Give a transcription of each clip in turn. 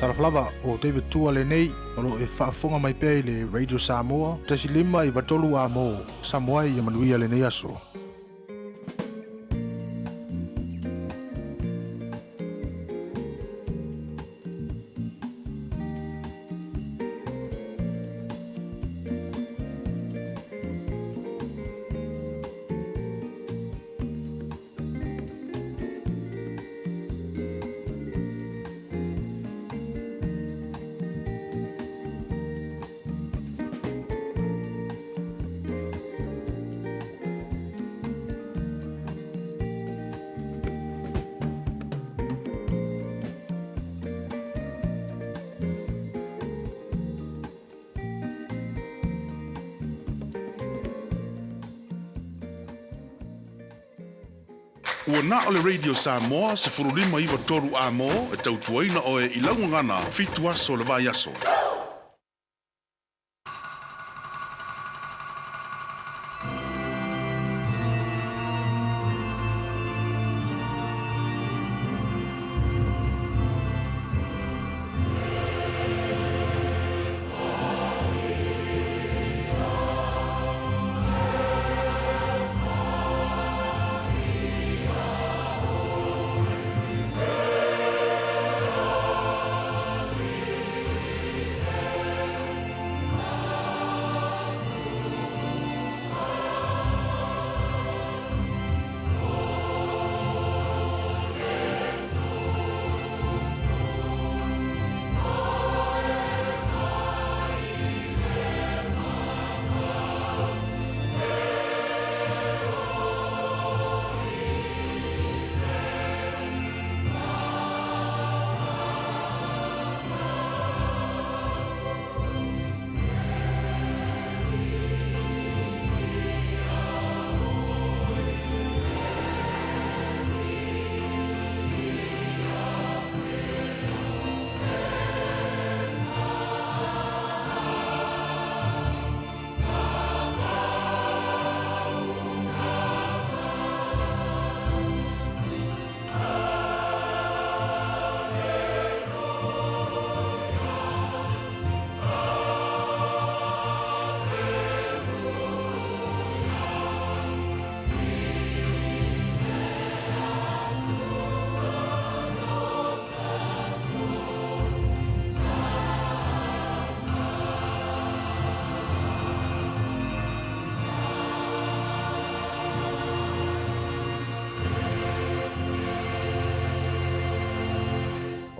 Talofa lava, o David Tua lenei, o lo o e faafofoga mai pea i le Radio Samoa, 1.5 93 A mo Samoa ia manuia lenei aso. Ua na o le Radio Samoa 15 9 3 A-mo e tautuaina oe i lau gagana fitu aso o le vaiaso.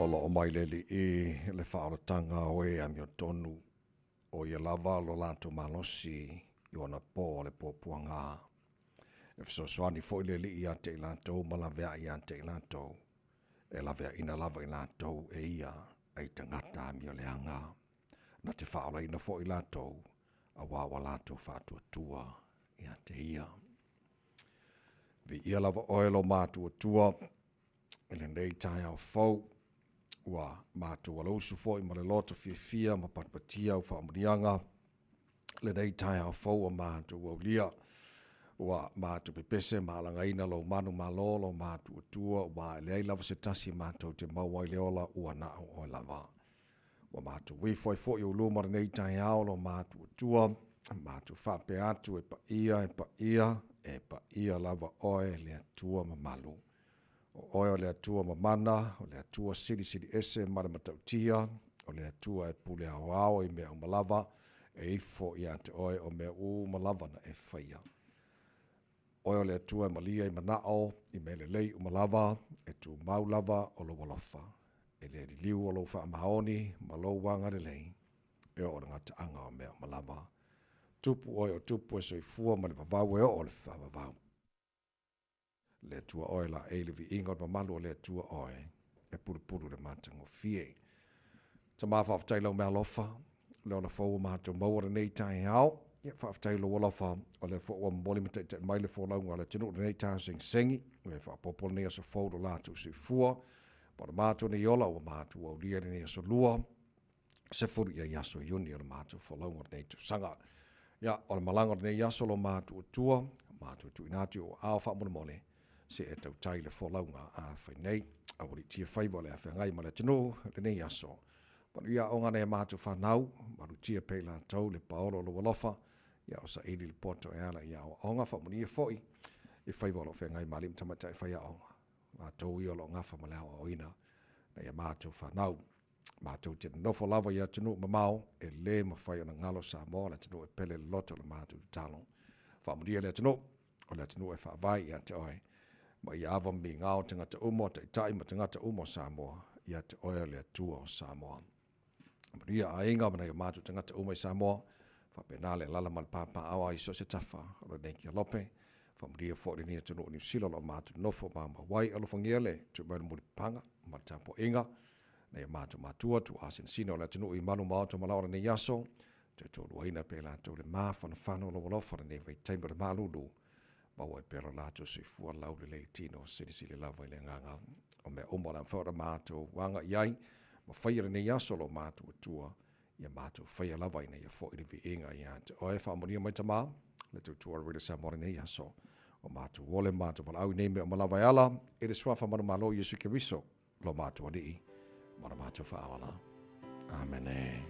O lo o mai le alii le faaolataga o e amiotonu, o ia lava lo latou malosi i ona po o le puapuaga. E fesoasoani foi le Alii ia te i latou ma laveai ia te i latou, e laveaina lava i latou e ia ai tagata amioleaga. Na te faaolaina foi latou, auā ua latou faatuatua ia te ia. Viia lava oe lo matuatua i lenei taeao fou, ua matou alausu foi ma le loto fiafia ma patipatia au faamanuiaga, lenei taeao fou ua matou aulia, ua matou pepese ma alagaina lou manu malo, lou matuatua, ua e leai lava se tasi matou te maua ai le ola, ua na o oe lava. Ua matou ifo ai foi ou luma lenei taeao, lou matuatua, matou faapea atu, e paia, e paia, e paia lava oe le Atua mamalu. O oe o le Atua mamana, o le Atua silisili ese ma le matautia, o le Atua e pule aoao i mea uma lava, e ifo ia te oe o mea uma lava na e faia. Oe o le Atua e malia i manao, i mea lelei uma lava, e tumau lava o lou alofa. E le liliu o lou faamaoni ma lou agalelei, e oo le gataaga o mea uma lava. Tupu oe o tupu e soifua ma le vavau e oo le faavavau. Le Atua oe laei le viiga o le mamalu o le Atua oe e pulupulu le matagofie. Tama faafetai lau mealofa, le ola fou ua matou maua lenei taeao. Ia faafetai lou alofa o lea foi ua momoli ma taitai mai le folauga a le atunuu lenei taeao segisegi. Ua e faaopoopo lenei aso fou lo latou soifua. Ma o le matou nei ola ua matou aulia lenei aso lua. 10 ia i aso Iuni o le matou folauga o lenei tausaga. Ia, o le malaga o lenei aso lo matuatua, matou tuuina atu i ou aao faamolemole, se e tautai le folauga a fai nei. Aualiitia faiva o le a feagai ma le atunuu lenei aso. Manuia aoga a nai a matou fanau, malutia pea i latou le paolo o lou alofa, ia o saili le poto e ala i aoaoga, faamanuia foi i faiva o lo o feagai ma alii ma tamaitai faiaoga, latou ia o lo o gafa ma le aoaoina nai a matou fanau. Matou te nonofo lava i atunuu mamao, e le mafai ona galo Samoa, o le atunuu e pele loloto le matou tatalo. Faamanuia le atunuu, o le atunuu e faavae ia te oe, ma ia ava migao tagata uma o taitai ma tagata uma o Samoa ia te oe o le Atua o Samoa. Manuia aiga ma nai o matou tagata uma i Samoa, faapena le alaala ma le papaaao ai i so o se tafa o lenei kelope. Faamanuia foi lenei atunuu o Niu Sila o lo o matou nofo maumau ai. Alofagia le tuu mai o le mulipapaga ma le tapuaiga nai o matou matua, tuaa sinasina o le atunuu i malu maota malao o lenei aso, tautoaluaina pea i latou le mafanafana o lou alofa lenei vaitaimi o le malulu, maua ai pea lo latou soifua laulelei i le tino, silisili lava i le agaga o mea uma o le a mafai ona matou aga i ai ma faia lenei aso lo matou Atua, ia matou faia lava ina ia foi le viiga ia te oe. Faamanuia mai Tama, le tautua o le Radio Samoa lenei aso, o matou ole ma matou valaau i nei mea uma lava e ala i le Suafa manumalo Iesu Keriso, lo matou Alii ma lo matou Faaola. Amene.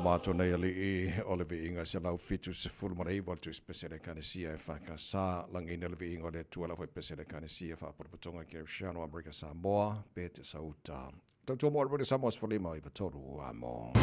matou nei Alii, o le viiga 179 o le Tusi Pese a le Ekalesia EFKS, lagiina le viiga o le Atua le Aufaipepe a le Ekalesia Faapotopotoga Kerisiano Amerika Samoa, Petesauta. Tautua mo le Samoa 15 93 amo.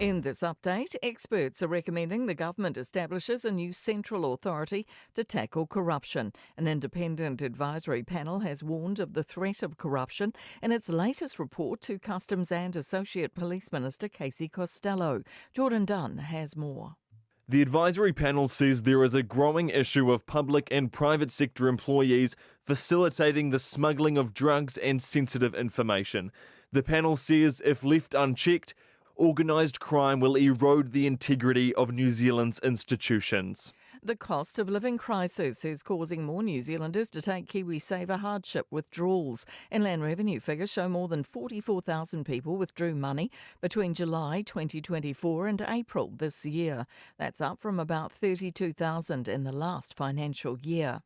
In this update, experts are recommending the government establishes a new central authority to tackle corruption. An independent advisory panel has warned of the threat of corruption in its latest report to Customs and Associate Police Minister Casey Costello. Jordan Dunn has more. The advisory panel says there is a growing issue of public and private sector employees facilitating the smuggling of drugs and sensitive information. The panel says if left unchecked, organised crime will erode the integrity of New Zealand's institutions. The cost of living crisis is causing more New Zealanders to take KiwiSaver hardship withdrawals. Inland Revenue figures show more than 44,000 people withdrew money between July 2024 and April this year. That's up from about 32,000 in the last financial year.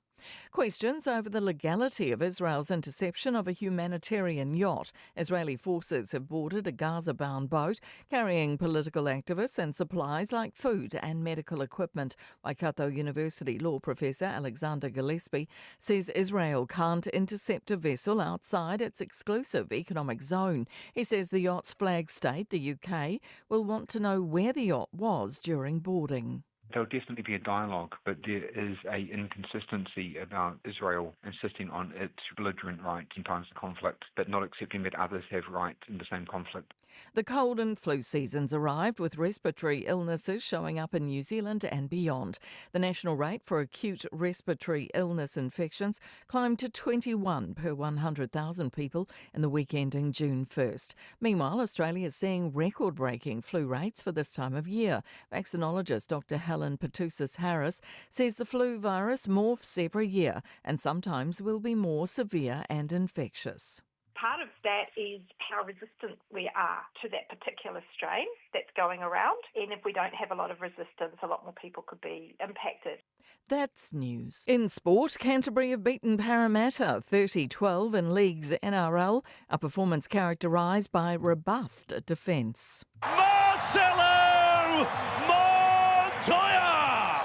Questions over the legality of Israel's interception of a humanitarian yacht. Israeli forces have boarded a Gaza bound boat carrying political activists and supplies like food and medical equipment. Waikato University law professor Alexander Gillespie says Israel can't intercept a vessel outside its exclusive economic zone. He says the yacht's flag state, the UK, will want to know where the yacht was during boarding. There'll definitely be a dialogue, but there is a inconsistency about Israel insisting on its belligerent rights in times of conflict, but not accepting that others have rights in the same conflict. The cold and flu season's arrived with respiratory illnesses showing up in New Zealand and beyond. The national rate for acute respiratory illness infections climbed to 21 per 100,000 people in the week ending June 1st. Meanwhile, Australia is seeing record-breaking flu rates for this time of year. Vaccinologist Dr. Helen Petousis-Harris says the flu virus morphs every year and sometimes will be more severe and infectious. Part of that is how resistant we are to that particular strain that's going around. And if we don't have a lot of resistance, a lot more people could be impacted. That's news. In sport, Canterbury have beaten Parramatta 30-12 in League's NRL, a performance characterised by robust defence. Marcelo Montoya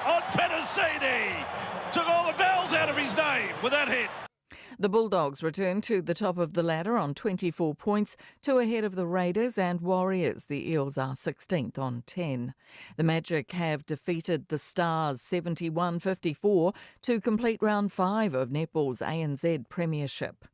on Penisini took all the vowels out of his name with that hit. The Bulldogs return to the top of the ladder on 24 points, 2 ahead of the Raiders and Warriors. The Eels are 16th on 10. The Magic have defeated the Stars 71-54 to complete round 5 of netball's ANZ Premiership.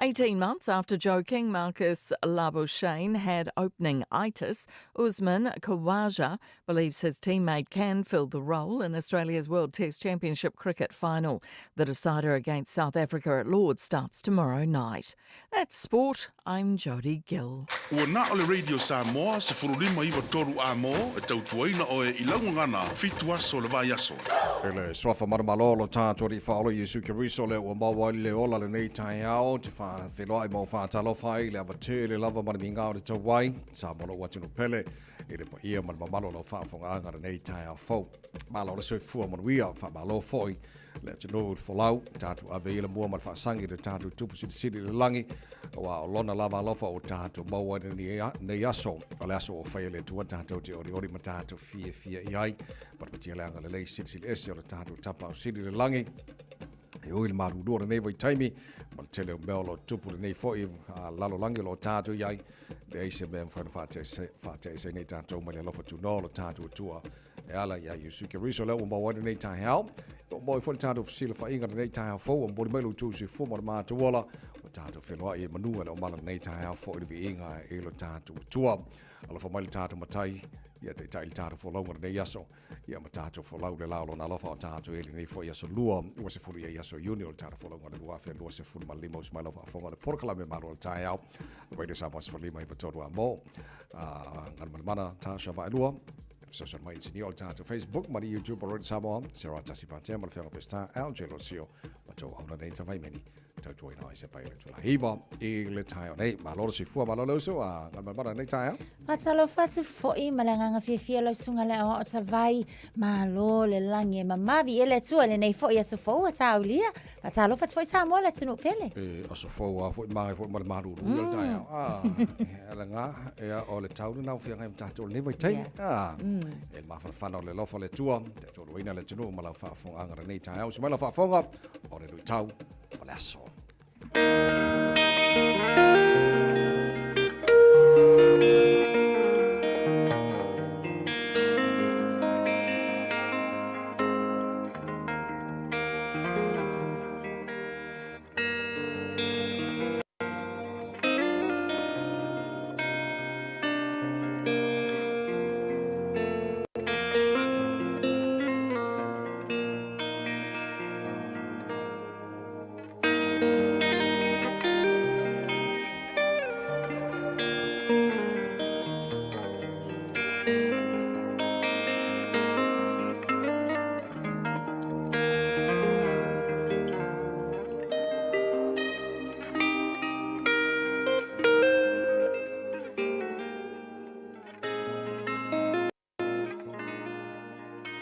18 months after joking Marcus Labuschagne had opening itis, Usman Khawaja believes his teammate can fill the role in Australia's World Test Championship cricket final. The decider against South Africa at Lords starts tomorrow night. That's sport. I'm Jodie Gill. Ua na o le Radio Samoa 1593 amo e tautuaina oe i lau gagana 7 aso o le vaiaso. I le suafa manumalo o lo tātou Alii Faaola Iesu Keriso lea ua maua ai le ola lenei taeao te whawheloai mau whātalofa ai le awatele lava ma le migao o te tau ai Samoa lou atunuu pele i le paia ma le mamalu o lau faafofogaaga lenei taeao fou. Malo le soifua manuia, faamalo foi le atunuu i le folau, tatou ave ia le mua ma le faasagi i le tatou Tupu Silisili i le lagi, aua o lona lava alofa ua tatou maua ai lenei aso, o le aso ua faia e le Atua tatou te olioli ma tatou fiafia i ai. Patepatia le agalelei silisili ese o le tatou Tapaau Sili i le lagi. E ui le malulua o lenei vaitaimi, ma le tele o mea o lo o tupu lenei foi lalolagi o lo o tatou i ai, leai se mea e mafai ona faateaeseina i tatou mai le alofa tunoa o lo tatou Atua e ala iā Iesu Keriso lea ua maua ai lenei taeao. Ua maua ai foi le tatou fesilafaiga lenei taeao fou, ua momoli mai lo outou soifua ma le matou ola, ua tatou feloai e manu e le omala lenei taeao foi i le viiga i lo tatou Atua. Alofa mai le tatou Matai, ia taitai le tatou folauga lenei aso, ia ma tatou folau le la o lona alofa o tatou i lenei foi aso lua, ua sefulu i ai aso Iuni o le tatou folauga le 2025 usi mai lau faafofoga o le polokalame malo o le taeao. Radio Samoa 15 93 a mo. Galumalemana Tasha Vaelua. Fesoasoani mai inisinia o le tatou Facebook ma le YouTube o Radio Samoa, 01 Patea ma le Feaga Peseta, LJ Losio, ma tou auna nei Tavaimeni, tautuaina ai se pai o le itula 9 i le taeao nei. Malo le soifua, malo le uso, a galumalemana i lenei taeao. Faatalofa atu foi ma le agaga fiafia lau susuga le aoao Tavai. Malo le lagi e mamavi e le Atua i lenei foi aso fou ua taaulia. Faatalofa atu foi Samoa le atunuu pele. E aso fou lava foi, magai foi ma le malulu i le taeao. Ah, e ala ngā, ea o le tau lena o feagai ma tatou i lenei vaitaimi. Ah, e le mafanafana o le alofa o le Atua, te tautuaina le atunuu ma lau faafofogaaga i lenei taeao. Uso mai lau faafofoga, o le luitau o le aso.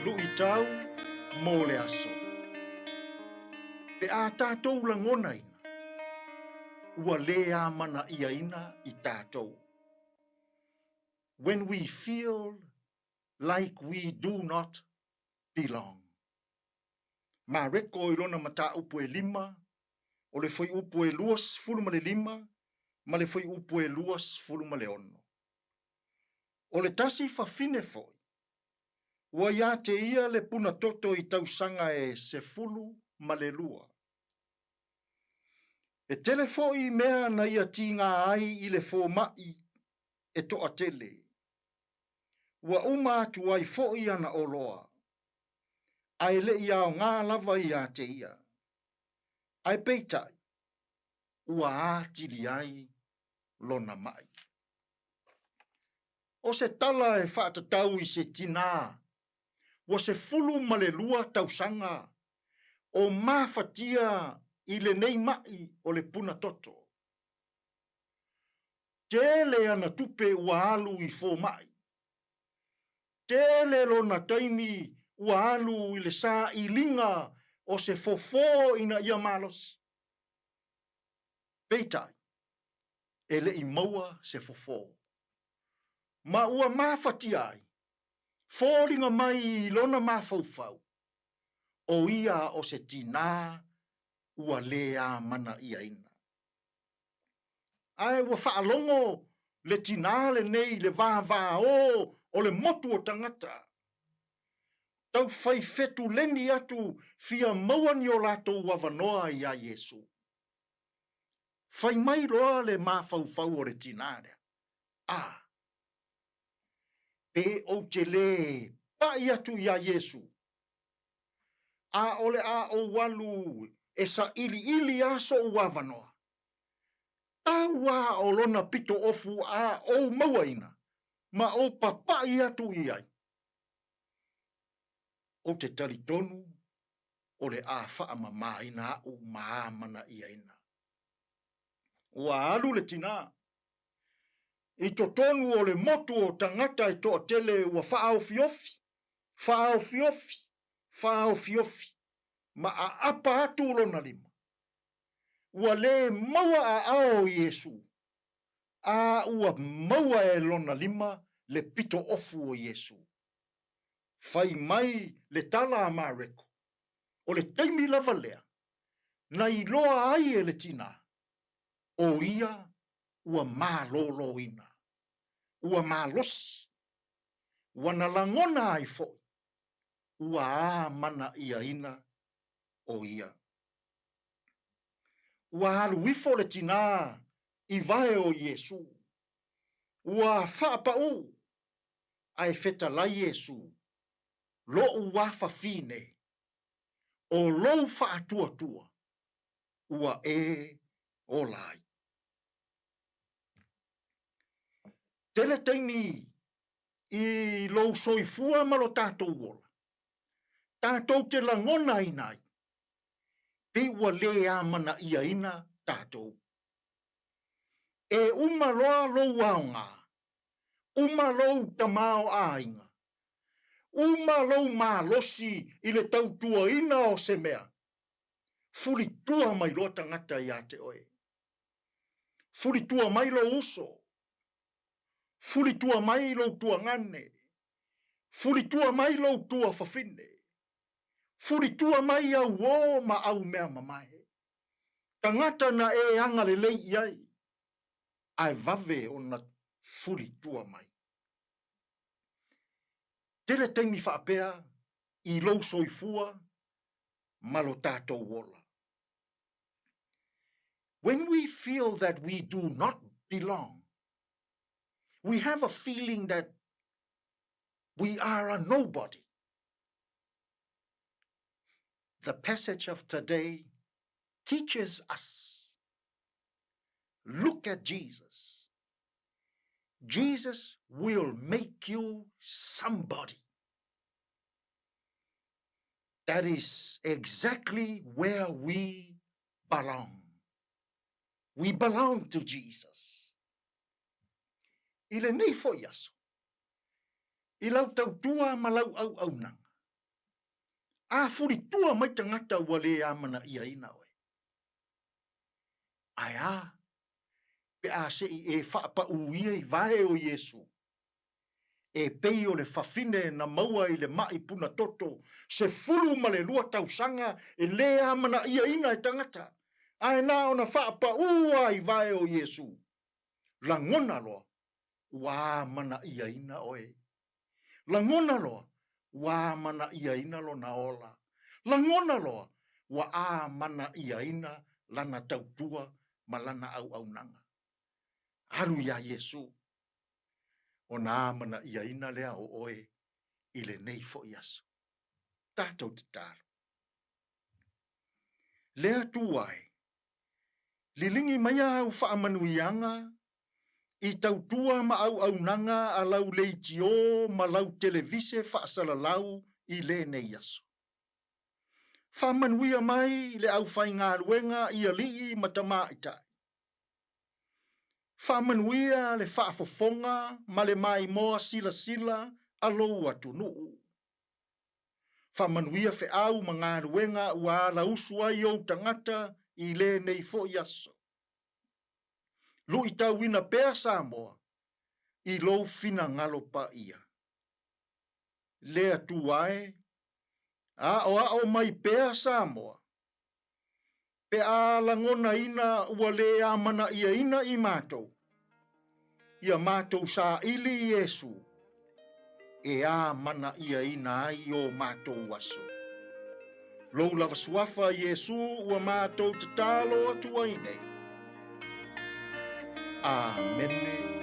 Luitau mo le aso. Pe a tatou lagonaina, ua lē amana'iaina i tatou. When we feel like we do not belong. Mareko i lona mataupu e lima, o le fuaiupu e 25 ma le fuaiupu e 26. O le tasi fafine foi, ua ia te ia le puna toto i tausaga e 12. E tele foi mea na ia tiga ai i le fomaʻi e toatele. Ua uma atu ai foi ana oloa, ae le i aoga lava ia te ia. Ae peitai, ua atili ai lona maʻi. O se tala e faatatau i se tinā ua 12 tausaga o mafatia i lenei maʻi o le puna toto. Tele ana tupe ua alu i fomaʻi. Tele lona taimi ua alu i le sailiga o se fofo ina ia malosi. Peitai, e le i maua se fofo. Ma ua mafatia ai, foliga mai i lona mafaufau, o ia o se tinā ua lē amana'iaina. Ae ua faalogo le tinā lenei i le vāvāō o le motu o tagata, taufai fetuleni atu fia maua ni o latou avanoa iā Iesu. Fai mai loa le mafaufau o le tinā lea, A, pe ou te lē paʻi atu iā Iesu, a o le a ou alu e saʻiliʻili a soʻu avanoa, tau a o lona pito ofu a ou mauaina ma ou papaʻi atu i ai. Ou te talitonu o le a faamamāina aʻu ma amanaʻiaina. Ua alu le tinā i totonu o le motu o tagata e toatele ua faaofiofi, faaofiofi, faaofiofi, ma aapa atu lona lima. Ua lē maua aao o Iesu, a ua maua e lona lima le pito ofu o Iesu. Fai mai le tala a Mareko, o le taimi lava lea na iloa ai e le tinā, o ia ua malōlōina, ua malosi, ua na lagona ai foi, ua amanaʻiaina o ia. Ua alu ifo le tinā i wae o Iesū, ua faapaʻū, ae fetalai Iesū, loʻu afafine, o lou faatuatua, ua e ola ai. Tele taimi i lou soifua ma lo tatou ola, tatou te lagonaina ai, pei ua lē amanaiaina tatou. E uma loa lou aoga, uma lou tamaoaiga, uma lou malosi i le tautuaina o se mea, fulitua mai loa tagata ia te oe. Fulitua mai lou uso, fulitua mai lou tuagane, fulitua mai lou tuafafine, fulitua mai au uō ma au mea mamae. Tagata na e agalelei i ai, ae vave ona fulitua mai. Tele taimi faapea i lou soifua ma lo tatou ola. When we feel that we do not belong, we have a feeling that we are a nobody. The passage of today teaches us look at Jesus. Jesus will make you somebody. That is exactly where we belong. We belong to Jesus. I lenei foi aso, i lau tautua ma lau auaunaga, a fulitua mai tagata ua le amanaiaina oe. Ae a pe a se i e faapauia i vae o Iesu, e pei o le fafine na maua i le maʻi puna toto 12 tausaga e lē amanaiaina e tagata, ae na ona faapaū lava i vae o Iesu, lagona loa ua amanaiaina oe. Lagona loa ua amanaiaina lona ola. Lagona loa ua amanaiaina lana tautua ma lana auaunaga. Alu iā Iesu, ona amanaiaina lea o oe i lenei foi aso. Tatou tatalo. Le Atua e, liligi maia au faamanuiaga i tautua ma auaunaga a lau leitiō ma lau televise faasalalau i lenei aso. Faamanuia mai le aufaigaluega i alii ma tamaitai. Faamanuia le faafofoga ma le maimoa silasila a lou atunuu. Faamanuia feau ma galuega ua alausu ai ou tagata i lenei foi aso. Luitauina pea Samoa i lou finagalo paia. Le Atua e, aoao mai pea Samoa pe a lagonaina ua lē amanaiaina i matou, ia matou saili Iesu e amanaiaina ai o matou aso. Lou lava suafa Iesu ua matou tatalo atu ai nei. Amene.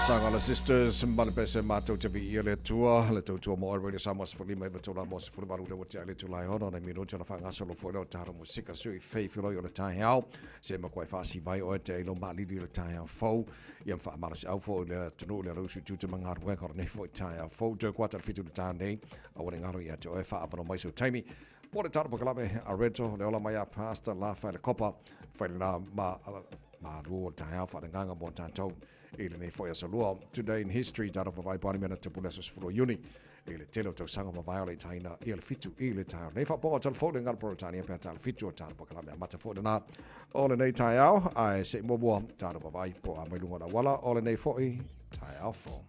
Sagala Sisters, ma le pese matou te viia le Atua, le tautua mo oe Radio Samoa 15 iva tolu a mo 18 le ua tea i le itula e ono nai minute ona faagasolo foi lea o talo musika sui fei filoi o le taeao se makuai faasivai oe te ai lo maalili o le taeao fou ia ma faamalosiau foi i le atunuu le alausu i tiute ma galuega o lenei foi taeao fou. Toe kuata le 7 i le ta nei, aua ne galo ia te oe faaavanoa mai sou taimi mo le talo pakalame a Reto, le ola mai a Pastor Lafa le Kopa, fai lena ma malu o le taeao faalegaga mo tatou i lenei foi aso lua. Today in History, talo vavai paani mea na tupu le aso 10 o Iuni i le tele o tausaga mavae o le itaina ia le 7 i le taeao nei. Faapoga o telefoni le galo Peretania pe a talo 7 o talo pakalame amata foi lena o lenei taeao, ae se i muamua talo vavai po a mai luga o le auala o lenei foi taeao fou.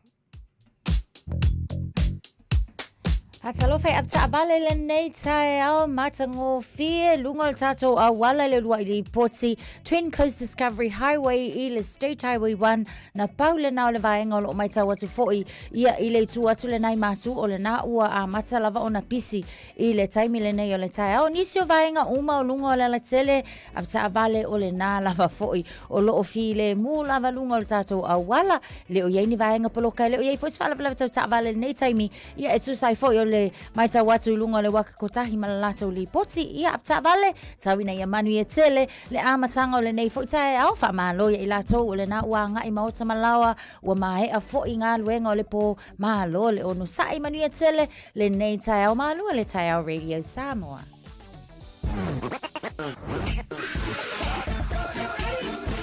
Talofa e avetaavale lenei taeao matagofie luga o le tatou auala i le uluai lipoti Twin Coast Discovery Highway i le State Highway 1 na pau lena o le vaega o loo maitau atu foi ia i le itu atu lena i Matu o lena ua amata lava ona pisi i le taimi lenei o le taeao. Nisi o vaega uma o luga o le alatele avetaavale o lena lava foi o loo filemu lava luga o le tatou auala. Le o i ai ni vaega poloka, e le o i ai foi se faalavelave tau taavale i lenei taimi, ia e tusa ai foi o le maitau atu i luga o le waka kotahi ma le latou lipoti. Ia avetaavale, tau ina ia manuia tele le amataga o lenei foi taeao. Faamalo ia i latou o lena ua agai maota ma laoa, ua maea foi galuega o le po. Malo le onosai, manuia tele lenei taeao. Malua le taeao Radio Samoa.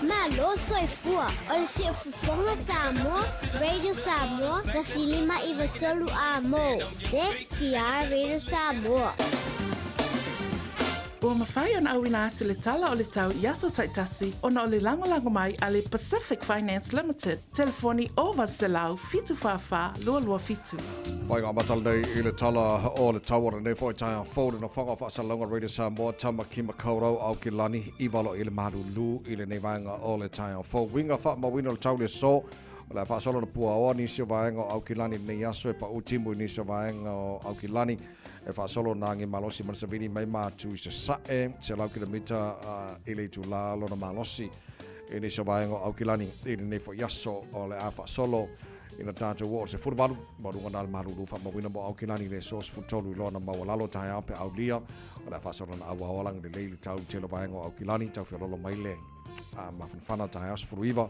Malo soifua o le Siufofoga Samoa, Radio Samoa, 1593 A mo, CTR Radio Samoa. Ua mafai ona auina atu le tala o le tau i aso taitasi ona o le lagolago mai a le Pacific Finance Limited, telefoni 0800 744 227. Whai ngā matala nei i le tala o le tau o lenei foi taeao fou le nofoaga o Faasalalauga Radio Samoa, Tamaki Makaurau, Aukilani, i valo i le malulu i lenei vaega o le taeao fou. Uiga faamauina o le tau le aso, o le a faasolo na puaoa nisi o vaega o Aukilani i lenei aso e pau timu i nisi o vaega o Aukilani e faasolo na agi malosi ma le savili mai matu i Sasae, 100 kilomita i le itulā lona malosi i nisi o vaega o Aukilani i lenei foi aso o le a faasolo ina tatou oo i le 18 ma luga na le malulu faamauina mo Aukilani le aso 13 i lona maualalo taeao pe aulia o le a faasolo na auao lagi lelei le tau tele o vaega o Aukilani tau feololo mai le mafanafana taeao 19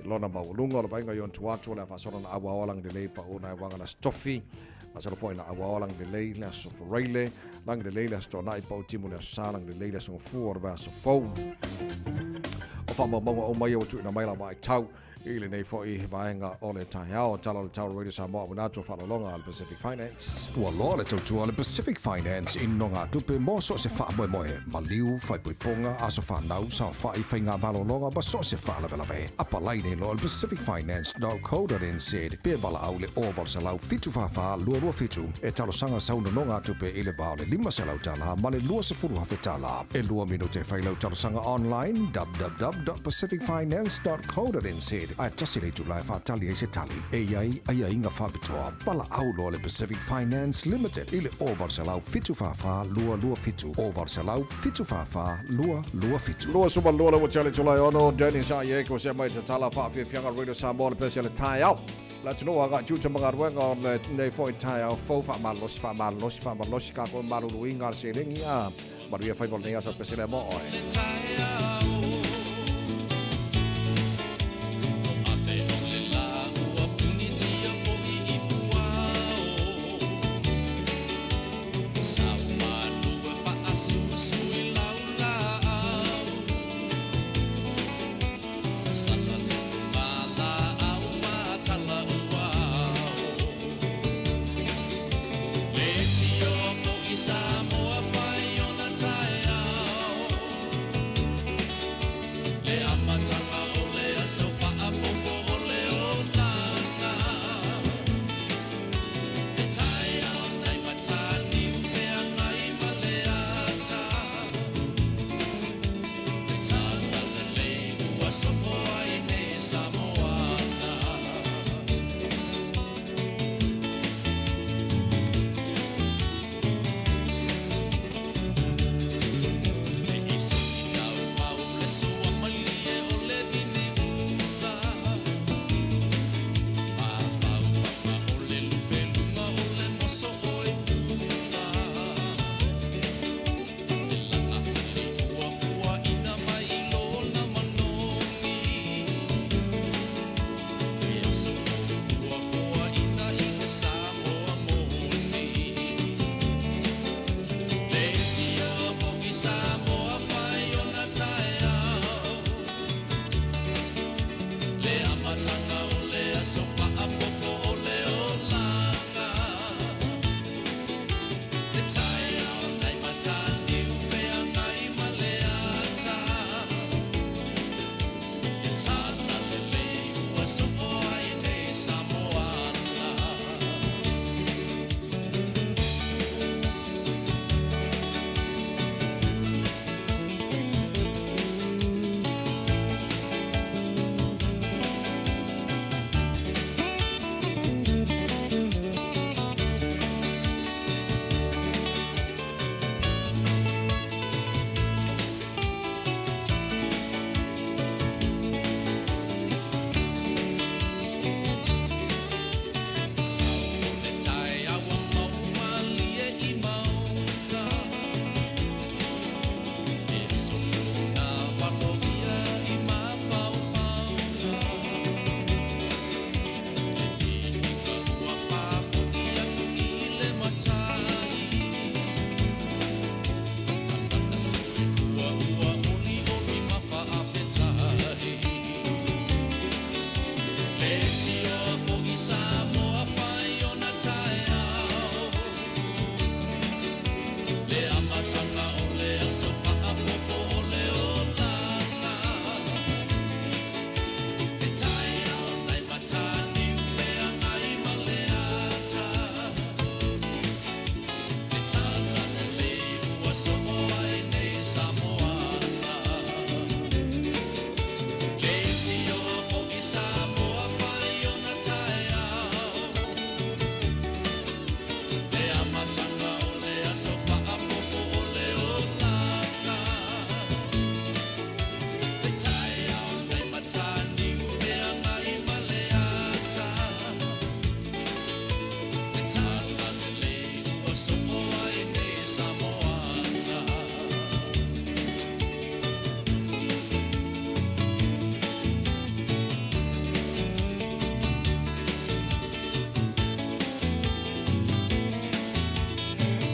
i lona maualuga o le vaaiga i ona tua atu o le a faasolo na auao lagi lelei pau na e waga le aso Tofi faasolo foi na auao lagi lelei le aso Foraile lagi lelei le aso Toanai pau timu le aso Sa lagi lelei le aso Gafua o le vaiaso fou o faamaumauga uma ia ua tuuina mai la vaitau I lenei foi vaega o le taeao, tala o le tau Radio Samoa auina atu a faaaloaloga a le Pacific Finance. Ua loa le tautua a le Pacific Finance i nogatupe mo so o se faamoemoe, maliu, faaipoipoga, aso fanau, saofai, faigamalologa ma so o se faalavelave. Apalai nei loa i le pacificfinance.co.nz pe valaau i le 0800 744 227 e talosaga sau nonogatupe i le va o le $500 ma le $20,000. E lua minute e fai lau talosaga online, www.pacificfinance.co.nz. Co.nz, ae tasi le itula e faatali ai se tali e i ai aiaiga faapitoa. Valaau loa le Pacific Finance Limited i le 0800 744 227, 0800 744 227. 22 le ua tele Tulai ono, Dennis Ayeko se mai tatala faafiafiaga Radio Samoa le pese le taeao. Le atunuu agai tiute ma galuega o lenei foi taeao fou faamalolosi faamalolosi faamalolosi kākou maluluiga a le seleni a Manuia faiva o lenei aso pese lea mo oe.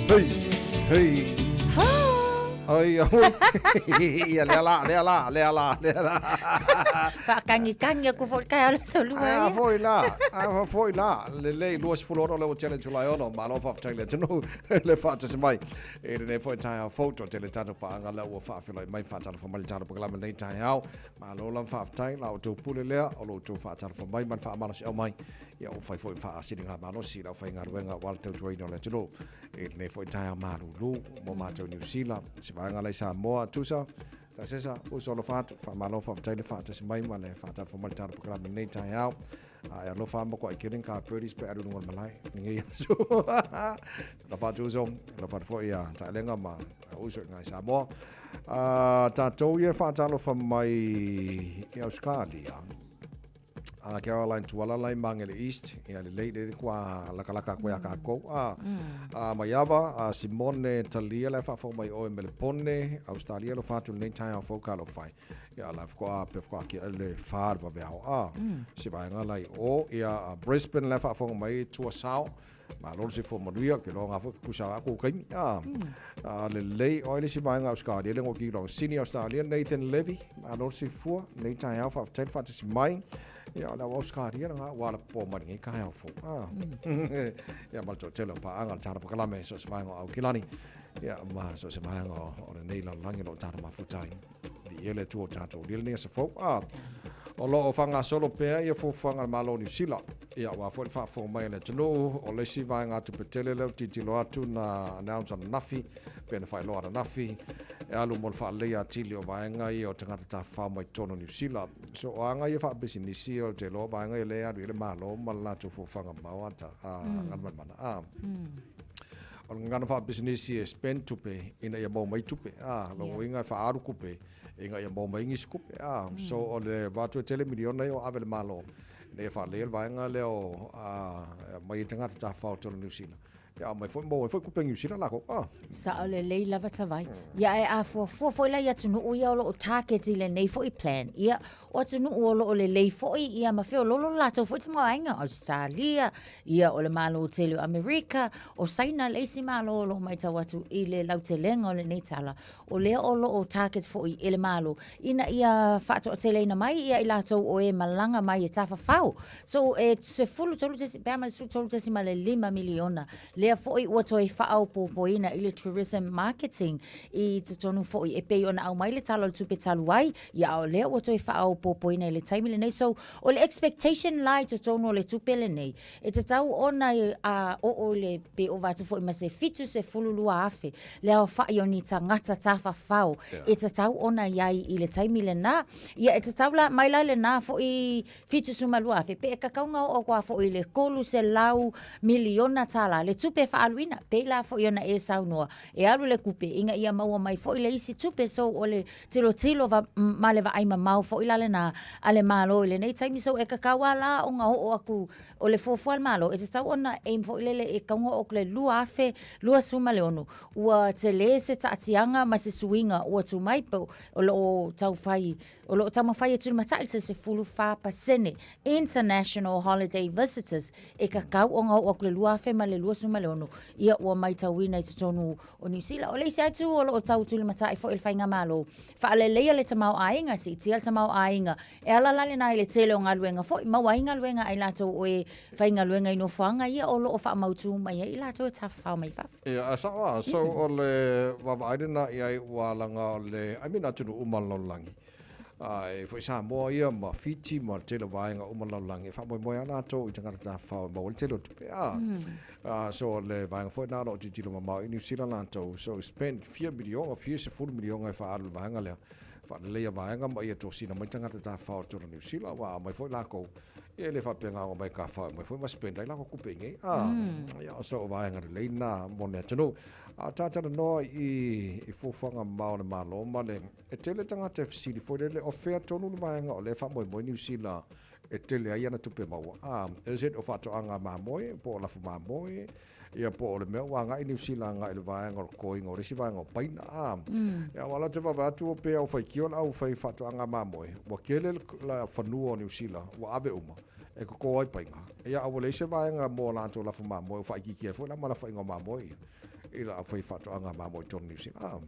Hei, hei. Ai, oi. Ia, lea la, lea la, lea la, lea la. Faakagikangi aku foi le taeao le aso lua ia. A foi la, a foi la. Lelei, 26 lea ua tele Julai 6, malo faafetai i le atunuu le faatasi mai. E lenei foi taeao fou, toatele tatou paaga lea ua faafeiloai mai, faatalofa mai i le tatou polokalame i lenei taeao. Malo lava faafetai, la outou pule lea o lo outou faatalofa mai ma le faamalosiau mai. Ia ua fai foi ma faasiligamalosi i le aufaigaluega aua le tautuaina o le atunuu i lenei foi taeao malulu mo matou i Niu Sila, se vaega la i Samoa, tusa, tasesa, uso alofa atu, faamalo faafetai le faatasi mai ma le faatalofa mai i le tatou polokalame i lenei taeao. A e alofa lava ma kuai tele ni ka birdies pe alu i luga o le malae i lenei aso. Alofa atu uso, alofa atu foi ia Taelega ma uso i ina i Samoa. A tatou ia e faatalofa mai i Ausetalia, a Caroline Tuala la i Magele East, ia lelei lelei kua lakalaka aku ia kākou. A, a Maiava, a Simone Talia la e faafofoga mai oe Melepone, Ausetalia, alofa atu i lenei taeao fou talofa e. Ia la faatoa pe faatoa tia le fa le vaveao a se vaega la i o ia a Brisbane la e faafofoga mai Tua Sao malo le soifua manuia ke loa ngā foi kusa aku kaimi a a lelei o ai le isi vaega Australia le ngoki long Sydney Australia Nathan Levy malo le soifua nei taeao faafetai le faatasi mai ia o le au Australia na ua ala po mai nei taeao fou a ia ma le toatele o paaga le tala pakalame so se vaega o Aukilani ia ma so se vaega o lenei lalolagi o lo o tatou mafuta ai. Viia le Atua o tatou lia lenei aso fou. A, o lo o faagasolo pea ia fuafuaga a le Malo o Niu Sila. Ia, aua foi le faafofoga mai a le atunuu, o le isi vaegatupe tele lea ou te tilotilo atu na announce ananafi, pe na faailoa ananafi, e alu mo le faaleleia atili o vaega ia o tagata tafafao mai totonu o Niu Sila. So, o aga ia faapisinisi, ou te iloa o vaega ia lea e alu i ai le Malo ma le latou fuafuaga mamao a, a Galumalemana. A. O le gagana faapisinisi e spend tupe ina ia maua mai tupe, a, lona uiga e faaalu kupe ina ia maua mai nisi kupe, a. So o le avatu e tele miliona ia ua ave i le Malo ina ia faaleleia le vaega lea o a, e aumai ai tagata tafafao i totonu o Niu Sila, ia aumai foi maua ai foi kupe a Niu Sila lakou, a. Sao lelei lava Tavai. Ia ae a fuafua foi la i atunuu ia o lo o target i lenei foi plan, ia o atunuu o lo o lelei foi ia ma feololo lo latou foi tamaoaiga, Ausetalia, ia o le Malo tele o Amerika, o Saina le isi Malo o lo o matau atu i le lautelega o lenei tala, o lea o lo o target foi e le Malo ina ia faatoateleina mai ia i latou o e malaga mai e tafafao. So e 13 pe a ma le 13.5 miliona lea foi ua toe faaopoopoina i le tourism marketing i totonu foi e pei ona aumai le Tala o le Tupe talu ai, ia a o lea ua toe faaopoopoina i le taimi lenei. So, o le expectation la i totonu o le tupe lenei, e tatau ona a oo i le pe ova atu foi ma se 72,000 le aofai o ni tagata tafafao e tatau ona i ai i le taimi lena. Ia e tatau la mai la lena foi 72,000 pe e kakau ona oo atu lava foi i le $300 miliona tala le tupe e faaaluina. Pei la foi ona e saunoa e alu le tupe ina ia maua mai foi le isi tupe. So o le tilotilo ma le vaai mamao foi la lena a le Malo i lenei taimi. So e kakau lava la ona oo atu o le fuafua a le Malo e tatau ona aim foi lele e tatau ona oo atu i le 2026 ua tele se taatiaga ma se suiga ua tu mai po o lo o tau fai O lo o taumafai e tulimatai se 14% international holiday visitors e kakau ona oo atu i le 2026, ia ua maitauina i totonu o Niu Sila. O le isi atu o lo o tau tulimatai foi e le Faigamalo, faaleleia le tamaoaiga, siitia le tamaoaiga, e ala la lena i le tele o galuega foi, maua ai galuega a i latou o e faigaluega i nofoaga ia o lo o faamautu mai ai i latou e tafafao mai fafo. Ia, a sao lava. So, o le vaavaai lena i ai ua laga o le, I mean, atunuu uma o le lalolagi, a e foi Samoa ia ma Fiti ma le tele o vaega uma o le lalolagi, e faamoemoe lava latou i tagata tafafao e maua ai le tele o tupe. A, so o le vaega foi lena o lo o tilotilo mamao i Niu Sila latou, so spend fia miliona, fia sefulu miliona e faaalu i le vaega lea, faaleleia vaega ma ia tosina mai tagata tafafao i totonu o Niu Sila, aua a omai foi latou, Ia e le faapea na omai ka whai mai foi ma spend ai lako kupe i ngei. Ah, ia o so vaenga lelei na mo le atunuu. A tātalanoa i, i fuafuaga mamao a le Malo ma le, e tele tagata e fesili foi lele, o fea tonu le vaega o lea e faamoemoe Niu Sila e tele ai ana tupe maua. Ah, is it o faatoaga mamoe, po o lafu mamoe, ia po o le mea ua agai Niu Sila agai i le vaega o le totoina o le isi vaega o paina. Ah, ia aua la te vaavaai atu pei au faitio le au fai faatoaga mamoe, ua tele le fanua o Niu Sila ua ave uma. e koko ai paiga. Ia, a ua leai se vaega mo a latou lafo mamoe, ua faaitiitia ai foi la ma lafoaiga o mamoe ia i le aufaifaatoaga mamoe i totonu o Niu Sila.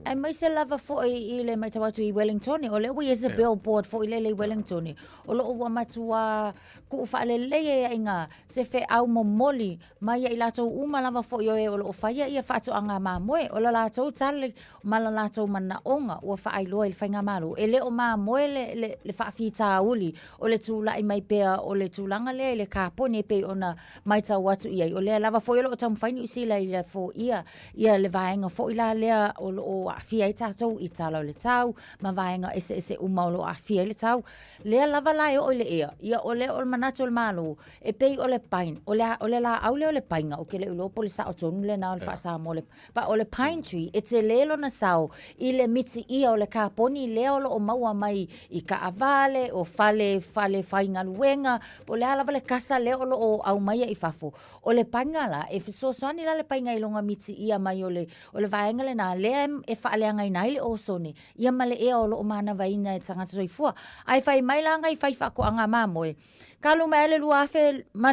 Aemaise lava foi i le matau atu i Wellingtone, o lea ua i ai se billboard foi lele i Wellingtone, o lo o ua matua tuu faalelei ai aiga se feau momoli mai ia i latou uma lava foi o e o lo o faia ia faatoaga mamoe. O la latou tali ma la latou manaoga ua faailoa i le Faigamalo, e le o mamoe le, le, le faafitauli o le tulai mai pea o le tulaga lea i le kaponi e pei ona matau atu i ai. O lea lava foi o lo o taumafai Niu Sila i le foia ia le vaega foi la lea o lo o aafia ai tatou i tala o le tau ma vaega eseese uma o lo o aafia ai le tau. Lea lava la e oo i le ea, ia o lea o le manatu o le Malo, e pei o le pine, o le, o le laau lea o le paina, ou te le iloa po o le sao tonu lena o le faa-Samoa o le, but o le pine tree, e tele lona sao i le mitiia o le kaponi lea o lo o maua mai i taavale, o fale, fale faigaluega, po o le a lava le kasa lea o lo o aumaia i fafo. O le paina la, e fesoasoani la le paina i lona mitiia mai o le, o le vaega lena lea e faaleagaina ai le osone, ia ma le ea o lo o manavaina e tagata soifua. Ae fai mai la nai faifaatoaga mamoe, talu mai lava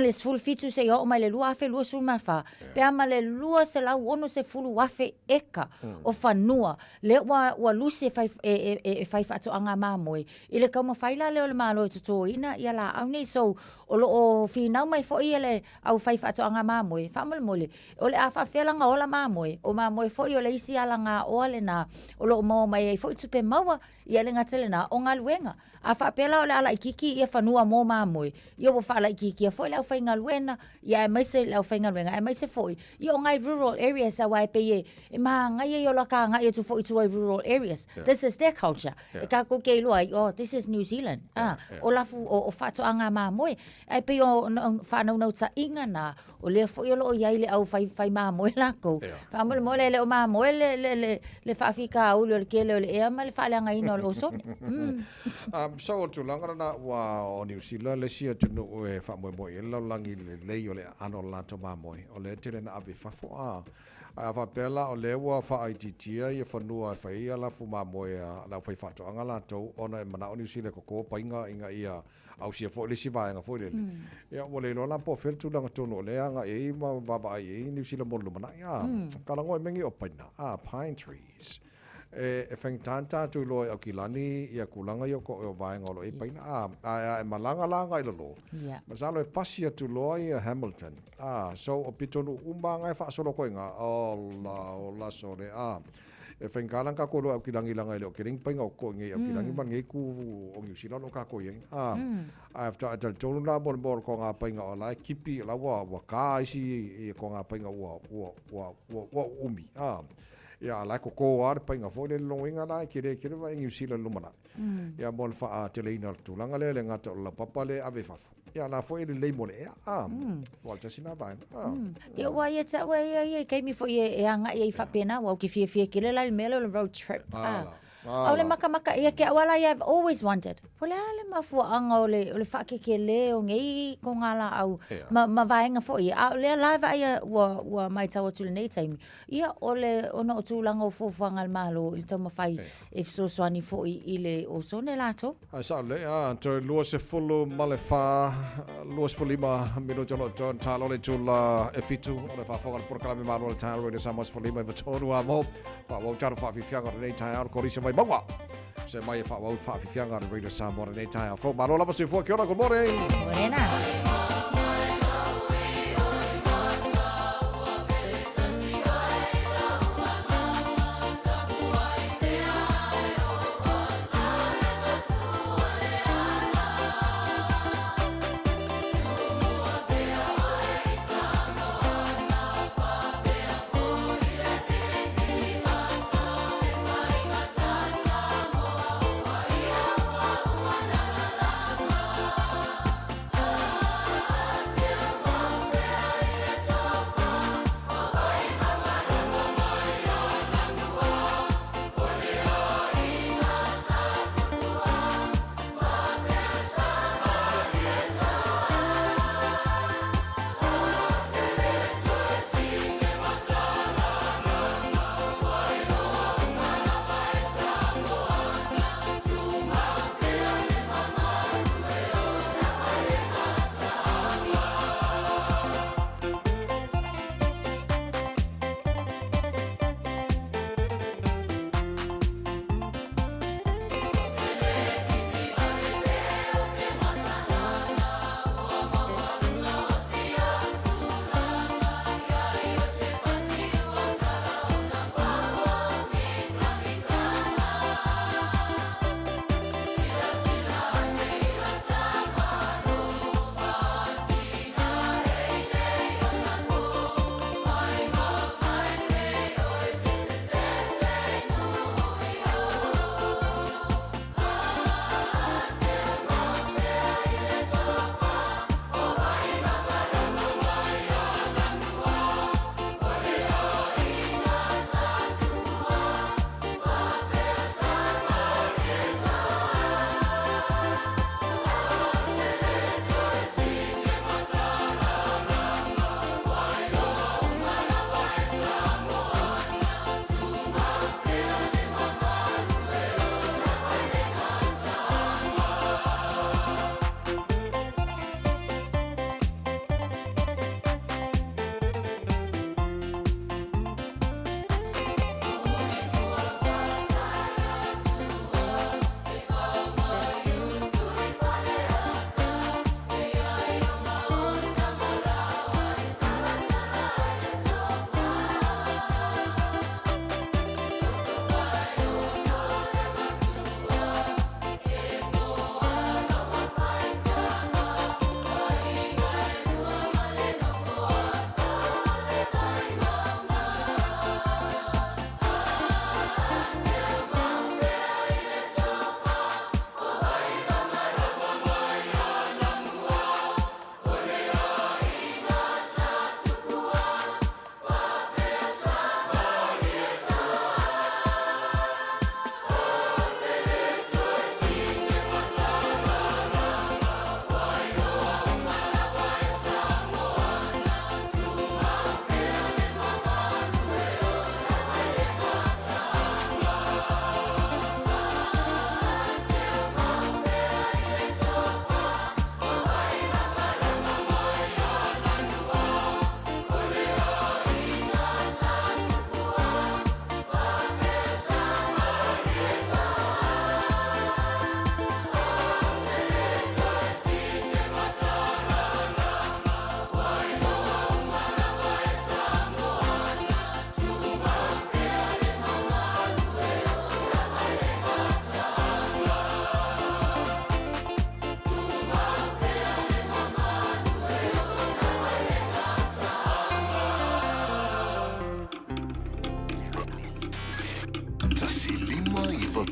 le 2017 seia oo mai le 2024, pe a ma le 260,000 eka o fanua lea ua, ua lusi e fai, e, e, e, e faifaatoaga mamoe i le taumafai la lea o le Malo e totoina ia laau nei. So, o lo o finau mai foi le au faifaatoaga mamoe, faamolemole, O le a faapefea la ona ola mamoe? O mamoe foi o le isi alagaoa lena o lo o maua mai ai foi tupe maua, ia e le gata i lena, o galuega. A faapea la o le a laitiiti ia fanua mo mamoe, ia ua faalaitiitia foi le aufaigaluega, ia aemaise le aufaigaluega, aemaise foi ia o nai rural areas aua e pei e manaia ia o lata agai atu foi i tua i rural areas. This is their culture. E tatou te iloa ai, oh, this is New Zealand. Ah, o lafu, o faatoaga mamoe. Ae pei o faanaunautaiga na, O lea foi o lo o i ai le au fai, fai mamoe lakou. Faamolemole e le o mamoe le, le, le, le faafitauli o le tele o le ea ma le faaleagaina o le osone. Mm. So o le tulaga lena ua o Niu Sila le isi atunuu e faamoemoe i ai le lalolagi i le lelei o le aano o le latou mamoe, o lea e tele ina ave i fafo. A, ae a faapea la o lea ua faaitiitia ia fanua e fai ai lafu mamoe a le aufaifaatoaga latou ona e manao Niu Sila e koko paiga ina ia ausia foi le isi vaega foi lele. Ia, ua le iloa la po o fea le tulaga tonu o lea e agai ai ma vaavaai i ai Niu Sila mo le lumanai. A, ka lagoa i mea nei o paina, a, pine trees. E, e faigata ona tatou iloa i Aukilani ia tulaga ia o vaega o lo o i ai paina. A, ae a e malaga la agai i lalo, masalo e pasi atu loa ia Hamilton. A, so o pitonuu uma lava na e faasolo atu ai i ina, ola, ola sole, a. E faigata la ona tatou iloa e Aukilani leaga e le o tele ni paiga o totoe i nei i Aukilani ma lenei itu o Niu Sila o lo o tatou i ai. Ae faatoa e talitonu la mo le mea o le toga paiga o la e kipi, o la ua, ua tā isi i toga paiga ua, ua, ua, ua, ua uumi. Ia, a o la e toto lava le paiga foi lele lona uiga la e tele tele vaai Niu Sila i le lumanai. Ia mo le faateleina o le tulaga lea, e le gata o le laupapa lea e ave i fafo. Ia o la foi e lelei mo le ea, a, aua o le tasi lena vaega. A. Ia aua ia te au e ia ia i taimi foi e agai ai faapena, aua ou te fiafia tele la i le mea lea o le road trip. A, a o le makamaka ia te au lava la ia, I've always wondered, po o le a le mafuaaga o le, o le faakekele o nei togalaau ma, ma vaega foi ia, a o lea la e vaai ua, ua matau atu i lenei taimi, Ia, o le, ona o tulaga o fuafuaga a le Malo i le taumafai e fesoasoani foi i le osone latou. Ae sao lelei, a, toe 24, 25 minute o lo o totoe ona talo le itula e 7 o le faafofoga a le polokalame Malo o le Taeao Radio Samoa 15 i 3 a mo faaauau talo faafiafiaga o lenei taeao le Kolisi o Vaimauga. Se mai e faaauau faafiafiaga o le Radio Samoa lenei taeao fou. Malo lava soifua, kia ora, good morning. Morena.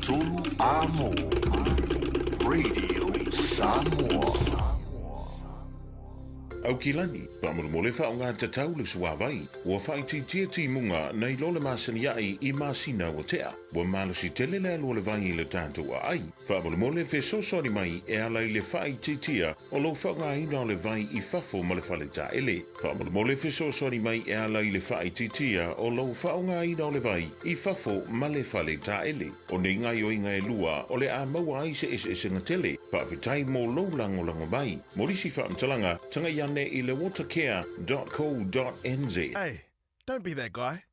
93 A-mo. Radio Samoa. Aukilani, faamolemole faaaoga tatau le suavai, ua faaitiitia timuga nai lo le masani aʻe i masina ua tea. Ua malosi tele le alu o le vai i le tatou aai. Faamolemole fesoasoani mai e ala i le faaitiitia o lou faaaogaina o le vai i fafo ma le fale taele. Faamolemole fesoasoani mai e ala i le faaitiitia o lou faaaogaina o le vai i fafo ma le fale taele. O nei gaoioiga e lua o le a maua ai se eseesega tele. Faafetai mo lou lagolago mai. Mo nisi faamatalaga, tagai ane i le watercare.co.nz. Hey, don't be that guy.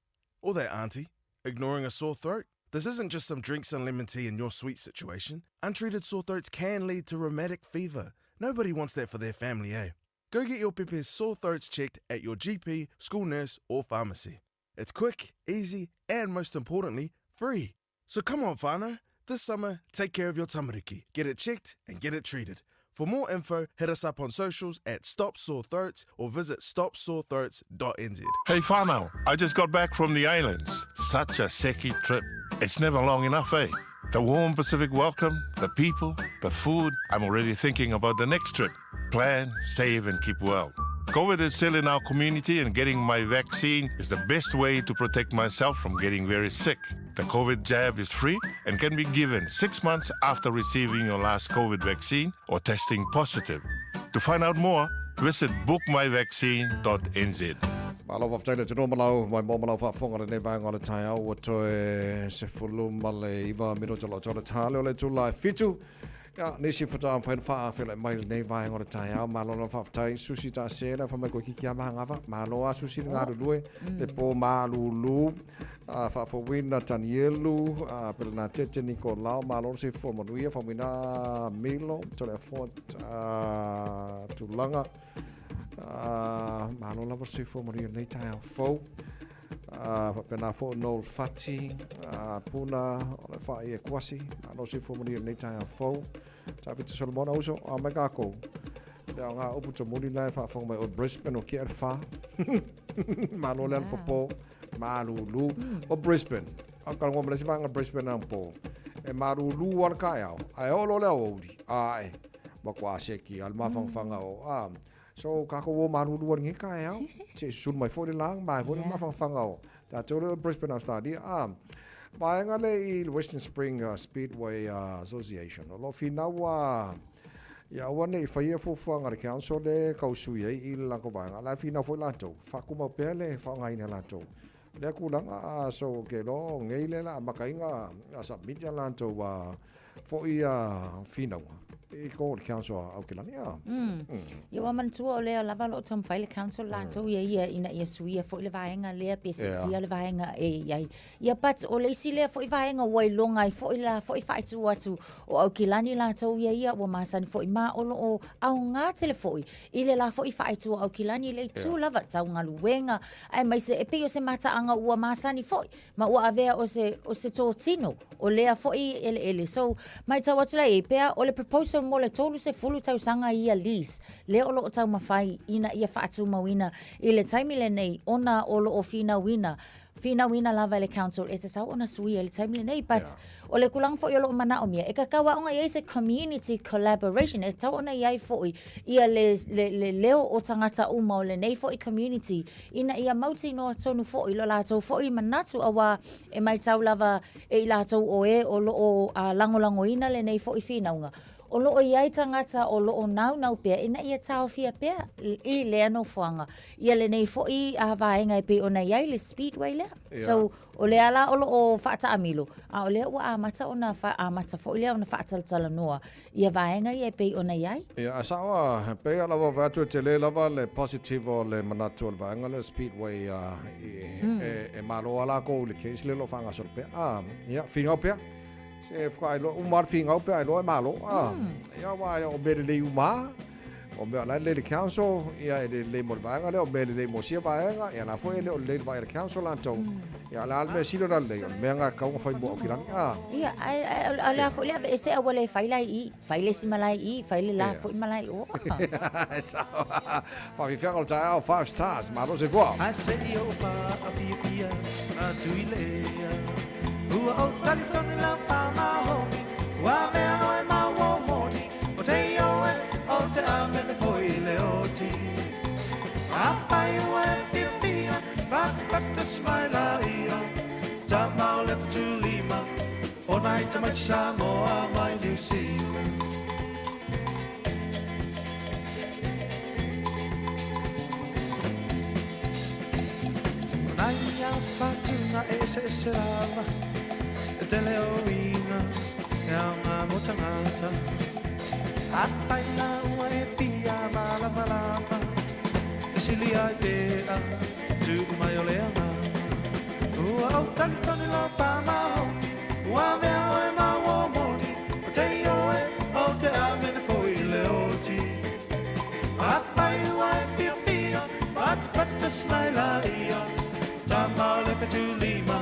Or that auntie, ignoring a sore throat. This isn't just some drinks and lemon tea in your sweet situation. Untreated sore throats can lead to rheumatic fever. Nobody wants that for their family, eh? Go get your pepe's sore throats checked at your GP, school nurse, or pharmacy. It's quick, easy, and most importantly, free. So come on, whānau. This summer, take care of your tamariki. Get it checked and get it treated. For more info, hit us up on socials at Stop Sore Throats or visit stopsorethroats.nz. Hey whānau, I just got back from the islands. Such a seki trip. It's never long enough, eh? The warm Pacific welcome, the people, the food. I'm already thinking about the next trip. Plan, save, and keep well. COVID is still in our community, and getting my vaccine is the best way to protect myself from getting very sick. The COVID jab is free and can be given six months after receiving your last COVID vaccine or testing positive. To find out more, visit bookmyvaccine.nz. Malo faafetai le atunuu ma lau maimoa ma lau faafofoga i lenei vaega o le taeao ua toe 19 minute o lo o toe le tale o le itula e fitu. Ia, nisi faatoa mafai ona faaafela mai lenei vaega o le taeao. Malo lava faafetai Susi Taasela, fai mai koe kiki a mahangava. Malo a Susi le galulue, le pō malūlū, faafouina Tanielu, Pelenatete Nikolao, malo le soifua manuia, faumuina Milo, Toleafoa Tulaga, malo lava le soifua manuia i lenei taeao fou. Faapena foi Noel Fati, Puna o le whaai e Kuasi, malo soifua manuia i lenei taeao fou. Tavita Solomona uso, a mai kākou. Le ao ngā upu tomuli la e whaafonga mai o Brisbane o kia e wha. Malo le ala popo, malulu. O Brisbane. Au ka ngoma le si vanga Brisbane ang po. E malulu ala ka ao. Ai olo le au uri. Ai. Ma kwa seki al mawhangawhanga o. A, So, kākou o malulu ala nge ka ao. Se susulu mai foi le lang, mai foi le mawhangawhanga o. Tātou le Brisbane Australia. A, vaega le i Western Spring Speedway Association. O lo whinau a ia aua nei whaia fuafuaga a le council le kausui ai i le lako vaega. La whinau foi latou. Whakumau pea le whaongaina latou. Lea kulaga a so ke lo ngei le la makainga a submit ia latou a foi a whinaunga i ko le council a Aokelani a. Ia ua manatua o lea lava o lo o taumafai le council latou ia ia ina ia suia foi le vaega lea pe siitia le vaega e i ai. Ia but o le isi lea foi vaega ua iloga ai foi la foi faaitu atu o Aukilani latou ia ia ua masani foi ma o lo o aoga tele foi i le la foi faaitu o Aukilani le itu lava tau galuega aemaise e pei o se mataaga ua masani foi ma ua avea o se, o se totino o lea foi eleele. So, maitau atu la i ai, pea o le proposal mo le 30 tausaga ia lease, lea o lo o taumafai ina ia faatumauina i le taimi lenei ona o lo o finauina finauina lava e le council e tatau ona suia i le taimi lenei but yeah. o le tulaga foi o lo o manaomia e tatau lava ona i ai se community collaboration e tatau ona i ai foi ia le, le, le leo o tagata uma o lenei foi community ina ia mautinoa tonu foi lo latou foi manatu auā e maitau lava e i latou o e o lo o lagolagoina lenei foi finauga o lo o i ai tagata o lo o naunau pea ina ia taofia pea i lea nofoaga ia lenei foi vaega e pei ona i ai le speedway lea. Yeah. So, o lea la o lo o faataamilo, a o lea ua amata ona amata foi lea ona faatalatalanoa ia vaega ia e pei ona i ai. Ia, a sao a, pei a lava vae atu e tele lava le positive o le manatu o le vaega lea speedway a, i, e, e malo a lakou i le case lea o lo o faagasolo pea. A, ia, finau pea. Se whakailoa, uma le finau pea ailoa e malo. A, ia, wa, o mea lelei uma a. O mea o la e lelei le council, ia e le lelei mo le vaega lea, o mea e lelei mo sia vaega, ia la foi e le o lelei le vaai a le council latou. Ia o le a le mea sili ona lelei, o le mea nga e tatau ona fai mo Aukilani. A. Ia, ae, ae, o le a foi le aveese a ua le fai la i i, fai le isi malae i i, fai le la foi malae i o. E sao. Whawhiwhianga o le taeao, five stars, malo se fua. Ae se i ou faapiapia atu i le ea. Ua ou talitonu lau faamaoni, ua avea oe ma uo moni, O te ioe, o te amene foi i le oti. Afai ua e fiafia, patupata ia, Tama o le Fetulima, o nai tamaiti Samoa mai Niu Sila. O nai au whatunga e ese ese lava, E tele o uiga, e aoga mo tagata. Afai la ua e fia malamalama, E sili ai pea, tuu mai o le agaga. Ua ou talitonu lau faamaoni, Ua avea oe ma uo moni, O te ioe, o te amene foi i le oti. Afai ua e fiafia, patupata ia, Tama o le Fetulima,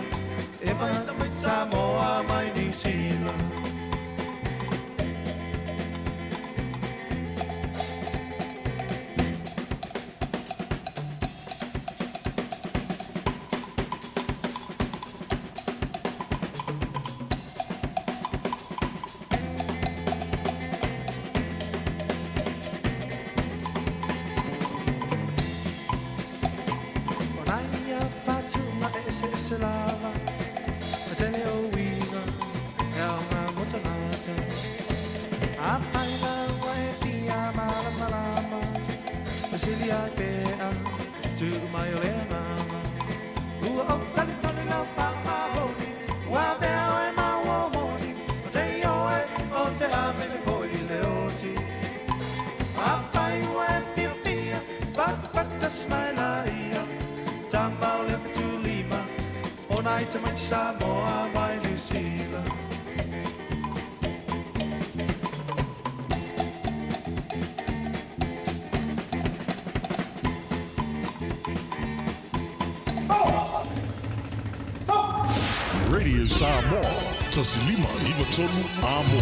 e mai Samoa mai Niu Sila. O nai ia whatunga e ese ese lava, E tele o uiga, e aoga mo tagata. Afai la ua e fia malamalama, E sili ai pea, tuu mai o le agaga. Ua ou talitonu lau faamaoni, Ua avea oe ma uo moni, O te ioe, o te amene foi i le oti. Afai ua e fiafia, patupata ia, Tama o le Fetulima, o nai tamaiti Samoa mai Niu Sila. Radio Samoa, tasilima iva tolu amo.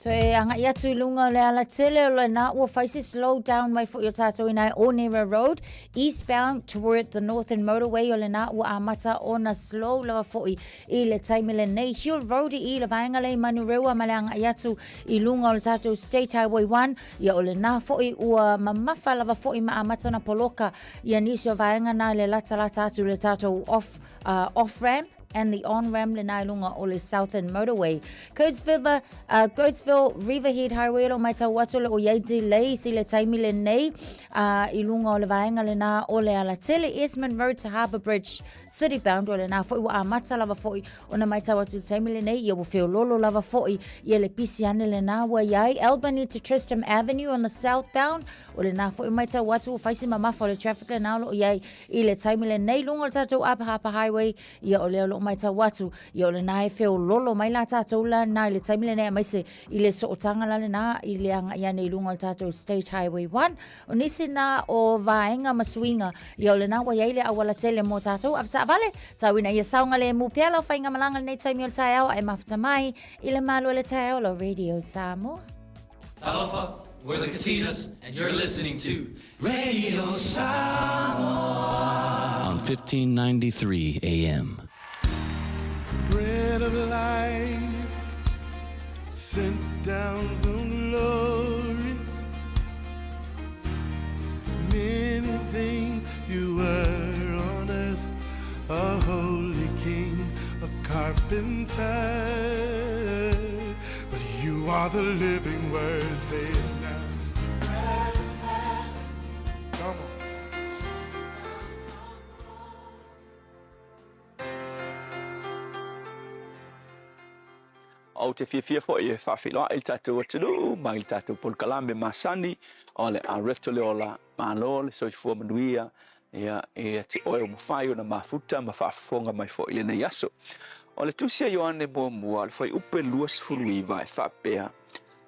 Toe agaʻi atu i luga o le alatele o lena ua fai se slow down mai foʻi o tātou i nai Onera Road eastbound toward the Northern Motorway o lena ua amata ona slow lava foʻi i le taimi lenei. Hill Road i le vaega lea i Manurewa ma le agaʻi atu i luga o le tātou State Highway 1 ia o lena foʻi ua mamafa lava foʻi ma amata ona poloka ia nisi o vaega na i le latalata atu i le tātou off, off ramp and the on-ramp lena i luga o le Southern Motorway. Coatesville, Coatesville Riverhead Highway lo maitau atu le o iai delays i le taimi lenei i luga o le vaega lena o le alatele Esmond Road to Harbour Bridge City Bound o lena foʻi ua amata lava foʻi ona maitau atu i le taimi lenei ia ua feololo lava foʻi ia le pisi ane lena ua iai Albany to Tristram Avenue on the southbound o lena foʻi maitau atu ua fai si mamafa o le traffic lena o loo iai i le taimi lenei luga o le tatou Upper Harbour Highway, ia o lea o loo maitau atu, ia o lena e feololo mai la tatou lana i le taimi lenei aemaise i le sootaga la lena i le agai ane i luga o le tatou State Highway 1. O nisi na o vaega ma suiga, ia o lena ua iai le auala tele mo tatou avetaavale, tau ina ia saogalemu pea lau faigamalaga i lenei taimi o le taeao ae mafuta mai i le malu o le taeao lau Radio Samoa. Talofa, we're the Katinas, and you're listening to Radio Samoa on 1593 AM. Bread of life, sent down from glory. Many things you were on earth, a holy king, a carpenter. But you are the living word, say it now. Come on. Ou te fiafia foi e faafeiloai i le tatou atunuu mai le tatou polokalame masani o le a Rift o le Ola. Malo le soifua manuia ia ia te oe o mafai ona mafuta ma faafofoga mai foi i lenei aso. O le tusi a Ioane muamua o le fuaiupe 29 e faapea,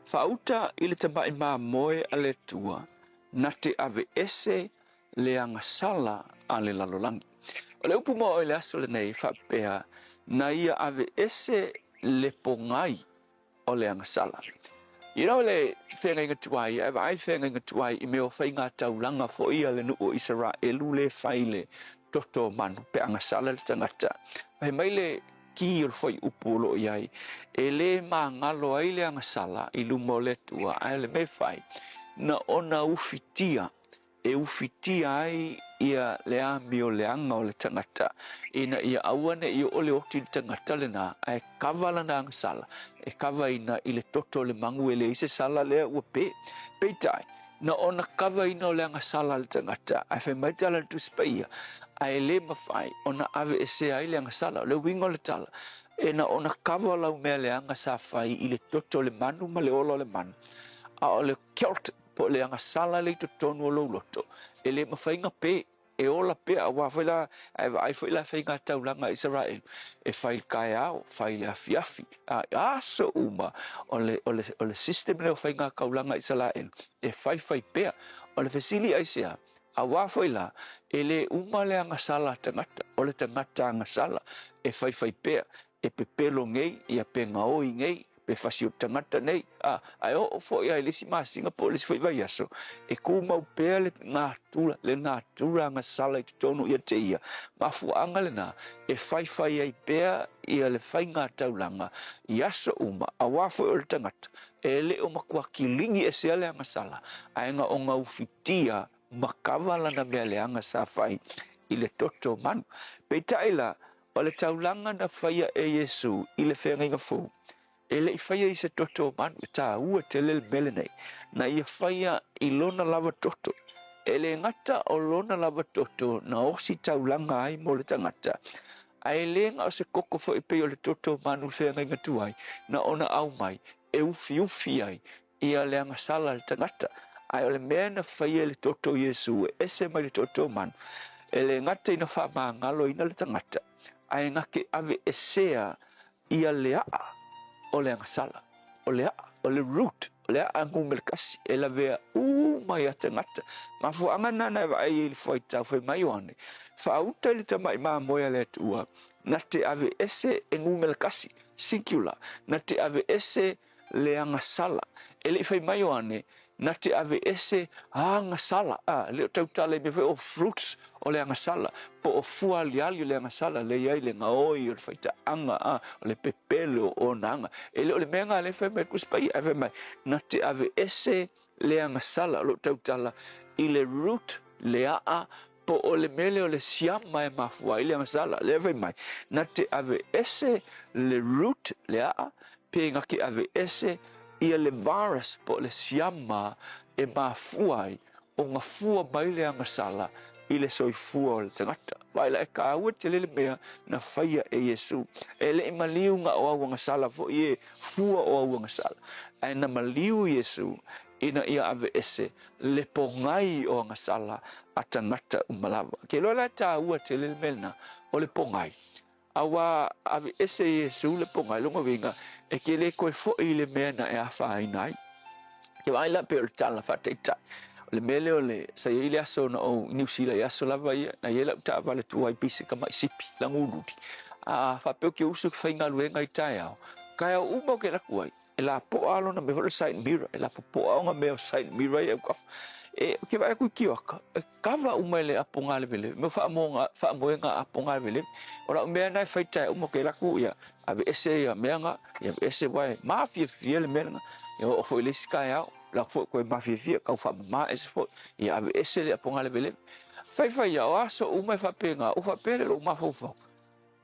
Faauta i le tamai mamoe a le Atua na te aveese le agasala a le lalolagi. O le upu mo oe i le aso lenei e faapea, na ia aveese le pogai o le agasala. You know le feagaiga tuai, ae vaai le feagaiga tuai i mea o faiga taulaga foi a le nuu o Isaraelu le fai le toto o manu pe agasala le tagata. Fai mai le ki o le fuaiupu o lo o i ai, e lē magalo ai le agasala i luma o le Atua, ae o le mea e fai, na ona ufitia e ufitia ai ia le amioleaga o le tagata, ina ia aua ne i oo le oti i le tagata lenā, ae kava lana agasala, e kavaina i le toto o le magu e leai se sala lea ua pe. Peitai, na ona kavaina o le agasala a le tagata, ae fai mai le tala a le Tusi Paia, ae le mafai ona aveesea ai le agasala. O le uiga o le tala, e na ona kava lau mea leaga sa fai i le toto o le manu ma le ola o le manu, a o le guilt po o le agasala lea i totonu o lou loto, e le mafai ona pe, e ola pea, aua foi la, a e vaai foi la i faiga taulaga a Isaraelu, e fai i le taeao, fai i le afiafi, a i aso uma, o le, o le, o le system lea o faiga taulaga a Isaraelu, e faifai pea. O le fesili aisea? Aua foi la, e le uma le agasala a tagata, o le tagata agasala, e faifai pea, e pepelo nei, ia pe gaoi nei, pe fasi o tagata nei, a, ae oo foi lava i le isi masina po o le isi foi vaiaso, e tumau pea le natura, le natura agasala i totonu ia te ia. Mafuaaga lena e faifai ai pea ia le faiga taulaga i aso uma, aua foi o le tagata e le o matua kiligi esea le agasala, ae na ona ufitia ma kava lana mea leaga sa fai i le toto o manu. Peitai la, o le taulaga na faia e Iesu i le feagaiga fou, e le i faia i se toto o manu, e tāua tele le mea lenei, na ia faia i lona lava toto. E le gata o lona lava toto na osi taulaga ai mo le tagata, ae le na o se koko foi pei o le toto o manu i le feagaiga tuai, na ona aumai e ufiufi ai ia le agasala a le tagata. Ae o le mea na faia e le toto o Iesu e ese mai le toto o manu, e le gata ina faamagaloina le tagata, ae na te aveesea ia le aa o le agasala, o le aa, o le root, o le aa numera kasi, e lavea uma ia tagata. Mafuaaga lena na e vaai ai i le fuaitau fai mai Ioane, faauta i le tamai mamoe a le Atua, na te aveese e numera kasi, singular, na te aveese le agasala. E le i fai mai Ioane, na te aveese agasala, a, le o tautala i mea foi o fruits o le agasala, po o fua aliali o le agasala, lea i ai le gaoi o le faitaaga, a, o le pepelo o onaga. E le o le mea na lea e fai mai le Tusi Paia, ae fai mai, na te aveese le agasala, o lou tautala i le root, le aa, po o le mea lea o le siama e mafua ai le agasala. Lea fai mai, na te aveese le root, le aa, pe na te aveese ia le virus po o le siama e mafua ai ona fua mai le agasala i le soifua o le tagata. Vaai la, e kāua tele le mea na faia e Iesu. E le i maliu na o au agasala foi e fua o au agasala, ae na maliu Iesu ina ia aveese le pogai o agasala a tagata uma lava. Ke iloa la e tāua tele le mea lena o le pogai. Auā aveese Iesu le pogai, lona uiga, e ke le koe foʻi i le mea na e afaina ai. Ke vaai la pei o le tala faataitai. O le mea lea o le, sa i ai le aso na ou i Niu Sila i aso lava ia, na i ai lau taavale tuai pise tamaʻi sipi, lagululi. A faapea ou te usu ki faigaluega i taeao, taeao uma ou te alu atu ai, e lapoa lona mea foi lea o le side mirror, e lapopoa ona mea o side mirror ia e autafa. E, ou te vaai atu i kioaka, e kava uma e le apo galeveleve, mea o faamoega, faamoega apo galeveleve. O lau mea lena e fai taeao uma, ou te alu atu ia aveese ia mea na, ia aveese aua e mafiafia le mea lena. Ia oo foi i le isi taeao, alu atu foi toe mafiafia, tau faamama ese foi, ia aveese le apo galeveleve. Faifai ia, o aso uma e faapena, ou faapea lea i lou mafaufau,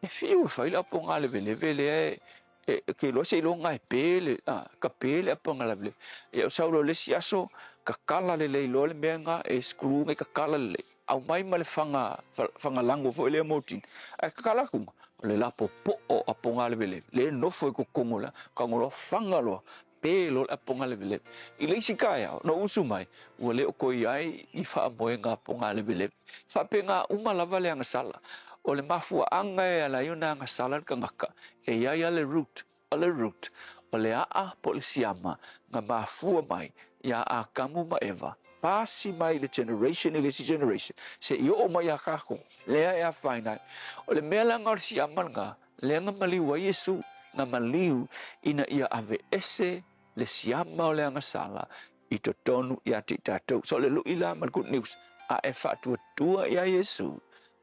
e fiu e fai le apo galeveleve lea e, E ke iloa seiloga e pe le, a, ka pe le apaga lavelave. Ia o sau loa i le isi aso, kakala lelei loa le mea lena, e screw nai kakala lelei. Aumai ma le faga, faga lago foi lea mo tini. Ae kakala atu, o le lapopoa o apoga leveleve. Lea e nofo i totonu o le tago loa, faga loa, pe loa le apoga leveleve. I le isi taeao, na ou usu mai, ua le o toe i ai ni faamoega apoga leveleve. Faapena uma lava le agasala. O le mafuaaga e ala ai ona agasala le tagata, e i ai lava le root, o le root, o le aa po o le siama na mafua mai iā Atamu ma Eva, pasi mai i le generation i le isi generation, seia oo mai iā tatou, lea e afaina ai. O le mea leaga o le siama lena, lea na maliu ai Iesu, na maliu ina ia aveese le siama o le agasala i totonu ia te i tatou. So o le luʻi la ma le good news, a e faatuatua iā Iesu,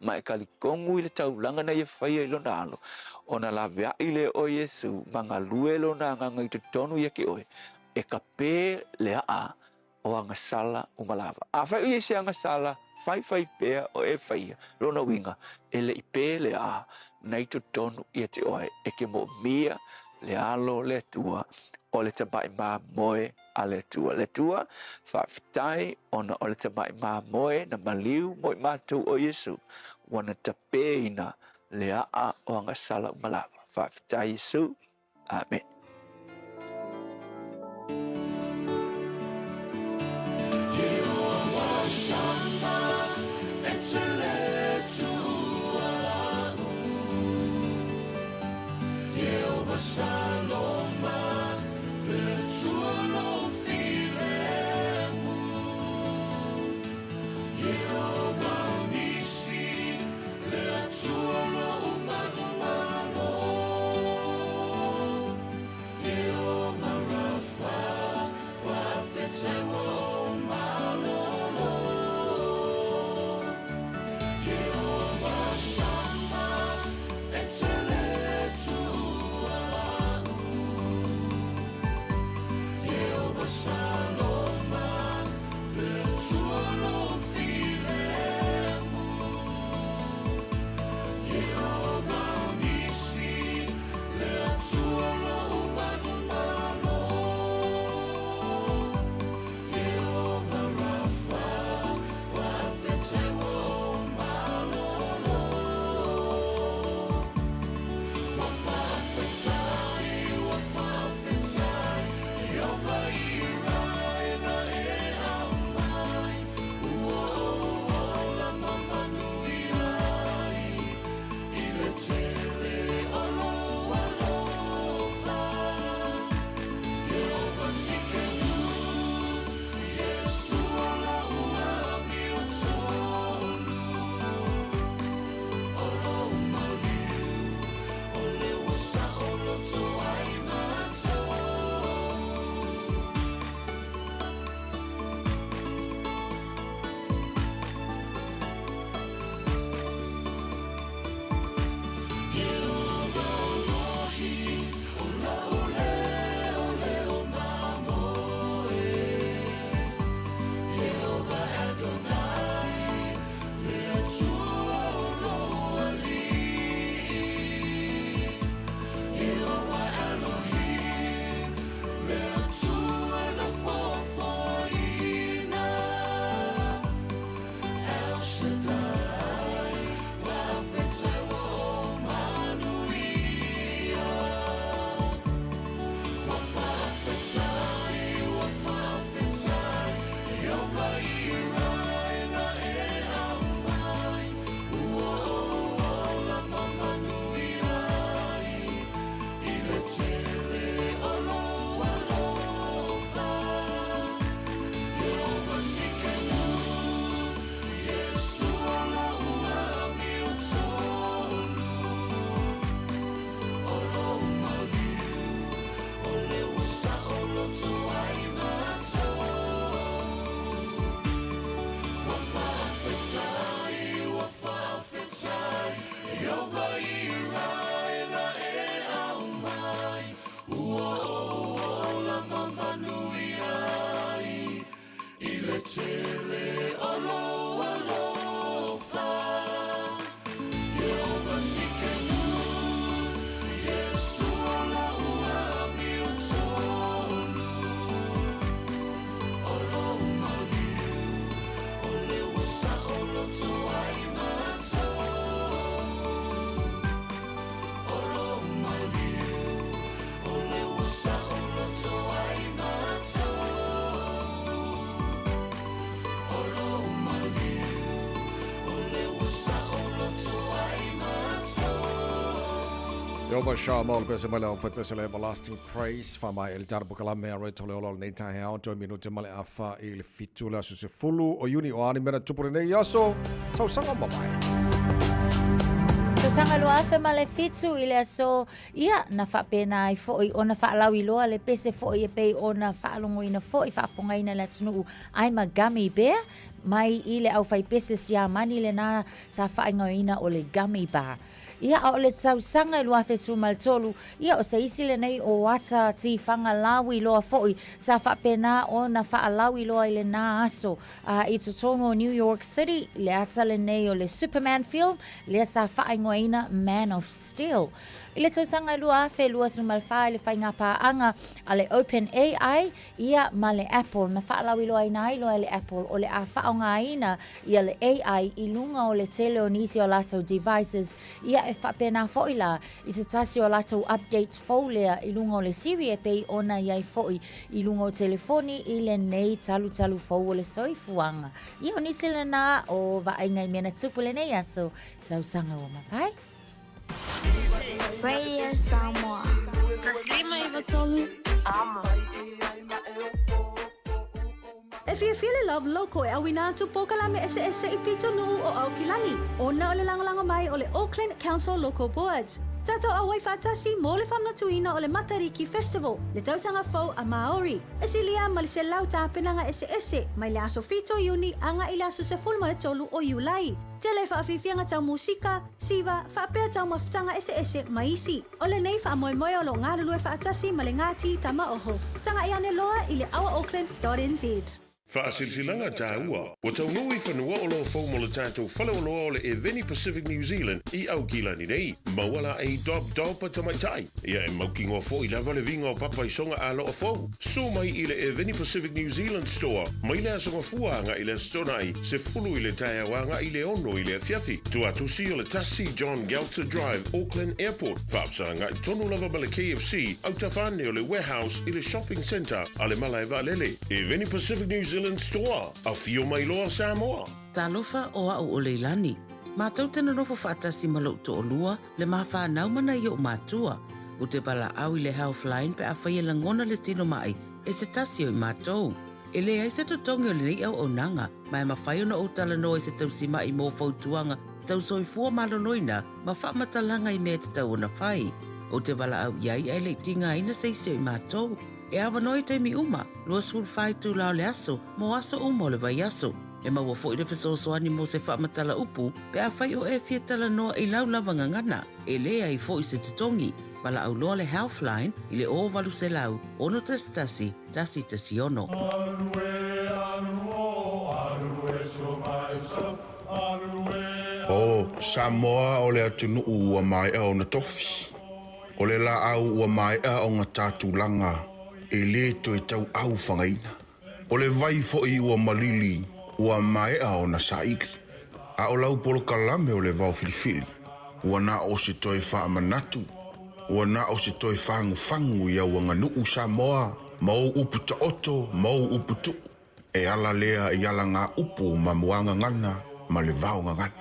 ma e talitonu i le taulaga na Ia faia i Lona Alo, ona laveai lea o Iesu ma galue Lona Agaga i totonu ia te oe, e tape le aa o agasala uma lava. Afai o i ai se agasala, faifai pea o e faia, lona uiga, e le i pē le aa na i totonu ia te oe, e te moomia le Alo o le Atua, o le Tamai Mamoe a le Atua. Le Atua, faafetai ona o le Tamai Mamoe na maliu mo i matou o Iesu, ua na tapeina le aa o agasala uma lava. Faafetai Iesu. Amene. Jehovah Shammah, o le pese mai le aufai pese le Everlasting Praise, fa mai ele tara pokalame a reto le ola o lenei taeao, toe minute ma le afa i le fitu le aso sefulu o Iuni o ani mena tupu lenei aso, tausaga mamae. Tausaga 2007 i le aso ia na faapena ai foi ona faalauiloa le pese foi e pei ona faalogoina foi faafogaina le atunuu I'm a Gummy Bear. mai i le aufaipese Siamani lenā sa faaigoaina o le Gummy Bar. Ia, a o le tausaga e 2013, ia o se isi lenei o ata tifaga lauiloa foi sa faapena ona faalauiloa i lenā aso a i totonu o New York City, le ata lenei o le Superman film lea sa faaigoaina Man of Steel. I le tausaga e 2024 i le faigapaaga a le OpenAI ia ma le Apple, na faalauiloaina ai loa e le Apple o le a faaaogaina ia le AI i luga o le tele o nisi o latou devices, ia e faapena foi la i se tasi o latou updates fou lea i luga o le Siri e pei ona i ai foi i luga o telefoni i lenei talutalu fou o le soifuaga. Ia o nisi lena o vaaiga i mea na tupu i lenei aso tausaga ua mavae. Radio Samoa. 159 Amo. E fiafia le Love Loco e auina atu polokalame eseese i pitonuu o Aukilani, ona o le lagolago mai o le Auckland Council Local Boards. Tatou auai faatasi mo le faamanatuina o le Matariki Festival, le tausaga fou a Māori. E silia ma le 100 tapenaga eseese mai le aso 7 o Iuni agai i le aso 13 o Iulai. Tele faafiafiaga tau musika, siva, faapea taumafataga eseese ma isi. O lenei faamoemoe o lo o galulue faatasi ma le Ngāti Tamaoho. Tagai ane loa i le ourauckland.nz. Faasilasilaga taua, ua taunuu i fanua oloa fou mo le tatou faleoloa o le Eveni Pacific New Zealand i Aukilani nei. Maua laei Dob Dob a tamaitai. Ia e mautinoa foi lava le viga o papa i soga aloa fou. Susu mai i le Eveni Pacific New Zealand Store mai le Aso Gafua agai i le Aso Toonai, 10 i le taeao agai i le 6 i le afiafi. Tuatusi o le 1 John Gelter Drive, Auckland Airport, faafesagai tonu lava ma le KFC, autafa ane o le Warehouse i le Shopping Centre a le Malae Vaalele. Eveni Pacific New Zealand Store, afio mai loa Samoa! Talofa o a'u o Leilani. Matou te nonofo faatasi ma lo'u to'olua, le ma fanau ma nai o'u matua. Ou te valaau i le Healthline pe afai e lagona le tino ma'i e se tasi o i matou. E leai se totogi o lenei auaunaga, ma e mafai ona ou talanoa i se tausima'i mo fautuaga tau soifua maloloina ma faamatalaga i mea e tatau ona fai. Ou te valaau i ai ae le i tigaina se isi o i matou. E avanoa i taimi uma, 24 itula o le aso, mo aso uma o le vaiaso. E maua foi le fesoasoani mo se faamatala upu pe afai o e fia talanoa i lau lava gagana, e leai foi se totogi. Valaau loa le Healthline i le 0800 611 116. O Samoa o le atunuu ua maea ona tofi. O le laau ua maea ona ta tulaga e le toe tauau fagaina. O le vai foi ua malili ua maea ona saili. A o lau polokalame o le vao filifili, ua na o se toe faamanatu, ua na o se toe fagufagu i au aganuu Samoa ma ou upu taoto ma ou upu tuu. E ala lea i alagaupu ma muagagana ma le vaogagana.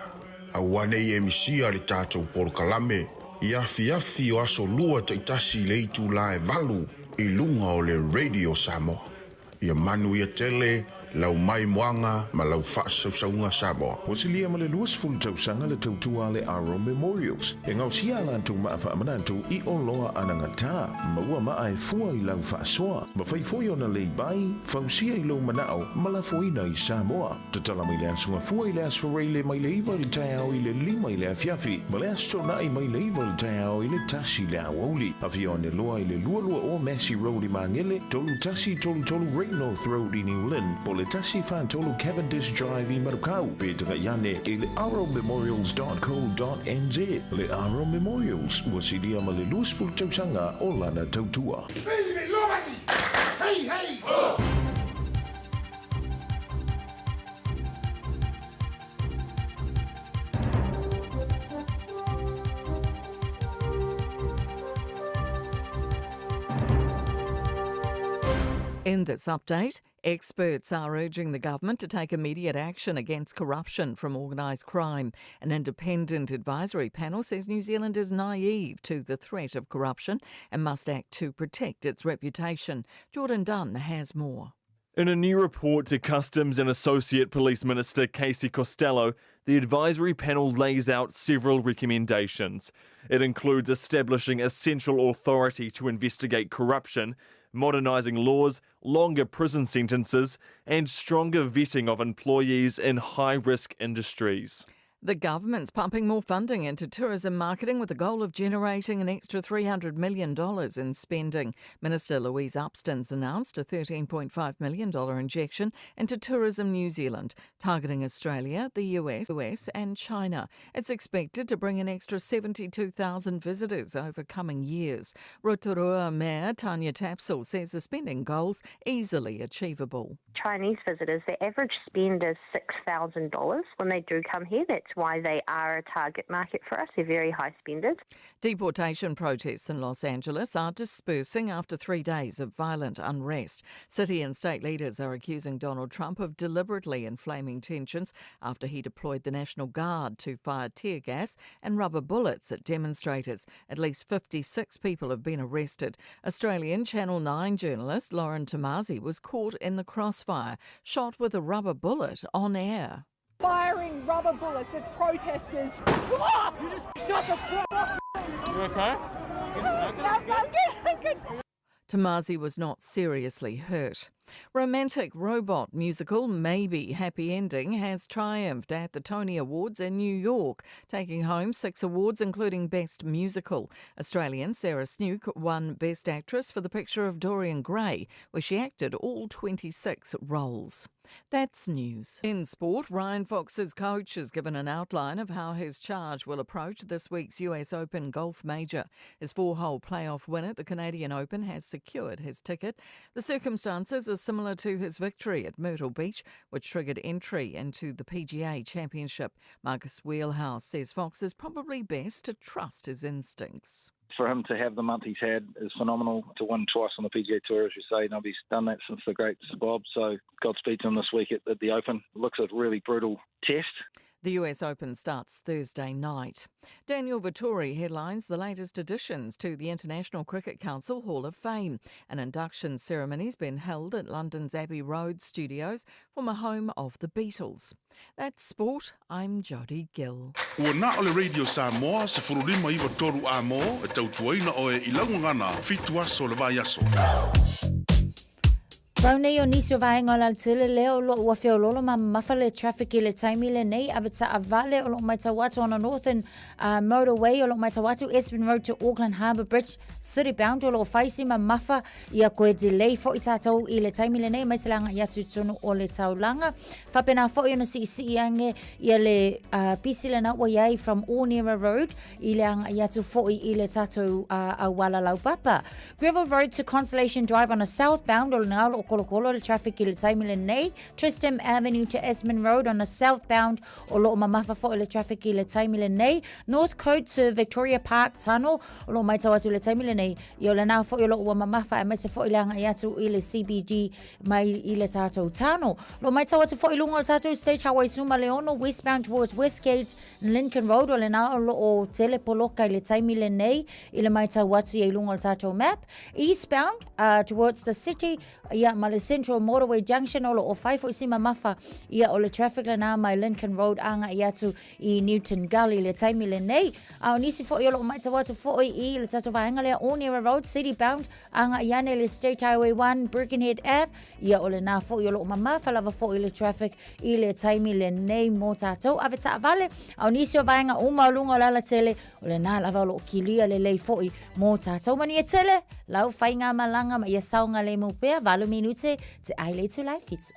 Aua ne i e misia le tatou polokalame i afiafi o aso lua taitasi i le itula e 8 i luga o le Radio Samoa. Ia manuia tele lau maimoaga ma lau faasausauga Samoa. Ua silia ma le 20 tausaga le tautua a le Aro Memorials e gaosia a latou maa faamanatu i oloa anagata. Maua maa e fua i lau faasoa. Mafai foi ona lei bai, fausia i lou manao ma lafoina i Samoa. Tatala mai le Aso Gafua i le Aso Faraile mai le 9 i le taeao i le 5 i le afiafi ma le Aso Toonai mai le 9 i le taeao i le 1 i le aoauli. Afio ane loa i le 22 Massey Road i Magele, 3133 Great North Road i New Lynn, po o le 143 Cavendish Drive i Manukau, pe tagai ane i le arrowmemorials.co.nz. Le Arrow Memorials, ua silia ma le 20 tausaga o lana tautua. Hey, hey, ho! In this update, experts are urging the government to take immediate action against corruption from organised crime. An independent advisory panel says New Zealand is naive to the threat of corruption and must act to protect its reputation. Jordan Dunn has more. In a new report to Customs and Associate Police Minister Casey Costello, the advisory panel lays out several recommendations. It includes establishing a central authority to investigate corruption, modernising laws, longer prison sentences, and stronger vetting of employees in high risk industries. The government's pumping more funding into tourism marketing with the goal of generating an extra $300 million in spending. Minister Louise Upston's announced a $13.5 million injection into Tourism New Zealand, targeting Australia, the US, US and China. It's expected to bring an extra 72,000 visitors over coming years. Rotorua Mayor Tanya Tapsell says the spending goal's easily achievable. Chinese visitors, their average spend is $6,000 when they do come here. That's why they are a target market for us. They're very high spenders. Deportation protests in Los Angeles are dispersing after three days of violent unrest. City and state leaders are accusing Donald Trump of deliberately inflaming tensions after he deployed the National Guard to fire tear gas and rubber bullets at demonstrators. At least 56 people have been arrested. Australian Channel 9 journalist Lauren Tommasi was caught in the crossfire, shot with a rubber bullet on air firing rubber bullets at protesters. You just shut the fuck up. You okay? I'm good, I'm good. Tommasi was not seriously hurt. Romantic robot musical Maybe Happy Ending has triumphed at the Tony Awards in New York, taking home six awards, including Best Musical. Australian Sarah Snook won Best Actress for the picture of Dorian Gray, where she acted all 26 roles. That's news. In sport, Ryan Fox's coach has given an outline of how his charge will approach this week's US Open Golf Major. His four hole playoff win at the Canadian Open has secured his ticket. The circumstances are similar to his victory at Myrtle Beach, which triggered entry into the PGA Championship. Marcus Wheelhouse says Fox is probably best to trust his instincts for him to have the month he's had is phenomenal. To win twice on the PGA Tour, as you say, nobody's done that since the great Bob. So Godspeed to him this week at, at the Open. Looks a really brutal test. The US Open starts Thursday night. Daniel Vettori headlines the latest additions to the International Cricket Council Hall of Fame. An induction ceremony's been held at London's Abbey Road Studios, former home of the Beatles. That's sport. I'm Jodie Gill. Ua na o le Radio Samoa, 159 a mo, e tautuaina oe i laugagana, fitu aso le vai aso. Pau nei o nisi o vaega o le alatele lea o loo ua feololo ma mamafa le traffic i le taimi lenei ave taavale o loo maitau atu on a northern uh, motorway o loo maitau atu Espen Road to Auckland Harbour Bridge city bound o loo faisi mamafa ia koe delay foi tātou i le taimi lenei mai se le agai atu i totonu o le taulaga faapena foi ona siisii age ia le uh, pisi lena ua iai from Onera Road i le agai atu foi i le tatou uh, auala laupapa. Greville Road to Constellation Drive on a southbound o lena o loo kolokolo le traffic i le taimi lenei. Tristram Avenue to Esmond Road on a southbound o loo mamafa foi le traffic i le taimi lenei. Northcote to Victoria Park Tunnel o loo maitau atu i le taimi lenei. Ia o lena foi o loo ua mamafa aemaise foi le agai atu i le CBD mai i le tatou tano. Lo maitau atu foi i luga o le tatou State Highway 16 westbound towards Westgate Lincoln Road o lena o loo tele poloka i le taimi lenei i le maitau atu ia i luga o le tatou map. Eastbound uh, towards the city ia ma le Central Motorway Junction o loo fai foi si mamafa ia o le traffic lena mai Lincoln Road agai atu i Newton Gully i le taimi lenei. A o nisi foi o loo maitau atu foi i le tatou vaega lea Onera Road city bound agai ane i le State Highway 1 Birkenhead Ave ia o lena foi o loo mamafa lava foi le traffic i le taimi lenei mo tātou ave taavale a o nisi o vaega uma o luga o le alatele o lena lava o loo kilia lelei foi mo tātou mania tele lau faigamalaga ma ia saogalemu pea valu minute te ai le itula e fitu.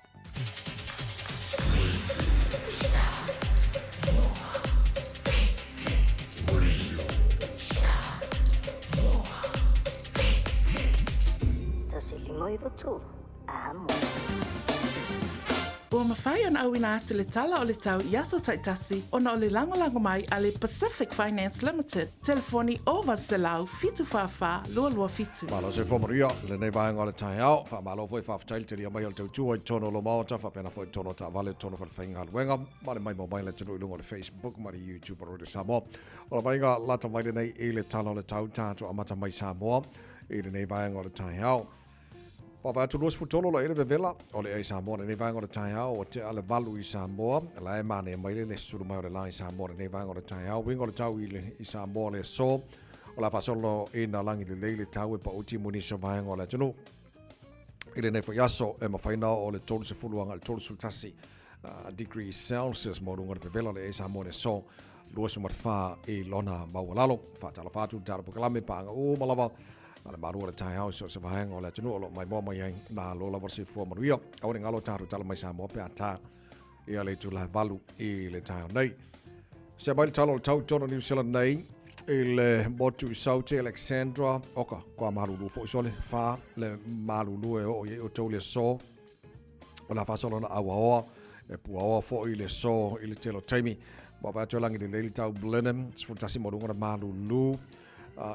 Ua mafai ona auina atu le tala o le tau i aso taitasi ona o le lagolago mai a le Pacific Finance Limited, telefoni 0800 744 227. Malo soifua manuia i lenei vaega o le taeao. Faamalo foi faafetai le talia mai o le tautua i totonu o lo Maota, faapena foi i totonu o taavale, totonu o falefaigaluega, ma le maimoa mai le atunuu i luga o le Facebook ma le YouTube o Radio Samoa. O le vaega lata mai lenei i le tala o le tau tatou amata mai Samoa i lenei vaega o le taeao. Vaavaai atu 23 o le vevela o le ea i Samoa lenei vaega o le taeao ua tea le valu i Samoa la e manaia mai le le susulu mai o le la i Samoa lenei vaega o le taeao uiga o le tau i, le, i Samoa le aso o le a faasolo ina lagi lelei le tau e pauti mo nisi o vaega o le atunuu. I lenei foi aso e mafai ona oo le 30 agai le 31 degree Celsius mo luga o le vevela o le ea i Samoa i le aso 24 i lona maualalo. Faatalofa atu i le tatou polokalame paaga uma lava ma le malu o le taeao i so o se vaega o le atunuu o lo o maimoa mai ai. Malo lava le soifua manuia. Aua ne i galo tatou tala mai Samoa pe a ta ia le itula e 8 i le taeao nei. Se mai le tala o le tau i totonu o New Zealand nei i le motu i Saute, Alexandra, oka, kua malulu foi sole, whā le malulu e oo i ai outou le aso. O la whasolo na awaoa, e puaoa foi le aso i le tele o taimi. Wa vai atu e langi lelei le tau Blenheim, 11 mo lunga na malulu.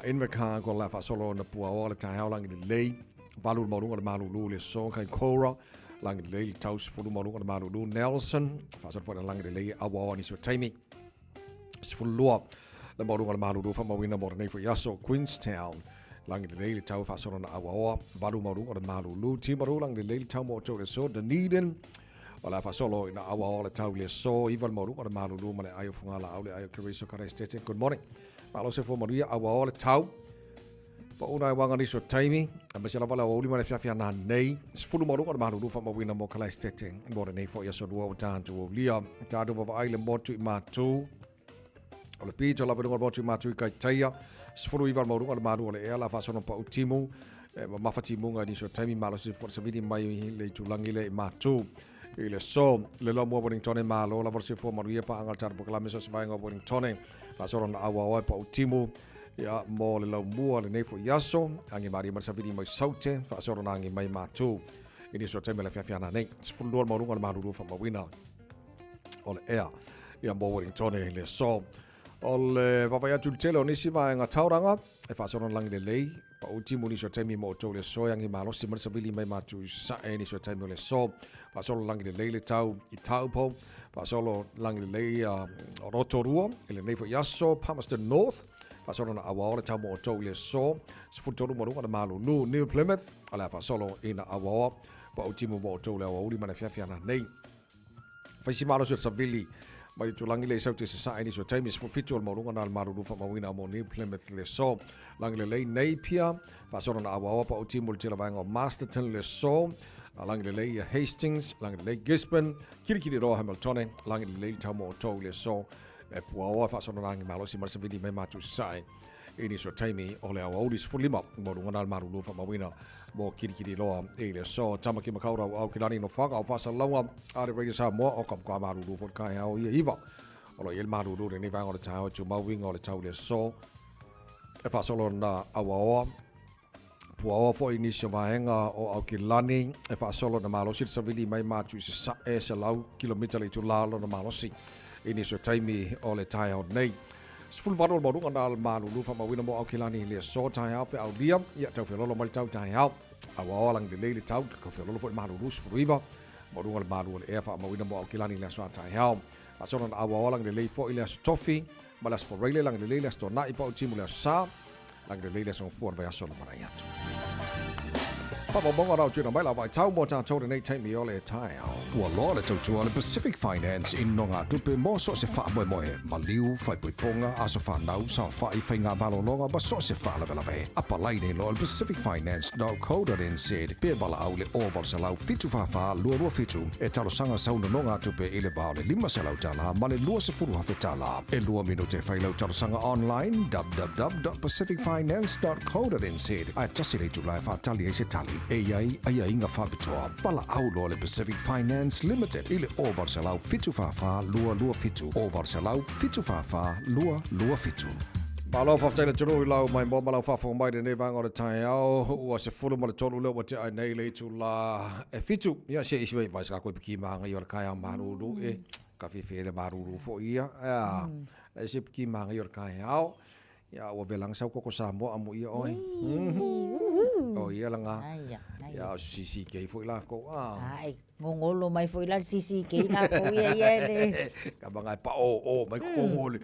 Invercargill la whasolo na puaoa le taeao langi lelei. Valu le maulunga le malulu le aso Kaikoura. Langi lelei le tau 10 maulunga le malulu Nelson. Whasolo foi na langi lelei awaoa nisi o taimi. 12 le maulunga le malulu whamawina mo lenei foi aso Queenstown. Langi lelei le tau whasolo na awaoa. Valu maulunga le malulu. Timaru langi lelei le tau mo le aso Dunedin. O la whasolo ina awaoa le tau le aso. Iwa le maulunga le malulu ma le ai o fungala au le ai o Keriso Karestete. Good morning. Malo se fua manuia awaoa le tau. Pa una e wanga niso taimi, a mese lava le aoauli ma le fiafia nā nei. 10 maluga le malulu whamawina mo Kalaistete. Mo le nei fo ia so lua o tātou o lia. Tātou wawa ai le motu i mātou. O le pito lava lunga le motu i mātou i kai teia. 19 le mauluga le malu o le ea la whasono pa utimu. E ma mawhati munga i niso taimi malo se fo savini mai le itulangi le i mātou. I le so, le lo mua Wellington e malo lava se fua manuia pa anga tātou pokalame so se vaenga o Wellington. Whasono na awa oe pa utimu. Ia, mo le laumua lenei foi aso, agi malie mai le savili mai Saute, faasolo na agi mai matou. I nisi o taimi o le afiafi ana nei. 12 le maualuga o le malulu faamauina o le ea. Ia, mo Wellington i le aso. O le vaavaai atu i le tele o nisi vaega tauranga, e faasolo na lagi lelei, pau timu nisi o taimi mo outou i le aso e agi malosi mai le savili mai matou i Sasae i nisi o taimi o le aso. Faasolo lagi lelei le tau i Taupo, faasolo lagi lelei o Rotorua i lenei foi aso, Palmerston North, faasolo na auao le tau mo outou i le aso, 13 ma luga na malulu, New Plymouth, o le a faasolo ina auaoa, pau timu mo outou i le aoauli ma le afiafi ana nei. Faisi malosi o le savili mai le tūlangi le i saute sasae nisi o taimi 17 o le maualuga na le malulu faamauina mo New Plymouth le aso. Langi lelei Napier, faasolo na auaoa pau timu le tele vaega o Masterton le aso. Langi lelei ia Hastings, langi lelei Gisborne, Kirikiriroa Hamiltone, langi lelei le tau mo outou i le aso. E puaoa faasolo na angi malosi ma le savili mai mātou sasae i nisi o taimi o le aoauli 15 maualuga na le malulu faamauina mo Kirikiriroa i le aso. Tamaki Makaurau Aukilani no Whanga o Whasalauga a le Radio Samoa o ka mka malulu fo kai ao ia iwa. O lo i le malulu lenei vaega o le taeao e tumau uiga o le tau i le aso. E faasolo na auaoa puaoa foi nisi o vaega o Aukilani e faasolo na malosi le savili mai mātu i sasae 100 kilomita le itula lona malosi i nisi o taimi o le taeao nei. 18 o le maualuga na le malulu faamauina mo Aukilani i le aso taeao pe aulia ia tau feololo mai le tau taeao. Auaoa lagi lelei le tau tau feololo foi le malulu 19 maualuga le malu o le ea faamauina mo Aukilani i le aso a taeao. Faasolo na auaoa lagi lelei foi le aso Tofi ma le aso Foreile lagi lelei le aso Tuanai pau timu le aso Sa. Lagi lelei le aso Gafua le vaiaso le manai atu. Faamaumauga na o tuuina mai la vaitau mo tatou lenei taimi o le taeao. Ua loa le tautua a le Pacific Finance i nogatupe mo so o se faamoemoe, maliu, faaipoipoga, aso fanau, saofai, faiga malologa ma so o se faalavelave. Apalai nei loa i le pacificfinance.co.nz pe valaau i le 0800 744 227 e talosaga sau nonogatupe i le va o le $500 ma le $20,000. E lua minute e fai lau talosaga online www.pacificfinance.co.nz ae tasi le itula e faatali ai se tali e i ai aiaiga faapitoa. Valaau loa le Pacific Finance Limited i le 0800 744 227, 0800 744 227. Malo faafetai le atunuu i lau maimoa ma lau faafofoga mai i lenei vaega o le taeao. Ua 13 lea ua tea ai nei le itula e 7. Ia se i vai se kākou e piki māngai o le kaeao malulu e. Ka fiafia i le malulu foi ia. Ea, e se piki māngai o le kaeao. Ia, ua velanga sau koko Samoa amu ia oe. O ia langa. Ia, o CCK foi lākou. Ai, ngongolo mai foi la le CCK lākou ia ia le. Ka manga e pa o o mai ko o le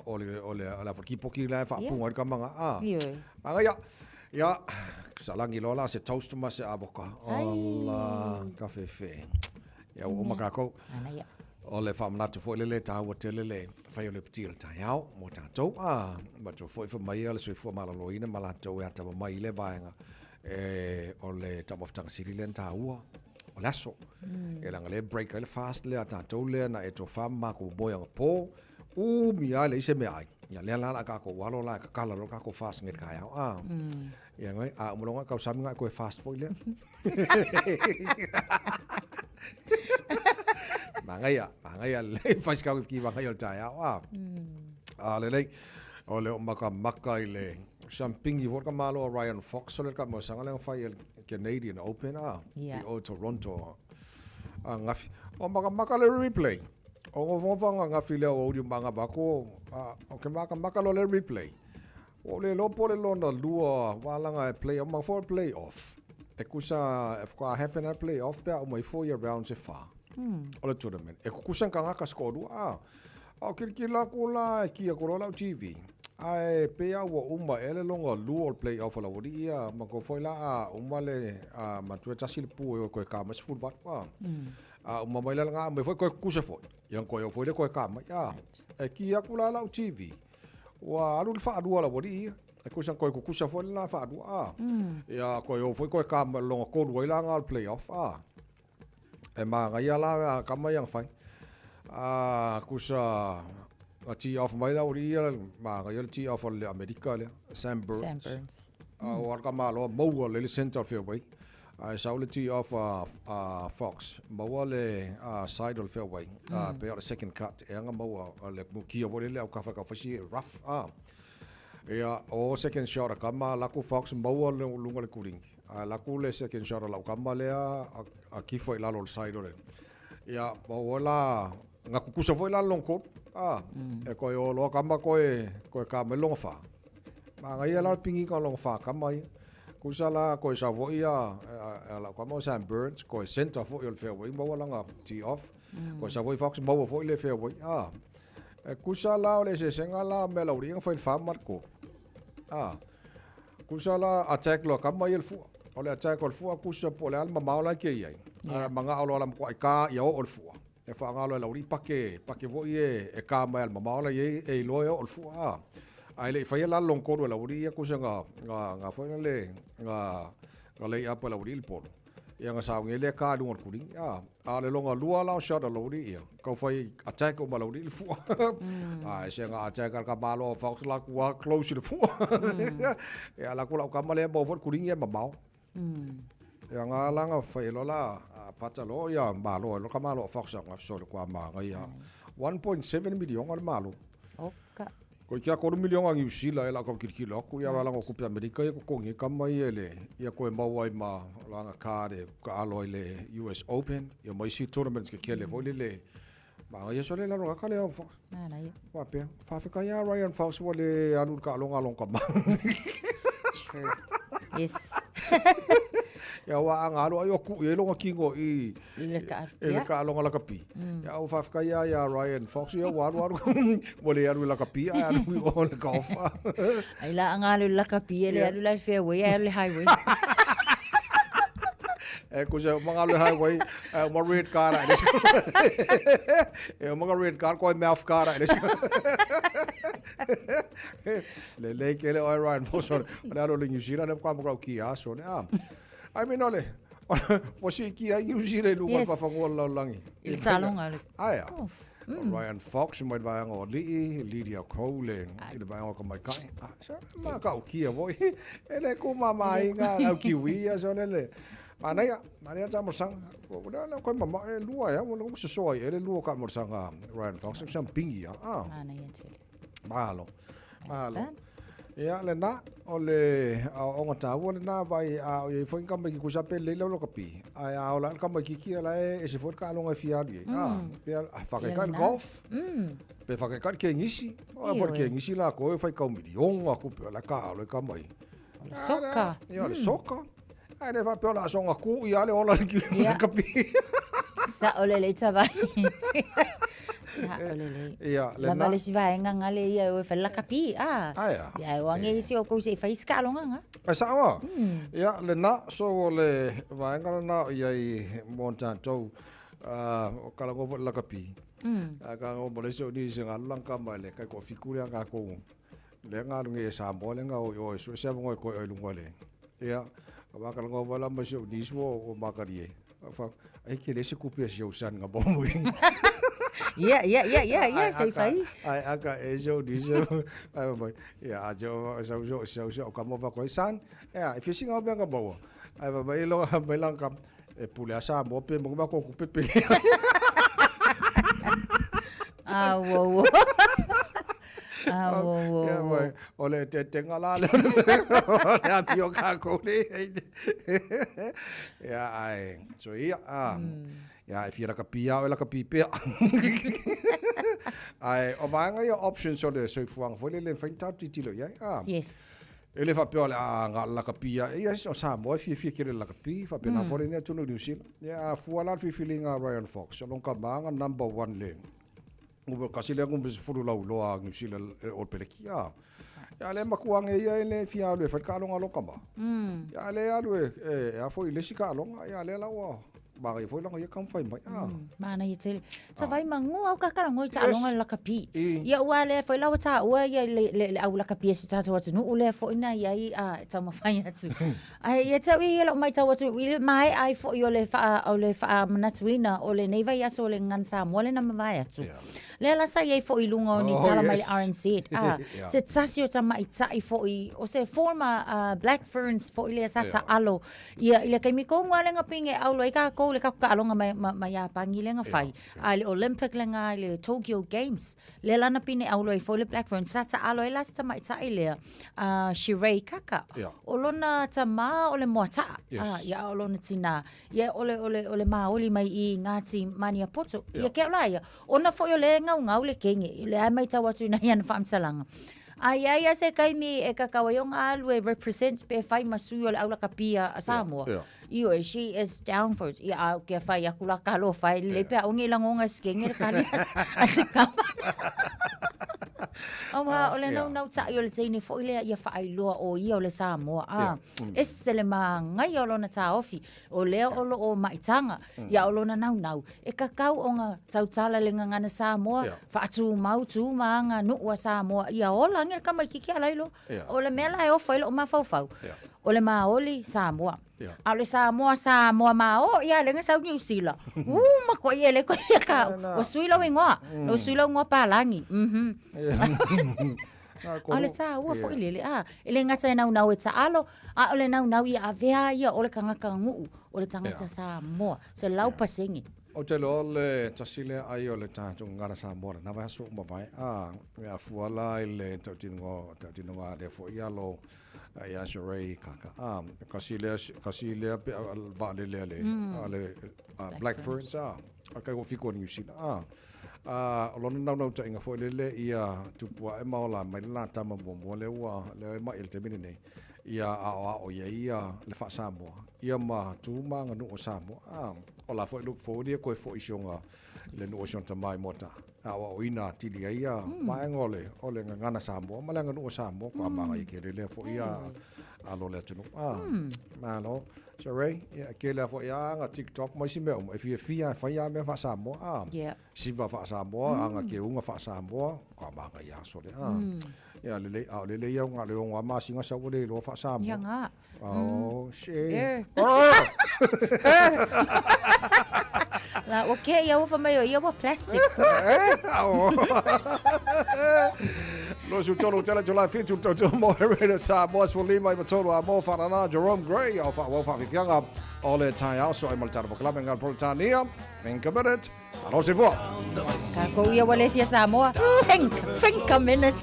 o le o le la kipoki la e faapuga ai le kamaga. Manga ia. Ia, salangi loa la se toast ma se avoka. Ola, ka fefe. Ia, ua uma kākou. O le faamanatu foi lele taua tele le fai o le piti o le taeao mo tatou. A, matua foi fai mai le soifua maloloina ma latou e atama mai i le vaega. E o le taumafataga sili lea na taua o le aso. E leaga lea e break ai le fast lea a tatou lea na e tofa ma matou moe anapo, umi lava e leai se meaai. Ia lea la o le a tatou alo la e tatala loa le tatou fast nei i le taeao a. Ia nai, a uma loa ona e tausami ona e toe fast foi lea. Manaia, manaia lelei fai si ki manaia o le taeao a. A lelei, o le o makamaka i le Champingi foi le tamaloa o Ryan Fox o le tamasaga lea na fai e le Canadian Open a i o Toronto ananafi. O makamaka le replay. O nofonofo ananafi lea o Audio ma agava atu o ke makamaka loa le replay. Ua ou le iloa po o le lona lua wālanga e play off, ma foi play off. E kusa e faatoa happen ai play off pe a uma ifo ia rounds e whā. O le tournament. E kukusa ngā ka score rua. A, a o kilikila aku la e ki aku loa lau TV. Ae pei a ua uma ea le longa lua o le play off a lau alii ia, ma ko foi la a uma le a matua e tasi le pu e o koe ka mai 18 a. A uma mai la nga mai foi koe kukusa foi. Ia koe o foi le koe ka mai a. E ki aku la lau TV. Ua alu le faalua a lau alii ia. E kusa koe kukusa foi le la faalua a. Ia koe o foi koe ka mai longa tolu ai la nga o le play off a. E māngaia la a kama ia na whai. A kusa a tee off mai la uri ia māngaia le tee off o le Amerika lea, Sam Burns. Sam Burns. A o alka māloa maua le le center fairway. A e sau le tee off a Fox, maua le side o le fairway. A pe o le second cut e anga maua le mukia foi le au kafa ka whaisi rough. A ia o second shot a kama laku Fox maua le lunga le kuringi. Ae alu atu le second shot a lau kama lea a kifo i lalo o le side o le. Ia, maua la, na kukusa foi la le lona tolu. A, e koe o loa kama koe, koe ka mai lona wha. Manaia la le pingiga o lona wha kama ia. Kusa la koe sau foi a, a, a lau kama o Sam Burns, koe center foi o le fairway, maua lana tee off. Koe sau foi Fox, maua foi le fairway. A, e kusa la o le eseesega la o mea laulii na fai i le wha ma le tolu. A, Kusa la attack loa kama ia le fua. O le attack o le fua kusa po o le a le mamao la ke i ai. Yeah. Mangao loa la makuai ka ia oo le fua. E whaangalo e lauri pake, pake voi e, e ka mai al mamao la i e iloa e oo le fua. A, a ele i whaia la long koru e lauri ia kusa nga, nga, nga whaina le, nga, nga lei apa e lauri i le polo. Ia nga saungi lea ka lunga o le kuringi. A, a le longa lua la o shot a lauri ia. Kau whai attack o ma lauri le fua. A e se nga attack al ka malo o Fox la kua close le fua. Ia la kula o kama lea mau fo le kuringi e mamao. Ia nga langa whai lo la a pata lo ia malo e lo ka malo o Fox a nga so le kua ma nga ia. 1.7 million le malo. Oka. Ko kia koru milionga Niu Sila e la kau kilikilo aku ia walanga o kupe Amerika ia kokongi e kama ia le ia koe mau ai ma langa card e ka alo ai le US Open ia ma isi tournaments ke kele foi le le ma ia so le lalo ka le au Fox. Nana ia. Wa pea. Whawheka ia Ryan Fox wa le alu ka alonga alonga kama. True. Yes. Ia wa anga alo ai o ku i longa kingo i I le ka, i le ka alonga lakapi. Ia au whawheka ia ia Ryan Fox ia wa alu alu wa le alu i lakapi ai alu i o le golf. Ai la anga alu lakapi e le alu la fairway ai alu le highway. E ko se mga alu highway e uma red card ai. E uma red card ko mouth card ai. Le le ke le oi Ryan Fox o le alu le New Zealand e kwa mo ki aso ne. I mean ole Ua siiki ai New Zealand i luga o le pafanua o le lalolagi. I le taaloga o le Aea. golf. Ryan Fox mai le vaega o Alii, Lydia Ko le i le vaega o Kamaikai. Ah, sa makaukia foi. E le kumamāiga lau kiwi ia so le le. Manaia, manaia taamolosaga. O lea lea koe mamae lua ea, ua le sosoa ai e le lua o taamolosaga Ryan Fox, sa pingi ia. Ah. Manaia tele. Malo. Malo. Ia, lena, o le aoaoga taua lena, vai a o i ai foi ni tamaititi kusa pe lelei lau lakapi, ae a ola ae le tamaititi ia la e ese foi le taaloga e fia alu i ai. A, pe a faataitai le golf, pe faataitai le kenisi, o foi le kenisi lakou e faitau miliona tupe o la e taaalo ai tama ia. O le soka. Ia, o le soka. Ae le faapea o le a soga ku ia le ola le lakapi. Sa'o lelei tavai. Sa'o lelei. Ia, lena. Lava le isi vaega nga le ia e fai lakapi, a. Aea. Ia, e o ange isi o kou se i fai isi taaloga nga. E sa'o a. Ia, lena, so o le vaega lena o i ai mo tatou, o kalagoa foi le lakapi. A ka ngo mo le isi o nisi nga alu lang kama le kai toafitu lea tatou, lea nga alu nei e Samoa lea nga o i o e sue se avanoa e toe o i luga o le, ia. Ka makalongo mai la ma si ou niece ua ua makalie. Fa ai ke le se kupi a si ou son nga mo Ia, ia, ia, ia, ia, se i fai. Ai aka e si ou niece ai mai. Ia a jo sa so sa so ka mo fa ko san. Ia e fisinga o mea nga maua. Ai mai lo mai lang ka e pule a sa mo pe mo ma ko ku pepe. Ah, wo, wo. Ah, wo, wo, Ia, wo. mai, o le te te ngala le. O le amio ka ko le. Ia ai, so ia, ah. Ia e fia lakapi au e lakapi pea. Ai, o vaega ia options o le soifuaga foi lele e mafai ona tatou tilotilo i ai. Ah. Yes. E le faapea o le a na o le lakapi lava. Yes, o Samoa e fiafia tele i le lakapi, faapena foi lenei atunuu i Niu Sila. Ia, a fua la le filifiliga a Ryan Fox, o lona tama na number one le numera tasi lea numera 10 lauiloa a Niu Sila i le All Peleki. A, ia lea e matua ane ia e le fia alu e fai le taaloga a lona tama. Ia lea e alu e a foi i le isi taaloga, ia lea la ua Manaia foi lana ia taumafai mai. Ah. Manaia tele. Sa vai mangua au kakala ngoi taaloga le lakapi. Ia ua lea foi la ua taua ia le, le, le au lakapi e si tātou atunuu lea foi na iai a taumafai atu. Ae ia te au ia lau maitau atu i le mae ai foi o le wha, o le whaamanatuina o lenei vaiaso o le Gagana Samoa le na mavae atu. Lea la sa iai foi i luga o ni Oh, tala mai yes. le RNZ. Ah, Yeah. Se tasi o tamaitai foi, o se former Black Ferns foi lea sa taalo Ia, i le taimi tonu lava lea na pine aulo ai tatou i le tatou taaloga ma, ma, ma Iapani lea na fai, a i le Olympic lena i le Tokyo Games, lea la na pine aulo ai foi le Black Ferns, sa taalo ai la si tamaitai lea, a Shiray Kaka. Ia. O lona tamā o le moata'a, Yes. a, ia, a o lona tinā, ia, o le, o le, o le māoli mai i Ngāti Maniapoto. Ia, ke au la ia, ona foi o lea e gaugau le kenge, lea e maitau atu i nai ana faamatalaga. A i ai a se taimi e kakau ai ona alu e represent pe fai ma sui o le aulakapi a Samoa. Yeah, Ioe, she is down for it. Ia, a kia fai aku la ka lo fai lelei pe aʻo nge lagoga e sikenge le kali a se kama. Auā, o le naunau taʻi o le teine foi lea ia faailoa o ia o le Samoa. A, ese le māgaia o lona taofi, o lea o loo maitaga, ia o lona naunau, E kakau ona tautala le gagana Samoa, faatumau tu ma aga nuu a Samoa, ia ola age le tamaititi a lailo. O le mea la e ofo ai lou mafaufau, o le maoli Samoa. A o le Samoa, Samoa mao ia lea na sau Niu Sila. U makuai e le koe ia ka, ua sui lou igoa, ua sui lou igoa palagi. Mhm. A o le taua foi lele, a, e le gata e naunau e taalo, a o le naunau ia avea ia o le tagata nuu, o le tagata Samoa, 100%. Ou te iloa o le tasi lea ai o le tatou gagana Samoa lena vaiaso ua mavae, a, e afua la i le tautinoga, tautinoga a lea foi alo ia Sheree Kaka, a, kasi lea, kasi lea pe vaalele a le, a le Black Ferns, a, a kai ua fiku o Niu Sila, a. Ā, o lona naunautaiga foi lele ia tupu ae ma ola mai le la tama muamua lea ua, lea e maʻi i le taimi lenei, ia aoao i ai ia le faa-Samoa, ia ma tu ma aganuu o Samoa. Ā, o la foi look forward ia koe foi i si ona, le nuu o si ona tama i Moataa, e aoaoina atili ai ia vaega o le, o le gagana Samoa ma le aganuu o Samoa, kua mānaia tele lea foi ia alo o le atunuu. Ā, malo. So Ray, ia, e kele a foi a aga TikTok ma isi mea uma, e fiafia e fai a mea faa-Samoa, a. Siva faa-Samoa, aga keuga faa-Samoa, ka mānaia aso lea, a. Ia, lelei, a o lelei au na o le ono a masina sau ua le iloa faa-Samoa. Ia ngā. Oh, shit. Er. Oh! La, o ke ia ua whamai o ia ua plastic. Oh. 23 tela July 7 tau tau mo Radio Samoa 15 i 3 a mo whanana Jerome Gray o wha wau whawhiwhianga o le taiao so ai mo le tara pokalame ngā Politania. Think a minute. Alo se fua. Ka kou ia ua le fia Samoa. Think, think a minute.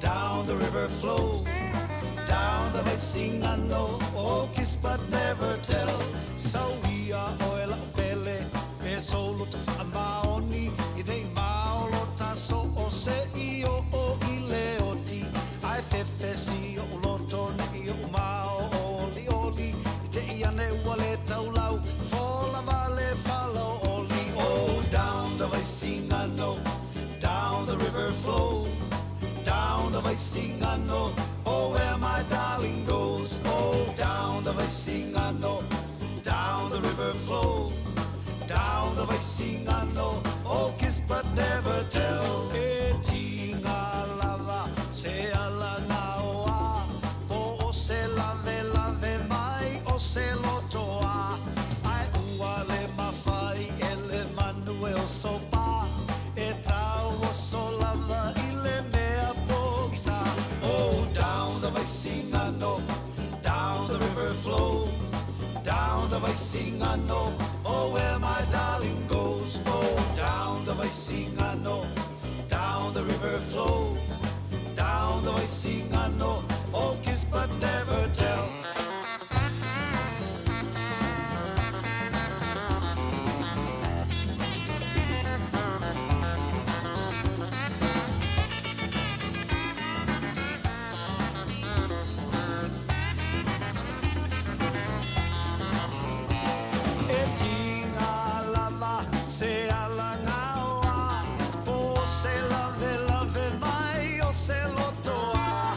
Down the river flows, down the Vaisigano, oh kiss but never tell. So we are oil pele, pe solo te whaamaoni, i nei maolo taso o se i o o i le oti, ai fefe si o loto ne i o mao o li oli, i te i ane ua le taulau, fola vale falo oli, oh down the Vaisigano, down the river flows, down the Vaisigano, oh where my darling goes, oh down the Vaisigano, down the river flows, down the Vaisigano, oh kiss but never tell. E ti Vaisigano, oh where my darling goes. Oh, down the Vaisigano, down the river flows. Down the Vaisigano, oh kiss but never tell. E tinga lava se ala ngaoa Po se lave lave mai o se lotoa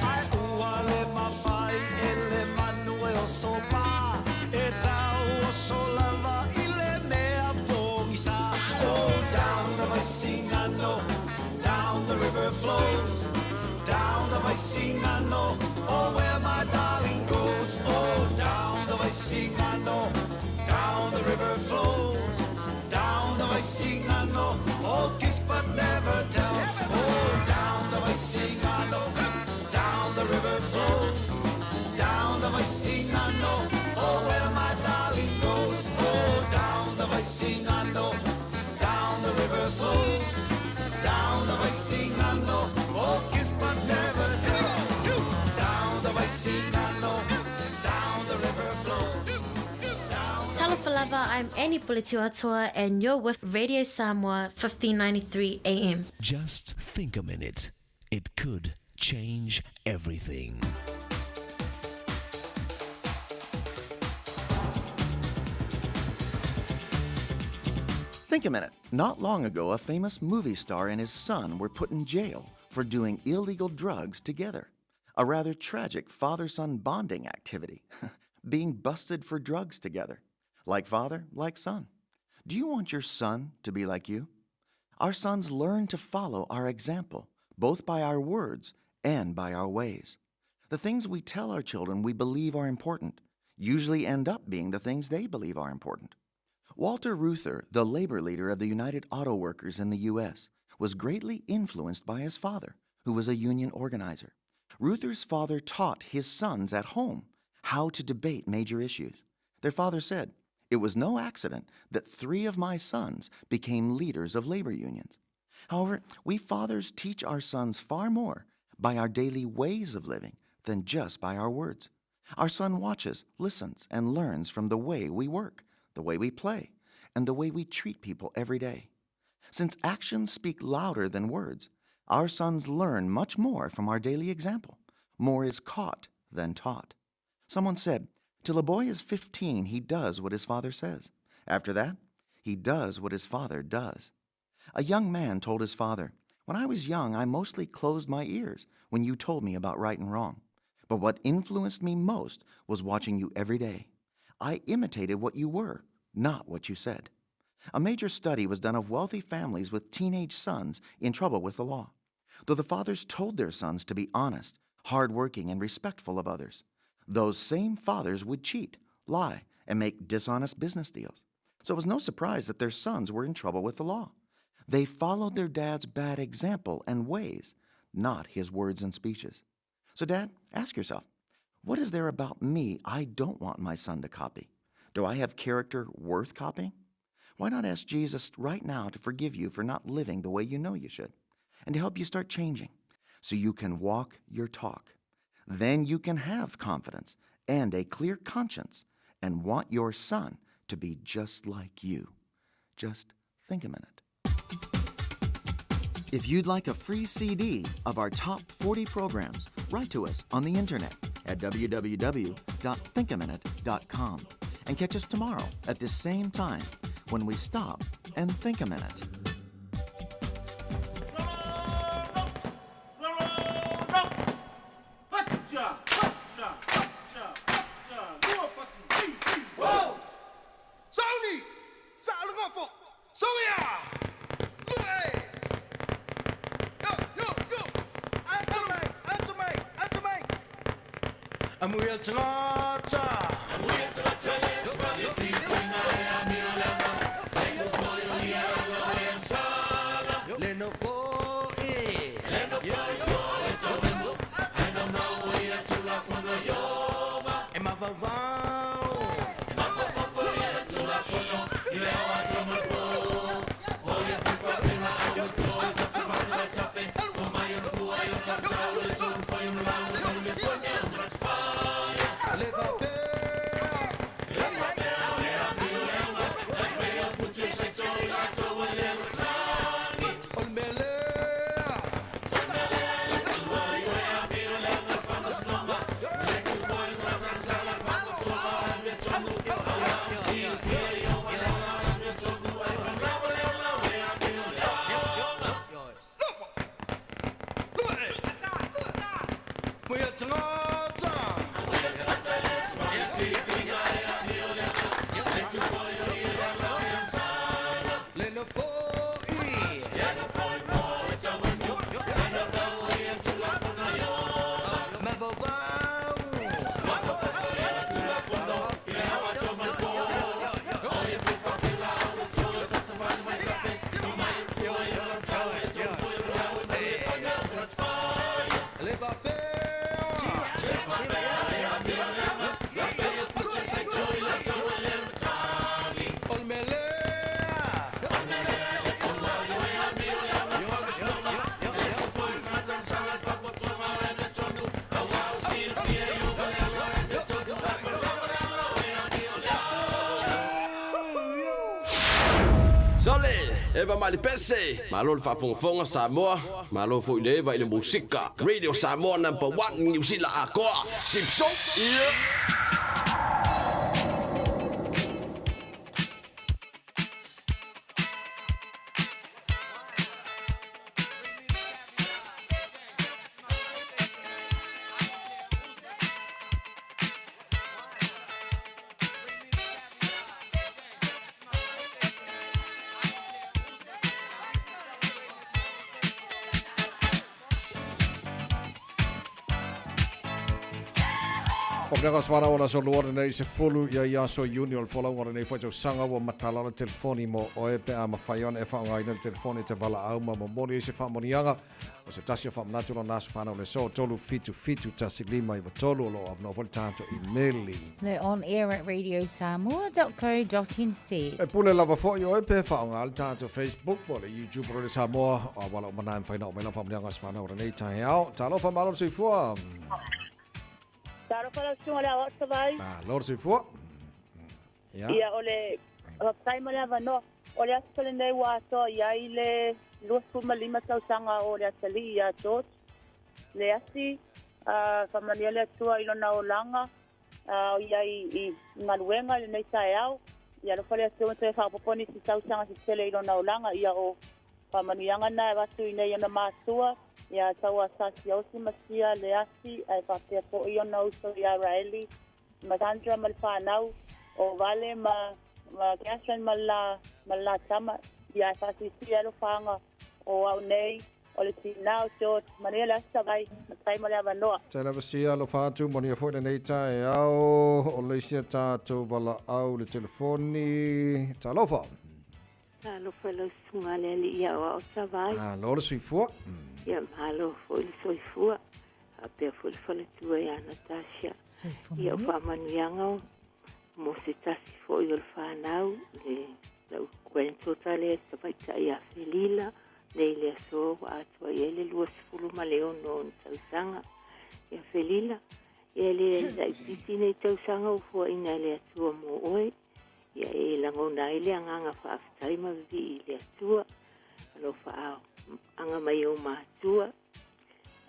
Ai ua le mawhai e le manu e o sopa E tau o so lava i le mea pongisa Oh, down the Vaisigano, down the river flows Down the Vaisigano, oh where my darling goes Oh, down the Vaisigano, down the river flows Down the Vaisigano, oh kiss but never tell Oh, down the Vaisigano, down the river flows Down the Vaisigano, oh where my darling goes Oh, down the Vaisigano, down the river flows Down the Vaisigano, oh kiss but never tell Down the Vaisigano, down the river flows Talofa lava, I'm Annie Pulitiwatoa and you're with Radio Samoa 1593 AM. Just think a minute. It could change everything. Think a minute. Not long ago, a famous movie star and his son were put in jail for doing illegal drugs together. A rather tragic father son bonding activity, being busted for drugs together. Like father, like son. Do you want your son to be like you? Our sons learn to follow our example, both by our words and by our ways. The things we tell our children we believe are important usually end up being the things they believe are important. Walter Reuther, the labor leader of the United Auto Workers in the U.S., was greatly influenced by his father, who was a union organizer. Reuther's father taught his sons at home how to debate major issues. Their father said, It was no accident that three of my sons became leaders of labor unions. However, we fathers teach our sons far more by our daily ways of living than just by our words. Our son watches, listens, and learns from the way we work, the way we play, and the way we treat people every day. Since actions speak louder than words, our sons learn much more from our daily example. More is caught than taught. Someone said, Till a boy is 15, he does what his father says. After that, he does what his father does. A young man told his father, When I was young, I mostly closed my ears when you told me about right and wrong. But what influenced me most was watching you every day. I imitated what you were, not what you said. A major study was done of wealthy families with teenage sons in trouble with the law. Though the fathers told their sons to be honest, hardworking, and respectful of others, those same fathers would cheat, lie, and make dishonest business deals. So it was no surprise that their sons were in trouble with the law. They followed their dad's bad example and ways, not his words and speeches. So, Dad, ask yourself what is there about me I don't want my son to copy? Do I have character worth copying? Why not ask Jesus right now to forgive you for not living the way you know you should and to help you start changing so you can walk your talk? Then you can have confidence and a clear conscience and want your son to be just like you. Just think a minute. If you'd like a free CD of our top 40 programs, write to us on the internet at www.thinkaminute.com and catch us tomorrow at this same time when we stop and think a minute. Sauni! Sa'alogofo! Soia! Lue! Yo, yo, yo! Answer mai! Answer mai! Answer mai! Amuia tagata! Amuia tagata le smali fi fina e amio lava. Le fo i alo e ansala. Le no fo e. Le no fo e fo e tawendo. Ano mau i atula fono yoma. E mavavau. E mavavau. Sole, Eva Malipese, malo le faafogafoga Samoa, malo foi le Eva i le musika. Radio Samoa number one, Niu Sila atoa. Sipso, yeah. Faapena ka sefana ona so lua lenei se fulu ia i aso Iuni o le folauga o lenei foi tausaga ua matala le telefoni mo oe pe a mafai ona e faaaogaina le telefoni e te valaau ma momoli ai se faamanuiaga O se tasi o faamanatu lona aso fanau le aso 3 7 7 1 5 9 3 o lo o avanoa foi le tatou imeli. Le on air at radiosamoa.co.nz. E pule lava foi oe pe faaaoga le tatou Facebook po o le YouTube o Radio Samoa o auala uma na e mafai ona oo mai lau faamanuiaga aso fanau o lenei taeao. Talofa malo le soifua. Talofa lau susuga le aoao Savai. Malo le soifua. Ia. Ia o le faafetai mo le avanoa. O le aso lenei ua atoa i ai le 25 tausaga o le atalii ia George Leasi. Faamanuia le Atua i lona olaga a o ia i galuega i lenei taeao. Ia alofa le Atua ma toe faaopoopo nisi tausaga tetele i lona olaga. Ia o faamanuiaga na e avatu i nei ona matua ia Taua Siaosi ma Sia Leasi ae faapea foi ona uso ia Raeli ma Sandra ma le fanau, o Vale ma ma Catherine ma le la ma le la tama, ia e faasilasila ai alofaaga o au nei, o le tinā o George, manuia le aso Savai, matai mo le avanoa. Tai lava sia alofa atu, manuia foi lenei taeao, o le isi a tatou valaau i le telefoni. Talofa! Talofa lau susuga le alii aoao Savai. Malo le soifua. Ia malo foi le soifua. Faapea foi le faletua ia Natasha. Soifua Ia o faamanuiaga o mo se tasi foi o le fanau le lau granddaughter lea tamaitai ia Felila nei le aso ua atoa i ai le 26 ona tausaga. Ia Felila, ia e le laitiiti nei tausaga ua fuaina e le Atua mo oe. Ia e lagona ai le agaga faafetai ma vivii i le Atua. Alofa aga mai ou matua,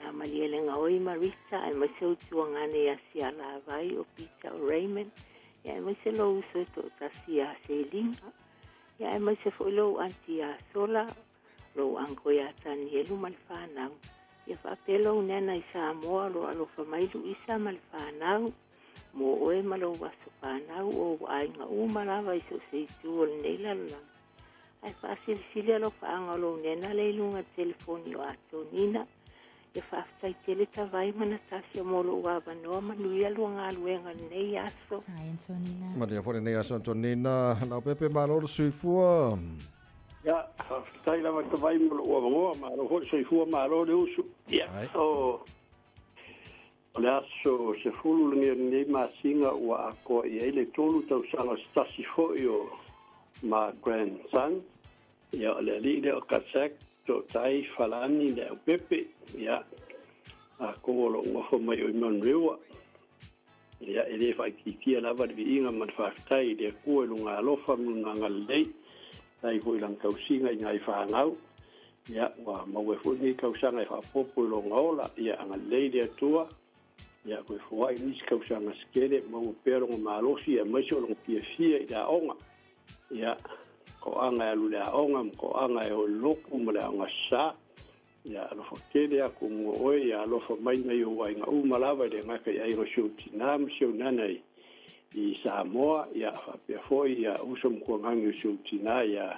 ia Malielegaoi ma Rita, aemaise ou tuagane ia Sialavai, o Peter, o Raymond, ia aemaise lou uso e toatasi ia Selina, ia aemaise foi lou aunty ia Sola, lou uncle ia Tanielu ma le fanau. Ia faapea lou nana i Samoa o lo o alofa mai Luisa ma le fanau, mo oe ma lou aso fanau, o ou aiga uma lava i so o se itu o lenei lalolagi. Ae faasilisili alofaaga o lou nena lea i luga telefoni o Atonina. Ia faafetai tele Tavai ma Natasha mo lou avanoa manuia lua galuega lenei aso. Tai Antonina. Manuia foi lenei aso Antonina. Leaupepe malo le soifua. Ia, faafetai lava Tavai mo lou avanoa, malo foi le soifua, malo le usu. Ia, o o le aso 10 lenei o lenei masina ua atoa i ai le tolu tausaga o se tasi foi o ma grandson, ia o le alii lea o Kazak, To'otai, Falani, Leaupepe, ia, latou o lo o nofo mai o i Manurewa. Ia, e le faaitiitia lava le viiga ma le faafetai i le Atua i lona alofa ma lona agalelei, tai foi i lana tausiga i nai fanau. Ia, ua maua ai foi lenei tausaga e faaopoopo i lona ola. Ia, agalelei le Atua, ia toe foai nisi tausaga se tele, maua pea lona malosi aemaise o lona fiafia i le aoga. Ia, toaga e alu i le aoga ma toaga e o i le lotu ma le aoga sasa. Ia alofa tele atu mo oe, ia alofa mai nai ou aiga uma lava e le gata i aiga o si ou tinā ma si ou nana i i Samoa, ia faapea foi ia uso ma tuagagi o si ou tinā ia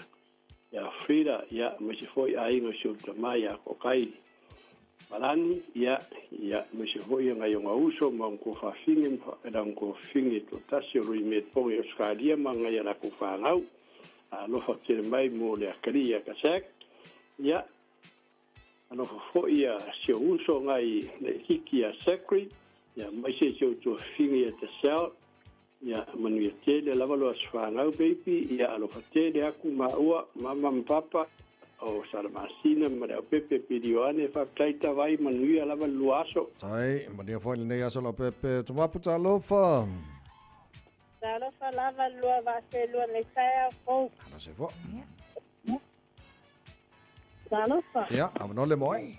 ia Frida, ia aemaise foi aiga o si ou tamā ia Tokai Malani, ia ia aemaise foi ia nai ona uso ma ona tuafafine ma faapena ona tuafafine toatasi o Lui Metpong i Ausetalia ma nai a latou fanau. Alofa tele mai mo le atalii ia Kazakh. Ia, alofa foi ia si ou uso nai laitiiti ia Zachary, ia aemaise si ou tuafafine ia Taselle, ia manuia tele lava lo aso fanau baby, ia alofa tele atu maua, mama ma papa, o Salamasina ma Leaupepe Pili Ioane, faafetai Tavai, manuia lava le lua aso. Tai, manuia foi lenei aso Leaupepe. Tumapu talofa. Talofa lava le lua vaa selua nei taeao fou. Talofa. Talofa. Ia, avanoa lea mo oe.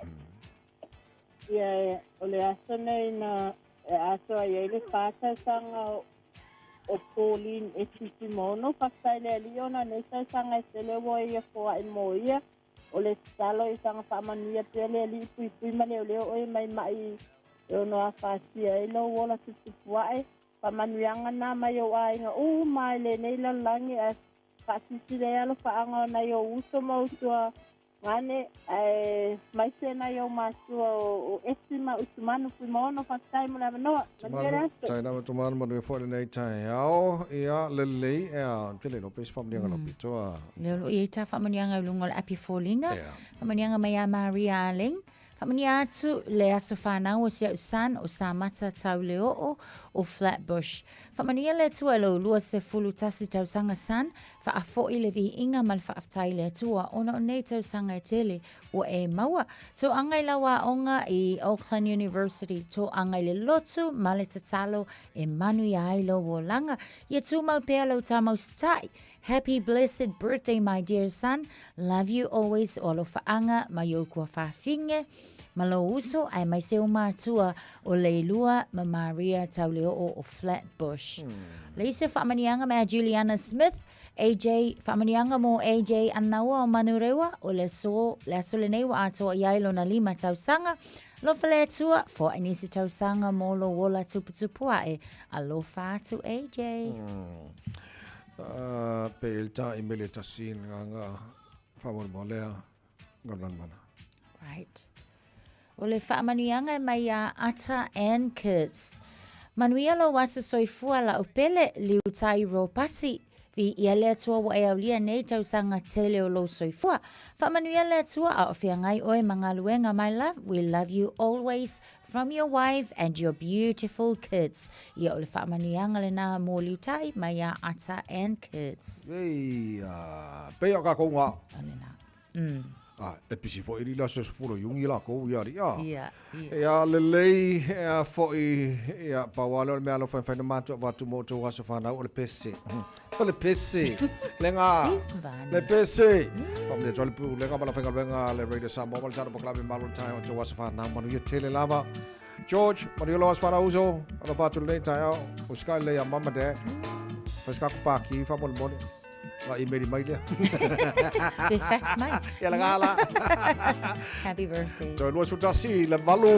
Ia, o le aso nei na e atoa i ai le whā tausaga o Pauline Eti Fuimaono. Faafetai i le Alii ona nei tausaga e tele ua ia foai mo ia. O le tatalo i saga faamanuia pea le Alii puipui ma leoleo oe mai ma'i e ono afatia ai lou ola tuputupu a'e. Faamanuiaga na mai ou aiga uma i lenei lalolagi ae faasilasila ai alofaaga o nai ou uso ma ou tuagane aemaise nai ou matua o Esi ma Utumanu Fuimaono. Faafetai mo le avanoa. Manuia le aso. Faafetai lava Tumanu, manuia foi lenei taeao. Ia, lelei, ea, ou te le iloa pe se faamanuiaga laupito a. Lea o lo o i ai ta faamanuiaga i luga o le api foliga. Faamanuiaga mai ia Maria Aleng. Faamanuia atu le aso fanau o si a'u son o Samata Tauleo'o o Flatbush. Faamanuia le Atua i lou 21 tausaga son, faafo'i le viiga ma le faafetai i le Atua ona o nei tausaga e tele ua e maua. Toaga i lau aoga i Auckland University, toaga i le lotu ma le tatalo e manuia ai lou olaga. Ia tumau pea lou tama usitai. Happy blessed birthday my dear son, love you always o alofaaga mai ou kuafafine ma lou uso aemaise ou matua o Leilua ma Maria Tauleoo o Flatbush. Le isi o faamanuiaga mai a Juliana Smith, AJ, faamanuiaga mo AJ Anaua o Manurewa, o le aso, le aso lenei ua atoa i ai lona lima tausaga. Alofa le Atua, foai nisi tausaga mo lou ola tuputupu ae. Alofa atu AJ. Pe il ta i mele tasi nga nga whamolemolea nga mana. Right. O le faamanuiaga e mai iā Ata and Kids. Manuia lou aso soifua la'u pele, Liutai Ropati. Viia le Atua ua e aulia nei tausaga tele o lou soifua. Faamanuia le Atua a o feagai oe ma galuega my love, we love you always from your wife and your beautiful kids. Ia o le faamanuiaga lena mo Liutai mai iā Ata and Kids. Ia, pei o kākou ngā. O lena. A, e pisi foi li la se fulo iungi la kou ia li a. Ia, ia. Ia lelei ia foi ia pau lava lea o le mea alofa e mafai ona matou avatu mo outou aso fanau o le pese. O le pese. Le ngā. Le pese. Faamanuia atu ai le Pulega ma le aufaigaluega a le Radio Samoa ma le tatou polokalame Malo le Taeao outou aso fanau manuia tele lava. George, manuia lou aso fanau uso. Alofa atu lenei taeao. Usikai lelei ia mum ma dad. Fai se kaku pākī faamolemole. Nga email mai lea. Pe fax mai. Ia le ngā la. Happy birthday. Toe 21 le valu.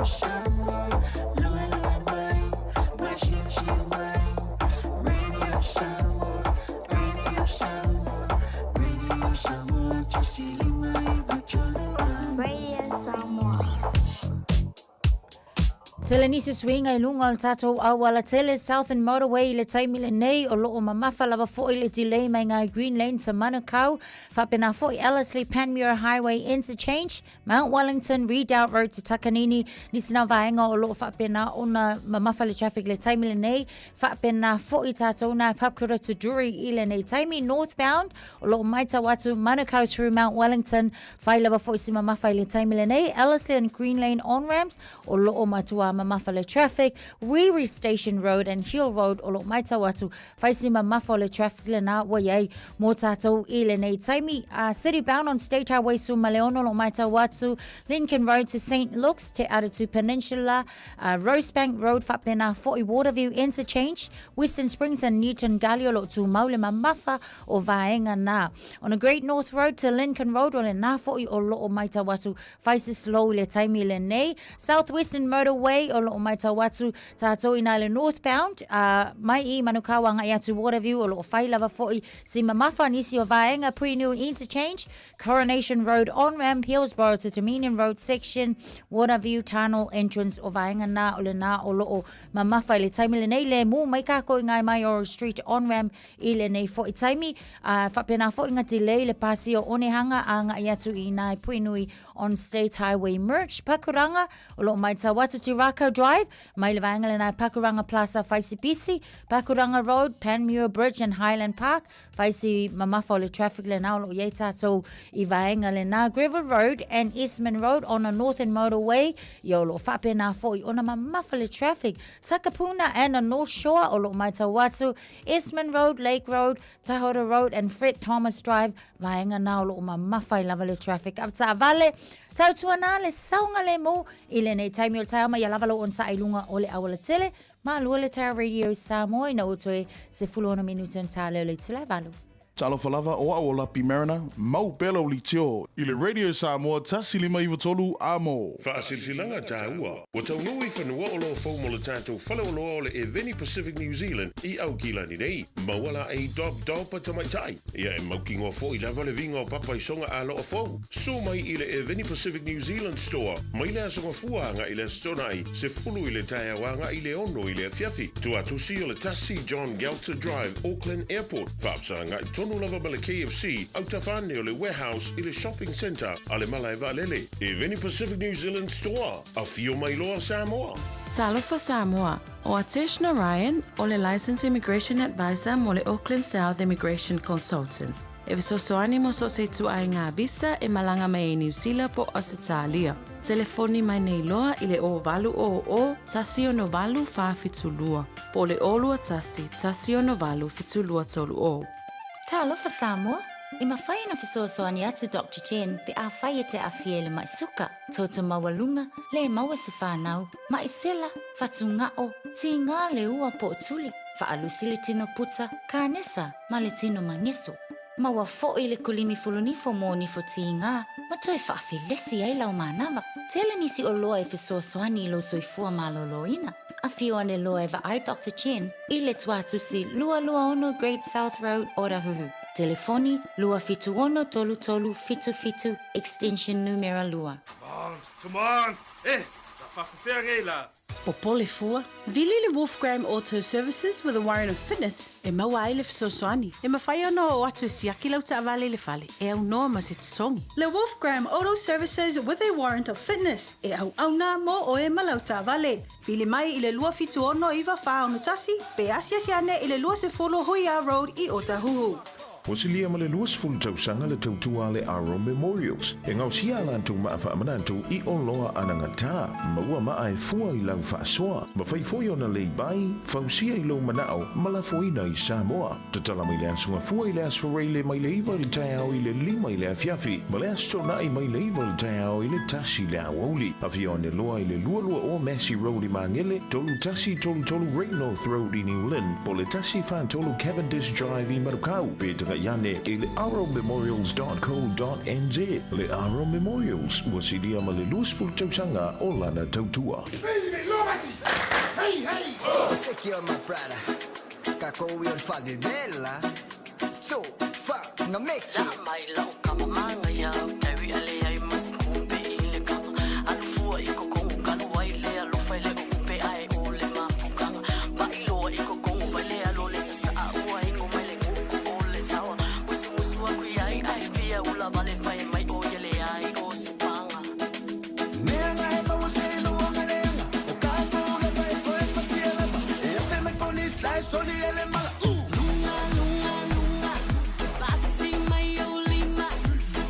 Samoa, luelue mai, masilisili mai. Radio Samoa, Radio Samoa, Radio Samoa, 1593 A. Radio Samoa. Tele nisi suiga i luga o le tatou auala tele Southern Motorway i le taimi lenei o loo mamafa lava foi le delay mai ngai Green Lane to Manukau, faapena foi Ellerslie Panmure Highway Interchange, Mount Wellington, Redoubt Road to Takanini, nisi na vaega o loo faapena ona mamafa le traffic le taimi lenei, faapena foi tatou na Papakura to Drury i lenei taimi northbound o loo maitau atu Manukau through Mount Wellington, fai lava foi si mamafa i le taimi lenei Ellerslie and Green Lane on-ramps o loo matua mamafa le traffic, Riri Station Road and Hill Road o loo maitau atu, fai si mamafa o le traffic lena ua iai mo tatou i lenei taimi. City bound on State Highway 16 o loo maitau atu, Lincoln Road to St Luke's, Te Atatu Peninsula, Rosebank Road faapena foi Waterview Interchange, Western Springs and Newton Gully o loo tumau le mamafa o vaega na. On the Great North Road to Lincoln Road o lena foi o loo maitau atu Fai se slow i le taimi lenei. South Western Motorway o loo maitau atu tatou ina i le northbound, mai i Manukau agai atu Waterview o loo fai lava foi si mamafa nisi o vaega Puhinui Interchange, Coronation Road on-ramp, Hillsborough to Dominion Road section, Waterview Tunnel entrance o vaega na o lena o loo mamafa i le taimi lenei. Le mu mai kakou i ngai Maioro Street on-ramp I lenei foi taimi, a faapena foi nga delay le pasi o Onehanga a agai atu i nai Puhinui on State Highway Merge Pakuranga o loo maitau atu Te Rakau Drive mai le vaega lenai Pakuranga Plaza Faisipisi, Pakuranga Road, Panmure Bridge and Highland Park, faisi mamafa o le traffic lena o loo iai tatou i vaega lena Greville Road and Eastman Road on a Northern Motorway ia o loo faapena foi ona mamafa le traffic Takapuna and a North Shore o loo maitau atu Eastman Road, Lake Road, Tahora Road and Fred Thomas Drive, vaega na o loo mamafa ai lava le traffic. A taavale, tautuana le saogalemu i lenei taimi o le taeao mai ia lava lou onosai i luga o le aualatele, malua le taeao Radio Samoa ina ua toe 16 minute ona ta lea o le itula e valu. Talofa lava, o au o Lapi Mariner, mau pea lau litio i le Radio Samoa 1593 amo. Faasilasilaga taua, ua taunuu i fanua oloa fou mo le tatou faleoloa o le Eveni Pacific New Zealand i Aukilani nei. Maua laei Dob Dob a tamaitai. Ia e mautinoa foi lava le viga o papa i soga aloa fou. Susu mai i le Eveni Pacific New Zealand Store mai le Aso Gafua agai i le Aso Toonai, 10 i le taeao agai i le 6 i le afiafi. Tuatusi o le 1 John Gelter Drive, Auckland Airport. Faafesagai tonu lava ma le KFC, autafa ane o le Warehouse i le Shopping Centre a le Malae Vaalele. Eveni Pacific New Zealand Store, afio mai loa Samoa. Talofa Samoa, o Atesh Narayan o le Licensed Immigration Advisor mo le Auckland South Immigration Consultants. E fesoasoani mo so o se ituaiga visa e malaga mai ai Niu Sila po o Ausetalia. Telefoni mai nei loa i le 0800 168 472 po o le 021 168 7230. Talofa Samoa! E mafai ona fesoasoani atu Doctor Chen pe afai e te aafia i le mai suka, toto maualuga, le maua se fanau, mai sela, fatugao, tiga le ua po o tuli, faalusi le tino puta, kanesa ma le tino mageso. Maua foi le kolimi fulunifo mo nifo tiga ma toe faafelesi ai lau manava. Tele nisi oloa e fesoasoani i lou soifua malōlōina. Afio ane loa e vaai Doctor Chen i le tuatusi 226 Great South Road, Otahuhu. Telefoni, 276 33 77, extension numera 2. Come on, come on! Eh, sa faafefea nei la? Popole fua, vili le Wolfgram Auto Services with a warrant of fitness e maua ai le fesoasoani. E mafai ona oo atu e siaki lau taavale i le fale e aunoa ma se totogi. Le Wolfgram Auto Services with a warrant of fitness e auauna mo oe ma lau taavale. Vili mai i le 276 9461 pe asiasi ane i le 20 Huia Road i Otahuhu. Ua silia ma le 20 tausaga le tautua a le Aro Memorials e gaosia a latou maa faamanatu i oloa anagata, maua maa e fua i lau faasoa, mafai foi ona lay-by, fausia i lou manao ma lafoina i Samoa. Tatala mai le Aso Gafua i le Aso Faraile mai le 9 i le taeao i le 5 i le afiafi ma le Aso Toonai mai le 9 i le taeao i le 1 i le aoauli. Afio ane loa i le 22 o Massey Road i Magele, 3133 Great North Road i New Lynn, po o le 143 Cavendish Drive i Manukau. Pe agai ane i le arrowmemorials.co.nz. Le Arrow Memorials, ua silia ma le 20 tausaga o lana tautua. Hey, hey! Secure my brother. Kako i o fadidela. So, fa, nga meki. La mai lau kama manga iau. Tawi ale ai mas kumpe i le kanga. Alufua i kokongo kalu ai le alofa i le okumpe ai o le mafukanga. Pailoa i kokongo vai le alo le sasaa ua ingo mai le nguku o le tawa. Musu musu aku iai ai fia ula vale fai mai o ia le ai o se panga. Mea nga he maua se loa nga leanga. O kātou lava e koe fasia lava. E afe mai polis la e soli ele mala. Lunga, lunga, lunga. Pati mai o lima.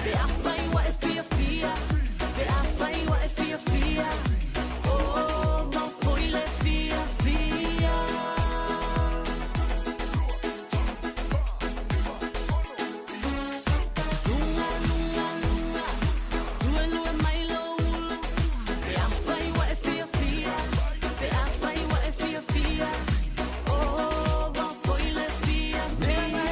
Pe a fai wa e fia fia. Pe a fai wa e fia fia. Oh, mau foi le fia fia. Lunga, lunga, lunga. Lue, lue mai lo ulu. Pe a fai wa e fia fia. Pe a fai wa e fia fia. Oh, mau foi le fia fia.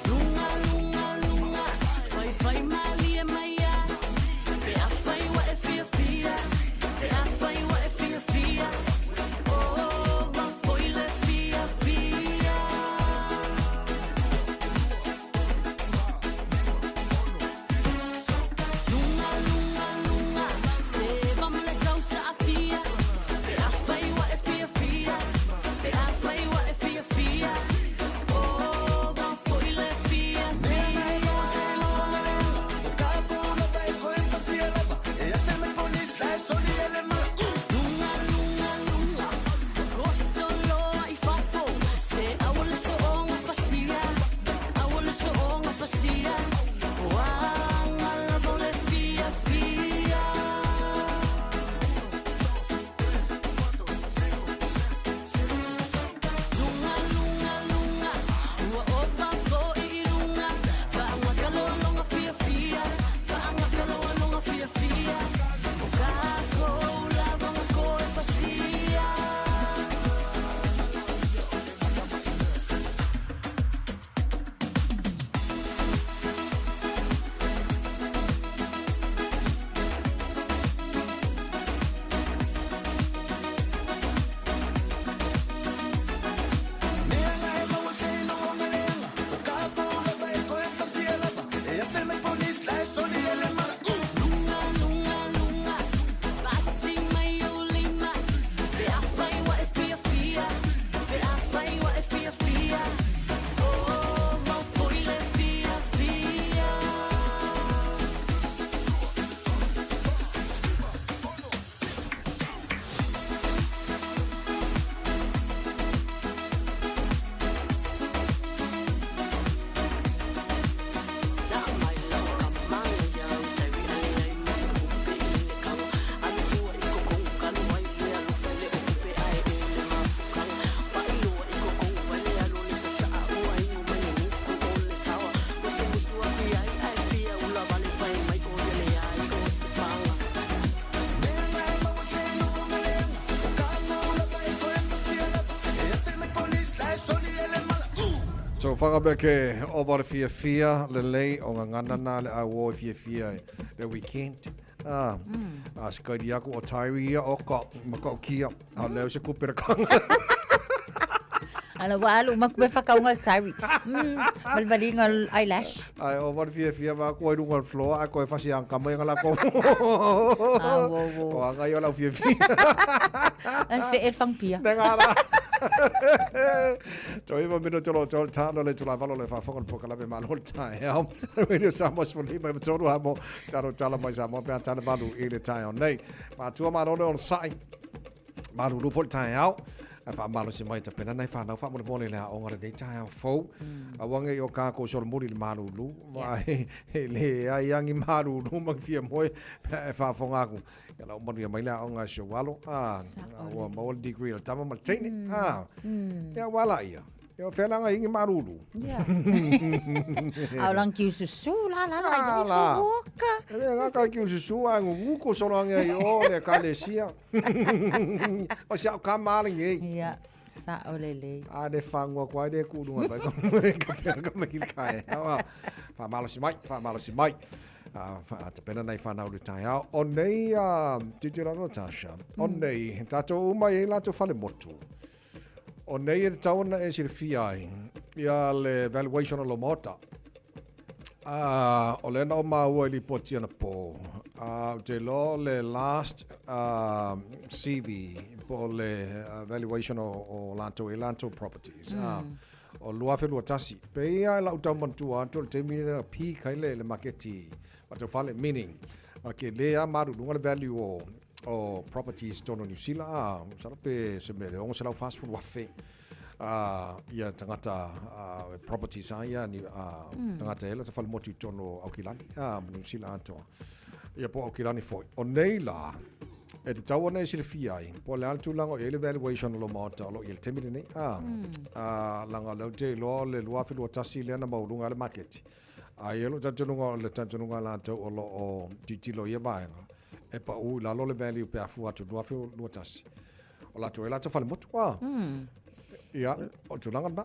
Lunga, lunga, lunga. Fai, fai malie mai ai. Pe a fai wa e fia fia. Pe a fai wa e fia fia. Oh, mau foi le fia fia. Lunga, lunga, lunga. Se vamo le tausa a fia. Pe a fai wa e fia fia. Pe a fai wa e fia fia. Oh, mau foi le fia fia. Lunga, lunga, lunga. Goso loa i fafo. Se awala so onga fasia. Awala so onga fasia. Wanga lava le fia fia. Lunga, lunga, lunga. Ua opa foi i lunga. Whaanga kaloa fia fia. Whaanga kaloa fia fia. O kākou lava koe fasia. Lunga, lunga, lunga. Pati mai o lima. Pe a fai wa e fia fia. Pe a fai wa e fia fia. Oh, mau foi le fia fia. La mai lau ka manga iau. Tawi ale ai masa kumpe i le kanga. Alufua i kokongo kalu ai le alofa i le okupe ai o le mafukanga. Pailoa i kokongo vai le alo le sasaa ua ingo mai le nguku o le tawa. Musu musu aku iai ai fia ula vale fai mai o ia le ai o se panga. So whanga ke o wara fia fia le lei o ngā ngana nā le au o fia fia le weekend. Ah, a skairi aku o tairi ia o ka makau kia. A leo se kupera kanga. Ala wa alu maku be whakaunga le tairi. Malvalinga le eyelash. Ai o wara fia fia ma ko runga le floor a ko e fasi ang kama nga la ko. Ah, wo, wo. O anga i o lau fia fia. An fe el fang pia. Ne ngā rā. Toi ma mino tolo tolo talo le tula valo le whafonga le poka lape malo le tae ao. Radio Samoa sifoli mai tolu hamo taro tala mai Samoa pe tana valu i le tae o nei. Matua malo le o le sai. Malu lu le tae ao. A wha malo se mai ta pena nei whanau wha mole mole le a onga le nei tae ao fou. A wange i o kākou solo muri le malu lu. Ma he le ai angi malu lu ma fia moe e whafonga aku. Ia lau manu ia mai le a onga se walo. Ah, ua maua le degree le tama ma le teine. Ah, ia wala ia. Ia o fea la ngai ingi malulu. Ia. A o lang kiu susu la la la Ah, la. E le nga ka kiu susu a ngu ko solo ange ai o le ka le sia. O sia ka ma le ngi. Ia. Sa o le le. A le whangua kwa le ku lunga pai ka ka pera ka mai ka e. Wha malosi mai, wha malosi mai. A te pena nei whanau le tai ao. O nei, titira Natasha, o nei, tātou uma i lātou whale motu. O nei e tatau ona e silafia ai ia le valuation o lo maota. O lea na o maua i lipoti anapo, ou te iloa o le last CV po o le valuation o latou e latou properties. O 2021. Pei lava i lau tau manatua atu o le taimi lea na peak ai le maketi faataufale, meaning, ke le lava maluluga le value o o properties tonu o Niu Sila, ā, masalo pe se mea le 640,000 ā, ia tagata ā, properties a ia, ni, ā, mm. tagata e la whale motu tonu o Aukilani, ā, ma Niu Sila atoa. Ia po Aukilani foi. O nei la, e te tau ana e silafia ai, po le ala tūlanga o i le valuation o lo maota o lo i le temi lenei, ā, mm. ā, langa leu te iloa o le 2021 lea na maulunga le maketi. A i e lo talitonuga o le talitonuga latou o lo o tilotilo i ia vaega, e pau i lalo le value pe a fua atu 2021. O latou e latou fale motu, a. Ia, o tulaga lena.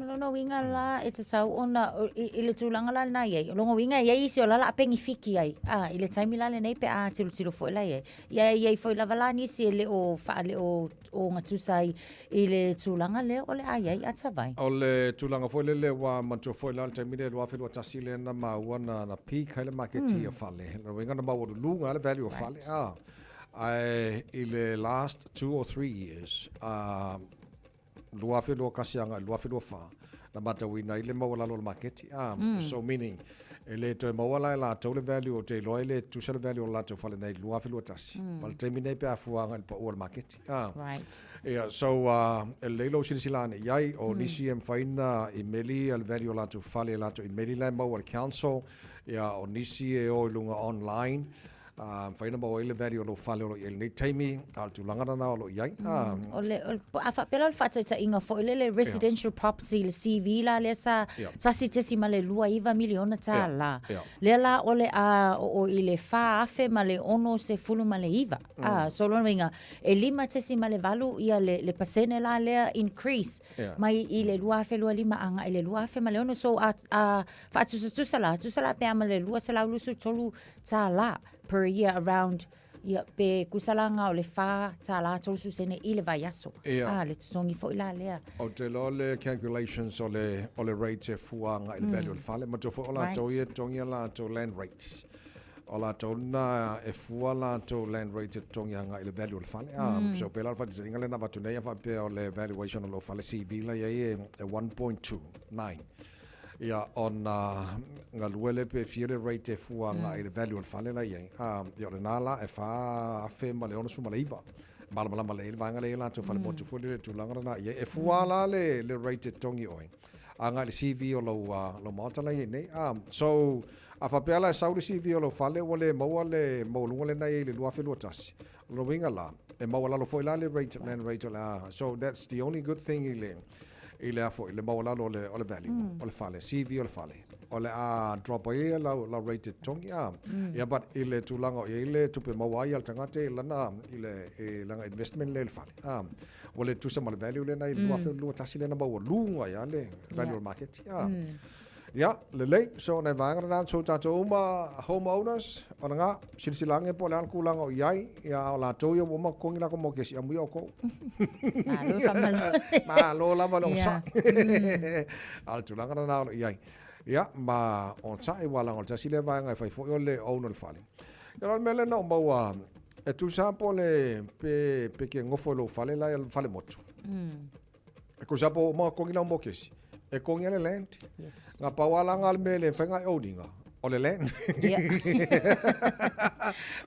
Lona uiga la e tatau ona i le tulaga la lena i ai, o lona uiga e i ai isi o la o le a penefiti ai, a, i le taimi la lenei pe a tilotilo foi la i ai. Ia e i ai foi lava la nisi e le o faale o ogatusa ai i le tulaga lea o le a i ai atawai. O le tulaga foi lele ua manatua foi la le taimi lea 2021 lea na maua na na peak ai le maketi o fale. Lona uiga na maualuluga le value o fale a. Ae i le last 2 or 3 years a 2021 agai i le 2024, na matauina ai le maualalo o le maketi. A, so meaning, e le toe maua la e latou le value ou te iloa e le tutusa le value o le latou fale nei i le 2021. Ma le taimi nei pe a fua agai i le pau o le maketi. A. Right. Ia, so, e lelei lou silasila ane i ai, o nisi e mafai ona imeli le value o latou fale e latou imeli la e maua e le council, ia, o nisi e o i luga online, A mafai ona maua ai le value o lou fale o lo o i ai i lenei taimi, a o le tulaga lena o lo o i ai. A. O le, o le, a faapea la o le faataitaiga foi lele, residential property, le CV la lea sa $1.29 miliona tālā. Lea la o le a oo i le $4,069. A, so lona uiga, e 5.8 ia le, le pasene la lea increase mai i le 2025 agai i le 2006. So a, a faatusatusa la, tusa la pe a ma le 223 tālā per year around ia pe tusa la nga o le $4 30 sene i le vaiaso. Ia. Ah, le totogi foi la lea. Ou te iloa le calculations o le, o le rate e fua agai i le value o le fale. Matua foi o latou ia e totogi a latou land rates. O latou na e fua latou land rates e totogi agai i le value o le fale. Ah, so pēlā le faataitaiga lea na avatu nei a faapea o le valuation o lou fale CV la i ai e 1.29. Ia, ona galue lea pe fia le rate e fua agai i le value o le fale la i ai. A, ia o lena la e $4,069. Malamalama lelei le vaega lea i latou fale motu foi lele i le tulaga lena i ai. E fua la le, le rate e totogi oe agai i le CV o lou, lou maota la i ai nei. A, so, a faapea la e sau le CV o lou fale ua le maua le maualuga lena i ai i le 2021, o lona uiga la, e maualalo foi la le rate, land rate o le a, so that's the only good thing i le, i le a foi, le maualalo o le, o le value, o le fale, CV o le fale. O le a drop ai ia lau, lau rate e totogi, a. Ia, but i le tulaga o i ai le tupe maua ai a le tagata i lana, i le, i lana investment lea i le fale, a. Ua le tutusa ma le value lea na i le 2021 lea na maualuga ai lava le value o le maketi, a. Ia, lelei, so o nai vaega lena so tatou uma home owners, o lena, silasila ane po o le a le tulaga o i ai, ia a o latou ia ua uma totogi latou mokesi, amuia outou. Malo faamalo. Malo lava le onosai. A o le tulaga lena o lo o i ai. Ia, ma onosai aua leaga o le tasi lea vaega e fai foi o le own o le fale. Ia o le mea lea na ou maua, e tusa lava po o le, pe ke nofo i lou fale la, fale motu. E tusa po ua uma ona totogi lau mokesi, e totogi lava le land. Yes. Na pau lava la na o le mea e le mafai ona e own ina, o le land. Yeah.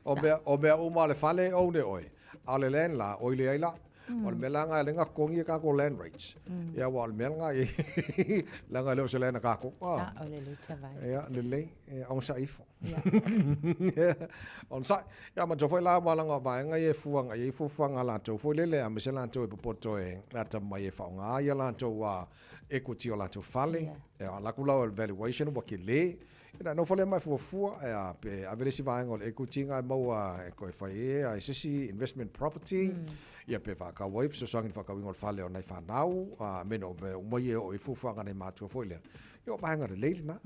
O mea, o mea uma a le fale e own e oe, a o le land la, oi leai la. O le mea la lena e ala ai ona totogi a tatou land rates. Ia aua o le mea lena e leaga e le o se land a tatou. Sa'o lelei Tavai. Ia, lelei. Ia, onosai ifo. Onosai. Ia, manatua foi la, aua leaga o vaega ia e fua agai i ai fuafuaga a latou foi lele, aemaise latou e popoto e atamamai e faaaoga ia latou equity o latou fale. Ia, alu atu la o le valuation ua tele. Ia ona e nofo lea ma e fuafua, ia, pe ave le isi vaega o le equity lena e maua e toe fai ai se isi investment property, ia pe faatau ai, fesoasoani i le faatauina o le fale o nai fanau, a me no mea uma ia e oo i ai fuafuaga a nai matua foi lea. Ia o vaega lelei lena.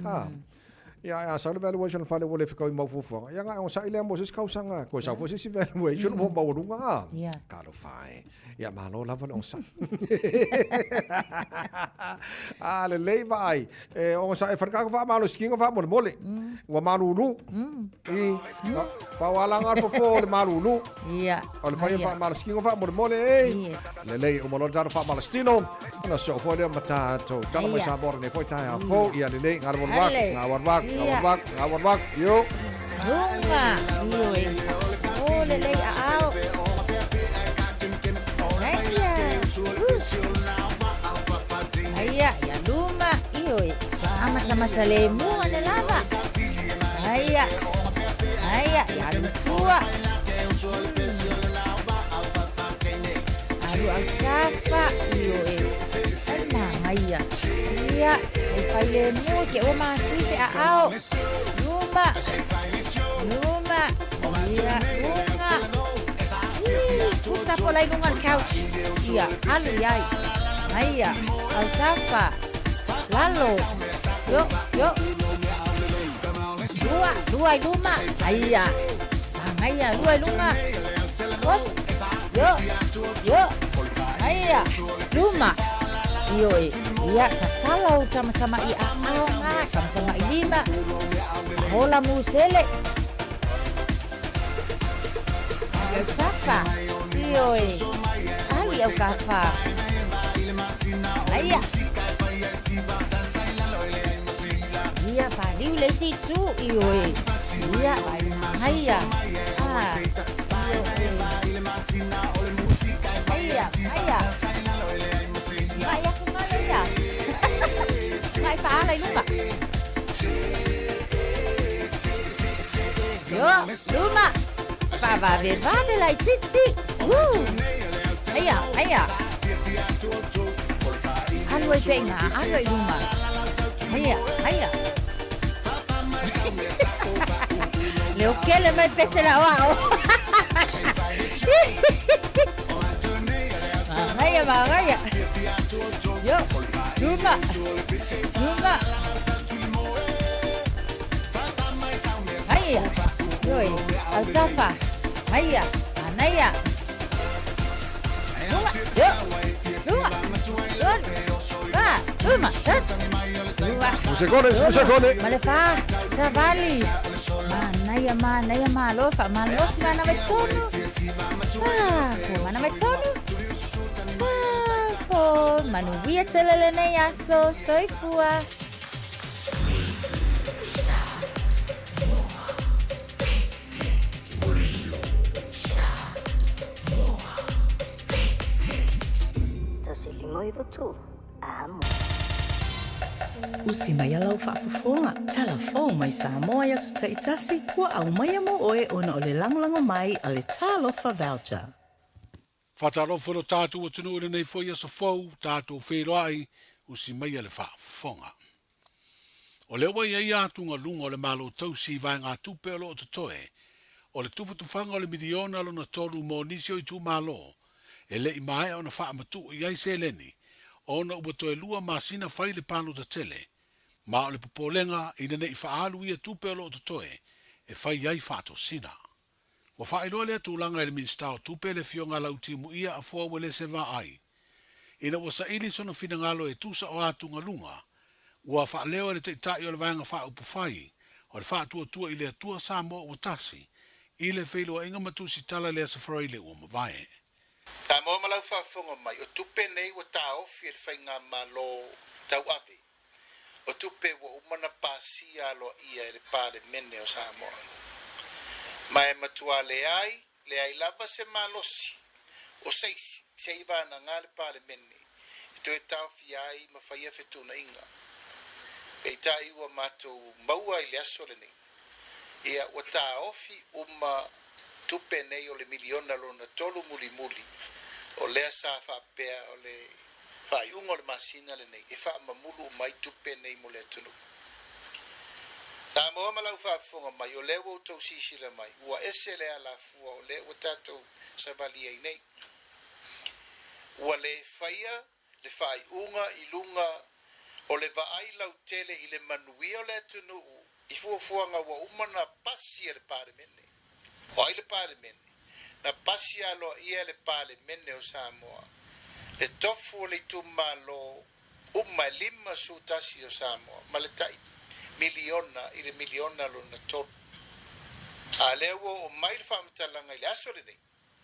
Ia, ae a sau le valuation o le fale ua le fetaui ma au fuafuaga, ia ona e onosai lea mo se isi tausaga, toe sau foi se isi valuation ua maualuga, a. Talofa e. Ia, malo lava le onosai. A lelei vaai, e onosai e fai le tatou faamalositino faamolemole. Ua malulu. I, pau lava la lena o le fofo o le malulu. Ia. O le fai o faamalositino faamolemole, e. Yes. Lelei, uma loa le tatou faamalositino, ona sosoo foi lea ma tatou tala mai Samoa lenei foi taeao fou. Ia lelei, galu alu atu, gau alu atu, gau alu atu, gau alu atu, io. Luga, ioe, o lelei aao. Aia, aia, ia luma, ioe, amatamata le mua le lava. Aia, aia, ia lutua. Alu au tafa, ioe, ai mangaia. Ia, ai fai le mua ke ua masui se aao. Luma, luma, ia, luga. Ii, pusa po lai luga le couch. Ia, alu iai. Aia, au tafa. Lalo. Yo, yo. Lua, lua i luma. Aia. Aia, lua i luga. Os. Yo, yo. Aia, luma. Ioe, ia, tatala ou tamatama'i aao ngā, tamatama'i lima. Hola musele. Au tafa. Ioe. Alu i au kafa. Aia. Ia, whaliu le isi itu. Ioe. Ia, aia. Ah. Ioe. Aia, aia. Mai aku male ia. Mai whaala i lunga. Yo, luma. Whavave vave lai titi. Woo. Aia, aia. Alu ai peinga, alu ai luma. Aia, aia. Leo kele mai pese la wao. Magaia, magaia. Yo, luma. Luma. Aia. Yoi, au tafa. Aia, anaia. Luma, yo. Luma. Tolu. Fa, luma, tas. Lua. Musicone, musicone. Ma le fa, savali. Manaia, manaia, malofa, malosi mana mai tonu. Fa, fo mana mai tonu. Fa, fo, manuia tele lenei aso, soifua. Usi mai a lau faafofoga, tala fou mai Samoa i aso taitasi, ua aumaia mo oe ona o le lagolago mai a le Talofa Voucher. Faatalofa i lo tatou atunuu i lenei foi aso fou, tatou feiloai, usi maia le faafofoga. O lea ua i ai atugaluga o le Malo Tausi i vaegatupe o lo o totoe, o le tufatufaga o le miliona lona tolu mo nisi o itumalo e le i maea ona faamatuu i ai seleni ona ua toe lua masina fai le palota tele, ma o le popolega ina ne i faaalu ia tupe o lo o totoe e fai ai faatosina. Ua faailoa lea tulaga e le Minisita o Tupe le Afioga Lauti Muia Afoa Uelese Vaai ina ua saili sona finagalo e tusa o atugaluga ua faaleo e le Taitai o le Vaega Faaupufai o le Faatuatua i le Atua Samoa Ua Tasi i le feiloaiga ma tusitala i le Aso Faraile ua mavae. Samoa ma lau faafofoga mai, o tupe nei ua taofi e le Faigamalo tauave, o tupe ua uma ona pasia aloaia e le Palemene o Samoa. Ma e matua leai, leai lava se malosi O se isi, se i vagana le Palemene e toe taofia ai ma faia fetuunaiga. Peitai ua matou maua i le aso lenei, ia ua taofi uma tupe nei o le miliona lona tolu mulimuli o lea sa faapea o le faaiuga o le masina lenei e faamamulu uma ai tupe nei mo le atunuu. Samoa ma lau faafofoga mai, o lea ua outou silasila mai, ua ese le alafua o lea ua tatou savali ai nei. Ua le faia le faaiuga i luga o le vaai lautele i le manuia o le atunuu i fuafuaga ua uma ona pasi e le Palemene. O ai le Palemene? Na pasi aloaia e le Palemene o Samoa le tofu o le itumalo uma e 51 o Samoa ma le tai miliona i le miliona lona tolu. A lea ua oo mai le faamatalaga i le aso lenei,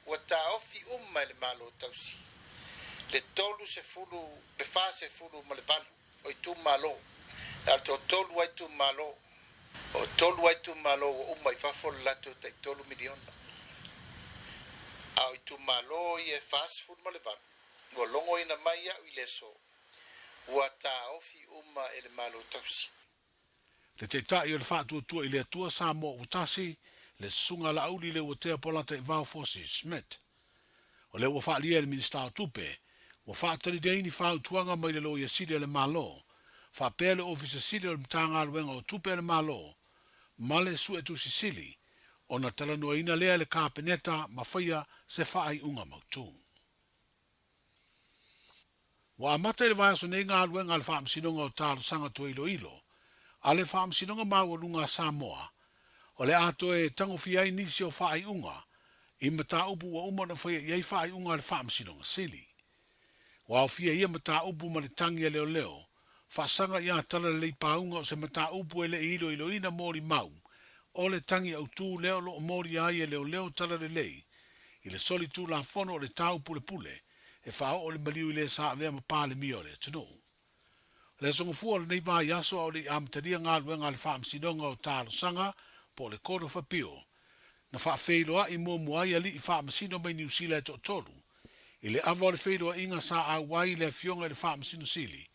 ua taofi uma e le Malo tausi le 30, le 48 o itumalo, a o le toatolu lava itumalo, o tolu lava itumalo ua uma i fafo le latou tai $3 miliona. A o itumalo ia e 48, ua logoina mai au i le aso, ua taofi uma e le Malo tausi. Le Taitai o le Faatuatua i le Atua Samoa ua tasi, le Susuga Laauli Leuatea Polataivao Fosi Schmidt. O lea ua faaalia e le Minisita o Tupe, ua faatali nei ni fautuaga mai le Loia Sili a le Malo, faapea le Ofisa Sili o le Matagaluega o Tupe a le Malo ma le Suetusi Sili, ona talanoaina lea e le Kapeneta ma faia se faaiuga mautu. Ua amata i le vaiaso nei galuega a le Faamasinoga o Talosaga Toe Iloilo a le Faamasinoga Maualuga a Samoa, o le a toe tagofia ai nisi o faaiuga i mataupu ua uma ona faia i ai faaiuga a le Faamasinoga Sili. Ua aofia ia mataupu ma le tagi a leoleo, faasaga ia talalelei pauga o se mataupu e le i iloiloina molimau o le tagi autu lea o lo o molia ai e leoleo talalelei i le solitulafono o le taupulepule e faaoo le maliu i le sa avea ma Palemia o le atunuu. O le aso gafua o lenei vaiaso a o le i amatalia galuega a le Faamasinoga o Talosaga po o le Court of Appeal, na faafeiloai muamua ai alii faamasino mai Niu Sila e toatolu i le ava o le feiloaiga sa auai le Afioga i le Faamasino Sili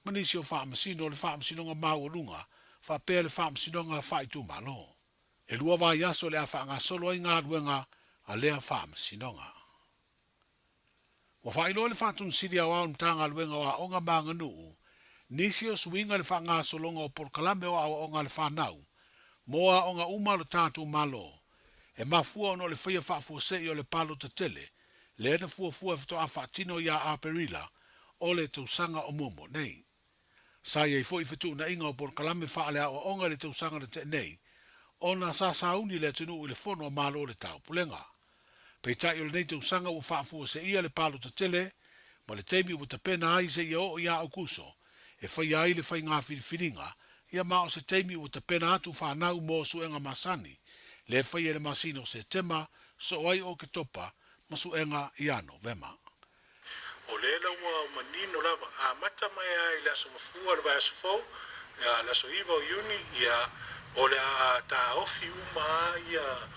ma nisi o faamasino o le Faamasinoga Maualuga faapea le Faamasinoga Faaitumalo. E lua vaiaso o le a faagasolo ai galuega a lea Faamasinoga. Ua faailoa e le Faatonu-sili Aoao o le Matagaluega o Aoga ma Aganuu nisi o suiga i le faagasologa o polokalame o aoaoga a le fanau mo aoga uma a lo tatou Malo, e mafua ona o le faia faafuasei o le palota tele lea na fuafua e faatoa faatino ia Aperila o le tausaga o muamua nei. Sa i ai foi fetuunaiga o polokalame faaleaoaoga i le tausaga na tea nei, ona sa sauni le atunuu i le Fono a Malo o le Taupulega. Peitai o lenei tausaga ua faafuaseia le palota tele ma le taimi ua tapena ai seia oo ia Aukuso e faia ai le faiga filifiliga ia ma o se taimi ua tapena atu fanau mo suega masani le faia i le masina o Setema soo ai o Oketopa ma suega ia Novema. O lea la ua manino lava, amata mai lava i le aso Gafua o le vaiaso fou, ia, le aso 9 o Iuni, ia, o le a taofi uma lava ia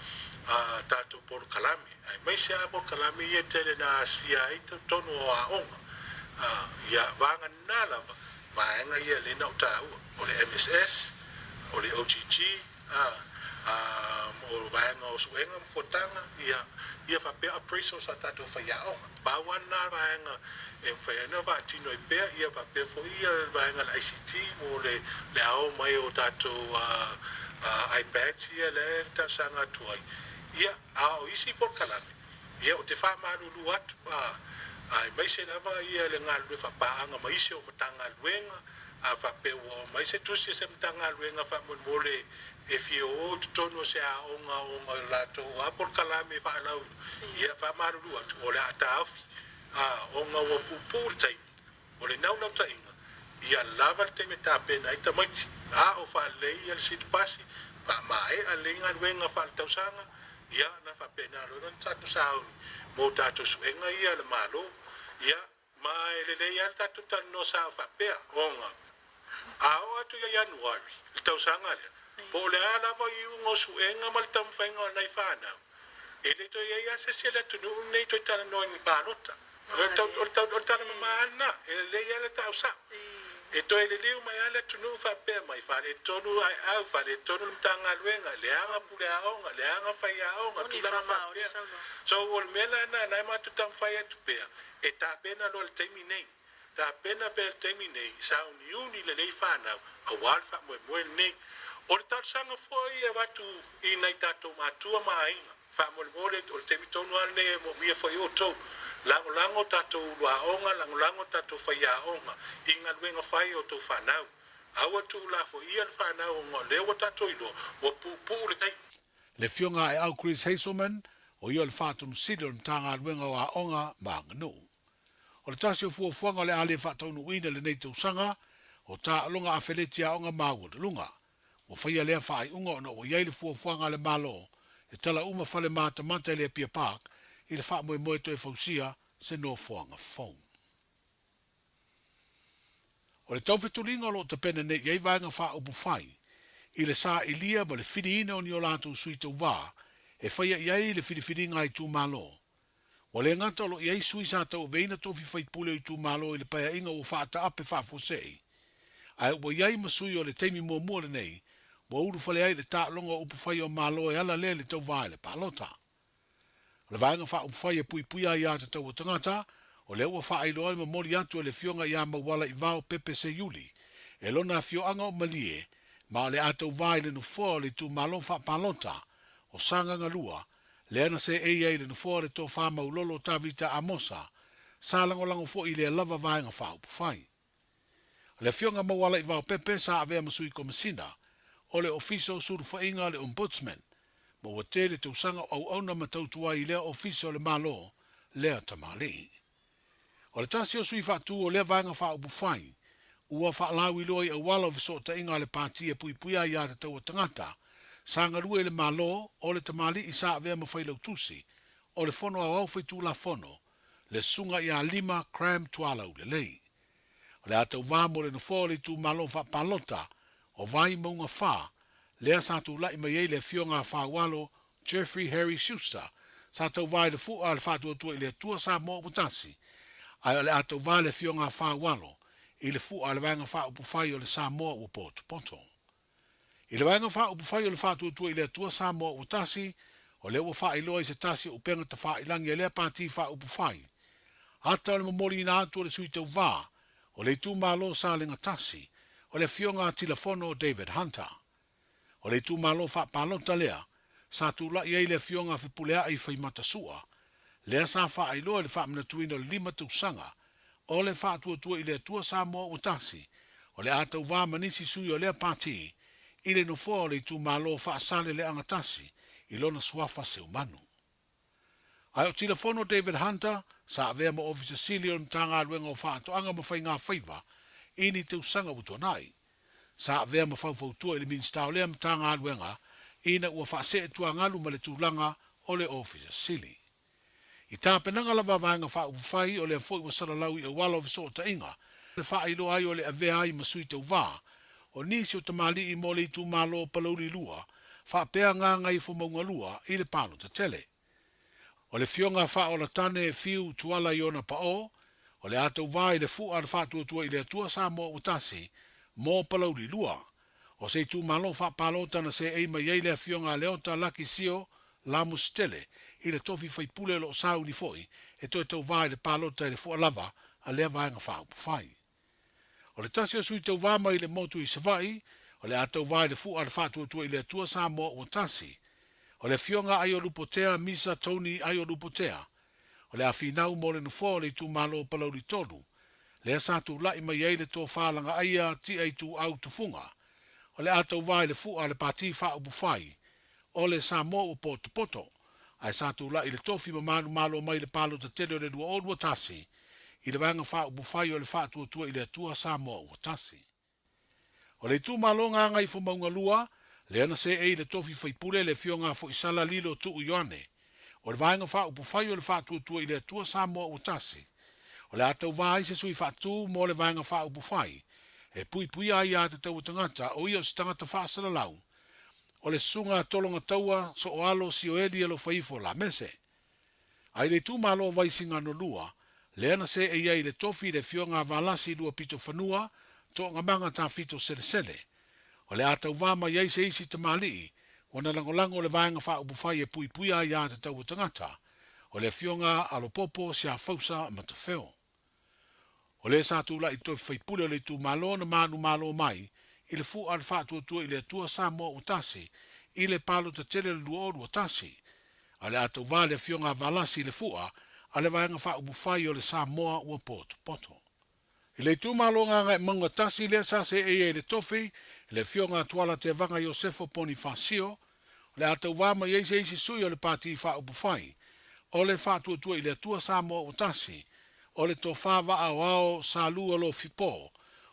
a tatou polokalame, aemaise lava polokalame ia e tele na asia ai totonu o aoga, a, ia, vagana lava vaega ia lea na ou taua, o le MSS, o le OGG, A, a, o vaega o suega ma fuataga, ia, ia faapea appraisals a tatou faiaoga. Pau lava lena vaega e mafai ai ona faatino ai pea, ia faapea foi ia le vaega a le ICT mo le, le ao mai o tatou a, a, iPads ia lea e talosaga atu ai. Ia, a o isi polokalame, ia ou te faamalulu atu, a, aemaise lava ia le galulue faapaaga ma isi o Matagaluega, A faapea ua oo mai se tusi a se Matagaluega faamolemole e fia o i totonu o se aoga ona o latou a polokalame faalauiloa, ia faamalulu atu, o le a taofi, a, ona ua puupuu le taimi. O le naunautai,ga, ia lava le taimi e tapena ai tamaiti, a o faalelei ia le silapasi, faamaea lelei galuega faaletausaga, ia ona faapena loa lea ona tatou sauni mo tatou suega ia a le Malo. Ia, Ma e lelei lava le tatou talanoa sao faapea, ona a oo atu ia Ianuari, le tausaga lea, po o le a lava iuga o suega ma le taumafaiga o nai fanau, E le toe i ai lava se isi o le atunuu lenei e toe talanoa i ni palota. O le tau, o le tau, o le tala mamā lava lena. E lelei lava le tau sao. E toe liliu mai lava le atunuu faapea mai, faaletonu aeau, faaletonu le Matagaluega, leaga puleaoga, leaga faiaoga, tulaga faapea. So, o le mea la lena, lena e matou taumafai atu pea, e tapena loa i le taimi nei. Tapena pea i le taimi nei, sauniuni lelei fanau, aua le faamoemoe lenei. O le talosaga foi e avatu i nai tatou matua ma aiga, faamolemole, o le taimi tonu lava lenei e moomia foi outou. Lagolago tatou ulu aoga, lagolago tatou faiaoga i galuega fai a outou fanau. Aua tuulafoia le fanau ona o lea ua tatou iloa, ua puupuu le taimi. Le Afioga a Aeau Chris Hazelman, o ia o le Faatonu Sili o le Matagaluega o Aoga ma Aganuu. O le tasi o fuafuaga o le a le faataunuuina i lenei tausaga, o taaloga afeleti aoga maualuluga. Ua faia lea faaiuga ona ua i ai le fuafuaga a le Malo e tala uma fale matamata i le Apia Park i le faamoemoe toe fausia se nofoaga fou. O le taufetuliga o lo o tapena nei i ai vaega faaupufai i le sailia ma le filiina o ni o latou sui tauva e faia i ai le filifiliga a itumalo. Ua le gata o lo o i ai sui sa tauaveina tofi faipule o itumalo i le paeaiga ua faataape faafuasei, ae ua i ai ma sui o le taimi muamua lenei ua ulufale ai i le taaloga o upufai o Malo e ala lea i le tauva i le palota. O le Vaega Faaupufai e Puipuia Aiatatau a Tagata, o lea ua faailoa le momoli atu e le Afioga ia Mauala Ivao Pepe Seiuli e lona afioaga o Malie ma o le a tauva i le nofoa o le itumalo faapalota o Sagaga 2 lea na seei ai i le nofoa o le Tofa Maulolo Tavita Amosa, sa lagolago foi i lea lava Vaega Faaupufai. O le Afioga Mauala Ivao Pepe sa avea ma Sui Komesina o le Ofisa o Sulufaiga a le Ombudsman, ma ua tele tausaga o auauna ma tautua ai i lea Ofisa o le Malo lea tamalii. O le tasi o sui faatu o lea Vaega Faaupufai, ua faalauiloa i auala o fesootaiga a le Pati e puipuia aiatatau a tagata sa galue i le Malo, o le tamalii sa avea ma Failautusi o le Fono Aoao Faitulafono, le Susuga ia Lima Cram Tualaulelei. O le a tauva mo le nofoa o le itumalo faapalota o Vaimauga 4, lea sa tulai mai ai le Afioga a Faualo Jeffrey Harry Schuster, sa tauva i le fua a le Faatuatua i le Atua Samoa ua tasi, ae o le a tauva le Afioga a Faualo i le fua a le Vaega Faaupufai o le Samoa ua Potopoto. I le Vaega Faaupufai o le Faatuatua i le Atua Samoa ua tasi, o lea ua faailoa i se tasi o upega tafailangi a lea Pati Faaupufai, ata o le momoliina atu o le sui tauva o le itumalo Salega Tasi, o le Afioga a Tilafono David Hunter. O le itumalo faapalota lea sa tulai ai le Afioga a Fepuleai Faimatasua, lea sa faailoa i le faamanatuina o le 5 tausaga o le Faatuatua i le Atua Samoa ua tasi, o le a tauva ma nisi sui o lea pati i le nofoa o le itumalo Faasaleleaga Tasi i lona suafa Seumanu. Ae o Tilafono David Hunter sa avea ma Ofisa Sili o le Matagaluega o Faatoaga ma Faigafaiva i ni tausaga ua tuanai. Sa avea ma faufautua i le Minisita o lea Matagaluega ina ua faasee tuagalu ma le tulaga o le Ofisa Sili. I tapenaga lava a Vaega Faaupufai, o lea foi ua salalau i auala o fesootaiga, le faailoa ai o le avea ai ma sui tauva o nisi o tamalii mo le itumalo o Palauli 2 faapea Gagaifomauga 2 i le palota tele. O le Afioga a Faaolatane Fiu Tuala Iona Paʻo, o le a tauva i le fua a le Faatuatua i le Atua Samoa ua tasi mo Palauli 2. O se itumalo faapalota na seei mai ai le Afioga a Leota Laki Sio Lamusitele i le tofi faipule o lo o sauni foi e toe tauva i le palota i le fua lava a lea Vaega Faaupufai. O le tasi o sui tauva mai le motu i Savaii, o le a tauva i le fua a le Faatuatua i le Atua Samoa ua tasi. O le Afioga Aiolupotea Misa Tony Aiolupotea, o le a finau mo le nofoa o le itumalo o Palauli 3, lea sa tulai mai ai le tofa Lagaaia Tia Ituau Tufuga, o le a tauva i le fua a le Pati Faaupufai o le Samoa ua potopoto, ae sa tulai i le tofi ma manumalo mai le palota tele o le 2021 i le Vaega Faaupufai o le Faatuatua i le Atua Samoa ua tasi. O le itumalo Gagaifomauga 2, lea na seei i le tofi faipule le Afioga a Foisala Lilo Tuu Ioane, o le Vaega Faaupufai o le Faatuatua i le Atua Samoa ua tasi, o le a tauva ai se sui faatu mo le Vaega Faaupufai e puipuia ai aiatatau a tagata o ia o se tagata faasalalau. O le susuga a Tologataua Sooalo Sioeli Alofaifo Lamese. A i le itumalo o Vaisigano 2, lea na seei ai i le tofi le afioga a Valasi Luapitofanua Toogamaga Tafito Selesele. O le a tauvā mai ai se isi tamalii ua na lagolago le Vaega Faaupufai e Puipuia Aiā Tatau a Tagata, o le afioga a Lopopo Siafausa Matafeo. O le sa tulai tofi faipule o le itumalo na manumalo mai i le fu'a le Faatuatua i le Atua Samoa ua tasi i le palota tele o le 2021, a o le a tauvā le afioga a Valasi i le fu'a a le Vaega Faaupufai o le Samoa ua potopoto. I le itumalo Gagaemauga 1 lea sa seei ai i le tofi le afioga a Tuala Tevaga Iosefo Ponifasio, o le a tauvā mai ai se isi sui o le Pati Faaupufai o le Faatuatua i le Atua Samoa ua tasi, o le Tofa Vaa o Ao Sa Lu Alofipo,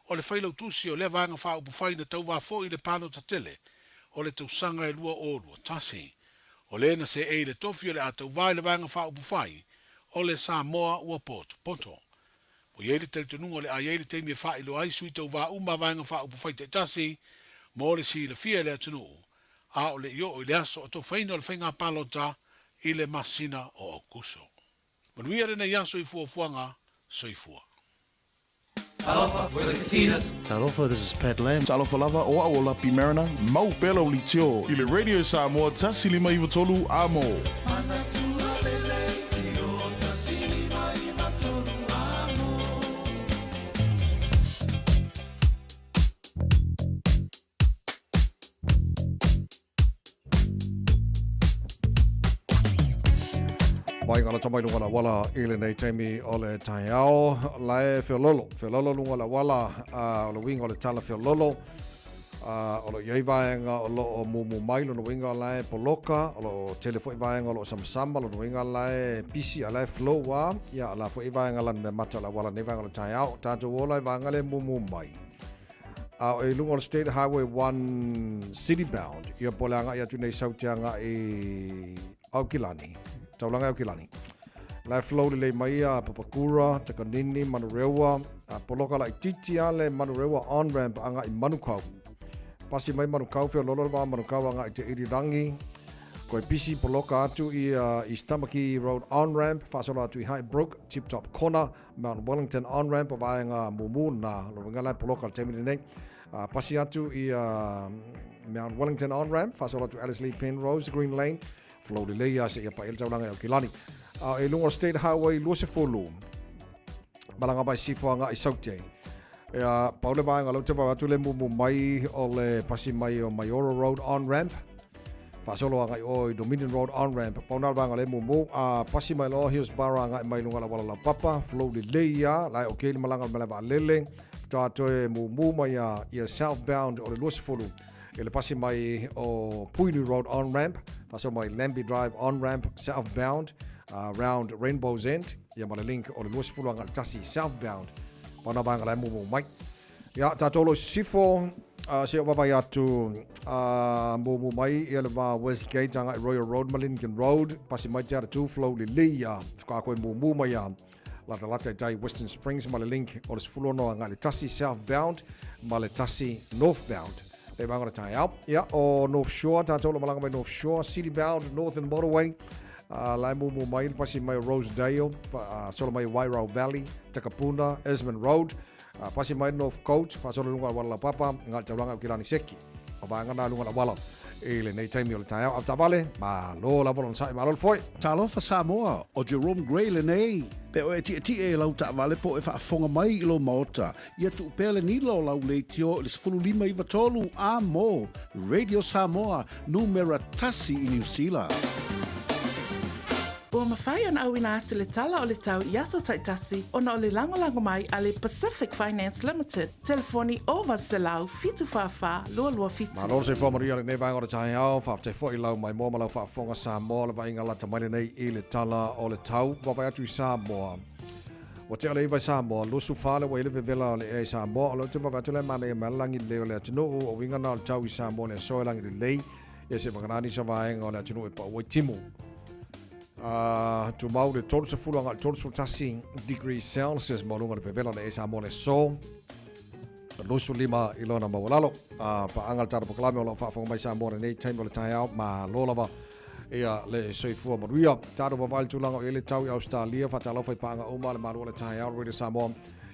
o le failautusi o lea Vaega Faaupufai na tauvā foi i le palota tele o le tausaga e 2021. O le na seei i le tofi o le a tauvā i le Vaega Faaupufai o le Samoa ua potopoto. Ua i ai le talitonuga o le a i ai le taimi e faailoa ai sui tauvā uma a Vaega Faaupufai taitasi mo le silafia e le atunuu, a o le i oo i le aso atofaina o le faiga palota i le masina o Aokuso. Manuia lenei aso i fuafuaga soifua. Talofa, we're the Katinas. Talofa, this is Pat Lam. Talofa lava, o a'u o Lapi Mariner, mau pea lau leitio i le Radio Samoa 153 Amo. Mai ngā lata mai lunga la wala i lenei taimi o le taeao. Lae feololo, feololo lunga la wala o le winga o le tala feololo. O lo iai vaega o lo o mumu mai lona uiga o la e poloka, o lo o tele foi vaega o lo o samasama, lona uiga la e pisi a la e flow a, ia la foi vaega lana mea mata o le auala nei vaega o le taeao, tatou ola i vaega le mumu mai. A o i luga o le State Highway 1 City Bound, ia po le agai atu nei Saute agai Aukilani, taulaga i Aukilani. La e flow lelei mai ia Papakura, Takanini, Manurewa, a poloka laitiiti a le Manurewa on-ramp agai Manukau. Pasi mai Manukau, feololo le va Manukau agai Te Irirangi, koe pisi poloka atu i East Tamaki Road on-ramp, faasolo atu i Highbrook, Tip Top Corner, Mount Wellington on-ramp o vaega mumu na lona uiga la e poloka le taimi lenei. Pasi atu i Mount Wellington on-ramp, faasolo atu Ellerslie Penrose, Green Lane, Flow lelei ia seia paia le taulaga i Aukilani. A e luga o State Highway 20, malaga mai sifo agai Saute. Ia, pau le vaega lea ou te vaai atu le mumu mai o le pasi mai o Maioro Road on-ramp. Faasolo agai o i Dominion Road on-ramp. Pau na le vaega le mumu. A pasi mai loa Hillsborough agai mai luga o le auala laupapa. Flow lelei ia. La e okay le malaga o le malae vaalele. Faatoa toe mumu mai ia southbound o le 20. I le pasi mai o Puhinui Road on-ramp, faasolo mai Lambie Drive on-ramp southbound, round Rainbow's End, ia ma le link o le 20 agai le tasi southbound. Pau na vaega la e mumu mai. Ia, tatou lo i sisifo, se i ou vaavaai atu, mumu mai ia le va Westgate agai Royal Road ma Lincoln Road, pasi mai Te Atatū, flow lelei ia, faatoa koe mumu mai ia latalata i tai Western Springs ma le link o le 16 agai le tasi southbound ma le tasi northbound. Le vaega o le taeao. Ia, o North Shore, tatou lo malaga mai North Shore, city bound, Northern Motorway, la e mumu mai le pasi mai o Rosedale, solo mai Wairau Valley, Takapuna, Esmond Road, pasi mai North Coast, faasolo i luga o le auala laupapa, agai le taulaga i Aukilani Seki. O vaega na luga o le auala i lenei taimi o le taeao. Avetaavale, malo lava lona sa'i, malo le foe. Talofa Samoa, o Jerome Gray lenei. Pe o e tietie i lau taavale po o e faafofoga mai i lou maota, ia tuu pea le nila o lau leitio i le 15 93 a mo Radio Samoa, numera tasi i Niu Sila. Ua mafai ona auina atu le tala o le tau i aso taitasi ona o le lagolago mai a le Pacific Finance Limited, telefoni 0800 744 227. Malo le soifua manuia lenei vaega o le taeao. Faafetai foi i lau maimoa ma lau faafofoga Samoa le vaaiga lata mai lenei i le tala o le tau. Vaavaai atu i Samoa. Ua tea le 9 i Samoa, 24 le ua i le vevela o le ea i Samoa. O lea ou te vaavaai atu la e manaia mai lava le lagi lelei o le atunuu. O uiga na o le tau i Samoa le aso e lagi lelei. Ia se vagana nisi o vaega o le atunuu e pau ai timu. Tumau le 30 agai le 31 degrees Celsius maualuga o le vevela o le ea i Samoa le aso. 25 i lona maualalo. A paaga le tatou polokalame o lo o faafofoga mai Samoa i lenei taimi o le taeao, malo lava ia le soifua manuia. Tatou vaavaai i le tulaga o i ai le tau i Ausetalia, faatalofa i paaga uma a le malu o le taeao Radio Samoa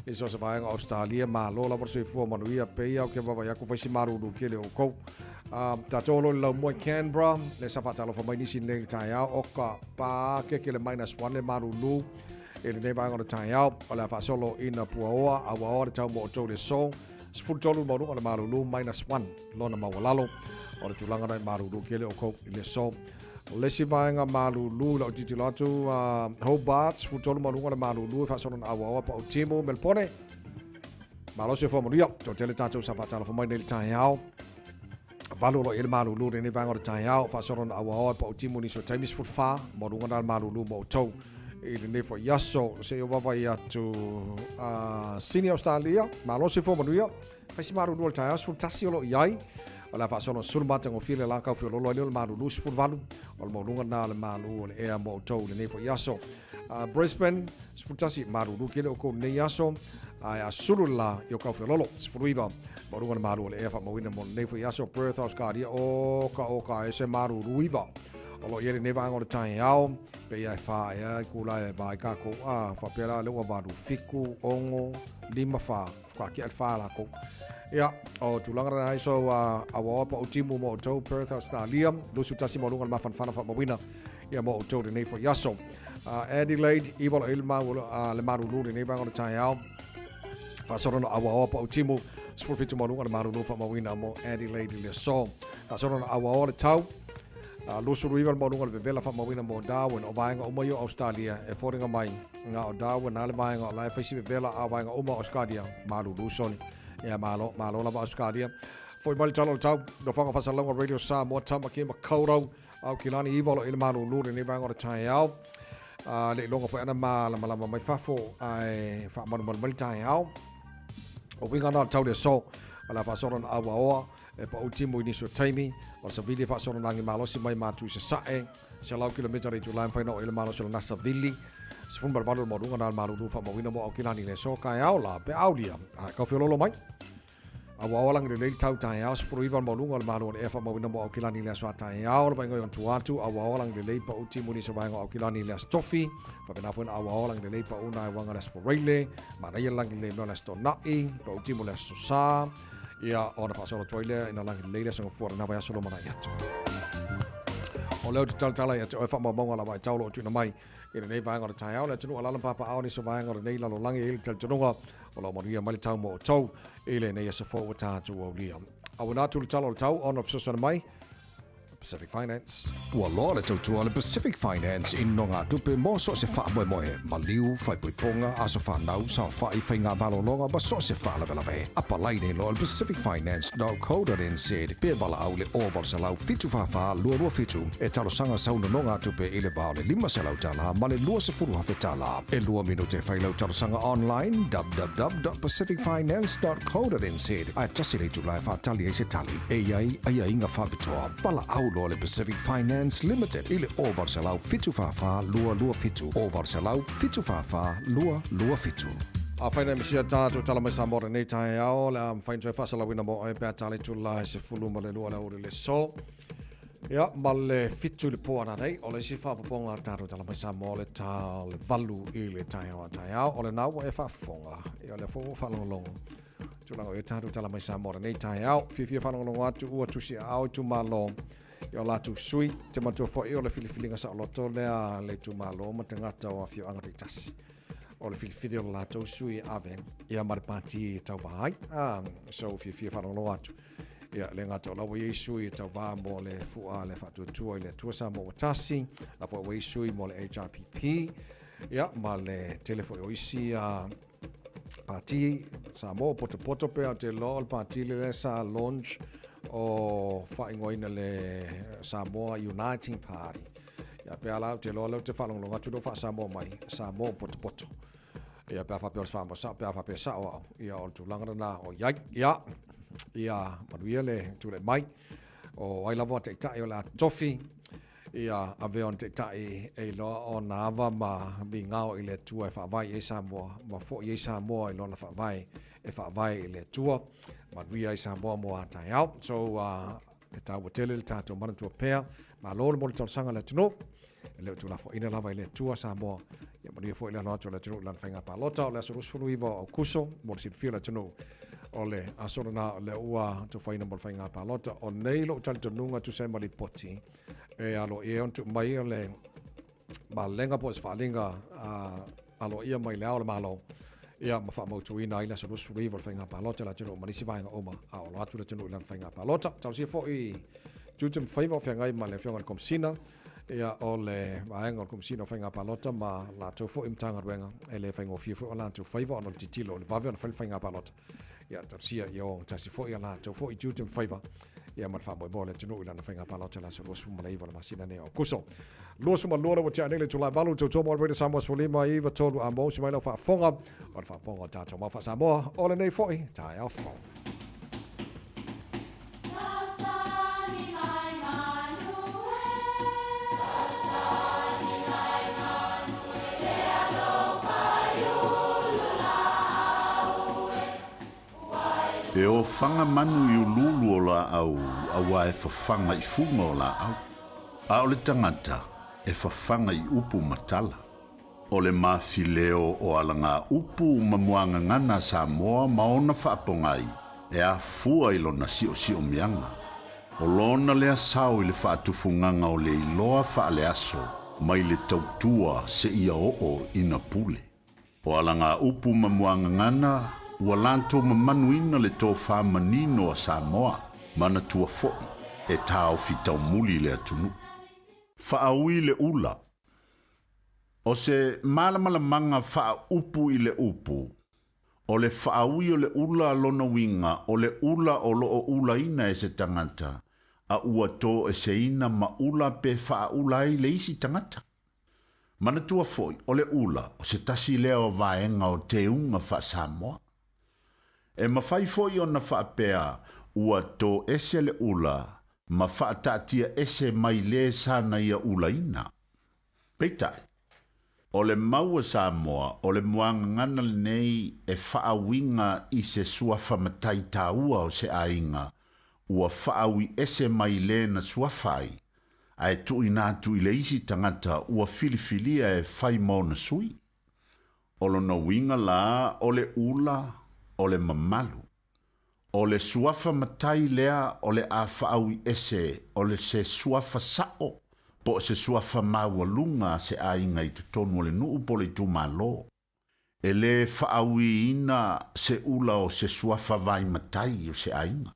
i so o se vaega o Ausetalia, malo lava le soifua manuia. Pei lava ou te vaavaai atu fai si malulu tele o outou. Tatou o lo o i le laumua i Canberra, lea sa faatalofa mai nisi nei i le taeao, oka pa keke le minus one le malulu i lenei vaega o le taeao. O le a faasolo ina puaoa, auaoa le tau mo outou i le aso. 13 le maualuga o le malulu, minus one lona maualalo. O le tulaga na e malulu tele outou i le aso. O le isi vaega malulu i lau tilotilo atu, Hobart, 13 le maualuga o le malulu e faasolo ina auaoa Pautimu, Melpone. Malo soifua manuia. Toatele tatou sa faatalofa mai nei i le taeao. 8 o lo o i ai le malulu i lenei vaega o le taeao, faasolo na auaoa e Pautimu nisi o taimi 14, maualuga na le malulu mo outou i lenei foi aso. Se i ou vaavaai atu Sydney, Australia, malo soifua manuia. Fai si malulu o le taeao, 11 o lo o i ai. O le a faasolo sulu matagofie le la kau fiololo ai lea o le malulu 18 o le maualuga na o le malu o le ea mo outou i lenei foi aso. Brisbane, 11, malulu tele outou i lenei aso. Ae a sulu le la i o kau fiololo, 19, maualuga le malu o le ea faamauina mo lenei foi aso. Perth, Australia, oka oka e se malulu iva o lo o i ai lenei vaega o le taeao. Pei e fa ea itula e va ai kākou, a faapea la lea ua 8, 7, 6, 5, 4, faatoa tea le fa lakou. Ia, o tulaga na ai so auaoa pa utimu mo outou Perth, Australia, 21 maualuga le mafanafana faamauina ia mo outou lenei foi aso. Adelaide, iva o le mau le malulu lenei vaega o le taeao. Faasolo na auaoa pa utimu, 17 maualuga le malulu faamauina mo Adelaide i le aso. Faasolo na auaoa le tau, 29 le maualuga o le vevela faamauina mo Darwin, o vaega uma ia o Australia e foliga mai na o Darwin a le vaega o la e fai si vevela a o vaega uma o Australia malulu soli. Ia malo, malo lava Australia. Foi mai le tala o le tau, nofoaga faasalalauga Radio Samoa, Tamaki Makaurau, Aukilani iva o lo o i le malulu lenei vaega o le taeao. Le iloga foi ana malamalama mai fafo ae faamalumalu mai le taeao. O uiga na o le tau le aso, o le a faasolo na auaoa e pau timu i nisi o taimi, o le savili e faasolo lagi malosi mai matu i sasae, 100 kilomita le itula e mafai ona oo i le malosi o lana savili, 18 le maualuga na o le malulu faamauina mo Aukilani i le aso kaeao la pe aulia ae kau feoloolo mai. Auaoa lagi lelei le tau taeao, 19 le maualuga o le malu o le ea faamauina mo Aukilani i le aso a taeao, le vaaiga i ona tua atu, auaoa lagi lelei pau timu i nisi o vaega o Aukilani i le aso Tofi, faapena foi ona auaoa lagi lelei pau na e uaga i le aso Foreile, manaia le lagi lelei mea o le aso Tona'i, pau timu i le aso Sa, Ia, ona faasolo atu ai lea ina lagi lelei le aso gafua lena vaiaso lumanai atu. O lea ou te talatala ia te oe faamaumauga lava e tau o lo o tuuina mai i lenei vaega o le taeao, le atunuu alaala ma papaao nisi o vaega o lenei lalolagi e i ai le talitonuga o lo o manuia mai le tau mo outou i lenei aso fou ua tatou aulia. Auina atu le tala o le tau ona o fesoasoani mai Pacific Finance. Ua loa le tautua a le Pacific Finance i nonogatupe mo so o se faamoemoe, maliu, faaipoipoga, aso fanau, saofai, faigamalologa ma so o se faalavelave. Apalai nei loa i le pacificfinance.co.nz pe valaau i le 0800 744 227 e talosaga sau nonogatupe i le va o le $500 ma le $20,000. E lua minute e fai lau talosaga online www.pacificfinance.co.nz ae tasi le itula e faatali ai se tali. E i ai aiaiga faapitoa, valaau loa le Pacific Finance Limited i le 0800 744 227, 0800 744 227. Afai na e misia tatou tala mai Samoa lenei taeao, o le a mafai ona toe faasalauina mo oe pe a tala itula e 12 le aoauli le aso. Ia, ma le 7 i le po ananei, o le isi faaopoopoga a tatou tala mai Samoa o le ta le 8 i le taeao a taeao, o lena ua e faafofoga, ia o lea foi ua faalogologo. Tulaga o i ai tatou tala mai Samoa lenei taeao. Fiafia faalogologo atu ua tusi aao itumalo i o latou sui. Te matua foi o le filifiliga saoloto lea a le itumalo ma tagata o afioaga taitasi. O le filifili o le latou sui e ave ia ma le pati e tauva ai. So fiafia faalogologo atu. Ia, le gata o la ua i ai sui e tauva mo le fua le faatuatua i le Atua Samoa ua tasi, la foi ua i ai sui mo le HRPP, ia, ma le tele foi o isi Pati Samoa potopoto pe a te loa o le pati le lea sa launch o faaigoaina le Samoa Uniting Party. Ia pe a la te loa lea te faalogologo atu lea faa-Samoa mai Samoa potopoto. Ia pe a faapea o le Samoa sao pe a faapea sao au. Ia o le tulaga lena o i ai. Ia, ia manuia le tulai mai. O ai lava taitai o le a tofi. Ia ave ona taitai e iloa ona ava ma migao i le Atua e faavae i ai Samoa, ma foi ai Samoa i lona faavae e faavae i le Atua. Manuia ai Samoa mo a taeao. So, e taua tele le tatou manatua pea. Malo le mo le talosaga a le atunuu. E le o tuulafoaina lava i le Atua Samoa. Ia manuia foi le alo atu o le atunuu i lana faiga palota o le aso 29 o Aokuso mo le silafia o le atunuu. O le aso lena o lea ua tofaina mo le faiga palota. O nei lou talitonuga tusa ai ma lipoti e aloaia ona tuu mai o le malega po o se faaaliga aloaia mai le Ao o le Malo ia ma faamautuina ai le aso 29 o le faiga palota i le atunuu ma nisi vaega uma a o alo atu le atunuu i lana faiga palota. Talosia foi tiute ma faiva o feagai ma le Afioga i le Komesina ia o le vaega o le Komesina o Faiga Palota ma latou foi Matagaluega e le faigofie foi o latou faiva ona o le tilotilo o le vave ona fai le faiga palota. Ia talosia ia ogatasi foi a latou foi tiute ma faiva ia ma le faamoemoe o le atunuu i lana faiga palota i le aso 29 o le masina nei o Aokuso. 22 le ua tea nei le itula e 8, tautua mo le Radio Samoa 15 9 3 a mo se mai lau faafofoga o le faafofoga o tatou mau faa-Samoa o lenei foi taeao fou. E ofaga manu i uluulu o laau auā e fafaga i fuga o laau, a o le tagata e fafaga i upu ma tala. O le mafileo o alagaupu ma muagagana a Samoa ma ona faapogai e afua i lona siosiomiaga. O lona lea sao i le faatufugaga o le iloa faaleaso mai le tautua seia oo ina pule. O alagaupu ma muagagana ua latou mamanuina le tofa manino a Samoa, manatua foi e taofi taumuli le atunuu. Faaui le ula. O se malamalamanga faaupu i le upu, o le faaui o le ula lona uiga o le ula o loo ulaina e se tagata a ua toeseina ma ula pe faaula ai le isi tagata. Manatua foi, o le ula o se tasi lea o vaega o teuga faa-Samoa. E mafai foi ona faapea ua toese le ula ma faataatia ese mai le sa na ia ulaina. Peitai, o le mau a Samoa o le muagagana lenei e faauiga i se suafa matai taua o se aiga ua faaui ese mai le na suafa ai, ae tuuina atu i le isi tagata ua filifilia e fai ma ona sui. O lona uiga la o le ula o le mamalu. O le suafa matai lea o le a faaui ese o le se suafa sa'o po o se suafa maualuga a se aiga i totonu o le nuu po o le itumalo. E lē faauiina se ula o se suafa vai matai o se aiga.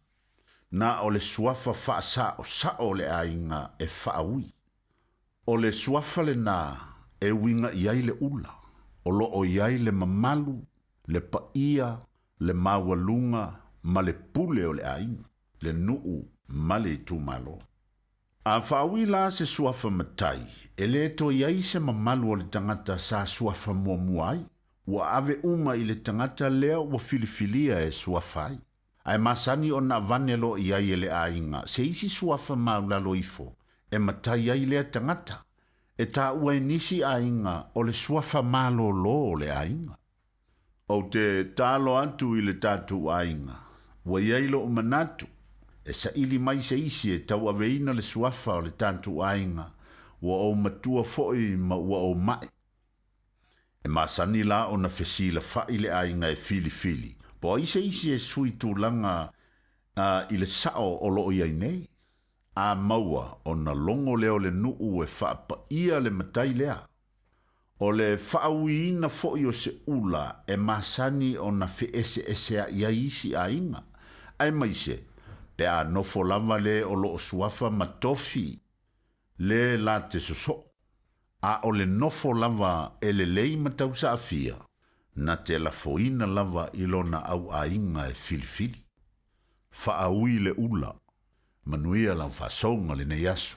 Na o le suafa faasa'osa'o o le aiga e faaui. O le suafa lenā e uiga i ai le ula, o loo i ai le mamalu, le paia, le maualuga ma le pule o le aiga, le nuu ma le itumalo. A faaui la se suafa matai, e lē toe i ai se mamalu o le tagata sa suafa muamua ai, ua ave uma i le tagata lea ua filifilia e suafa ai. Ae masani ona avane loa i ai e le aiga se isi suafa maulalo ifo e matai ai lea tagata, e taua e nisi aiga o le suafa malōlō o le aiga. Ou te talo atu i le tatou aiga, ua i ai lo'u manatu, e saili mai se isi e tauaveina le suafa o le tatou aiga, ua ou matua foi ma ua ou ma'i. E masani la ona fesilafa'i le aiga e filifili, po o ai se isi e sui tulaga i le sa'o o lo'o i ai nei. A maua ona logo lea o le nu'u e faapaia le matai lea. O le faauiina foi o se ula e masani ona feeseesea'i ai isi aiga, aemaise pe a nofo lava le o loo suafa ma tofi le la te sosoo. A o le nofo lava e lelei ma tausaafia, na te lafoina lava i lona au aiga e filifili. Faaui le ula. Manuia lau faasouga lenei aso.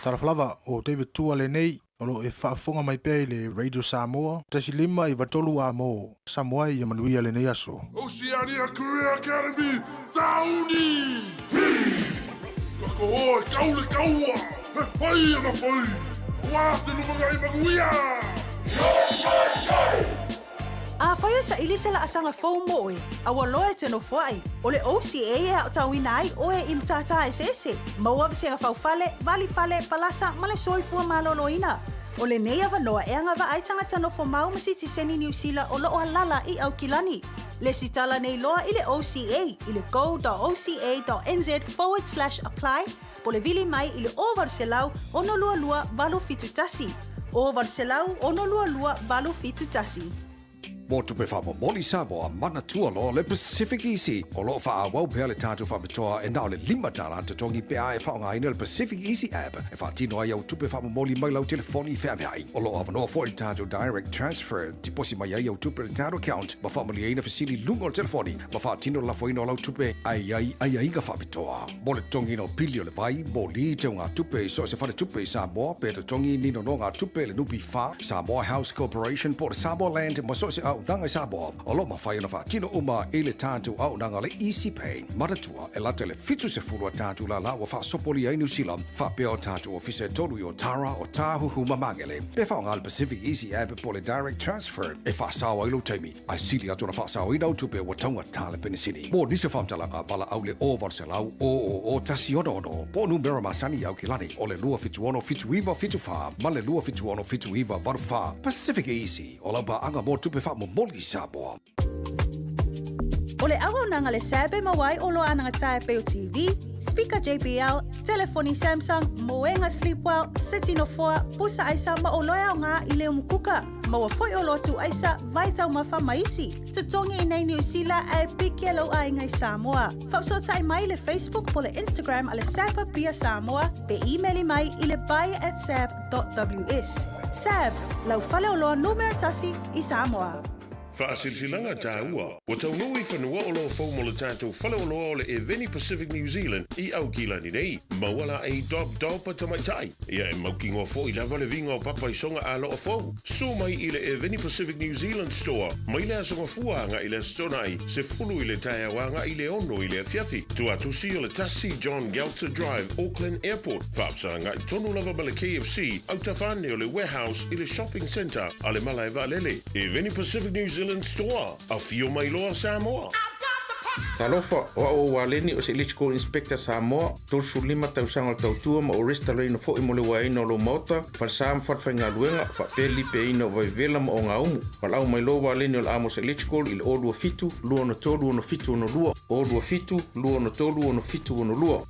Talofa lava, o David Tua lenei, o lo o e faafofoga mai pea i le Radio Samoa, 1593 amo Samoa ia manuia lenei aso. Oceania Career Academy, Sauni! Hi! Kako oe, kau le kaua! He whai ana whai! Ua te lumangai manuia! Yo, yo, yo! Afai e saili se laasaga fou mo oe, a ua loa e te nofoai, o le OCA e aotauina ai oe i matata eseese, maua vasega faufale, valifale, palasa ma le soifua maloloina. O lenei avanoa e agavaa ai tagata nofomau ma sitiseni Niu Sila o loo alala i Aukilani. Lesitala nei loa i le OCA i le go.oca.nz forward slash apply po o le vili mai i le 0800 622 871. 0800 622 871. Mo tupe faamomoli Samoa, manatua loa le Pacific Easy. O lo o faaauau pea le tatou faapitoa e na o le $5 totogi pe a e faaaogaina le Pacific Easy App e faatino ai au tupe faamomoli mai lau telefoni feaveai. O lo o avanoa foi le tatou Direct Transfer, tiposi mai ai au tupe i le tatou account ma faamalieina fesili i luga o le telefoni ma faatino le lafoina o lau tupe ae i ai aiaiga faapitoa. Mo le totogiina o pili o le vai, moli, teugatupe i so o se faletupe i Samoa, pe totogi ni nonogatupe i le NPF, Samoa House Corporation po o le Samoa Land ma so o se auaunaga i Samoa, o lo o mafai ona faatino uma i le tatou auaunaga le Easy Pay. Manatua, e lata i le 70 a tatou lala ua faasopolia ai Niu Sila, faapea o tatou ofisa e tolu i Otara, Otāhuhu ma Magele. Pe faaaoga le Pacific Easy App po o le Direct Transfer e faasao ai lou taimi, Ae sili atu ona faasaoina au tupe ua taugata le penisini. Mo nisi o faamatalaga, valaau le 0800 000 166 po o numera masani i Aukilani o le 276 7974 ma le 276 7984. Pacific Easy, o lau paaga mo tupe faamomoli i Samoa. O le auaunaga le SAB e maua ai oloa anagata e pei o TV, speaker JBL, telefoni Samsung, moega Sleepwell, seti nofoa, pusa aisa ma oloa e aoga i le umukuka. Maua foi oloa tuu aisa, vai taumafa ma isi. Totogi i nei Niu Sila ae piki lou aiga i Samoa. Faafesootai mai i le Facebook po le Instagram a le SAB Apia Samoa pe imeli mai i le buy at sab.ws. SAB, lau faleoloa numera tasi i Samoa. Faasilasilaga taua, Ua taunuu i fanua oloa fou mo le tatou faleoloa o le Eveni Pacific New Zealand i Aukilani nei. Maua la ei Dob Dob a tamaitai. Ia e mautinoa foi lava le viga o papa i soga aloa fou. Susu mai i le Eveni Pacific New Zealand Store mai le Aso Gafua agai i le Aso Toonai, 10 i le taeao agai i le 6 i le afiafi. Tuatusi o le 1 John Gelter Drive, Auckland Airport. Faafesagai tonu lava ma le KFC, autafa ane o le Warehouse i le Shopping Centre a le Malae Vaalele. Eveni Pacific New Zealand Store, afio mai loa Samoa! Talofa, o au o Waleni o se Electrical Inspector Samoa, 35 tausaga o le tautua ma o restalaina foi mo le uaeina o lou maota, falesa ma falefaigaluega, faapea le lipeaina o vaivela ma ogaumu. Valaau mai loa Waleni o le Amos Electrical i le 027 263 6762, 027 263 6762.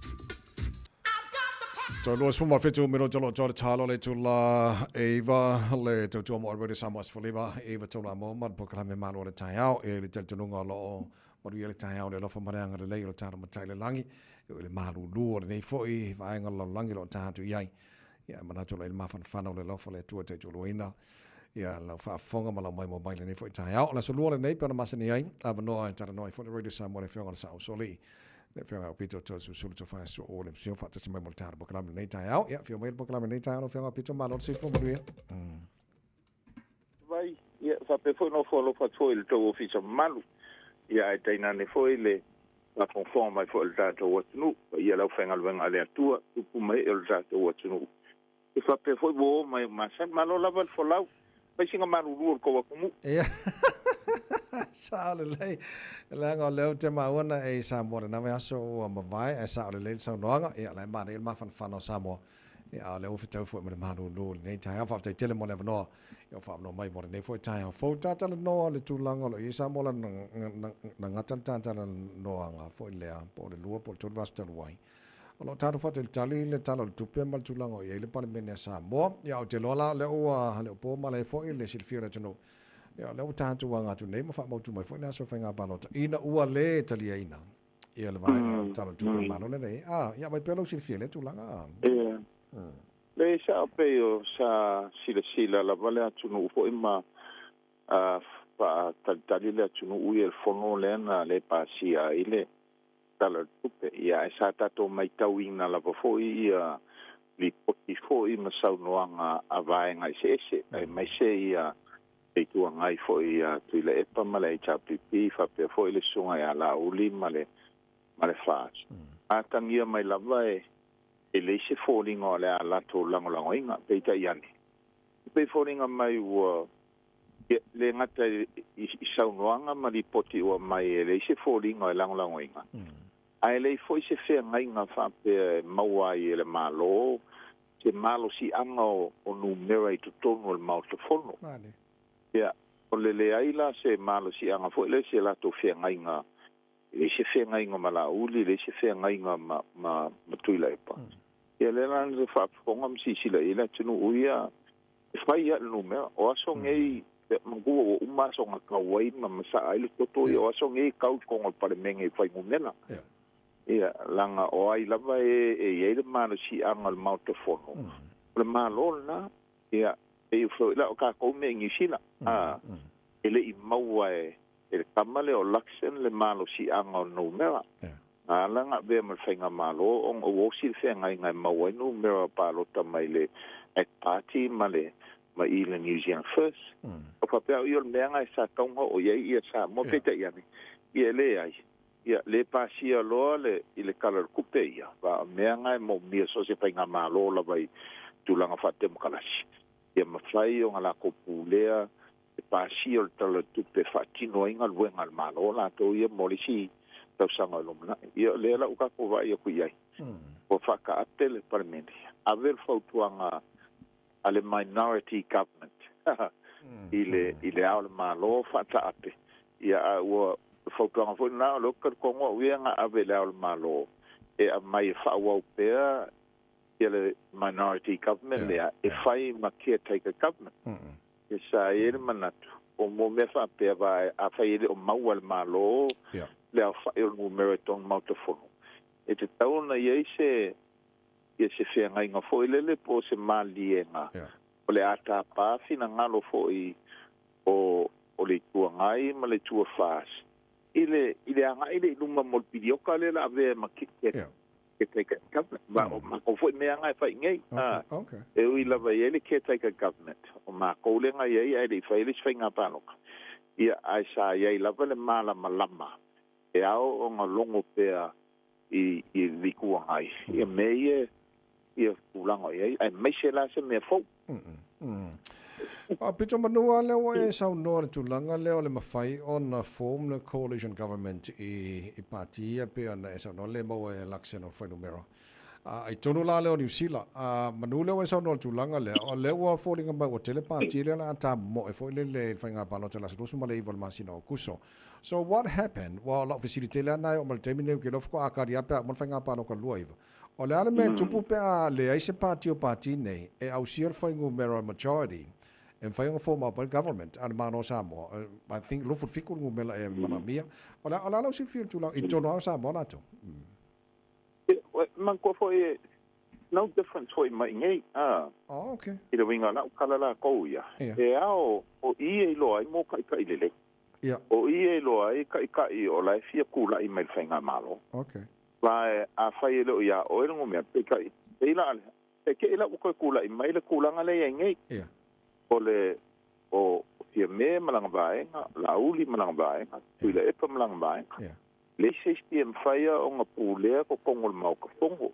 Toe 27 minute o lo o toa le talo le itula e iva le tautua mo Radio Samoa 15 e iva tolu a mo ma le polokalame malo o le taeao e le talitonuga o lo o manuia le taeao le alofa ma le agalelei o le tatou Matai i le lagi e le malulu o lenei foi vaega o le lalolagi o lo o tatou i ai. Ia, e manatu o lo o i ai le mafanafana o le alofa o le Atua e taitualuaina ia lau faafofoga ma lau maimoa mai lenei foi taeao. O le aso lua lenei pe ona masani ai, avanoa e talanoa ai foi le Radio Samoa i le Afioga i le Sao Usoalii Le Afioga Aupito Toeolesulusulu Tofaeosoa o le Museo faatasi mai mo le tatou polokalame lenei taeao. Ia, afio mai le polokalame lenei taeao lau Afioga Aupito, malo le soifua manuia. Vai, ia, faapea foi ona ofo alofa atu foi i le tou ofisa mamalu, ia ae tainane foi le faafogafoga mai foi a le tatou atunuu, paia i le aufaigaluega a le Atua, tupu ma ee o le tatou atunuu. E faapea foi ua o mai o masani. Malo lava le folau. Fai sina malulu o le tou atunuu. Ia, sao lelei. Leaga o lea ou te maua na e i Samoa lena vaiaso ua mavae, ae sao lelei le saunoaga. Ia, la e manaia le mafanafana o Samoa. Ia, a o lea ua fetau foi ma le malulu i lenei taeao. Faafetai tele mo le avanoa ia ua faaavanoa mai mo lenei foi taeao fou. Talanoa le tulaga o lo o i ai Samoa la na gata le talanoaga foi lea po o le lua po o le tolu vaiaso talu ai. O lo o tatou faatalitali le Tala o le Tupe ma le tulaga o i ai le Palemene a Samoa. Ia, ou te iloa la o lea ua le o po malae foi le silafia o le atunuu. Ia, o lea ua tatou aga atu nei ma faamautu mai foi le aso o faiga palota ina ua le taliaina ia le vaega o le Tala o le Tupe a le Malo lenei. A, ia aumai pea lou silafia i lea tulaga. Ia. Le sao pei o sa silasila lava le atunuu foi ma faatalitali le atunuu ia i le fono lea na le pasia ai le Tala o le Tupe. Ia, ae sa tatou maitauina lava foi ia Lipoti foi ma saunoaga a vaega eseese, aemaise ia le Itu Agai foi ia Tuilaepa ma le HRPP faapea foi le Susuga ia Laauli ma le ma le FAST. Atagia mai lava e e leai se foliga o le a latou lagolagoina, peitai ane, e pei foliga mai ua ia, le gata i i saunoaga ma lipoti ua aumai e leai se foliga e lagolagoina, Ae leai foi se feagaiga faapea e maua ai e le Malo se malosiaga o numera i totonu o le Maota Fono. Ia, o le leai la se malosiaga foi lea i se latou feagaiga, e leai se feagaiga ma Laauli, leai se feagaiga ma, ma, ma Tuilaepa. Ia, lea la na faafofoga ma silasila i ai le atunuu ia, E fai lava le numera. O aso nei, manatua ua uma aso na kau ai ma masaa ai le toto ia, o aso nei e kau i totonu o le Palemene i fuainumera. Ia, leaga o ai lava e e i ai le malosiaga o le Maota Fono, o le Malo lena. Ia, pei foi la o tatou mea i Niu Sila, a, e le i maua e e le tama lea o Luxon le malosiaga o le numera. Na ala ona avea ma le faigamalo ona ua osi le feagaiga e maua ai numera palota mai le Act Party ma le ma i le New Zealand First. O faapea au ia o le mea na e sa tatau ona oo i ai ia Samoa peitai ane, ia e leai. Ia le pasia loa le i le Tala o le Tupe ia, aua o mea na e moomia so o se faigamalo lava i tulaga faatemokarasi. Ia mafai ona latou pulea le pasia o le Tala o le Tupe e faatino ai galuega a le Malo latou ia mo le isi tausaga o lumanai. Ia o lea la ua tatou vaai atu i ai, ua faataape le Palemene, ave le fautuaga a le minority government i le i le Ao o le Malo faataape, ia a ua le fautuaga foi lena o lea ou te talitonu au ia na ave i le Ao o le Malo e aumai e faaauau pea ia le minority government lea e fai ma caretaker government. Ia sa i ai le manatu, o mo mea faapea, aua afai e le o maua e le Malo le aofai o le numera i totonu Maota Fono, e tatau ona i ai se, ia se feagaiga foi lele po o se maliega o le a tapa finagalo foi o, o le Itu Agai ma le Itu FAS i le, i le agai lea i luma mo le pilioka lea o le a avea ma caretaker government. Ma o matou foi mea na e fai nei. E ui lava e i ai le caretaker government, o matou lea na i ai ae le i faia le isi faiga palota. Ia, ae sa i ai lava le malamalama e ao ona logo pea i, i le Itu Agai ia mea ia, ia tulaga o i ai, aemaise la se mea fou. A pito manu lava lea ua e saunoa i le tulaga lea o le mafai ona form le coalition government i i pati ia pei ona e saunoa le maua e Luxon o le fuainumera. A i tonu la lea o Niu Sila, a manu lea ua e saunoa i le tulaga lea, o lea ua foliga mai ua tele pati lea o le a tamoe foi lele i le faiga palota i le aso 29 o le masina o Aokuso. So what happened? Ua o lau fesili tele lava lena e oo mai le taimi lenei ou te iloa faatoa kali lava pe a uma le faiga palota 29. O le a le mea e tupu pe a leai se pati o pati nei e ausia le fuainumera majority e mafai ona form up ai le government a le Malo o Samoa? I think 27 le numera e manaomia. O le a lau silafia i le tulaga i totonu lava o Samoa latou? Manatua foi no difference foi mai nei, a. Oh, okay. I le uiga o lau tala latou ia, e ao o i e iloa ai mōkaʻikaʻi lelei. Ia. O i e iloa ai kaʻikaʻi o la e fia kulaʻi mai le faigamalo. Okay. La e, afai e le o iā ʻoe le numera, peitai, pei la, e te i la ua toe kulaʻi mai le tulaga lea i ai nei. Ia. O le, o Fiame ma lana vaega, Laauli ma lana vaega, Tuilaepa ma lana vaega. Ia. Leai se isi e mafai ona pulea totonu o le Maota Fono.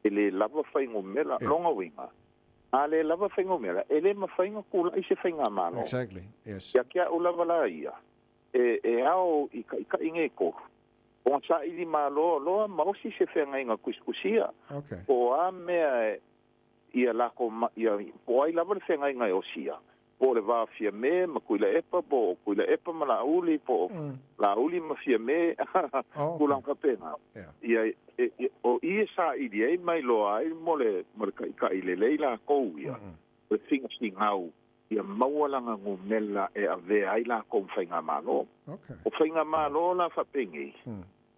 E le lava fuainumera. Lona uiga, a le lava fuainumera, e le mafai ona tulai se faigamalo. Exactly, yes. Ia te au lava la ia, e, e ao i kaʻikaʻi nei e tolu, ona saili malo loa ma osi se feagaiga tusitusia, Okay. po o a mea e, ia lako ma, ia, po o ai lava le feagaiga e osia, po o le va o Fiame ma Tuilaepa, po o Tuilaepa ma Laauli, po o Laauli ma Fiame, tulaga faapena. Ia, e, e, o i e saili ai ma iloa ai mo le, mo le kaʻikaʻi lelei lakou ia, o le finafingau ia maua lana numela e avea ai lakou ma faigamalo. Okay. O faigamalo la faapenei,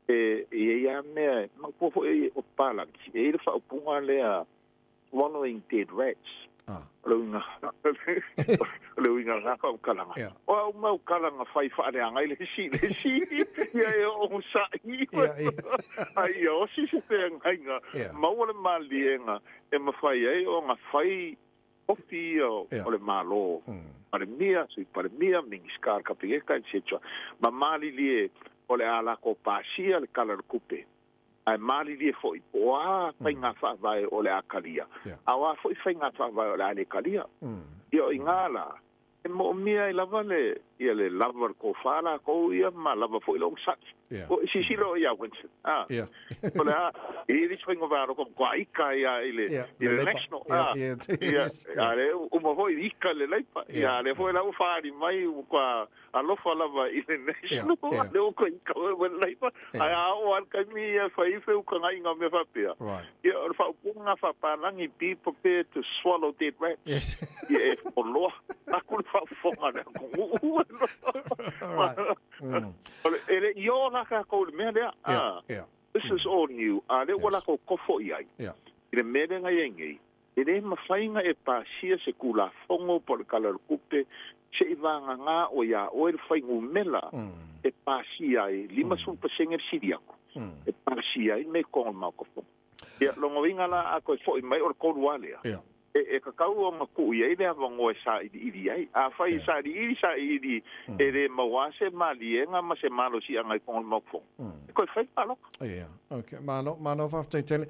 e, e i ai lava mea, e, manatua foi o papalagi, e i ai le faaupuga lea, swallowing dead rats. O le uiga, o le uiga o lena faamatalaga. O au mau tala na fai faaleaga ai le isi i le isi, ia e onosai, a ia osi se feagaiga, maua le maliega e mafai ai ona fai tofi ia o le Malo, Palemia, Sui Palemia, Minisita o le Kapeneta, etc. Ma malilie o le a latou pasia le Tala o le Tupe. Ae malilie foi po o a faiga faavae o le a talia, a o a foi faiga faavae o le a le talia. Ia o i ina la, e moomia ai lava le, ia le lava o le tofa latou ia ma lava foi le onosai. O, silasila oe ia Winston, a, o le a, e i ai le isi faiga palota matua ika ai lava i le, i le National, a, ia, a lea ua uma foi ika le Labour, ia a lea foi la ua faaali mai ua matua alofa lava i le National, a lea ua toe ika foi ma le Labour, ae a oo lava i le taimi ia e fai ai feutagaiga o mea faapea, ia o le faaupuga lena faapalagi, be prepared to swallow dead rats. Ia e foloa atu le faafofoga a le atunuu. E le i oo la tatou i le mea lea. This is all new. A lea ua latou tofo i ai i le mea lea na i ai nei. E le mafai ona e pasia se Tulafono po o le Tala o le Tupe seiavagana o iā oe le fuainumera e pasia ai, 50% le sili atu, e pasia ai mea i totonu o le Maota Fono. Ia, lona uiga la a toe foi mai o le tolu lava lea, e tatau ona tuu i ai le avanoa e sailiili ai. Afai e sailiili, sailiili e le maua se maliega ma se malosiaga i totonu o le Maota Fono, e toe fai le palota. Ia, okay. Malo, malo faafetai tele.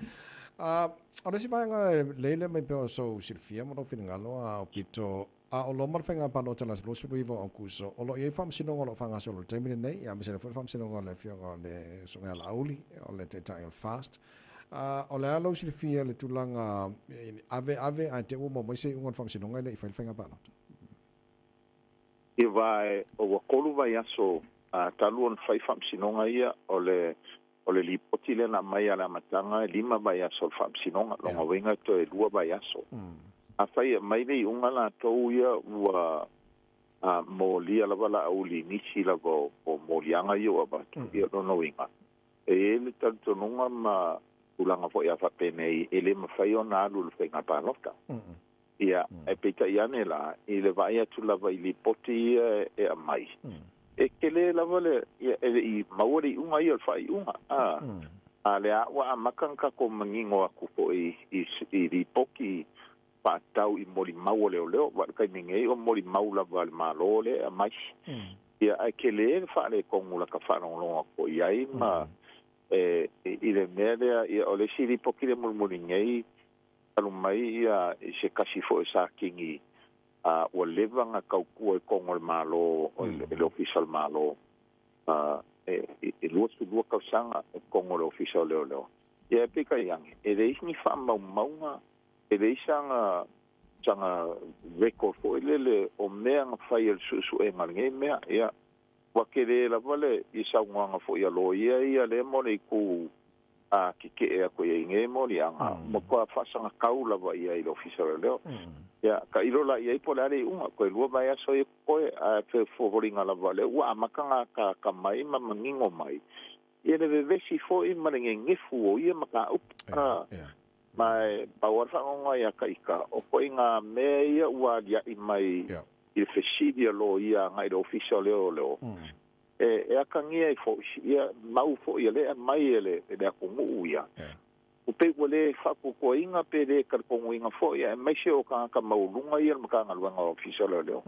O le isi vaega e lei lea mai pea o sou silafia ma lou finagalo a o pito a o loma le faiga palota i le aso 29 o Aokuso, o lo o i ai faamasinoga o lo o faagasolo i le taimi lenei, ia aemaise ai foi le faamasinoga o le afioga o le Susuga ia Laauli, o le Taitai o le FAST. O le a lou silafia i le tulaga ave ave ae te i ua maua mai se iuga o le faamasinoga e le i fai le faiga palota? Ia aua ua tolu vaiaso talu ona fai faamasinoga ia, o le O le lipoti lea na aumai a le amataga e lima vaiaso o le faamasinoga, lona uiga e toe lua vaiaso. Afai e aumai le iuga latou ia ua molia lava Laauli i nisi lava o moliaga ia ua avatu, ia lona uiga e i ai le talitonuga ma tulaga foi a faapenei e le mafai ona alu i le faiga palota. Ia, ae peitai ane la, i le vaai atu lava i lipoti ia e aumai, e tele lava le, ia, e le i maua le iuga ia o le faaiuga, a, a lea ua amata ona tatou manino atu foi i, i lipoti faatatau i molimau a leoleo, aua o le taimi nei o molimau lava a le Malo lea e aumai. Ia, ae tele le faaletonu lata faalogologo atu foi i ai ma, e, i le mea lea, ia, o le isi lipoti lea mulimuli nei, Talu mai ia i se tasi foi o Satini a ua leva na tautua i totonu o le Malo, i le Ofisa o le Malo, e 22 tausaga i totonu o le Ofisa o Leoleo. Ia e peitai ane, e leai ni faamaumauga, e leai sana sana record foi lele o mea na fai e le suesuega o lenei mea. Ia, ua tele lava le i saunoaga foi a loia ia lea mo le itu a kekeʻe aku i ai nei moliaga, matua faasagatau lava ia i le Ofisa o Leoleo. Ia, tailo la i ai po o le a le iuga, toe lua vaiaso ia totoe, ae foliga lava o lea ua amata ona ataata mai ma manino mai ia le vevesi foi ma le gegefu o ia mataupu. Ma e pau lava le faanoanoa ia Taika, o ituaiga mea ia ua aliaʻi mai i le fesili a loia agai i le Ofisa o Leoleo, E atagia ai foi, ia mau foi a lea aumai e le atunuu ia, ua pei ua le faatuatuaina pe le talitonuina foi, aemaise o tagata maualuga ia o le Matagaluega o Ofisa o Leoleo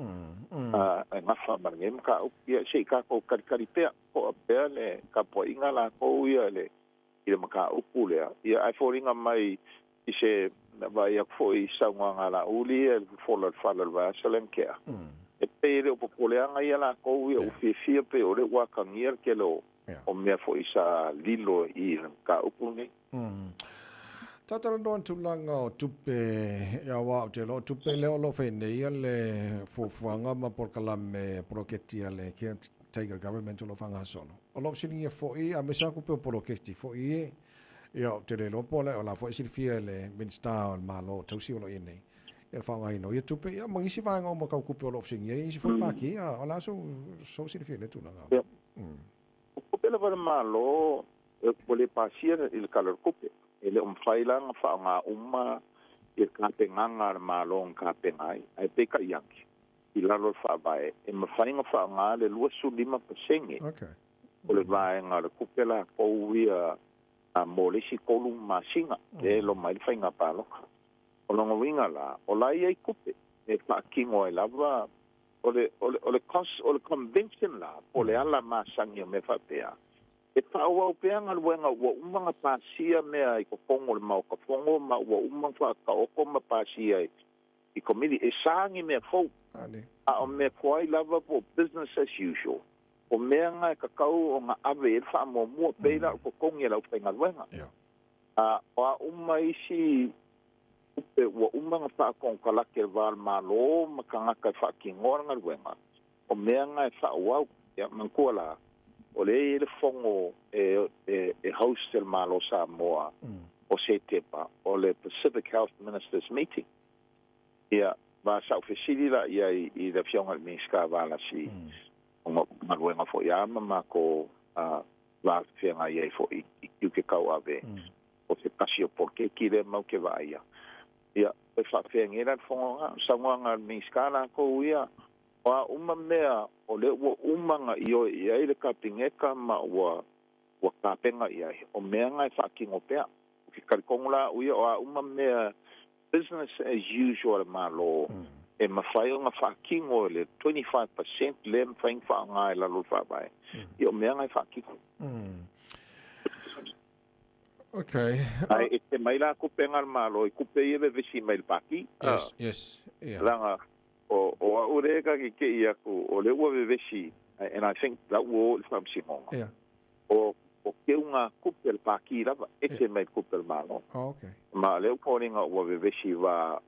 e nafa ma lenei mataupu. Ia se i tatou talitali pea, toa pea le tapuaiga latou ia i le mataupu lea, ia ae foliga mai i se vaai atu foi i saunoaga a Laauli ia i le fofola o le fala o le vaiaso lea na tea, e pei e le o popoleaga ia latou ia ua fiafia pei o lea ua atagia le tele o mea foi sa lilo i le mataupu lenei. Talanoa i tulaga o tupe, aua ou te iloa o tupe lea o lo o fai nei le fuafuaga ma polokalame poloketi a le Caretaker Government o lo o faagasolo. O lo o fesiligia foi, aemaise lava tupe o poloketi foi ia, Ia, ou te le iloa po o le a foi e silafia e le Minisita o le Malo tausi o lo o i ai nei, ia le faaaogaina o ia tupe, ia ma nisi vaega uma tau tupe o lo o fesiligia ai isi foi pāti. A o le a sou silafia i lea tulaga? Ia. O tupe lava a le Malo, ua le pasia i le Tala o le Tupe. E le o mafai la ona faaaoga uma Ia tapenaga a le Malo na tapena ai, ae peitai ake, i lalo o le Faavae, e mafai ona faaaoga le 25% o le vaega o le tupe latou ia mo le isi tolu masina lea e loma ai le faiga palota. O lona uiga la, o la e i ai tupe e faatino ai lava o le, o le, o le, o le convention la, po o le ala masani o mea faapea, E faaauau pea galuega ua uma ona pasia mea i totonu o le Maota Fono ma ua uma ona faataoto ma pasia i Komiti. E sa ni mea fou, a o mea tuai lava po o business as usual. O mea na e tatau ona ave i ai le faamuamua, pei la o totogi a le aufaigaluega. A o a uma isi tupe ua uma ona faakonekarate i le va o le Malo ma tagata e faatinoa le galuega, O mea na e faaauau. Ia, manatua la, o lea e i ai le fono e, e, e host e le Malo o Samoa o Setema, o le Pacific Health Ministers Meeting. Ia, ma sa ou fesili la i ai i le Afioga i le Minisita Valasi, ona o galuega foi a ma matou va feagai ai foi i tiute tauave, o se tasi o poloketi lea matou te vaaia. Ia, e faapefea nei la le fono lena? O le saunoaga a le Minisita latou ia, O a uma mea o lea ua uma ona ioe i ai le Kapeneta ma ua ua tapena i ai, o mea na e faatino pea. Ou te talitonu la au ia, o a uma mea business as usual a le Malo, e mafai ona faatino e le 25 percent lea e mafai ona faaaoga i lalo o le Faavae, ia o mea na e faatino. Okay. Ae ese mai la tupe na a le Malo i tupe ia e vevesi mai i le Pati. Yes, yes, yeah. Leaga O, o a'u lea ka keke'i aku, o lea ua vevesi, and I think la ua o i le faamasinoga. Yeah. O, o keuga tupe a le Pākī lava, ese mai le tupe a le Malo. Oh, okay. Ma o lea ua foliga ua vevesi va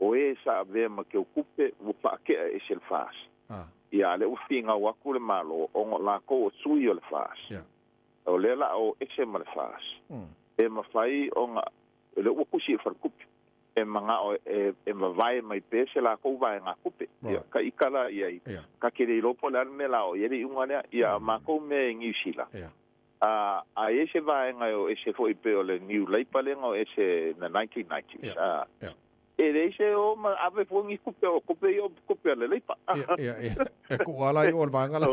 o e sa avea ma keu tupe ua faake'a ese le FAS. Ah. Ia, a lea ua finau aku le Malo ona o lakou o sui o le FAS. Yeah. O lea la o ese ma le FAS. E mafai ona, o lea ua tusi i le faletupe. e manao e, e vavae mai pea se lakou vaegatupe. Ia, ka ika la i ai, ka ke le iloa po o le a le mea la o i ai le iuga lea. Ia, a makou mea i Niu Sila, a, a i ai se vaega e o ese foi pei o le New Labour lea na o ese in the 1990s, a, e leai se o ma ave fua ni tupe, o tupe ia o tupe a le Labour. Ia, ia, ia. E kuu lava la i o le vaega la.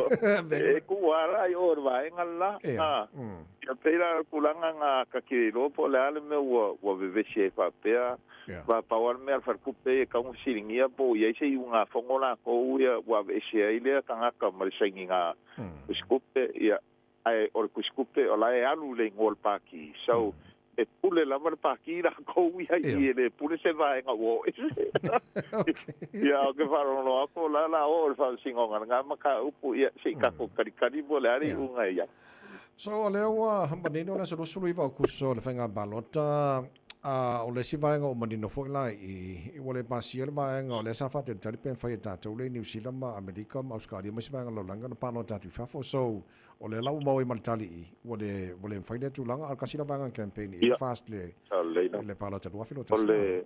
E kuu lava la i o le vaega la. Ia. Ia pei la o le tulaga na ka te iloa po o le a le mea ua ua vevesi ai faapea. Ia. Ba pau lava le mea a le faletupe e tatau ona fesiligia po o i ai se iugafono latou ia ua aveese ai lea tagata ma le sainiga tusitupe. Ia, ae o le tusitupe o la e alu i le igoa o le Pāti. So, e pule lava le Pāti latou ia i e le pule se vaega ua oo ese. Ia, ou te faalogologo atu o la o le a oo i le faamasinoga lena mataupu, ia se i tatou kalikali po o le a le iuga e i ai. So, o lea ua manino le aso 29 o Akuso le faiga palota, a o le isi vaega ua manino foi la i i, ua le pasia le vaega o lea sa faatalitali pe mafai e tatou lea i Niu Sila ma Amerika ma Ausetalia ma isi vaega o le lalolagi ona palota atu i fafo. So, o lea la ua maua ai ma le tali i i, ua le ua le mafai lea tulaga, a o le tasi la vaega na campaign i ai FAST le le palota 2021. O le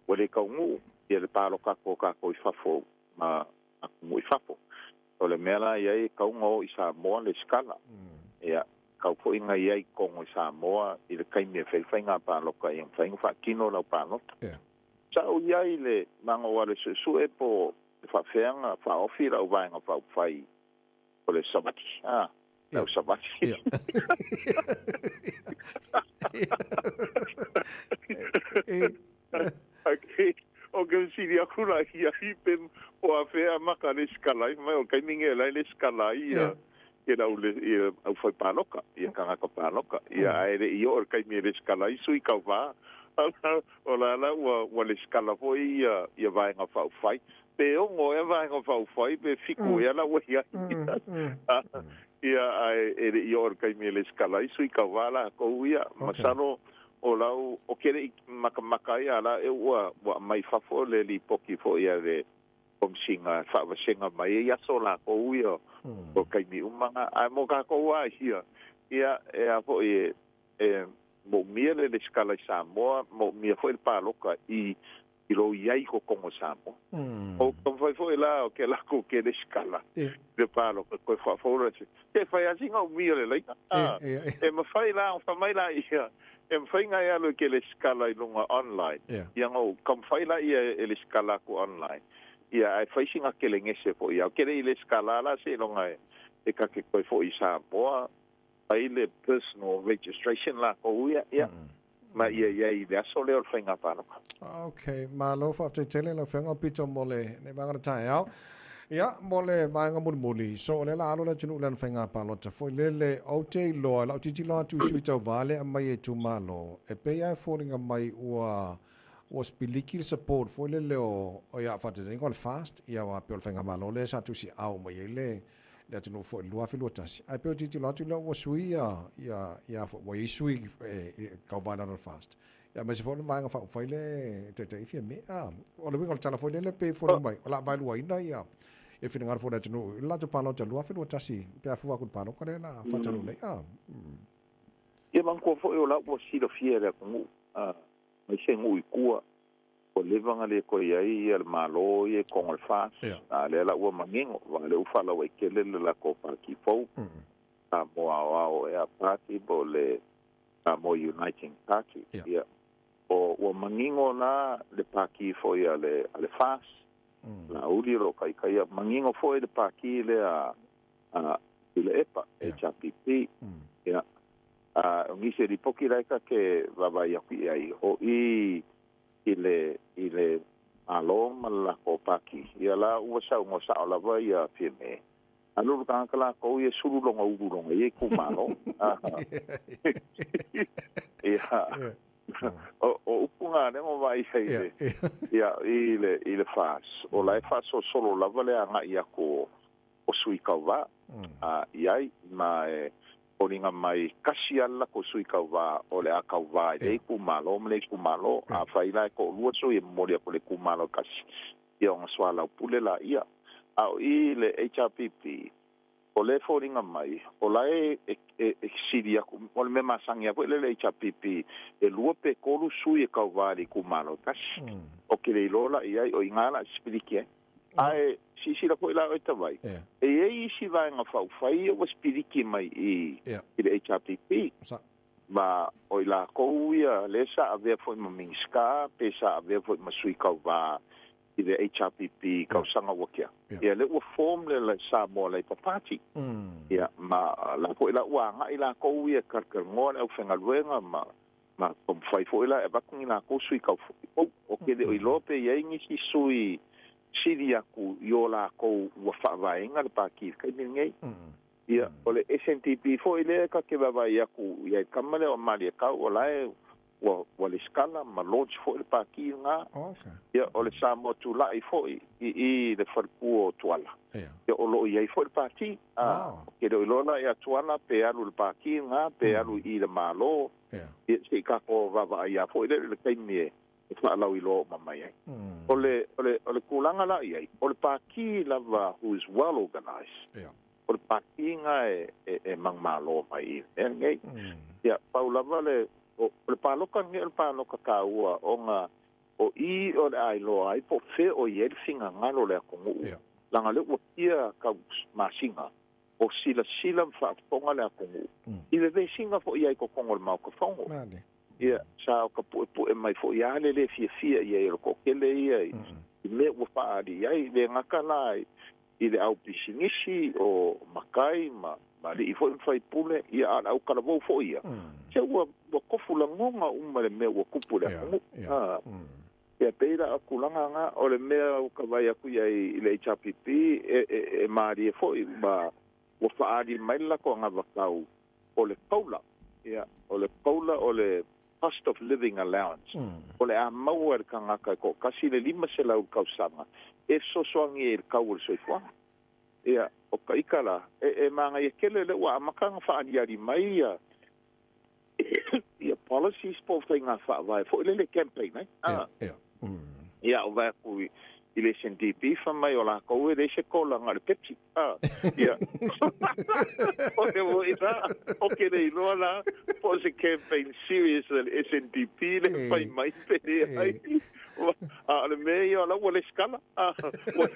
ua le taunuu ia le palota atu o tatou i fafo ma atunuu i fafo. O le mea la i ai e tatau ona o i Samoa le sikala. Ia, tatau foi ona i ai i totonu i Samoa i le taimi e fai ai le faiga palota ia mafai ona faatino lau palota. Sa ou i ai i le maga o alu e suesue po o le faafefea ona faaofi lau Vaega Faaupufai o le Savati, a, lau Savati. Okay, o ke fesili aku la i ai pe o afea amata lesitala ai, fai mai o le taimi lenei o la e lesitala ai ia ia le au ia au fai paloka, ia tagata paloka. Ia ae le i oo i le taimi e lesitala ai sui tauva, o la la ua ua lesitala foi ia ia Vaega Faaupufai. Pe ono ea Vaega Faaupufai pe fitu ea la ua i ai. Ia ae e le i oo i le taimi e lesitala ai sui tauva lakou ia. Masalo o lau o ke le i makamaka ai a la e ua ua aumai i fafo le lipoti foi a le Komesina e faavasega mai ai aso lakou ia o taimi uma na. Ae mo tatou lava ia, ia e a foi e e moomia le lesitala i Samoa, moomia foi le paloka i i lou i ai i totonu o Samoa. O taumafai foi la o ke lakou ke lesitala le paloka toe faafou la se e fai lava sina umi o le laina. E mafai la ona fai mai la ia. E mafai ona e alu e te lesitala i luga online. Ia ona ou taumafai laia e lesitala atu online. Ia ae fai sina kelegese foi ia. Ou te le i lesitala la seiloga e ta te toe foi i Samoa fai le personal registration lakou ia, ia, ma ia i ai i le aso lea o le faiga palota. Ok, malo faafetai tele lau Afioga Pito mo lenei vaega o le taeao. Ia, mo le vaega mulimuli, so o lea la alu le atunuu i lana faiga palota foi lele, ou te iloa, i lau tilotilo atu i sui tauva lea e aumai e itumalo, e pei lava e foliga mai ua ua sipiliki le support foi lele o, ia, faataitaiga o le FAST, ia aua pei o le faigamalo lea sa tusiaao mai ai le le atunuu foi i le 2021, ae pei o tilotilo atu lea ua sui ia, ia, ia foi, ua i ai sui e tauva i lalo o le FAST. Ia aemaise foi o le Vaega Faaupufai lea e taitai ai Fiame. A, o le uiga o le tala foi lele pei e foliga mai, o le a vaeluaina ia ia finagalo foi o le atunuu i le latou palota 2021 pe a fua atu i le palota lea o le a faataunuu nei. A, mm. Ia manatua foi o la ua silafia e le atunuu, a, aemaise nuu i tua, ua leva ona le toe i ai ia le Malo ia i totonu o le FAST, a lea la ua manino, aua o lea ua faalauaitele le latou Pati fou, Samoa Aoao ea Party po o le Samoa Uniting Party. Ia, o ua manino la le Pati foi a le a le FAST, Laauli o lo o taitaia, manino foi le Pati lea a Tuilaepa, HRPP. Ia, a o nisi o lipoti la e ta te vaavaai atu i ai, o i i le, i le Malo ma le latou Pati, ia la ua saunoa sao lava ia Fiame, alu le tagata latou ia sulu lona ulu lona ia itumalo. Ia, o, o upu na lea na vaai ai le, ia, i le, i le FAS, o la e faasolosolo lava le agai atu o, o sui tauva a i ai, ma e foliga mai tasi lava le latou sui tauva o le a tauva i lea itumalo ma lea itumalo. Afai la e toalua sui e momoli atu i le itumalo e tasi, ia ona soalaupule laia. A o i le HRPP, o lea e foliga mai o la e sili atu, o le mea masani lava foi lea i le HRPP, e lua pe tolu sui e tauva i le itumalo e tasi. Ou te le iloa la i ai, o i ina la e sipiliki ai. Ae silasila foi la oe Tavai, e i ai isi vaega faaupufai ia ua sipiliki mai i i le HRPP. Ma o i latou ia lea sa avea foi ma Minisita pe sa avea foi ma sui tauva i le HRPP i tausaga ua tea. Ia lea ua form le Samoa Labour Party. Ia ma la foi la ua agai latou ia e talatalanoa le aufaigaluega ma Ma taumafai foi la e avatu ni latou sui taufoifou. Ou te le o iloa pe i ai nisi sui sili atu i o latou ua faavaeina le Pati i le taimi lenei. Ia, o le SNDP foi lea ta te vaavaai atu i ai tama lea o Maliekau, o la e ua, ua lesitala ma launch foi le Pati lena. Ia, o le Samoa Tulai foi i i le faletua o Tuala. Ia, o lo o i ai foi le Pati. Ou te le o iloa la ia Tuala pe alu i le Pati lena, pe alu i i le Malo. Ia, se i tatou vaavaai lava foi lea i le taimi e faalauiloa uma mai ai. O le, o le, o le tulaga la i ai, o le Pati lava who is well organised, o le Pati na e, e, e manumalo mai i le mea lenei. Ia, pau lava le, o, o le palota lenei o le palota taua ona o i o le a iloa ai po o fea o i ai le finagalo o le atunuu, leaga o lea ua fia tau masina o silasila ma faafofoga le atunuu i vevesiga foi i ai totonu o le Maota Fono. Ia, sa o ka puepue mai foi lava le le fiafia i ai o le toatele ia i mea ua faaali i ai, le gata la i le au pisinisi o matai ma alii foi ma faipule, ia a o le au talavou foi ia, se ua tofu lagona uma i le mea ua tupu i le atunuu. Ia pei la o tulaga na, o le mea ua ta vaai atu i ai i le HRPP, e, e, e malie foi ma ua faaali mai le latou anavatau o le COLA. Ia, o le COLA o le Cost of Living Allowance. O le a maua e le tagata e toatasi le 500 i le tausaga e fesoasoani ai i le tau o le soifuaga. Ia, o ka ita la, e, e manaia tele lea ua amata ona faaaliali mai ia ia policies po o faiga faavae foi lele campaign ai. Ah. Ia, o vaai atu i le SNDP fai mai o lakou e leai se kola na o le Pepsi. Ah. Ia. O le moi la, o ke le iloa la, po o se campaign serious a le SNDP le fai mai pe leai. A o le mea ia o la ua lesitala, ua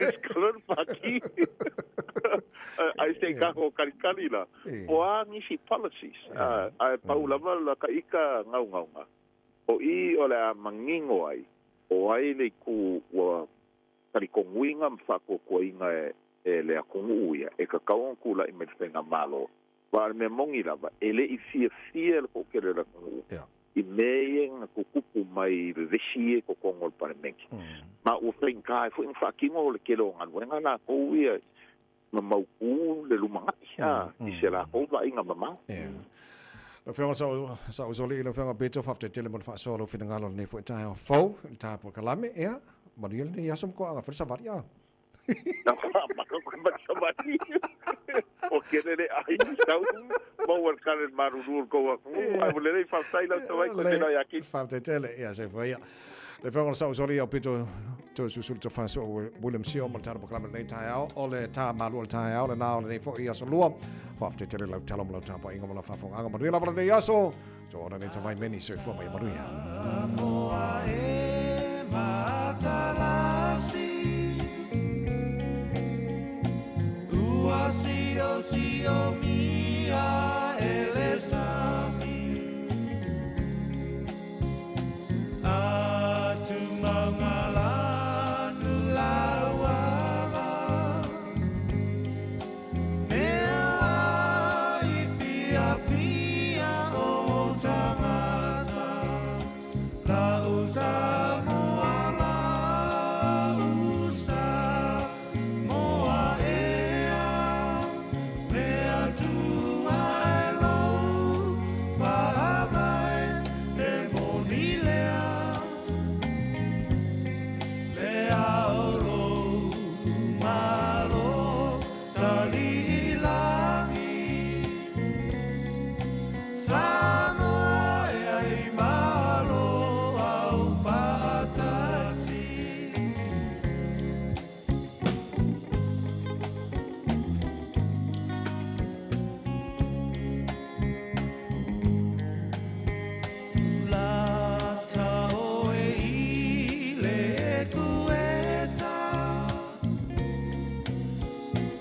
lesitala le Pati. Ai se i tatou talitali la, po o a nisi policies, ae pau lava la ta ita gaugauga, o i o le a manino ai, o ai le itu ua talitonuina ma faatuatuaina e le atunuu ia, e tatau ona tulai mai i le faigamalo. Aua o le mea moni lava, e le i fiafia le toatele o le atunuu i mea ia na tutupu mai i vevesi ia i totonu o le Palemene. Ma ua faigata ai foi ona faatino le tele o galuega latou ia ma mautu le lumanai i se latou vaaiga mamao. Lau Afioga Sa Usoalii, lau Afioga Beto, faafetai tele mo le faasoa o lou finagalo i lenei foi taeao fou i le ta polokalame. Ia, manuia lenei aso ma toaaga fai le savali. A. O kele le ai sau maua le kale malulu o le tou atunuu. Ae ua lelei faafetai lau tauai koe tena ia Keith. Faafetai tele, ia soifua ia. Le Afioga o le Saʻusoalii au pito Toeolesulusulu Tofa Soo William Sio ma le tatou polokalame i lenei taeao o le ta malu o le taeao lena o lenei foi aso lua. Faafetai tele lau talo ma lau tapuaiga ma lau faafofogaaga. Manuia lava lenei aso. Tuona nei tawai meni soifua ma ia manuia. Moa e matalasi Ua sio sio mia e le sami Atu maunga lanu lauala Mea i fiafia o tangata La usa moa la usa moa ea Mea tua e lou paavai e moni lea Le ao lou malo tali lagi Samoa e ai malo au faatasi. Lata oe i le ekueta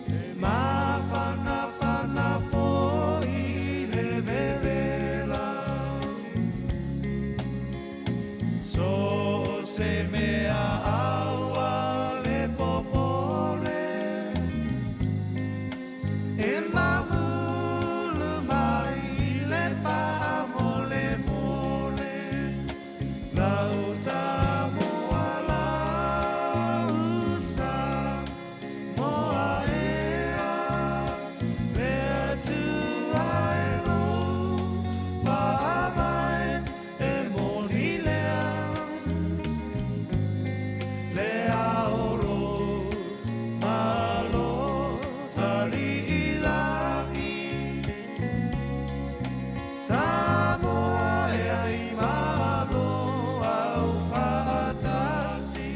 E mafanafana foi le vevela So se mea aua le popole E mamulu mai le faamolemole Lau Samoa, lau Samoa ea Le Atua e lou faavae e moni lea Le ao lou malo taliilagi Samoa e ai malo au faatasi.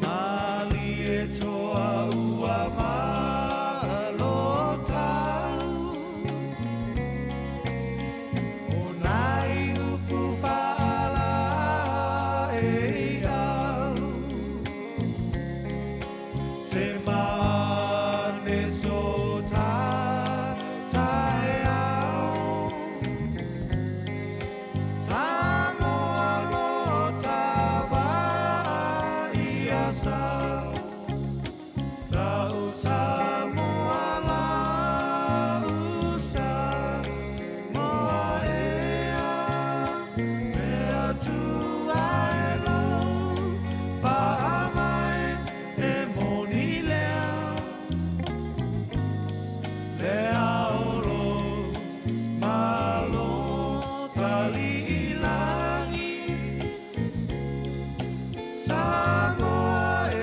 Malie toa ua malo tau O nai upu faalaeiau Se mane so ta taeao Samoa lo ta va ia sau Lau Samoa lau Samoa ea Le Atua e lou faavae e moni lea Le ao lou malo taliilagi Samoa e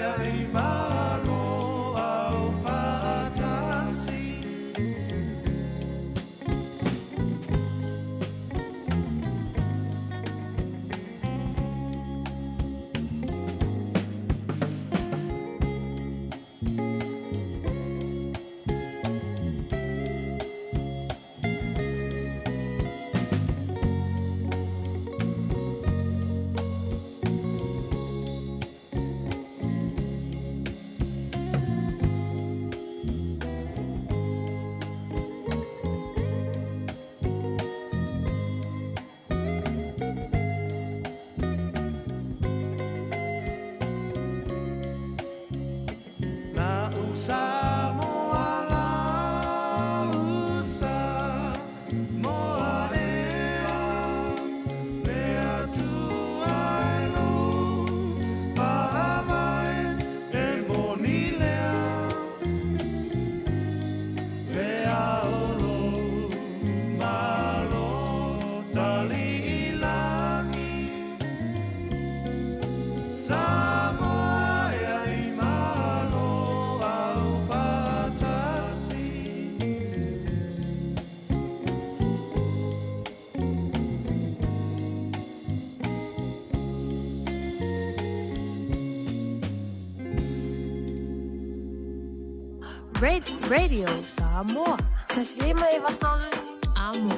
Radio Samoa. 1 5 93 Amo.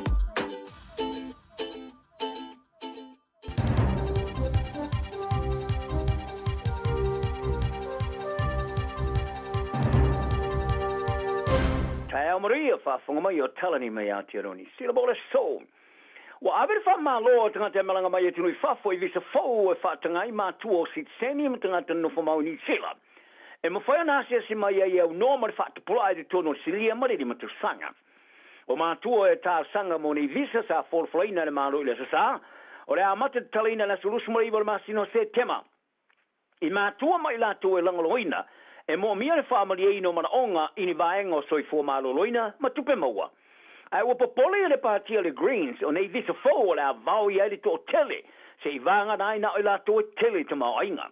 Taeao Maria, faafofoga mai o Talani mai Aotearoa Niu Sila mo le aso. Ua ave le faamalo a tagata e malaga mai atunuu i fafo i visa fou e faataga ai matua o sitiseni ma tagata nonofo mau i Niu Sila. E mafai ona asiasi mai ai e aunoa ma le faatupula'a i totonu o le silia ma le 5 tausaga. O matua e talosaga mo nei visa sa folafolaina e le Malo i le Aso Sa, o le a amata tatalaina i le aso 29 o le masina o Setema. I matua ma i latou e lagolagoina, e moomia le faamalieina o manaoga i ni vaega o soifua maloloina ma tupe maua. Ae ua popole ia le pāti a le Greens o nei visa fou o le a vao i ai le toatele se i vagana ai na o i latou e tele i tamaoaiga.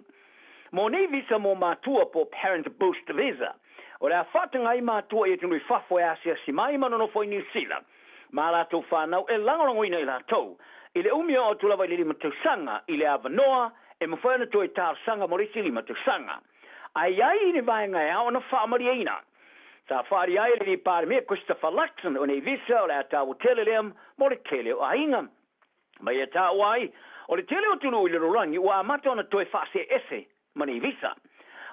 Mo nei visa mo matua po Parent Boost Visa, o le a faataga ai matua i atunuu i fafo e asiasi mai ma nonofo i Niu Sila ma a latou fanau e lagolagoina i latou i le umi e oo atu lava i le 5 tausaga i le avanoa e mafai ona toe talosaga mo le isi 5 tausaga. Ae i ai ni vaega e ao ona faamalieina. Sa faaalia ai e le Palemia Christopher Luxon o nei visa o le a taua tele lea mo le tele o aiga. Ma ia taua ai, o le tele o atunuu i le lalolagi ua amata ona toe faaseese ma nei visa.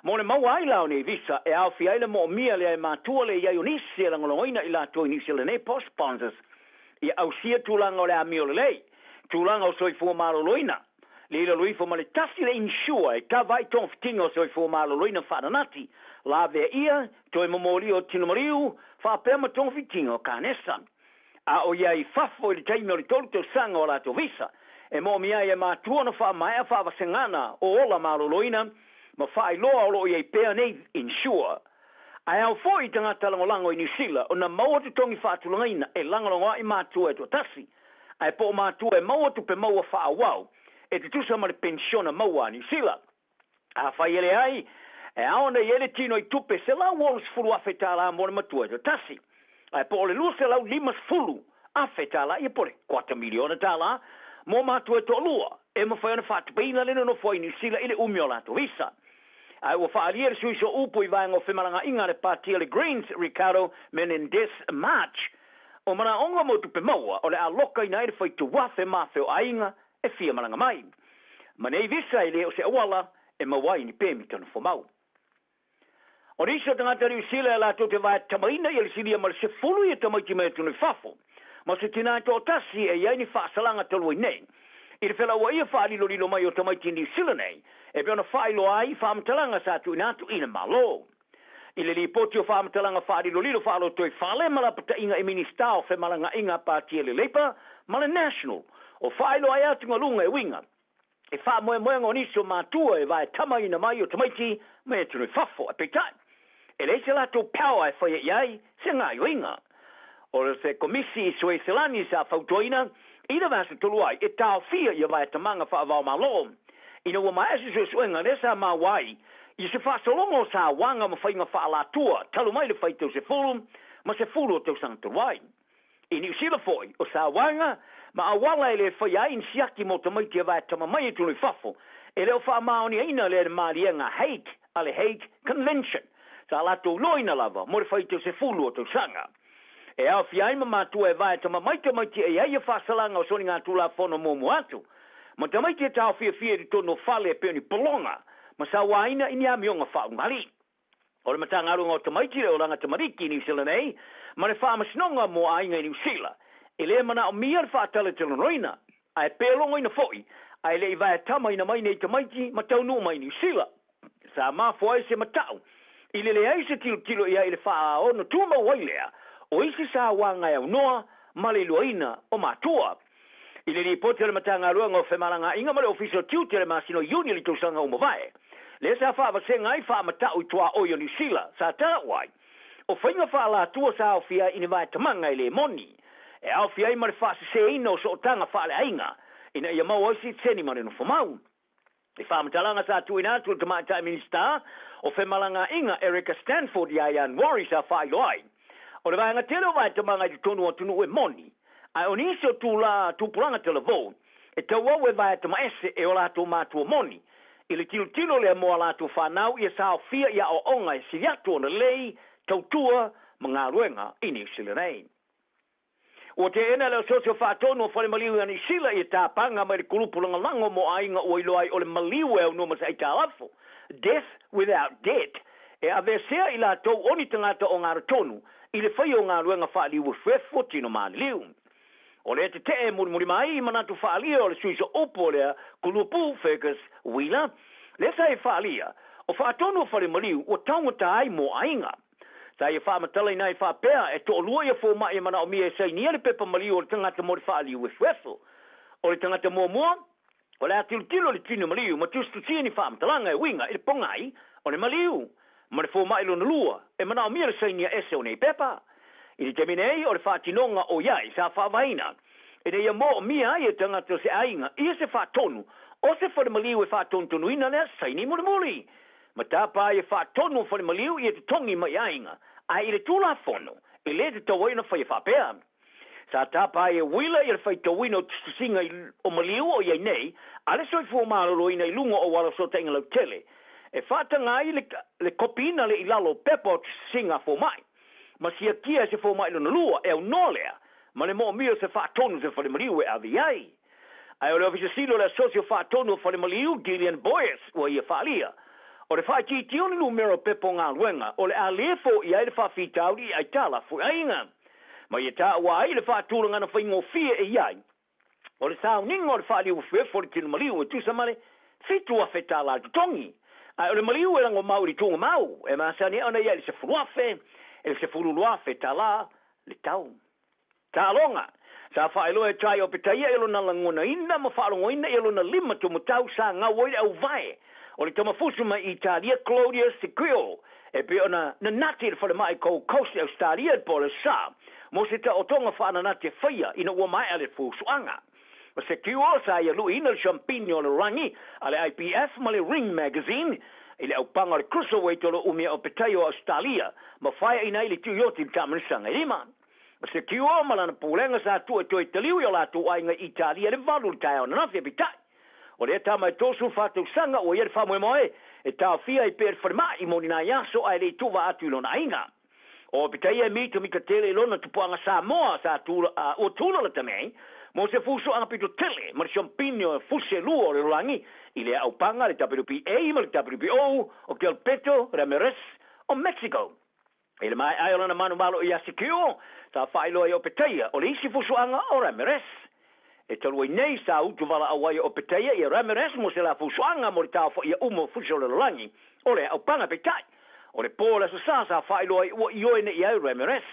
Mo le maua ai la o nei visa, e aofia ai le moomia lea e matua le i ai o nisi e lagolagoina i latou i Niu Sila nei po o sponsors ia ausia tulaga o le amio lelei, tulaga o soifua maloloina, le i lalo ifo ma le tasi le insure e kava ai togafitiga o soifua maloloina faananati, lavea ia, toe momolia o tino maliu, faapea ma togafitiga o kanesa. A o i ai i fafo i le taimi o le 3 tausaga o a latou visa, e moomia ai e matua ona faamaea faavasegana o ola maloloina ma faailoa o lo o i ai pea nei insure. Ae ao foi i tagata lagolago i Niu Sila ona maua totogi faatulagaina e lagolago ai matua e toatasi, ae po o matua e maua tupe maua faaauau e tutusa ma le penisiona maua a Niu Sila. Afai e leai, e ao ona i ai le tino i tupe $160,000 mo le matua e toatasi, ae po o le $250,000 ia po o le kuata miliona tala mo matua e toalua e mafai ona faatupeina le nonofo ai i Niu Sila i le umi o latou visa. Ae ua faaalia le sui sooupu i vaega o femalagaaiga a le Pāti a le Greens, Ricardo Menendez March, o manaoga mo tupe maua o le a lokaina ai le faitau afe ma afe o aiga e fia malaga mai. Ma nei visa e le o se auala e maua ai ni pemita nofo mau. O nisi o tagata Niu Sila e latou te vae tamaina ia le silia ma le 10 ia tamaiti mai atunuu i fafo, ma se tinā e toatasi e i ai ni faasalaga talu ai nei. I le felauaia faalilolilo mai o tamaiti Niu Sila nei, e pei ona faailoa ai i faamatalaga sa tuuina atu i le Malo. I le lipoti o faamatalaga faalilolilo faalotoifale ma lapataiga i Minisita o Femalagaaiga a Pāti a le Labour ma le National, o faailoa ai atugaluga e uiga i faamoemoega o nisi o matua e vae tamaina mai o tamaiti mai atunuu i fafo, ae peitai, e leai se latou power e faia i ai se gaoioiga. O se komisi i Sueselani sa fautuaina i le vaiaso talu ai e taofia ia vaetamaga faava-o-Malo ina ua maea se suesuega lea sa maua ai i se faasologa o sauaga ma faiga faaalatua talu mai le faitau 10 ma 10 o tausaga talu ai. I Niu Sila foi, o sauaga ma auala e le faia ai ni siaki mo tamaiti e vaetama mai atunuu i fafo, e le o faamaoniaina lea le maliega Hague a le Hague Convention, sa latou iloaina lava mo le faitau 10 o tausaga. E aofia ai ma matua e vaetama mai tamaiti e i ai ia faasalaga o soligatulafono muamua atu, ma tamaiti e taofiafia i totonu o fale e pei o ni pologa ma sauaina i ni amioga faaugali'i. O le Matagaluega o Tamaiti le Olaga Tamariki i Niu Sila nei ma le Faamasinoga mo Aiga i Niu Sila, e le manaomia le faatalatalanoaina, ae pe logoina foi, ae le i vaetamaina mai nei tamaiti ma taunuu mai i Niu Sila. Sa mafua ai se matau i le leai se tilotilo i ai i le faaono tumau ai lea o isi sauaga e aunoa ma le iloaina o matua. I le lipoti a le Matagaluega o Femalagaaiga ma le Ofisa o Tiute i le masina o Iuni o le tausaga ua mavae, lea sa faavasega ai faamatau i tuaoi o Niu Sila, sa taua ai, o faiga faaalatua sa aofia ai i ni vaetamaga e le moni, e aofia ai ma le faaseseina o sootaga faaleaiga ina ia maua ai sitiseni ma le nofomau. I faamatalaga sa tuuina atu e le Tamaitai Minisita o Femalagaaiga Erica Stanford ia Ianuari sa faailoa ai, o le vaega tele o vaetamaga i totonu o atunuu e moni, ae o nisi o tula tupulaga talavou e tauau e vaetamaese e o latou matua moni i le tilotilo lea mo a latou fanau ia saofia i aoaoga e sili atu ona lelei tautua ma galuega i Niu Sila nei. Ua teena le Asosi o Faatonu o Fale Maliu ia Niu Sila ia tapaga mai le kulupu lagolago mo aiga ua iloa ai o le maliu e aunoa ma se aitalafu, death without debt, e aveesea i latou o ni tagata o galatonu i le faia o galuega faaliuefuefu o tino maliliu. O lea tetee e mulimuli mai i manatu faaalia o le sui sooupu o lea kulupu Fergus Wheeler, lea sa e faaalia, o Faatonu o Fale Maliu ua taugata ai mo aiga. Sa ia faamatalaina ai faapea, e toalua ia fomai e manaomia e sainia le pepa maliu o le tagata mo le faaliuefuefu. O le tagata muamua, o le a tilotilo i le tino maliu ma tusitusia ni faamatalaga e uiga i le pogai o le maliu, ma le fomai lona lua, e manaomia le sainia ese o nei pepa. I le taimi nei, o le faatinoga o i ai sa faavaeina ina ia moomia ai e tagata o se aiga ia se faatonu o se fale maliu e faatonutonuina lea saini mulimuli. Ma tapa ai e faatonu o fale maliu ia totogi mai aiga, ae i le Tulafono, e le tatau ai ona faia faapea. Sa tapa ai e uila ia le faitauina o tusitusiga i o maliu o i ai nei a le soifua maloloina i luga o auala fesootaiga lautele, e faataga ai le le kopiina le i lalo o pepa o tusitusiga a fomai, ma siakia e se fomai lona lua e aunoa lea ma le moomia o se faatonu se fale maliu e ave i ai. Ae o le Ofisa Sili o le Asosi o Faatonu o Falemaliu, Gillian Boyes, ua ia faaalia, o le faaitiitia o le numera o pepa o galuega o le a le foia ai le faafitauli i aitalafu i aiga. Ma ia taua ai le faatulagana faigofie e i ai o le sauniga o le faaliuefuefu o le tino maliu e tusa ma le $7,000 le totogi. Ae o le maliu e lagomau i le tuugamau e masani ai ona i ai i le $10,000 i le $12,000 le tau. Taaloga. Sa faailoa e Tai o Petaia i lona lagonaina ma faalogoina i lona limatomotau sa gau ai le auvae o le tamafusu mai Italia Claudio Sequio e pei ona nanati i le falemai Gold Coast i Ausetalia i le po o le Sa mo se taotoga faananati e faia ina ua maea le fusuaga. O Sequio sa ia luiina le siampini o le lalolagi a le IBF ma le Ring Magazine i le aupaga o le Cruiserweight o lo o umia o Petaia o Ausetalia ma faeaina ai le Tuioti i le Taamilosaga e lima. O Sekiua ma lana pulega sa tuu e toe taliu i o latou aiga i Italia i le 8 i le taeao ananafi, peitai, o lea tama e 34 tausaga ua i ai le faamoemoe e taofia ai pea i le falemai mo ni nai aso ae le i tuuvaa atu i lona aiga. O Pitaia e mitamita tele i lona tupuaga Samoa sa tula, ua tula lata nei mo se fusuaga pito tele ma le siampini o fusi e lua o le lalolagi i le aupaga le WBA ma le WBO o Gilberto Ramirez o Mexico. I le maeae o lana manumalo ia Sikio, sa faailoa i Opetaia o le isi fusuaga o Ramirez. E talu ai nei sa utu valaau ai o Opetaia ia Ramirez mo se la fusuaga mo le taofaia uma o fusi o le lalolagi o le aupaga. Peitai, o le po o le Aso Sa sa faailoa ai ua ioe nei ai Ramirez.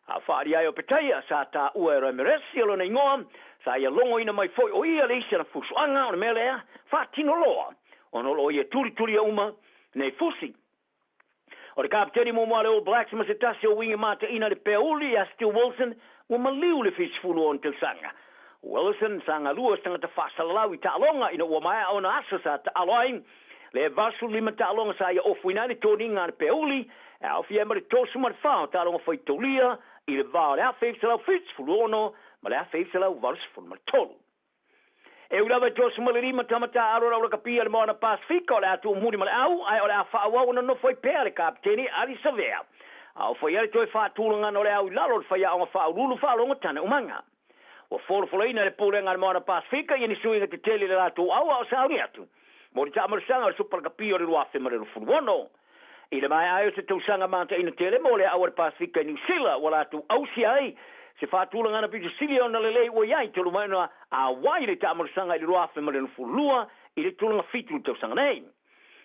A faaalia ai Opetaia, sa taua e Ramirez ia lona igoa, sa ia logoina mai foi o ia le isi ana fusuaga o le mea lea, faatino loa, ona o lo o ia tulitulia uma nei fusi. O le kapiteni muamua a le All Blacks ma se tasi o winga mataina le peauli ia Stu Wilson ua maliu le 76 tausaga. Wilson sa galue o se tagata faasalalau i taaloga ina ua maea ona aso sa taalo ai le 85 taaloga sa ia ofuina ai le toniga a le peauli e aofia ai ma le 34 o taaloga faitaulia i le va o le 1976 ma le 1983. E ui lava i 35 tama taaalo lau lakapi a le Moana Pasifika o le a tuumuli ma le au, ae o le a faaauau ona nofo ai pea le Kapiteni Ardie Savea. A o fai ai le toe faatulagana o le au i lalo o le faiaoga faauluulu faalogo tane umaga. Ua folafolaina e le Pulega a le Moana Pasifika ia ni suiga tetele i le latou au a o sauni atu mo le taamalosaga o le Supa Lakapi o le 2026. I le maea ai o se tausaga mataina tele mo le au a le Pasefika i Niu Sila, ua latou ausia ai se faatulagana pito sili ona lelei ua i ai talu mai ona auai le taamalosaga i le 2022 i le tulaga fitu i le tausaga nei.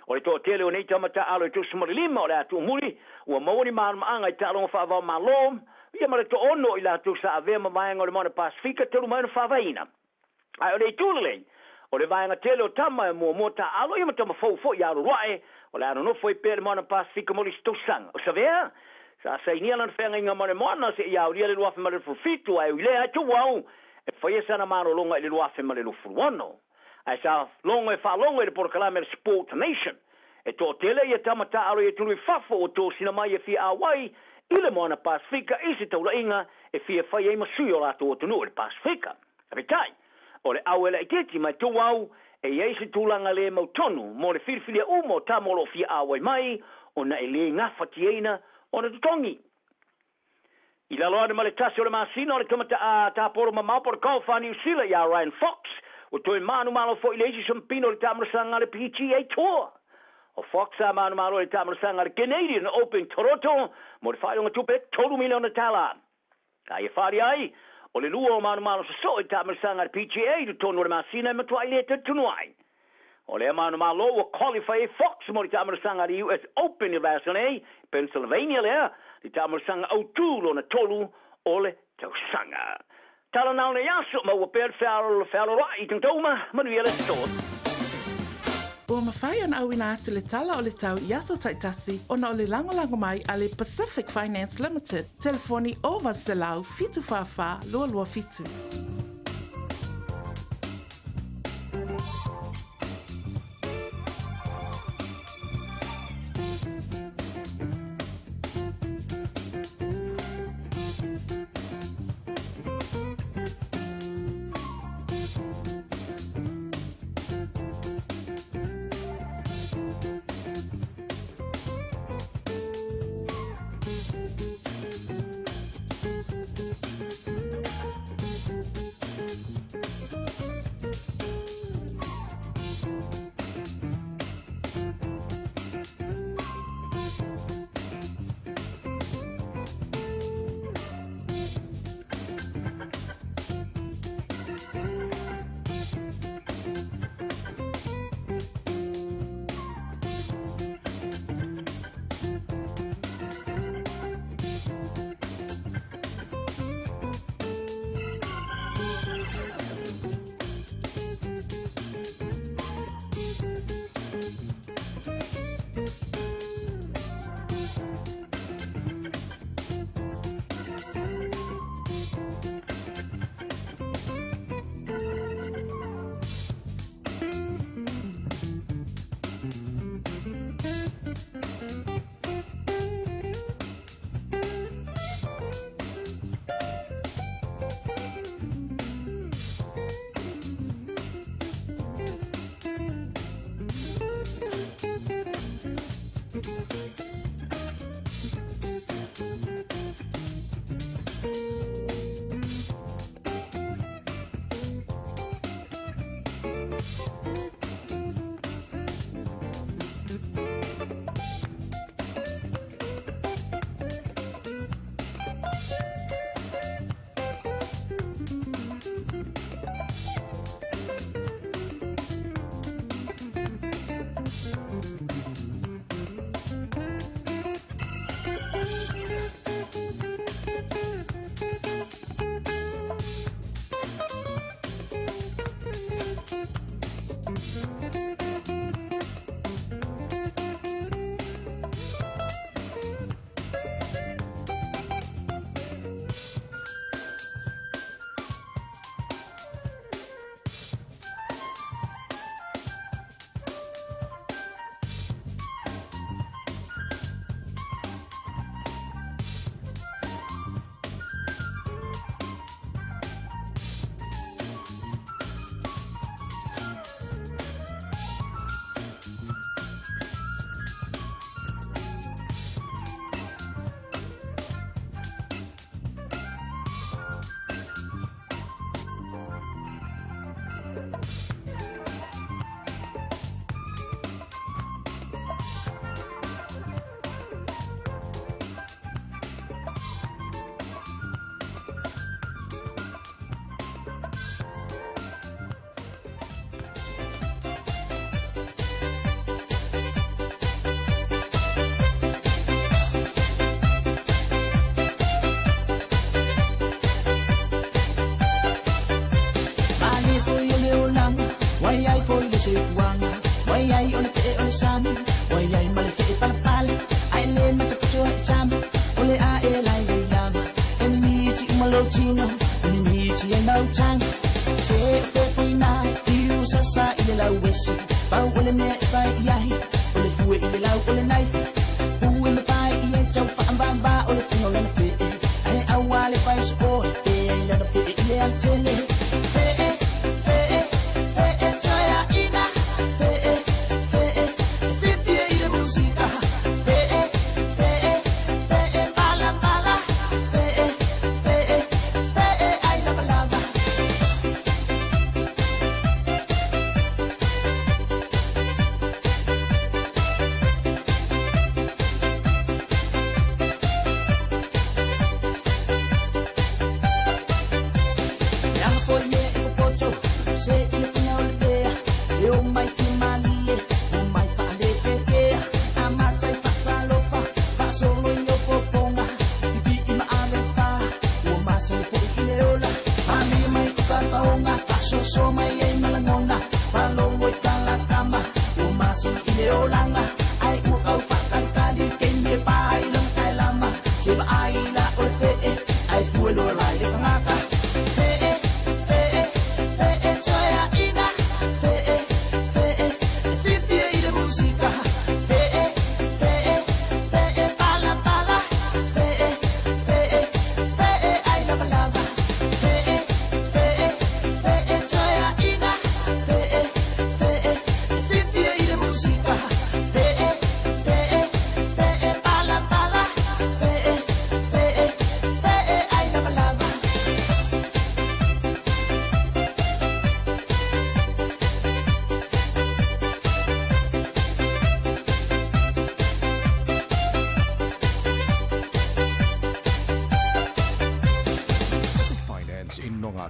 O le toatele o nei tama taaalo e 35 o le a tuumuli ua maua ni malamalamaaga i taaloga faava-o-Malo ia ma le toaono o i latou sa avea ma vaega o le Moana Pasefika talu mai ona faavaeina. Ae o le itu lelei, o le vaega tele o tama e muamua taaalo ia ma tama fou foi ia alualuae, o le a nonofo ai pea i le Moana Pasefika mo le isi tausaga. O Savea, sa sainia lana feagaiga ma le Moana seia aulia le 2027, ae ui lea e tuuau e faia sana malologa i le 2026. Ae sa logo e faalogo i le polokalame a le Sport Nation, e toatele ia tama taaalo i atunuu i fafo ua tosina mai e fia auai i le Moana Pasefika i se taulaiga e fia fai ai ma sui o latou atunuu i le Pasefika. Peitai, o le au e laitiiti mai tou au, e i ai se tulaga le mautonu mo le filifilia uma o tama o lo o fia auai mai, ona e le gafatiaina ona totogi. I lalo ane ma le tasi o le masina o le tapolo mamao po o le Golf a Niu Sila ia Ryan Fox, ua toe manumalo foi le isi sampino i le taamulasaga a le PGA Tour. O Fox sa manumalo i le taamulasaga a le Canadian Open Toronto mo le faailoga tupe $3 miliona. A ia faalia ai, o le lua o manumalo sosoo i le taamulasaga a le PGA i totonu o le masina e matuai le talitonu ai. O lea manumalo ua qualify ai Fox mo le taamulasaga a le US Open i le vaiaso nei, Pennsylvania lea, le taamulasaga autū lona tolu o le tausaga. Tala na o nei aso, maua pea le fealoloai i tagata uma, manuia le aso. Ua mafai ona auina atu le tala o le tau i aso taitasi ona o le lagolago mai a le Pacific Finance Limited, telefoni 0800 744 227.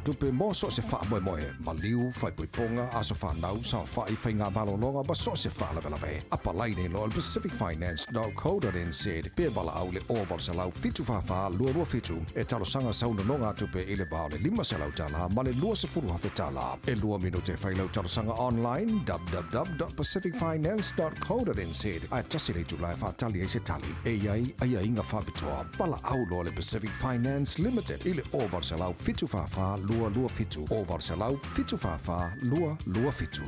nonogatupe mo so o se faamoemoe, maliu, faaipoipoga, aso fanau, saofai, faiga malologa ma so o se faalavelave. Apalai nei loa i le Pacific Finance dot co dot nz pe valaau i le 0800 744 227 e talosaga sau nonogatupe i le va o le $500 ma le $20,000. E lua minute e fai lau talosaga online www.pacificfinance.co.nz ae tasi le itula e faatali ai se tali. E i ai aiaiga faapitoa. Valaau loa le Pacific Finance Limited i le 0800 744 227, 0800 744 227.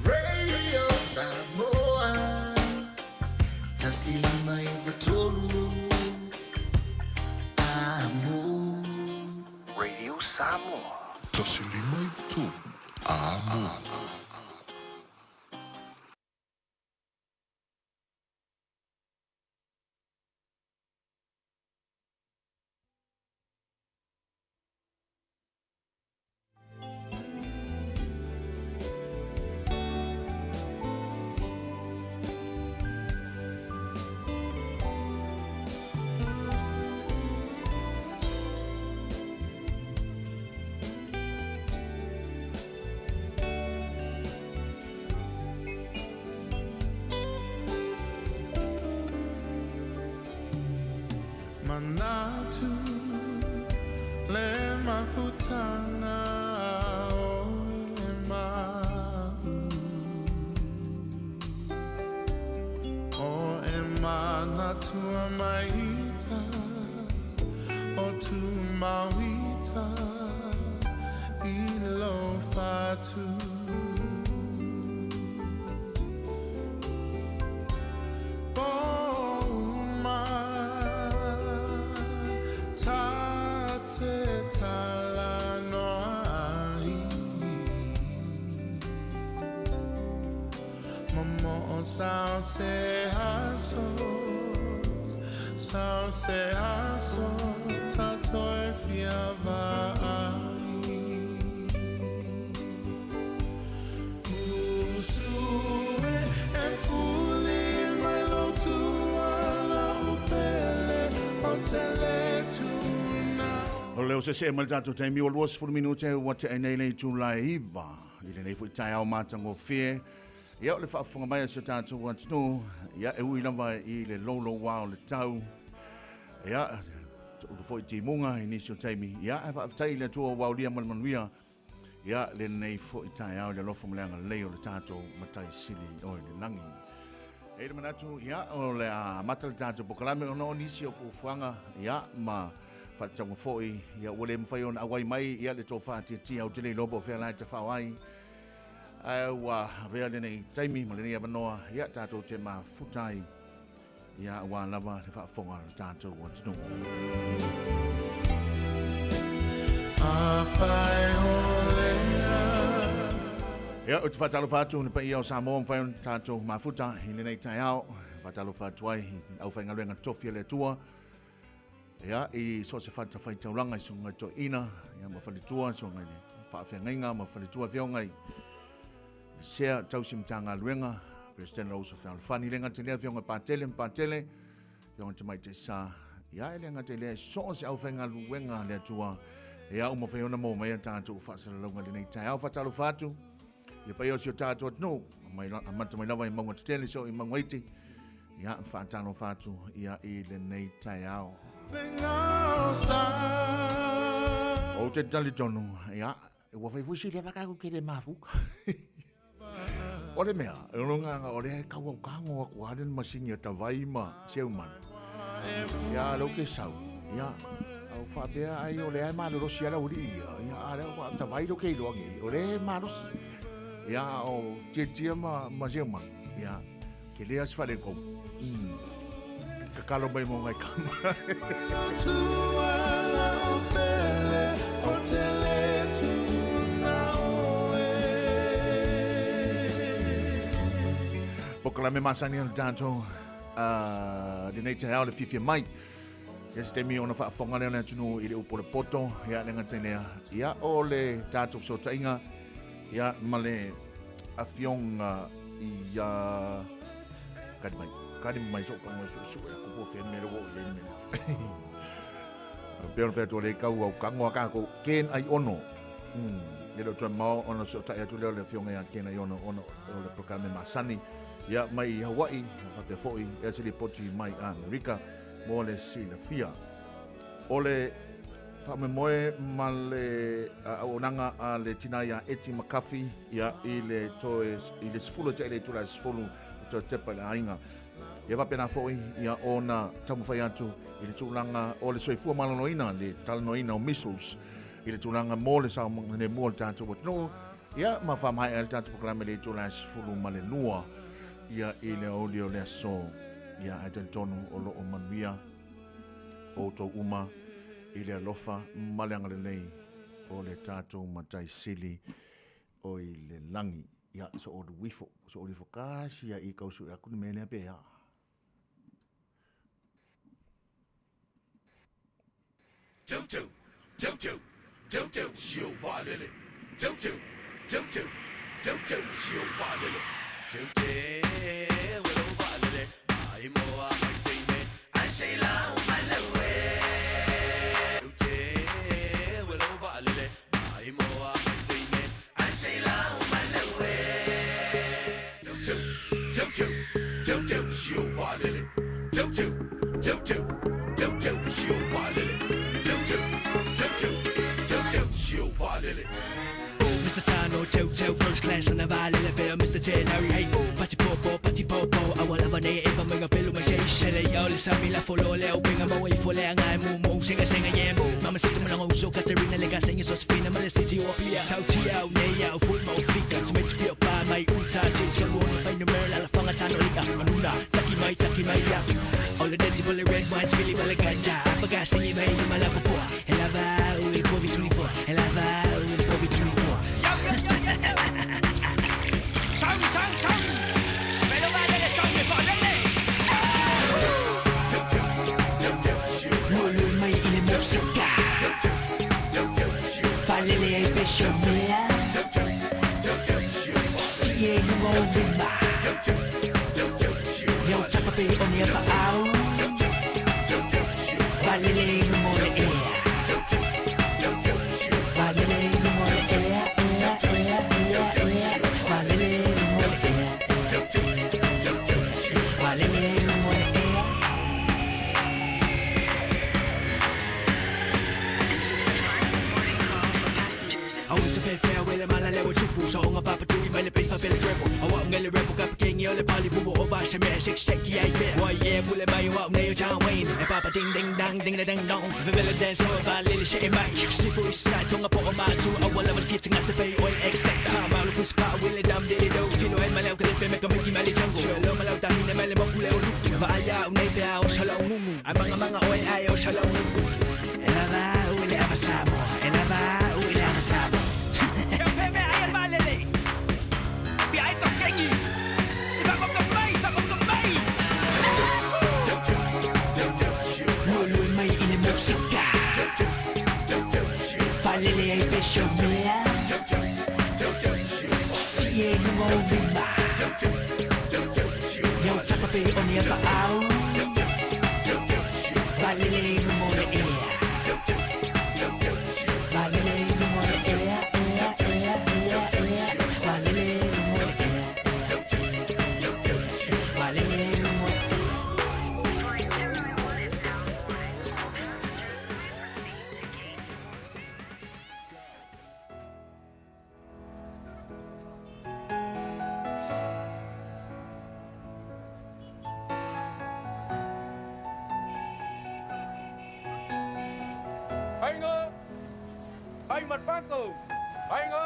Radio Samoa 153 Amo. Radio Samoa. 153 Amo. Manatu le mafutaga o e ma'u O e manatua maita o tumauita i lou fatu. O leo se se mai le tatou taimi ua 20 minute ua tea nei le itula e iva i lenei foi taeao matagofie. Ia o le faafofoga mai a si o tatou atunuu, ia e ui lava i le loulouā o le tau, ia ulu foi timuga i nisi o taimi, ia ae faafetai i le Atua ua aulia ma le manuia ia lenei foi taeao i le alofa ma le agalelei o le tatou Matai Sili o i le lagi. E i le manatu, ia, o le a amata le tatou polokalame ona o nisi o fuafuaga, ia, ma faatatauga foi, ia, ua le mafai ona auai mai, ia, le tofa tiatia, ou te le iloa po o fea la e tafao ai, ae ua avea lenei taimi ma lenei avanoa, ia, tatou te mafuta ai, ia, aua lava le faafofoga a le tatou atunuu. Ia, ou te faatalofa atu i le paia o Samoa mafai ona tatou mafuta i lenei taeao. Faatalofa atu ai i le aufaigaluega tofi a le Atua, ia, i so o se fatafaitaulaga i susuga i toeaina, ia, ma faletua, susuga i le faafeagaiga ma faletua afioga i Sea Tausi Matagaluega, Peresetene o Uso Fealofani, le gata i lea afioga i Patele ma Patele, afioga i Tamaitai Sa, ia e le gata i lea e so o se aufaigaluega a le Atua, ia ua mafai ona maua mai a tatou faasalalauga i lenei taeao. Faatalofa atu i le paia o si o tatou atunuu, amata mai lava i mauga tetele seia oo i mauga iti, ia faatalofa atu ia i lenei taeao. Ou te talitonu, ia, Ua fai foi si leva tatou te le mafuta. O le mea, o le nganga o le kau au kango aku a le masini a tawai ma seumana. Ia lo ke sau. Ia au whapea ai o le ai malorosi ala uri ia. Ia a le wa tawai lo ke iloa nge. O le malosi. Ia o tia tia ma ma seumana. Ia ke lea se whare kou. Kakalo mai mo ngai kama. polokalame masani a le tatou lenei taeao le fiafia mai. Ia se taimi ona faafofoga lea o le atunuu i le upu o le poto, ia le gata i lea, ia o le tatou fesootaiga, ia ma le afioga ia kali mai, kali mai so'u pagoe su'esu'e aku po o fea le mea lea ua oo i ai le mea lea. Pei ona fai atu o lea e tau au tago a tatou Ken Aiono. E le o toe mamao ona fesootai atu lea o le afioga ia Ken Aiono ona o le polokalame masani ia mai i Hawaii faapea foi ia se lipoti mai Amerika mo le silafia. O le faamoemoe ma le auaunaga a le tina ia Eti McCuffey ia i le toe i le 10 tea i le itula e 10 e toe tepa i le aiga. Ia faapena foi ia ona taumafai atu i le tulaga o le soifua maloloina, le talanoaina o measles i le tulaga mo le saogalemu o le tatou atunuu, ia ma faamaea ai le tatou polokalame i le itula e 12 ia i le aoauli o le aso. Ia ae talitonu o lo o manuia outou uma i le alofa ma le agalelei o le tatou Matai Sili o i le lagi. Ia, so olu ifo, so olu ifo kasi ia i kausu e aku ni mea lea pe a. Tau tau, tau tau, tau tau, si o vaalele. Tau tau, tau tau, tau tau, si o vaalele. Tau tau, o vaalele, mai moa mai teine, ai se lau mai le ue. Tau tau, o vaalele, mai moa mai teine, ai se lau mai le ue. Tau tau, tau tau, tau tau, si o vaalele. Tau tau, tau tau, tau tau, si o vaalele. Tau tau, tau tau, tau tau, si o vaalele. Mr. Tano, tau tau, first class lana vaalele pea Mr. T, Larry, hey, pati popo, pati popo, awa lava nei eva menga pelu ma shei Sele yo le sami la folo le au penga maua i fole anga e mumu Senga senga yem, mama sita mananga uso Katerina le ka senga Sosfina ma le city o pia Tau ti au nei au full mau fika Tume te pio pa mai uta Sis kalu ona whai no mera la whanga tano lika Manuna, taki mai, taki mai ya All the dirty bullet red wine, spilly bala ganja Apaga singi mai lima la popoa Elava uli povi 24 Elava uli povi 24 Saumi, saumi, saumi. Velo vaalele, saumi, vaalele. Lulu mai i le musika Vaalele ai pesho mea Si e lunga o lima Iau tapa pe o nea pa au Vaalele i lunga o le ea Vaalele i lunga o le ea, ea, ea, ea, ea Vaalele i lunga o le ea Vaalele i lunga o le ea Au te whewhea wele mala lewa tupu So onga papa tui mai le base papele treble Au au ngele rebel kapa kingi o le pali bubu O va se mea six check i ai pea Wai yeah pule mai o au nei o John Wayne E papa ding ding dang ding da ding dong Vevele dance o va lili she e mai Sifu i sai tonga po o mātu Au wala wala fia tangata pei oi expect Pa maulu fusi pa wile dam dili do Fino e malau ka lepe meka miki mali jungle Shue lo malau tahine mele moku le o luku Va ai au nei pea o shala o ngungu Ai manga manga oi ai o shala o ngungu E lava ui le ava Samoa E lava ui le ava Samoa Pepe ai vaalele. Fia ai tokengi. Se whakonga mai, whakonga mai. Lulu mai i le musika Vaalele ai pesho mea Si e lunga o lima Iau tapa pe o nea pa au Vaalele i lunga o le ea Vaalele i lunga o le ea, ea, ea, ea, ea Vaalele i lunga o le ea Vaalele i lunga o le Flight 291 is now boarding. All passengers, please proceed to gate 4. Ainga. Ai matpako. Ainga.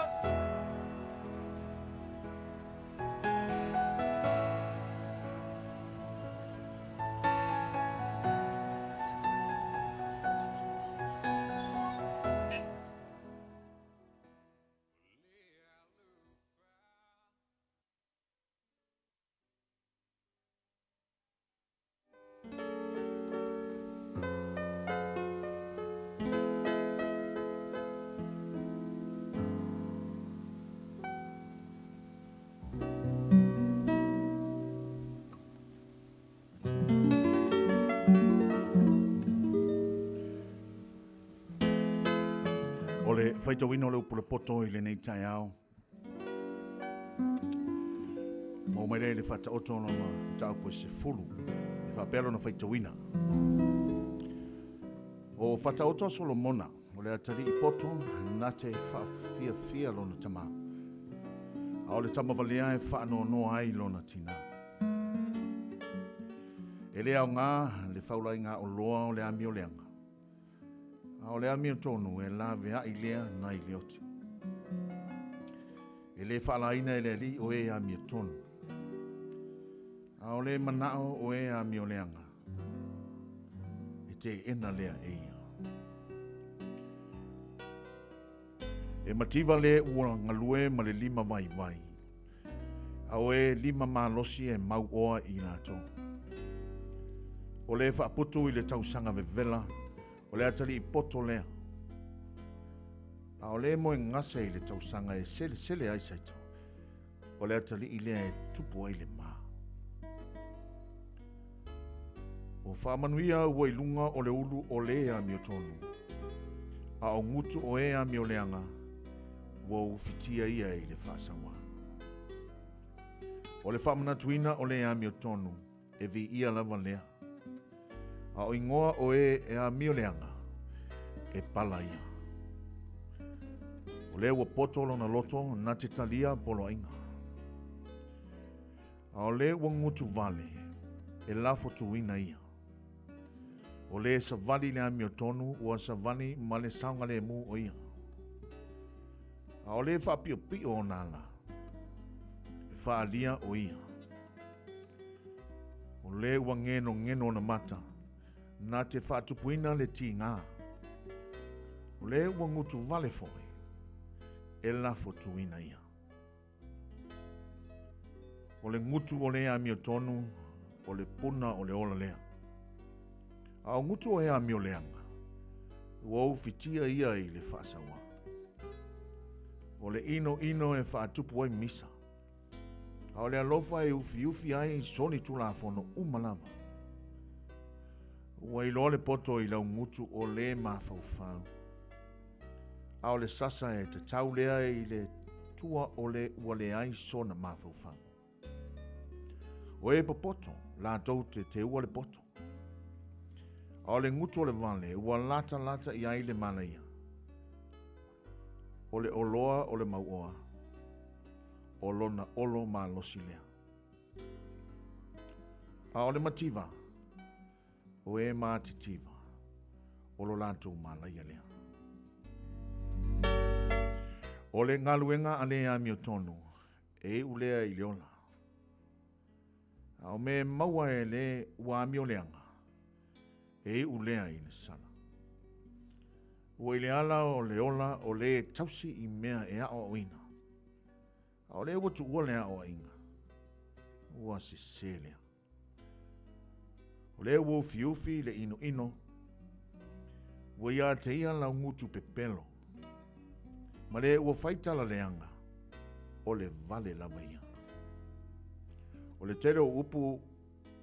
O le faitauina o le upu le poto i lenei taeao. Maua mai lea i le Faataoto o lona mataupu e 10. E faapea lona faitauina. O Faataoto a Solomona, o le atalii poto na te faafiafia lona tamā. A o le tama valea e faanoanoa ai lona tinā. E le aoga le faulaiga oloa o le amio leaga. A o le amiotonu e laveai lea nai le oti. E le faalaina e le alii o e amiotonu. A o le manao o e amioleaga, e teena lea e ia. E mativa le ua galue ma le lima vaivai, a o e lima malosi e mau oa i latou. O le faaputu i le tausaga vevela, o le atalii poto lea. A o le moe gase i le tausaga e selesele ai saito, o le atalii lea e tupu ai le ma. O faamanuia ua i luga o le ulu o le amiotonu, a o gutu o e amioleaga, ua ufitia ia i le faasauā. O le faamanatuina o le amiotonu, e viia lava lea. A o igoa o e e amioleaga, e pala ia. O lea ua poto lona loto na te talia poloaiga. A o le ua gutu vale, e lafo tuina ia. O le savali le amiotonu, ua savali ma le saogalemu o ia. A o le faapiopio o nā la, e faalia o ia. O le ua genogeno ona mata, na te faatupuina le tigā. O le ua gutu vale foi, e lafo tuina ia. O le gutu o le amiotonu, o le puna o le ola lea. A o gutu o e amioleaga, ua ufitia ia i le faasauā. O le inoino e faatupu ai misa, a o le alofa e ufiufi ai soli tulafono uma lava. Ua iloa le poto i lau gutu o le mafaufau. A o le sasa e tatau lea i le tua o le ua leai sona mafaufau. O e popoto, latou te teua le poto. A o le gutu o le vale, ua latalata i ai le malaia. O le oloa o le mauoa, o lona olo malosi lea. A o le mativa, o e matitiva, o lo latou malaia lea. O le galuega a le amiotonu, e iu lea i le ola. A o mea e maua e le ua amioleaga, e iu lea i le sala. Ua i le ala o le ola o le tausi i mea e aoaoina. A o lea ua tuua le aoaiga, ua sesē lea. O lea ua ufiufi le inoino, ua ia te ia lau gutu pepelo, ma le ua fai tala leaga, o le vale lava ia. O le tele o upu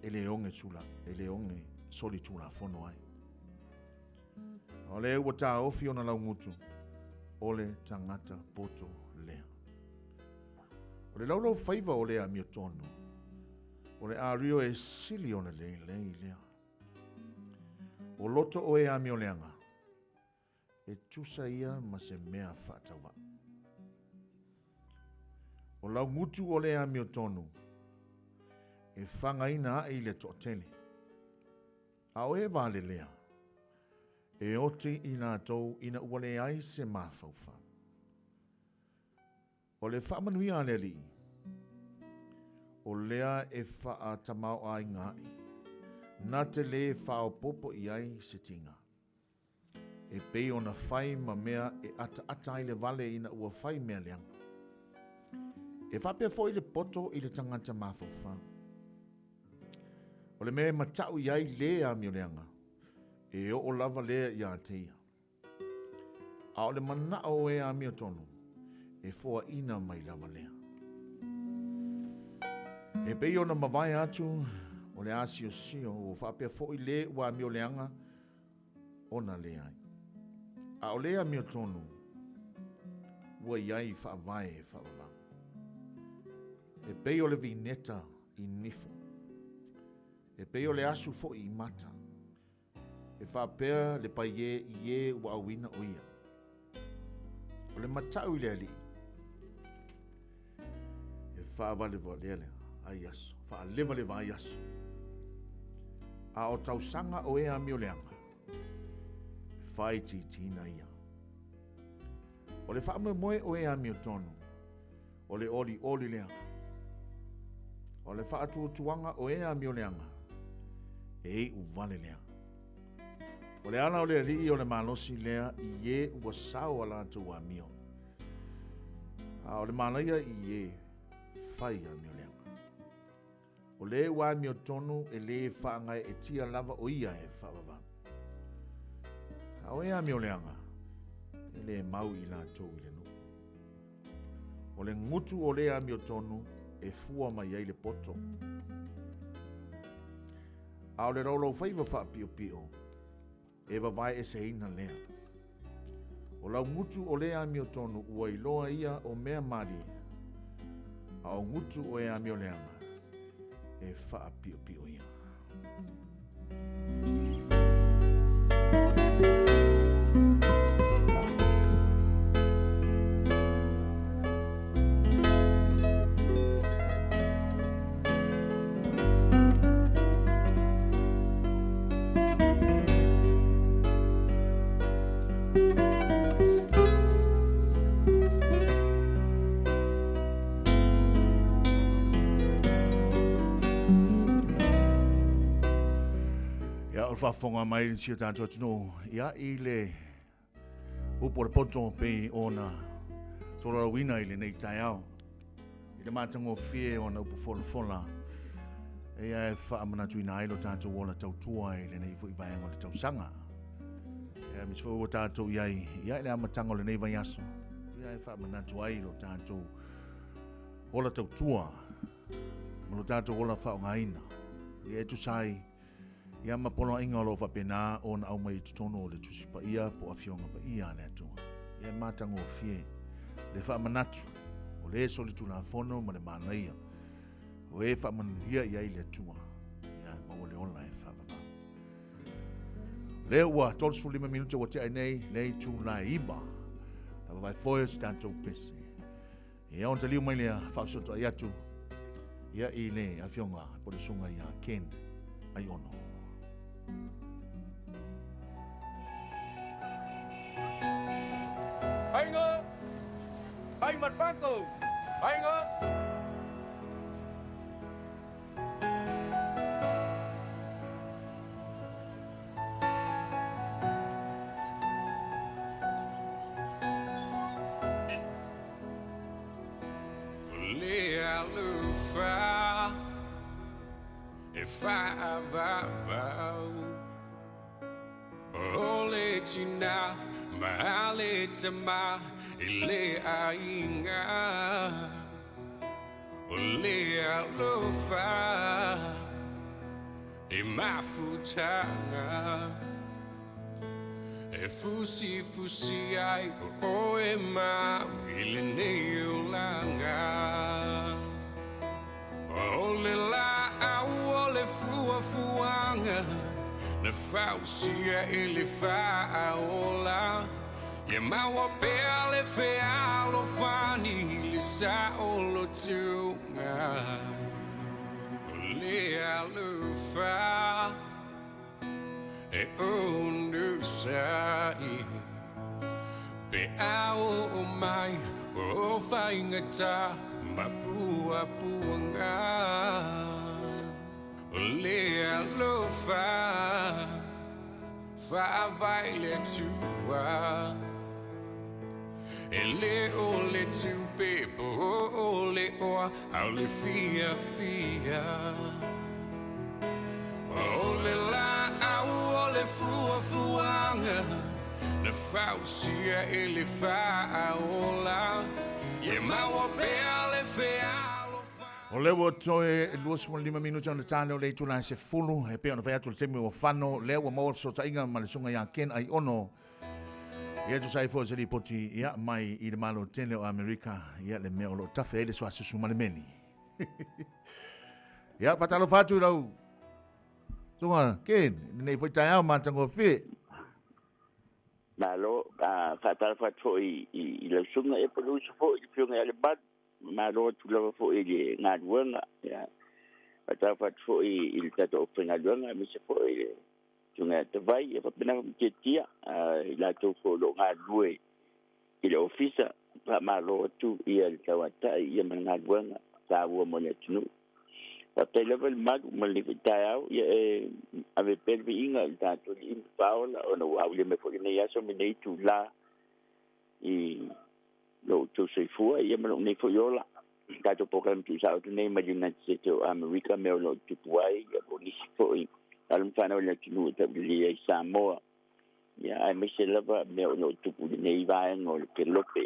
e le oge tula, e le oge soli tulafono ai. A o lea ua taofi ona laugutu, o le tagata poto lea. O le laulau faiva o le amiotonu, o le ario e sili ona lelei lea. O loto o e amioleaga, e tusa ia ma se mea faatauvaa. O laugutu o le amiotonu, e fagaina ae i le toatele. A o e valelea, e oti i latou ina ua leai se mafaufau. O le faamanuia a le Alii, o lea e faatamaoaiga ai, na te lē faaopoopo i ai se tiga. E pei ona fai ma mea e ataata ai le vale ina ua fai mea leaga. E faapea foi le poto i le tagata mafaufau. O le mea e matau i ai le amioleaga, e oo lava lea iā te ia. A o le manao o e amiotonu, e foaina mai lava lea. E pei ona mavae atu o le asiosio ua faapea foi le ua amioleaga ona leai. A o le amiotonu, ua i ai faavae e faavavau. E pei o le vineta i nifo. E pei o le asu foi i mata. E faapea le paiē i e ua auina o ia. O le matau i le alii, e faavalevalea le ai aso, faalevaleva ai aso. A o tausaga o e amioleaga, e faaitiitiina ia. O le faamoemoe o e amiotonu, o le olioli lea. O le faatuatuaga o e amioleaga, e iu vale lea. O le ala o le alii o le malosi lea i e ua sao a latou amio. A o le malaia i e fai amioleaga. O le ua amiotonu e lē faagaeetia lava o ia e faavavau. A o e amioleaga, e lē mau i latou i le nuu. O le gutu o le amiotonu e fua mai ai le poto. A o le laulaufaiva faapiopio, e vavaeeseina lea. O lau gutu o le amiotonu ua iloa ia o mea malie, a o gutu o e amioleaga, e faapiopio ia. Ia, o le faafofoga mai si o tatou atunuu, ia, i le upu o le poto pei ona tolaulauina i lenei taeao i le matagofie o ana upu folafola ia e faamanatuina ai lo tatou ola tautua i lenei foi vaega o le tausaga. Ia aemaise foi ua tatou i ai ia i le amataga o lenei vaiaso ia e faamanatu ai lo tatou ola tautua ma lo tatou ola faaaogaina ia e tusa ai Ia ma poloaiga o lo o faapena ona aumai i totonu o le Tusi Paia po o Afioga Paia a le Atua. Ia e matagofie le faamanatu o le solitulafono ma le manaia o e faamanuia i ai le Atua, ia e maua le ola e faavavau. Lea ua 35 minute ua tea ai nei le itula e 9. Lava vai foe o se tatou pese. Ia ona taliu mai lea faafesootoi atu ia i le afioga po le susuga ia Ken Aiono. Aiga! Ai Matpako! Aiga! Le alofa e faavavau O le tina ma le tama i le aiga O le alofa e mafutaga E fusifusi ai o oe mau i lenei olaga. O le laau o le fuafuaga na fausia i le faaola. Ia maua pea le fealofani i le saolotoga. O le alofa. E onosai Pe a oo mai o faigata ma puapuaga O le alofa faavae le Atua E le o le tupe po o le oa A o le fiafia O le laau o le fuafuaga Na fausia e le faaola Ia maua pea le fealofa. O lea ua toe 25 minute ona ta lea o le itula e 10, e pei ona fai atu le taimi ua fano, lea ua maua le fesootaiga ma le susuga ia Ken Aiono. Ia tusa ai foi se lipoti ia mai i le Malo tele o Amerika, ia le mea o lo o tafe ai le suasusu ma le meli. Ia, faatalofa atu i lau susuga Ken, lenei foi taeao matagofie. Malo, faatalofa atu foi i lau susuga, ia po o le uso foi i le Afioga ia Lemanu. Malo atu lava foi i le galuega. Ia, faatalofa atu foi i le tatou aufaigaluega, aemaise foi le Susuga ia Tavai, ia faapena foi ma Tiatia, i latou foi o lo o galulue i le ofisa. Faamalo atu ia le tauatai ia ma le galuega taua mo le atunuu. Faafetai lava le malu ma lenei foi taeao, ia e ave pea le viiga i le tatou Alii ma Faaola, ona ua aulia mai foi lenei aso ma lenei itula i lo outou soifua ia ma lou nei foi ola. Tatou polokalame tuusao atu nei mai le United States o Amerika, mea o lo o tupu ai, ia po o nisi foi alo ma fanau o le atunuu e taulelei ai Samoa. Ia, aemaise lava mea o lo o tupu i lenei vaega o le kelope.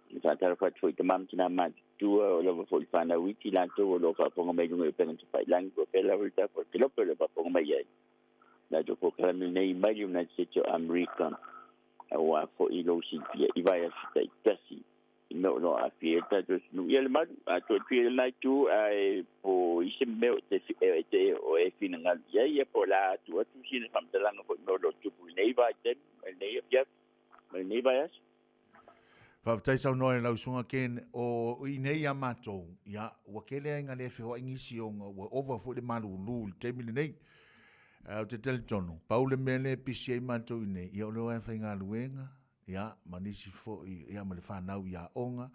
E faatalofa atu foi i tama ma tina matutua o lava foi i fanau iti latou o lo o faafofoga mai i luga i upega tafailagi, po o fea lava le tapu o le kelope o lo o faafofoga mai ai. Tatou polokalame nei mai le United States o Amerika, aua foi lou silafia i vaiaso taitasi i mea o lo o aafia ai le tatou atunuu. Ia le malu, a tuu atu ia i lena itu, ae po i se mea o te, e te o e finagalo i ai, ia po o le a tuu atu sina faamatalaga foi i mea o lo o tupu i lenei vaitaimi, ma lenei afiafi, ma lenei vaiaso. Faafetai saunoa i lau susuga Ken, o i nei ia matou, ia, ua tele ai ina le feoai nisi ona ua ova foi le malulu i le taimi lenei. Ae ou te talitonu, pau le mea lea e pisi ai matou i nei, ia o le o e faigaluega, ia, ma nisi foi, ia, ma le fanau i aoga,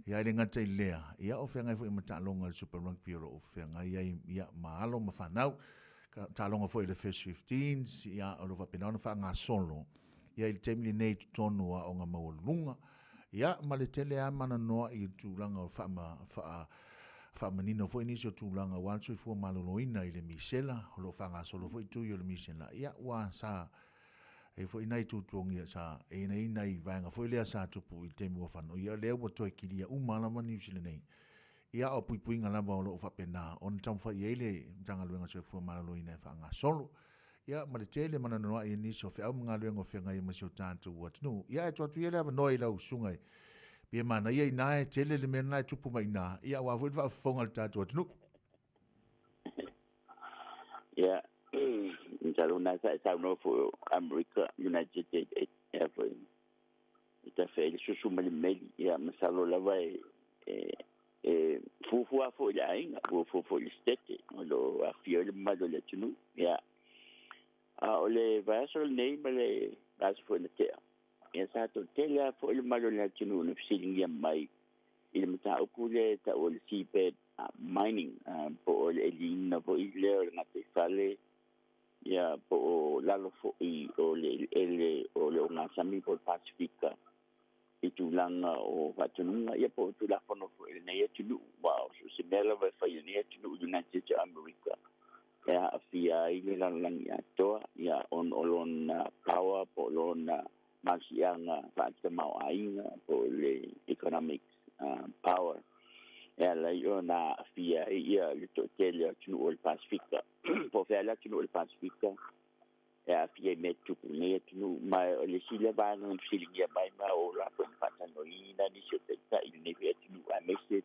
ia, e le gata i lea, ia, o feagai foi ma taaloga a le Super Rugby o lo o feagai ai, ia, ma alo ma fanau, taaloga foi a le First Fifteens, ia, o lo o faapena ona faagasolo. Ia i le taimi lenei i totonu o aoga maualuluga, ia ma le tele lava mananoa i le tulaga o faama, faa, faamanino foi nisi o tulaga aua le soifua maloloina i le misela, o lo o faagasolo foi tui o le misela, ia ua sa e foi nai tuatuagia sa e i nai vaega foi lea sa tupu i le taimi ua fano, ia lea ua toe kilia uma lava Niu Sila nei. Ia o puipuiga lava o lo o faapena ona taumafai i ai le Matagaluega o le Soifua Maloloina e faagasolo. Ia, ma le tele ma nanonoai i nisi o feau ma galuega o feagai ai ma si o tatou atunuu. Ia, ae tuu atu ia le avanoa i lau susuga e pei e manaia inā e tele le mea lena e tupu mai i ina, ia aua foi le faafofoga a le tatou atunuu. Ia, masalo na sa e saunoa foi o Amerika, United States, e foi, e tafe ai le susu ma le meli. Ia, masalo lava e, e, e fuafua foi le aiga, fuafua foi le sitete, o lo o aafia ai le mamalu o le atunuu. Ia, a o le vaiaso lenei ma le vaiaso foi na tea, ia sa toatele lava foi le mamalu o le atunuu na fesiligia mai i le mataupu lea e tau o le seabed mining, po o le eliina foi lea o le gataifale, ia po o lalo foi o le eleele o le ogasami po o le Pasefika i tulaga o faatonuga, ia po o Tulafono foi a lenei atunuu, aua o so o se mea lava e fai e lenei atunuu i United States of America e aafia ai le lalolagi atoa, ia ona o lona power po o lona malosiaga faaletamaoaiga po o le economic power e ala ai ona aafia ai ia le toatele o atunuu o le Pasefika. Po o fea le atunuu o le Pasefika e aafia i mea tutupu i lenei atunuu. Ma o le isi lea vaega na fesiligia mai ma o latou na faatalanoaina nisi o taitai i lenei foi atunuu aemaise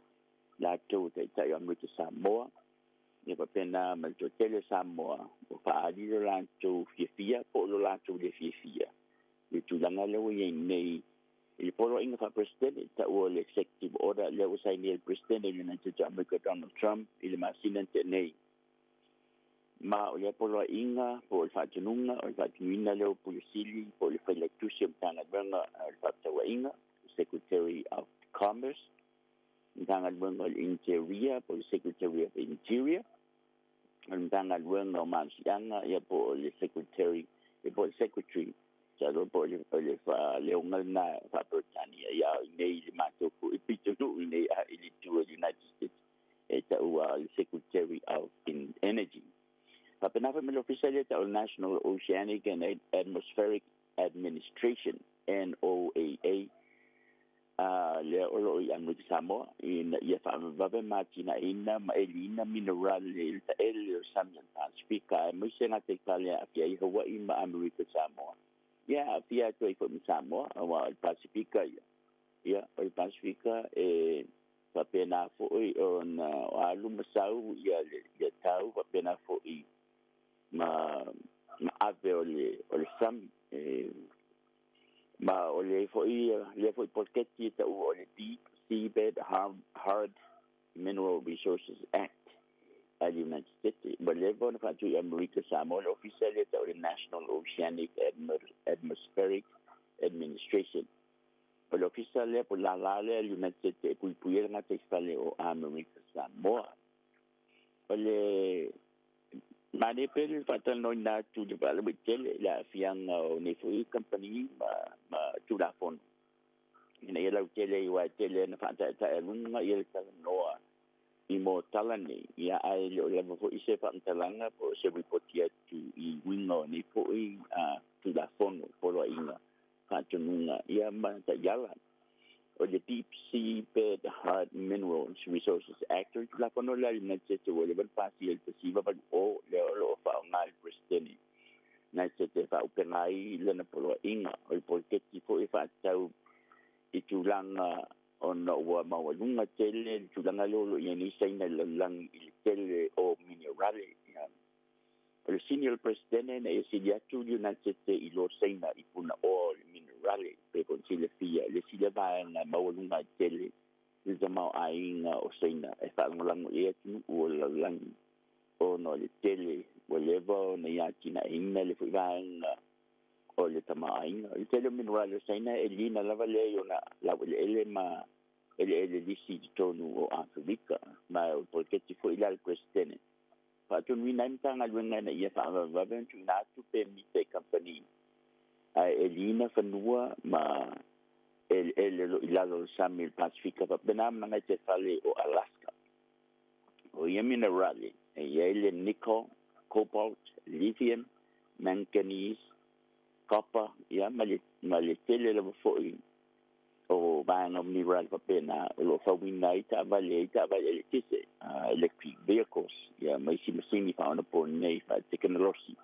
latou o taitai o Amerika Samoa, ia faapena ma le toatele o Samoa ua faaali lo latou fiafia po o lo latou le fiafia i le tulaga lea ua i ai nei i le poloaiga faa-Peresetene, taua o le Executive Order lea ua sainia e le Peresetene o le United States of America Donald Trump i le masina na tea nei. Ma o lea poloaiga po o le faatonuga o le faatunuina lea o Pule Sili po o le Failautusi o Matagaluega o le Faafetauaiga, Secretary of Commerce, Matagaluega o le Interior po o le Secretary of Interior, o le Matagaluega o Malosiaga ia po o le Secretary ia po o le Secretary masalo po o le o le faaleoga lena faa-Peretania ia a o i inei i le matou foi pitonuu i inei i le itu o le United States e taua o le Secretary of Energy. Faapena foi ma le ofisa lea e tau o le National Oceanic and Atmospheric Administration, NOAA, a lea o lo o i Amerika Samoa, ina ia faavavave ma atinaeina ma eliina minerale i le taele o le sami o le Pasefika, aemaise gataifale e aafia ai Hawaii ma Amerika Samoa. Ia aafia atu ai fo'i ma Samoa auā o le Pasifika ia. Ia o le Pasifika e faapena fo'i ona o alu ma sau ia le ia tau faapena fo'i ma ma ave o le o le sami e ma o le fo'i lea fo'i poloketi e ta'ua o le Deep Seabed Hard Mineral Resources Act a le United States. Ua leva ona faatu i Amerika Samoa le ofisa lea ta'u o le National Oceanic Atmospheric Administration. O le ofisa lea po o le lālā lea a le United States e puipui ai le gataifale o Amerika Samoa. O le manaia pea le faatalanoaina atu i le faalauaitele i le aafiaga o nei foi kamupani ma ma Tulafono ina ia lautele ai aua e tele ana faataetaealuga ia le talanoa i motala nei, ia ae le o lava foi se faamatalaga po o se ripoti atu i uiga o nei foi Tulafono, poloaiga, faatonuga, ia ma taiala. O le Deep Sea Bed Hard Minerals Resources Act, o le Tulafono lea a le United States ua leva ona pasia i le 1980, lea o lo o faaaoga e le Peresetene United States e faaupega ai lana poloaiga. O le poloketi foi e faatatau i tulaga ona ua maualuga tele le tulaga lea o lo o i ai nei Saina i le lalolagi i le tele o minerale. O le sini o le Peresetene ina ia sili atu le United States i lo Saina i punaoa o le minerale, pei foi ona silafia le isi lea vaega e maualuga ai tele le tamaoaiga o Saina e faalagolago i ai atunuu o le lalolagi ona o le tele ua leva ona ia atinaeina le foi vaega o le tamaoaiga. O le tele o minerale o Saina e lina lava lea i ona laueleele ma eleele lisi i totonu o Aferika, ma o le poloketi foi lea a le Peresetene faatonuina ai Matagaluega ina ia faavavevave ona tuuina atu pemita i kamupani ae e lina fanua ma eleele o lo o i lalo o le sami o le Pasefika faapena ma gataifale o Alaska. O ia minerale e i ai le nickel, cobalt, lithium, manganese, copper, ia ma le ma le tele lava foi o vaega o minerale faapena o lo o fauina ai taavale ai taavale eletise, electric vehicles, ia ma isi masini faaonaponei faatekonolosi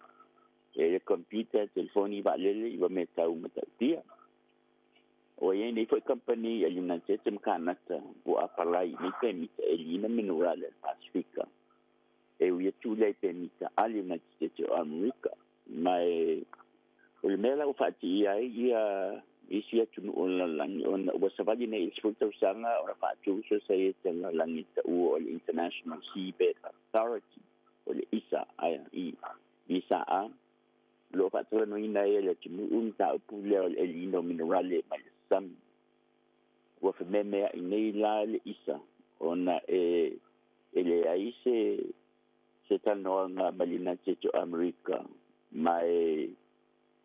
e le computer, telefoni, vaalele, i mea tau matautia. Ua i ai nei foi kamupani a United States ma Kanata ua apalai i nei pemita e liina minerale a le Pasefika e ui atu lea i pemita a le United States o Amerika. Ma e o le mea la ua faatiia ai ia isi atunuu o le lalolagi ona ua savali nei i le 10 tausaga ona faatu Sosaiete a le Lalolagi taua o le International Seabed Authority o le ISA, I, ISA, o lo o faatalanoaina ai e le atunuu le mataupu lea o le ʻeliina o minerale mai le sami. Ua fememeaʻi nei la le ISA ona e e leai se se talanoaga mai le United States o Amerika ma e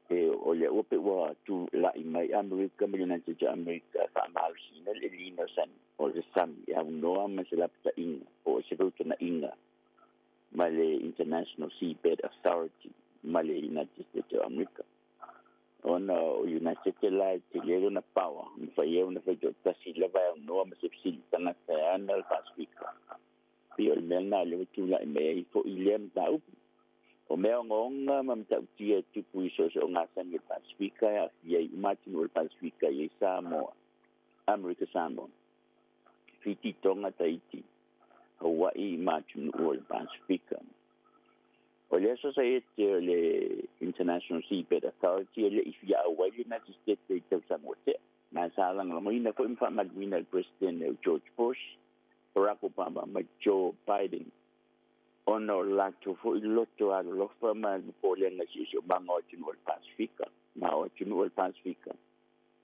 e o lea ua pei ua tula'i mai Amerika ma le United States o Amerika e faamalosiina le ʻeliina o sami o le sami e aunoa ma se lapata'iga po o se feutanaiga ma le International Seabed Authority ma le United States o Amerika. Ona o United States la e tele lona power, mafai ai ona faitoatasi lava e aunoa ma se fesili tagata e ana le Pasefika. Pei o le mea lena lea ua tula'i mai ai fo'i lea mataupu. O mea ogaoga ma matautia e tupu i soosoogasami o le Pasefika e aafia ai uma atunuu o le Pasefika i ai Samoa, Amerika Samoa, Fiti, Tonga, Tahiti, Hawaii ma atunuu o le Pasefika. O lea sosaiete o le International Seabed Authority e le i fia auai le United States i tausaga ua tea. Ma sa lagolagoina foi ma faamaluina e le Peresetene o George Bush, Barack Obama ma Joe Biden ona o le latou foi loto alolofa ma le popolega i siosiomaga o atunuu o le Pasefika. Ma o atunuu o le Pasefika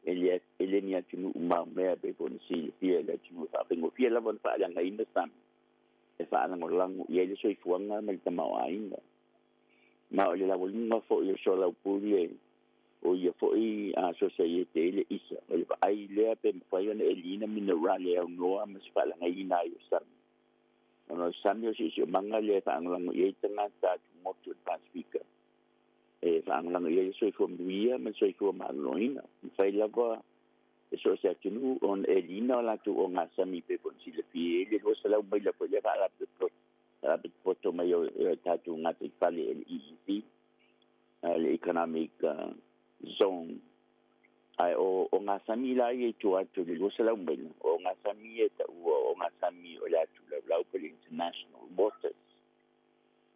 e le e le ni atunuu maumea pei foi ona silafia e le atunuu e faafaigofie lava ona faaleagaina sami e faalagolago i ai le soifuaga ma le tamaoaiga. Ma o le laualuga foi o soalaupule o ia foi a sosaiete ai le ISA, o le vaai lea pe mafai ona eliina minerale e aunoa ma se faalagaiina ai o sami. Ona o le sami o siosiomaga lea e faalagolago i ai tagata atumotu o le Pasefika e faalagolago i ai le soifua manuia ma le soifua maloloina. Mafai lava e so o se atunuu ona eliina o latou ogasami pei foi ona silafia e i ai le 200 maila foi lea faalapotopoto mai o tatou gataifale e le EEC, le Economic Zone. Ae o ogasami la ia i tua atu i le 200 maila, o ogasami e taua o ogasami o le atu laulau po o le International Waters.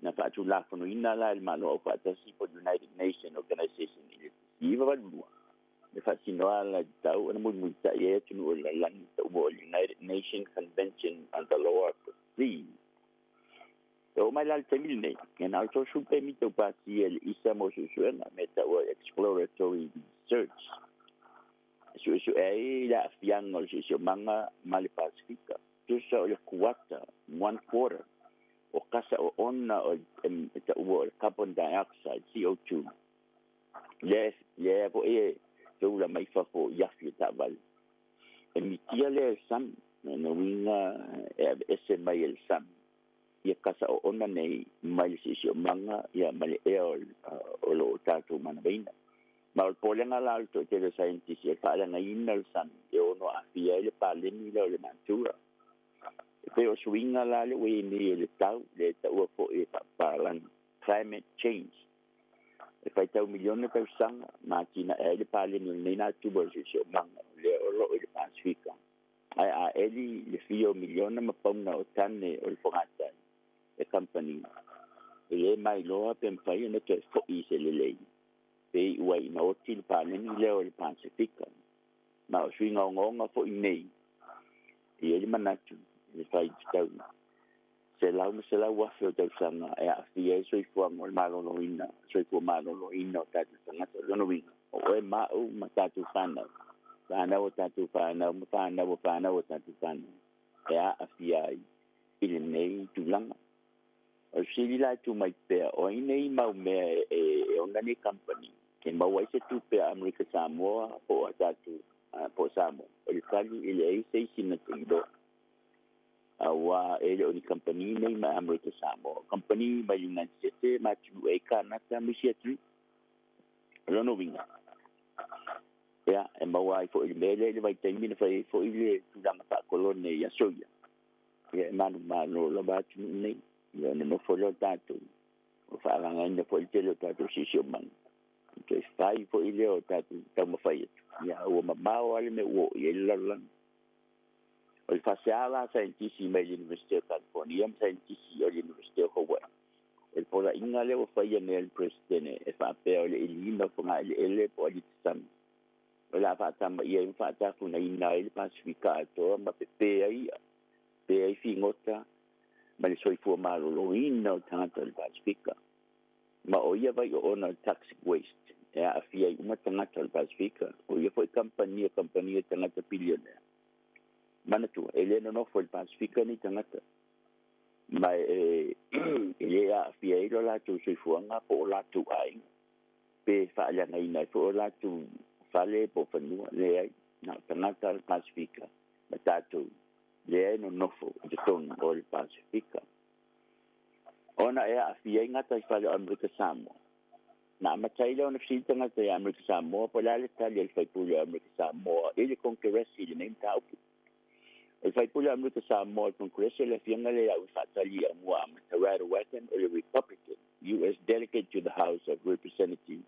Na faatulafonoina la e le Malo Aufaatasi po o le United Nation Organization i le 1982 le faatino alagatau ona mulimulita'i ai atunuu o le lalolagi taua o le United Nation Convention on the Law of the Sea. E oo mai la i le taimi lenei, ia na o le 30 pemita ua pasia e le isa mo suesuega, mea taua o exploratory research, e suesue ai le aafiaga o le siosiomaga ma le Pasefika. Tusa o le kuata, one quarter, o kasa oona o le taua o le carbon dioxide, CO2, lea lea foi e feula mai fafo i afi o taavale. E mitia lea e le sami, lona uiga e aveese mai e le sami ia kasa oona nei mai le siosiomaga ia ma le ea o lo o tatou manavaina. Ma o le polega la o le toatele o saienitisi e faaleagaina le sami e ono aafia ai le paleni lea o le natura. E pei o suiga la lea ua i ai nei o le tau, lea e taua foi e faapapalagi, climate change. E faitau miliona tausaga ma atinae ai le paleni o lenei natura o le siosiomaga lea o lo o i le Pasefika. Ae a eli le fia o miliona ma pauna o tane o le fogatai e kamupani, e lē mailoa pe mafai ona toe fo'i i se lelei pe iu ai ina oti le paleni lea o le Pasefika. Ma o suiga ogaoga fo'i nei, e i ai le manatu e fai tatau 100,000 o tausaga e aafia ai soifuaga o le maloloina, soifua maloloina o tatou tagata. O lona uiga, o oe ma au ma tatou fanau, fanau a tatou fanau ma fanau a fanau a tatou fanau e aafia ai i lenei tulaga. O le fesili la e tu mai pea, o ai nei mau mea e ona nei kamupani e maua ai se tupe a Amerika Samoa po o a tatou po o Samoa? O le tali, e leai se isi na te iloa. Auā e le o ni kamupani nei mai Amerika Samoa, o kamupani mai United Sete ma atunuu ʻē i Kanata ma isi atunuu. O lona uiga, ia, e maua ai foi i le mea lea i le vaitaimi na fai ai foi le tulaga faakolone i aso ia, ia e manumalo lava atunuu nei, ia ona nofo lea o tatou, ua faalagaina foi le tele o tatou siosiomaga, ona toe fai foi lea o tatou taumafai atu, ia ua mamao lava le mea ua oo i ai le lalolagi. O le faasea la a saienitisi mai le Iunivesite o California ma saienitisi o le Iunivesite o Hawaii, o le polaina lea ua faia nei e le Peresetene e faapea o le iliina o fogaeleele po o aliti sami, o le a faatamaia ai ma faatafunaina ai le Pasefika atoa ma pepē ai i'a, pepē ai figota ma le soifua maloloina o tagata o le Pasefika. Ma o ia vai oona o le toxic waste e aafia ai uma tagata o le Pasefika, o ia foi kamupani, kamupani a tagata billion. Manatua, e le nonofo i le Pasefika nei tagata, ma e le aafia ai lo latou soifuaga po o latou aiga, pe faaleagaina ai foi o latou fale po o fanua. Leai, na o tagata o le Pasefika ma tatou lea e nonofo i totonu o le Pasefika. Ona e aafia ai gataifale o Amerika Samoa. Na amata ai lea ona fesili tagata ia Amerika Samoa po o le a le tali a le faipule o Amerika Samoa i le Konekeresi i lenei mataupu. O le faipule o Amerika Samoa i le Konekeresi o le afioga lea ia Uifaatalia Muaamata Radewagen o le Republican, US Delegate to the House of Representatives,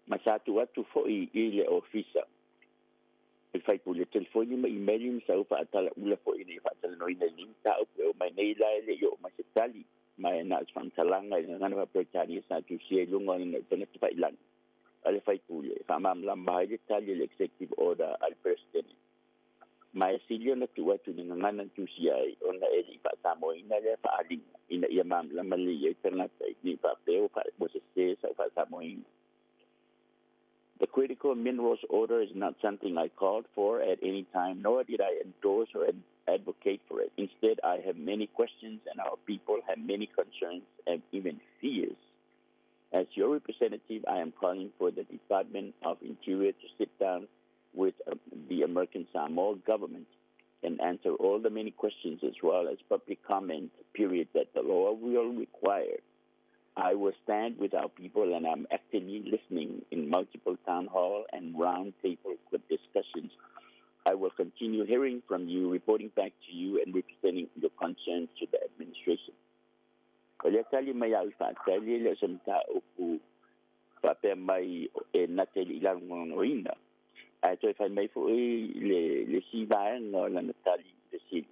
ma sa tuu atu foi i le ofisa o le faipule telefoni ma imeli ma sau faatalaula foi ina ia faatalanoaina i lenei mataupu. E oo mai nei la e le i oo mai se tali, ma e na o se faamatalaga i le gagana faa-Peretania sa tusia i luga o lana upega tafailagi a le faipule e faamalamalama ai le tali o le Executive Order a le Peresetene. Ma e sili ona tuu atu i le gagana na tusia ai ona e le i faasamoaina lea faaaliga ina ia malamalama lelei ai tagata i ne i faapea ua sesē sau faasamoaina. The critical minerals order is not something I called for at any time, nor did I endorse or advocate for it. Instead, I have many questions and our people have many concerns and even fears. As your representative, I am calling for the Department of Interior to sit down with the American Samoa government and answer all the many questions as well as public comment period that the law will require. I will stand with our people and I'm actively listening in multiple town hall and round table discussions. I will continue hearing from you, reporting back to you and representing your concerns to the administration. O lea tali mai a Uifaatali e le o se mataupu Faapea mai e na te le'i lagolagoina. Ae toe fai mai fo'i le le isi vaega o lana tali i fesili,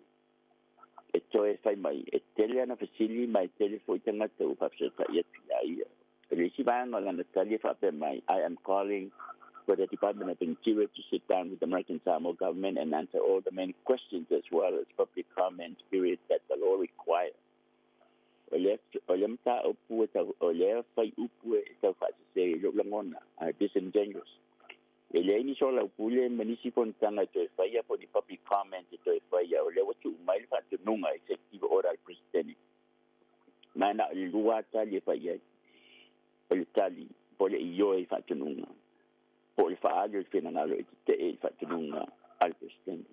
e toe fai mai e tele ana fesili ma e tele fo'i tagata ua faafesoota'i atu iā ia. O le isi vaega o lana tali e faapea mai, I am calling for the Department of Interior to sit down with the American Samoa Government and answer all the many questions as well as public comment period that the law requires. O lea, o lea mataupu e tau, o lea fuaiupu e tau faasese i lou lagona, disingenuous. E leai ni soalaupule ma nisi fonotaga e toe faia po o ni public comment e toe faia, o lea ua tuu mai le faatonuga, executive order, a le Peresetene. Ma e na o le lua lava tali e fai ai, o le tali po o le ioe i faatonuga, po o le faaali o le finagalo e tetee i le faatonuga a le Peresetene.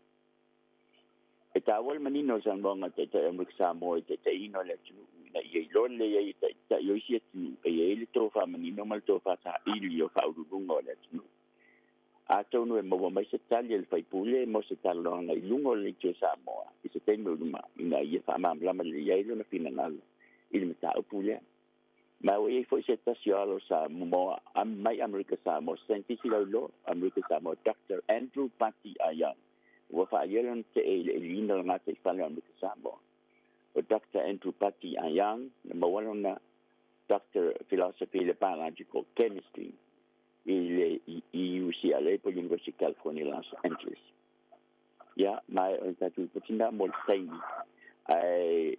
E taua le manino o le saunoaga a le Taitai o Amerika Samoa i taitaiina o le atunuu ina ia iloa lelei ai e taitai o isi atunuu e i ai le tofa manino ma le tofa saili o faauluuluga o le atunuu. Atonu e maua mai se tali a le faipule mo se talanoaga i luga o le Leitio Samoa i se taimi o luma ina ia faamalamalama lelei ai lona finagalo i le mataupu lea. Ma ua i ai foi se tasi o alo Samoa mai Amerika Samoa, se saienitisi lauiloa Amerika Samoa, Doctor Andrew Pati Ayang, ua faaalia lona tee i le ʻiliina o le gataifale o Amerika Samoa. O Doctor Andrew Pati Ayang, na maua lona Doctor of Philosophy i le Biological Chemistry i le UCLA po o le University of California Los Angeles. Ia, ma o le tatou lipoti lena mo le taimi. Ae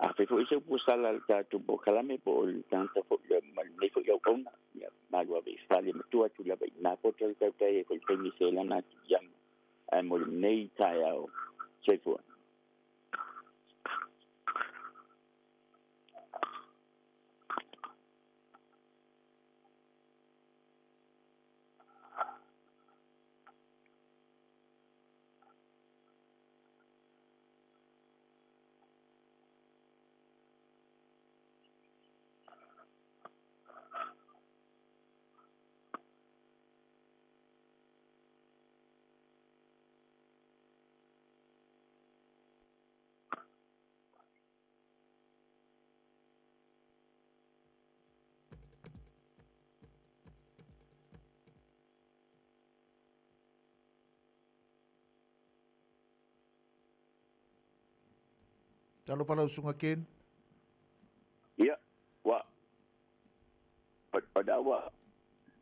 Afai foi se upu sala a le tatou polokalame po o le tagata foi lea ma lenei foi auauna, ia malu ave i fale matua atu lava i ina poto le tautai ai foi le taimi se lana atu i ama. Ae mo lenei taeao, soifua. Talofa lau susuga Ken. Ia, ua, o, o ua,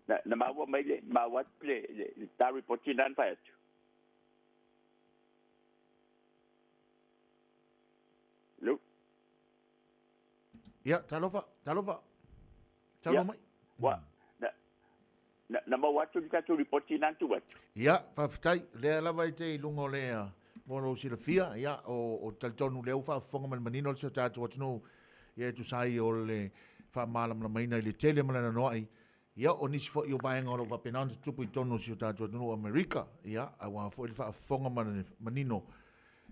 na, na maua mai le, maua atu le, le, le ta ripoti na na fai atu. Hello? Ia, talofa, talofa. Talofa mai. Ua, na, na, na maua atu le tatou ripoti na na tuu atu. Ia, faafetai. Lea lava e te i luga o le mo lou silafia, ia, o, o talitonu lea ua faafofoga ma le manino le si o tatou atunuu, ia e tusa ai o le faamalamalamaina i le tele ma le anoanoai, ia, o nisi foi o vaega o lo o faapena ona tutupu i totonu o si o tatou atunuu o Amerika, ia, aua foi le faafofoga ma le manino,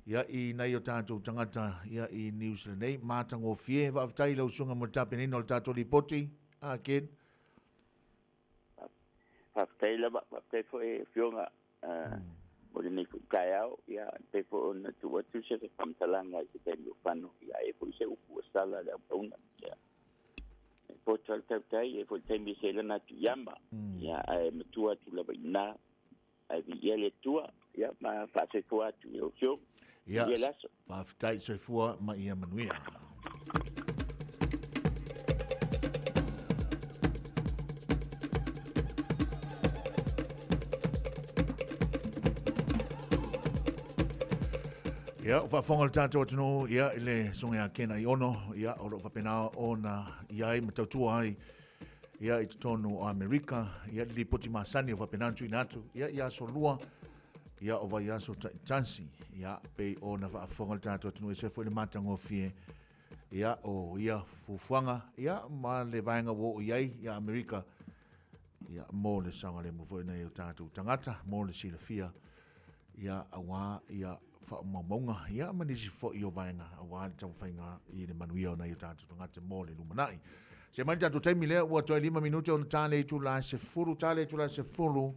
ia, i nai o tatou tagata, ia, i Niu Sila nei. Matagofie. Faafetai i lau susuga mo le tapenaina o le tatou lipoti. A, Ken. Faafetai lava, faafetai foi Afioga mo lenei foi taeao. Ia, pei foi ona tuu atu se faamatalaga i se taimi o fano, ia, e foi se upu ua sala le auauna. Ia, e poto le tautai, e foi taimi se lana atu iama. Ia, ae matua atu lava i ina, ae viia le Atua, ia, ma faasoifua atu i lau Afioga. Ia, le aso. Faafetai, soifua ma ia manuia. Ia, o faafofoga le tatou atunuu, ia, i le susuga ia Ken Aiono, ia, o lo o faapena ona i ai ma tautua ai, ia, i totonu o Amerika, ia, le lipoti masani o faapena ona tuuina atu, ia, i aso lua, ia, o vaiaso taitasi, ia, pei ona faafofoga le tatou atunuu, e ese foi le matagofie, ia, o ia fuafuaga, ia, ma le vaega ua oo i ai, ia, Amerika, ia, mo le saogalemu foi o nai o tatou tagata, mo le silafia, ia, aua, ia, faamaumauga, ia, ma nisi foi o vaega, aua le taumafaiga i le manuia o nai o tatou tagata mo le lumanai. Se mai le tatou taimi lea, ua toe 5 minute ona ta le itula e 10, ta le itula e 10,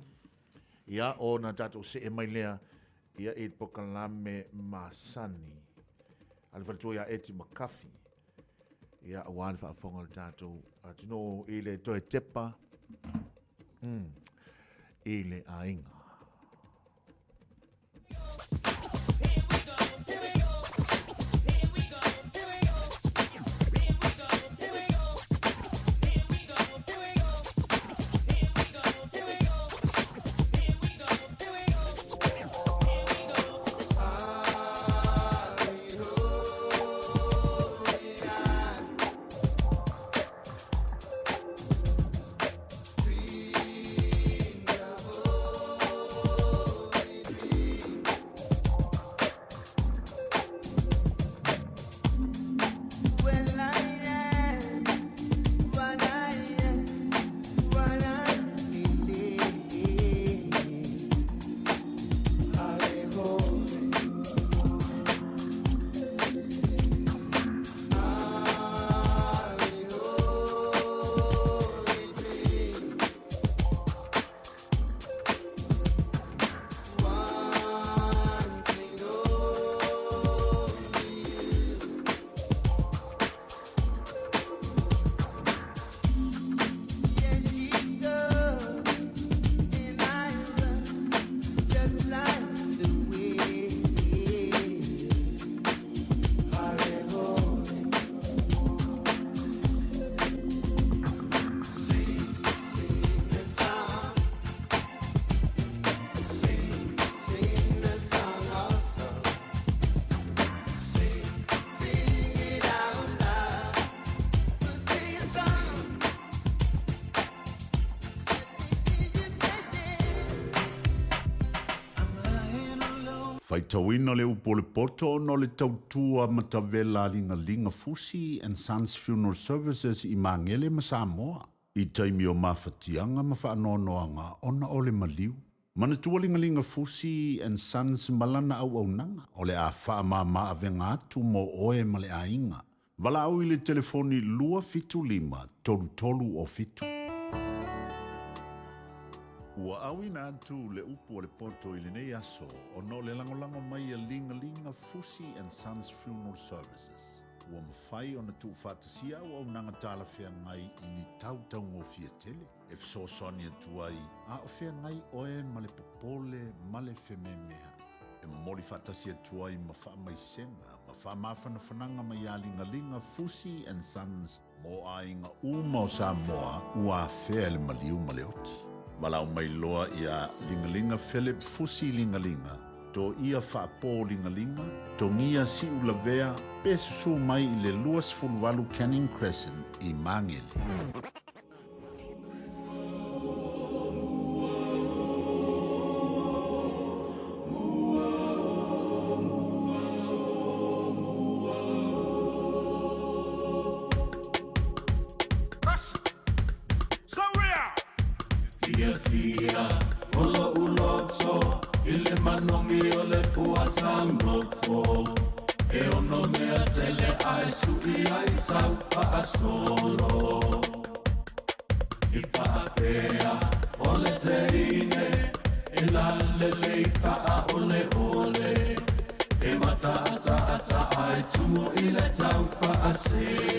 ia, ona tatou see mai lea, ia, i le polokalame masani a le faletua ia Eti McCarthy. Ia, aua le faafofoga a le tatou atunuu i le toe tepa i le aiga. Faitauina le upu o le poto ona o le tautua matavela a Ligalinga Fusi and Sons Funeral Services i Magele ma Samoa i taimi o mafatiaga ma faanoanoaga ona o le maliu. Manatua Ligalinga Fusi and Sons ma lana auaunaga o le a faamama avega atu mo oe ma le aiga. Valaau i le telefoni 275 3307. Ua auina atu le upu o le poto i lenei aso ona o le lagolago mai a Ligalinga Fusi and Sons Funeral Services. Ua mafai ona tuufaatasia auaunaga talafeagai i ni tau taugofie tele e fesoasoani atu ai a o feagai oe ma le popole ma le fememeai. E momoli faatasi atu ai ma faamaisega ma faamafanafanaga mai ia Ligaliga Fusi and Sons mo aiga uma o Samoa ua afea e le maliu ma le oti. Valaau mai loa ia Ligaliga Philip Fusi Ligaliga, Toia Faapo Ligaliga, Togia Siulavea pe susu mai i le 28 Canning Crescent i Magele. Fiafia o loʻu loto i le manogi o le puataumoko E ono mea tele ae suʻi ai sau faasolo I faapea o le teine e lalelei faaoleole E mataataata ae tumu i le tau faasee.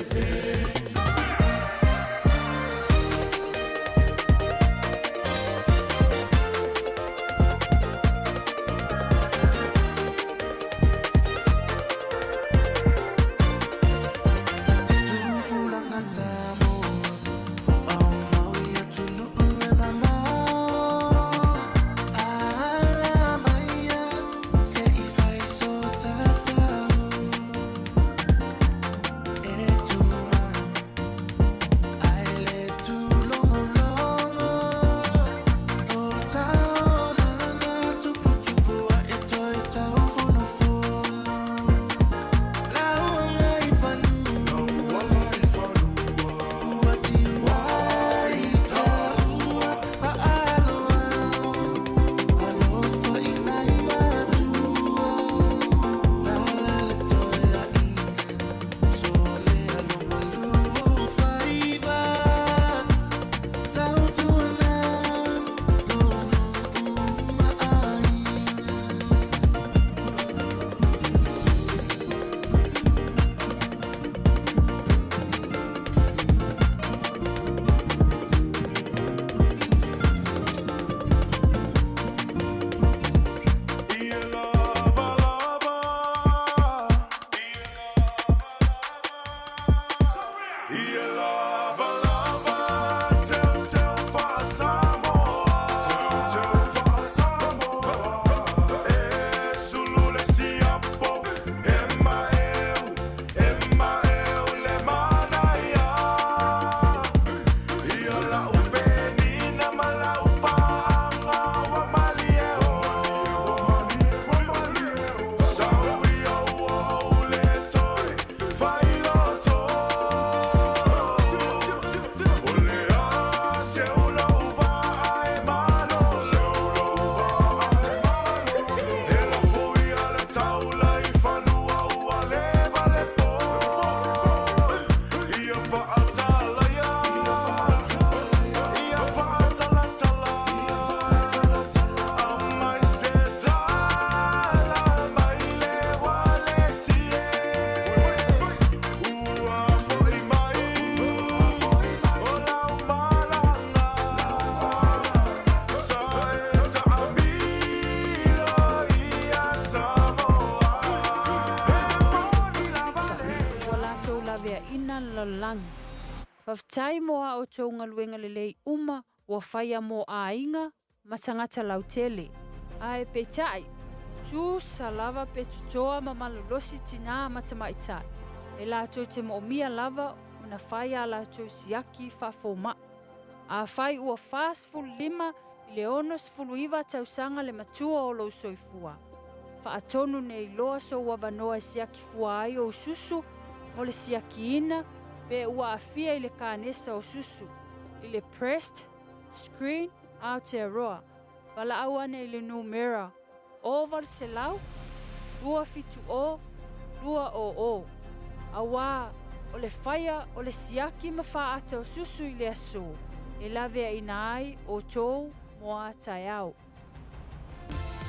Faafetai mo a outou galuega lelei uma ua faia mo aiga ma tagata lautele. Ae peitai, e tusa lava pe totoa ma malolosi tinā ma tamaitai, e latou te moomia lava ona fai a latou siaki faafomaʻi. Afai ua 45 i le 69 tausaga le matua o lou soifua, faatonu nei loa sou avanoa e siaki fua ai ou susu mo le siakiina pe ua aafia i le kanesa o susu, i le Breast Screen Aotearoa, valaau ane i le numera 0800 270 200, auā o le faia o le siaki ma faata o susu i le aso e laveaina ai outou mo a taeao.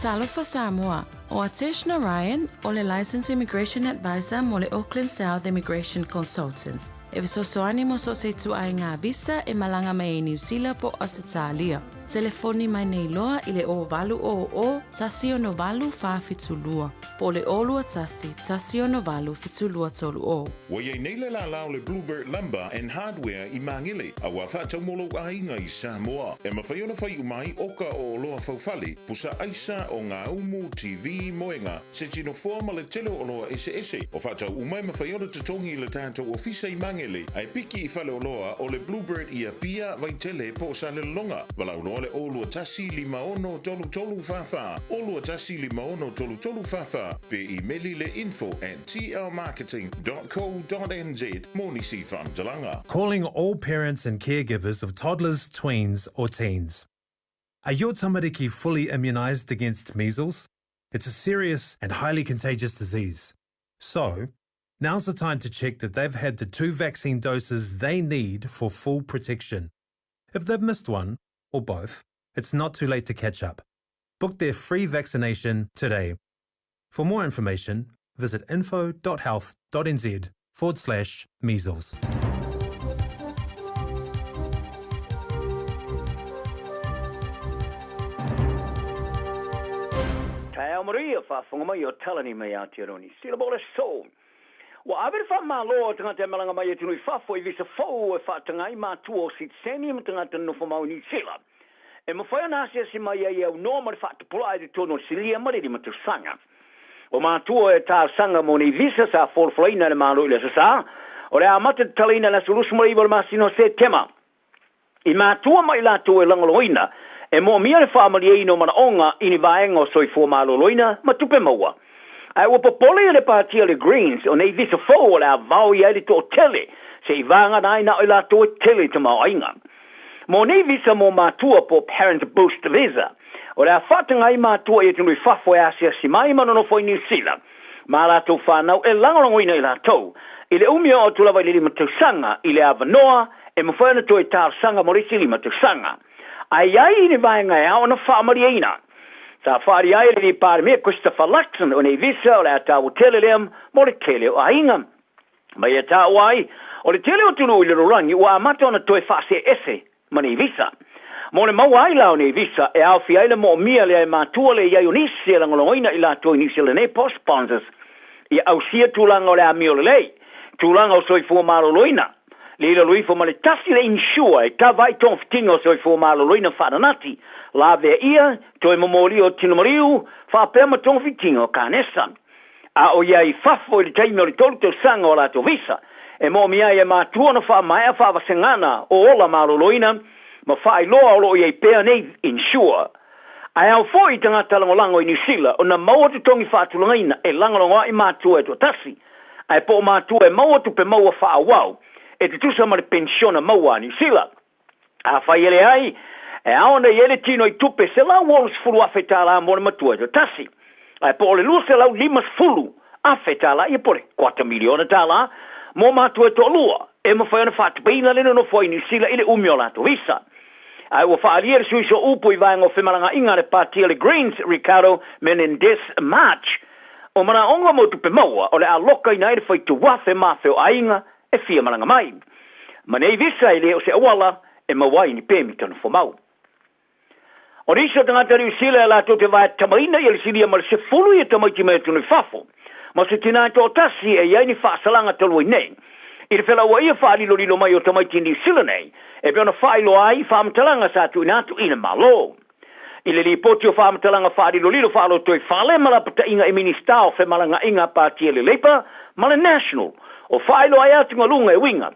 Talofa Samoa, ʻO Atesh Narayan, ʻo le Licensed Immigration Advisor mo le Auckland South Immigration Consultants. E fesoasoani mo so o se ituaiga visa e malaga mai ai Niu Sila po o Ausetalia. Telefoni mai nei loa i le 0800 168 472 po o le 021 168 7230. Ua i ai nei le lālā o le Bluebird Lumber and Hardware i Māgele, a ua faatau mo lou aiga i Samoa. E mafai ona fai uma ai oka o oloa faufale, pusa aisa, ogaumu, TV, moega, se tino foa ma le tele o oloa eseese. O faatau uma e mafai ona totogi i le tatou ofisa i Magele, ae piki i faleoloa o le Bluebird i Apia, Vaitele po o Salelologa. Valaau loa le 021 56 33 44, 021 56 33 44, pe imeli le info at tlmarketing.co.nz mo nisi faamatalaga. Calling all parents and caregivers of toddlers, tweens or teens. Are your tamariki fully immunised against measles? It's a serious and highly contagious disease. So, now's the time to check that they've had the two vaccine doses they need for full protection. If they've missed one, or both, it's not too late to catch up. Book their free vaccination today. For more information, visit info.health.nz forward slash measles. Taeao Maria, faafofoga mai o Talani mai Aotearoa Niu Sila mo le aso. Ua ave le faamalo a tagata e malaga mai atunuu i fafo i visa fou e faataga ai matua o sitiseni ma tagata nonofo mau i Niu Sila. E mafai ona asiasi mai ai e aunoa ma le faatupula'a i totonu o le silia ma le limatausaga. O matua e talosaga mo nei visa sa folafolaina e le Malo i le Aso Sa, o le a amata tatalaina i le aso 29 o le masina o Setema. I matua ma i latou e lagolagoina, e moomia le faamalieina o manaoga i ni vaega o soifua maloloina ma tupe maua. Ae ua popole ia le Pātia o le Greens o nei visa fou o le a vao i ai le toatele se i vagana ai na o i latou e tele i tamaoaiga. Mo nei visa mo matua po Parent Boost Visa, o le a faataga ai matua i atunuu i fafo e asiasi mai ma nonofo i Niu Sila ma a latou fanau e lagolagoina i latou i le umi o atu lava i le limatausaga i le avanoa e mafai ona toe talosaga mo le isi limatausaga. Ae i ai ni vaega e ao ona faamalieina. Sa faaali ai le Palemia Christopher Luxon o nei visa o le a taua tele lea mo le tele o aiga. Ma ia taua ai, o le tele o atunuu i le lalolagi ua amata ona toe faasee ese ma nei visa. Mo le maua ai la o nei visa, e aofia ai le moomia lea e matua le i ai o nisi e lagolagoina i latou i Niu Sila nei po o sponsors ia ausia tulaga o le amio lelei, tulaga o soifua maloloina, le i lalo ifo ma le tasi le insure e kava ai togafitiga o soifua maloloina faananati, lavea ia, toe momolia o tino maliu, faapea ma togafitiga o kanesa. A o ia i fafo i le taimi o le tolu tausaga o latou visa, e moomia ai e matua ona faamaea faavasegana o ola maloloina ma faailoa o lo o i ai pea nei insure. Ae ao foi i tagata lagolago i Niu Sila ona maua totogi faatulagaina e lagolago ai matua e toatasi, ae po o matua e maua tupe maua faaauau e tutusa ma le penisiona maua a Niu Sila. Afai e leai, e ao ona i ai le tino i tupe $160,000 mo le matua e toatasi, ae po o le $250,000, ia po o le kuata miliona tala, mo matua e toalua, e mafai ona faatupeina le nonofo ai i Niu Sila i le umi o latou visa. Ae ua faaalia le sui sooupu i vaega o femalagaaiga a le Pāti a le Greens, Ricardo Menendez March, o manaoga mo tupe maua o le a lokaina ai le faitauafe ma afe o aiga e fia malaga mai. Ma nei visa e le o se auala e maua ai ni pemita nofo mau. O nisi o tagata Niu Sila e latou te vae tamaina ia le silia ma le sefulu ia tamaiti mai atunuu i fafo, ma se tina e toatasi e i ai ni faasalaga talu ai nei. I le felauaia faalilolilo mai o tamaiti Niu Sila nei, e pei ona faailoa ai i faamatalaga sa tuuina atu i le Malo. I le lipoti o faamatalaga faalilolilo faalotoifale ma lapataiga i Minisita o Femalagaaiga a Patia le Labour ma le National, o faailoa ai atugaluga e uiga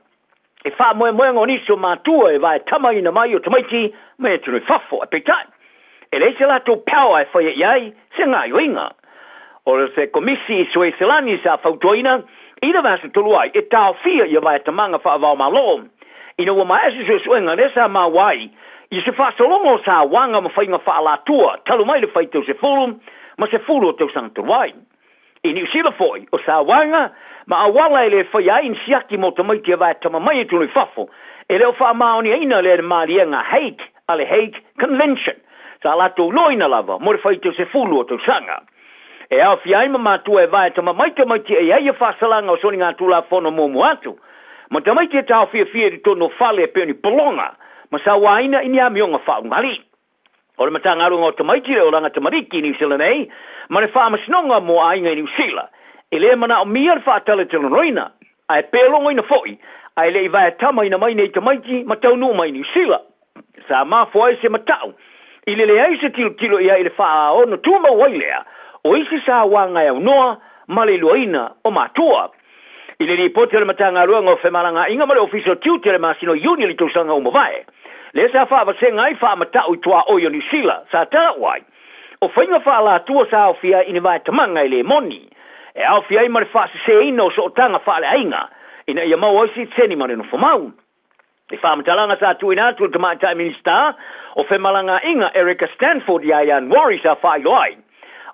i faamoemoega o nisi o matua e vaetamaina mai o tamaiti mai atunuu i fafo, ae peitai, e leai se latou power e faia i ai se gaoioiga. O se Komisi i Sueselani sa fautuaina i le vaiaso talu ai e taofia ia vaetamaga faava-o-Malo ina ua maea se suesuega lea sa maua ai i se faasologa o sauaga ma faiga faaalatua talu mai le faitau 10 ma 10 o tausaga talu ai. I Niu Sila foi, o sauaga ma auala e le faia ai ni siaki mo tamaiti e vaetama mai atunuu i fafo, e le o faamaoniaina lea e le maliega Hague a le Hague Convention, sa latou loina lava mo le faitau 10 o tausaga. E aofia ai ma matua e vaetama mai tamaiti e i ai ia faasalaga o soligatulafono muamua atu, ma tamaiti e taofiafia i totonu o fale e pei o ni pologa ma sauaina i ni amioga faaugalii. O le Matagaluega o Tamaiti le Olaga Tamariki i Niu Sila nei ma le Faamasinoga mo Aiga i Niu Sila, e le manaomia le faatalatalanoaina, ae pe logoina foi, ae le i vaetamaina mai nei tamaiti ma taunuu mai i Niu Sila. Sa mafua ai se matau i le leai se tilotilo i ai i le faaono tumau ai lea o isi sauaga e aunoa ma le iloaina o matua. I le lipoti a le Matagaluega o Femalagaaiga ma le Ofisa o Tiute i le masina o Iuni i le tausaga ua mavae, lea sa faavasega ai faamatau i tuaoi o Niu Sila, sa taua ai, o faiga faaalatua sa aofia ai i ni vaetamaga e le moni, e aofia ai ma le faaseseina o sootaga faaleaiga ina ia maua ai sitiseni ma le nofomau. I faamatalaga sa tuuina atu e le Tamaitai Minisita o Femalagaaiga Erica Stanford ia Ianuari sa faailoa ai,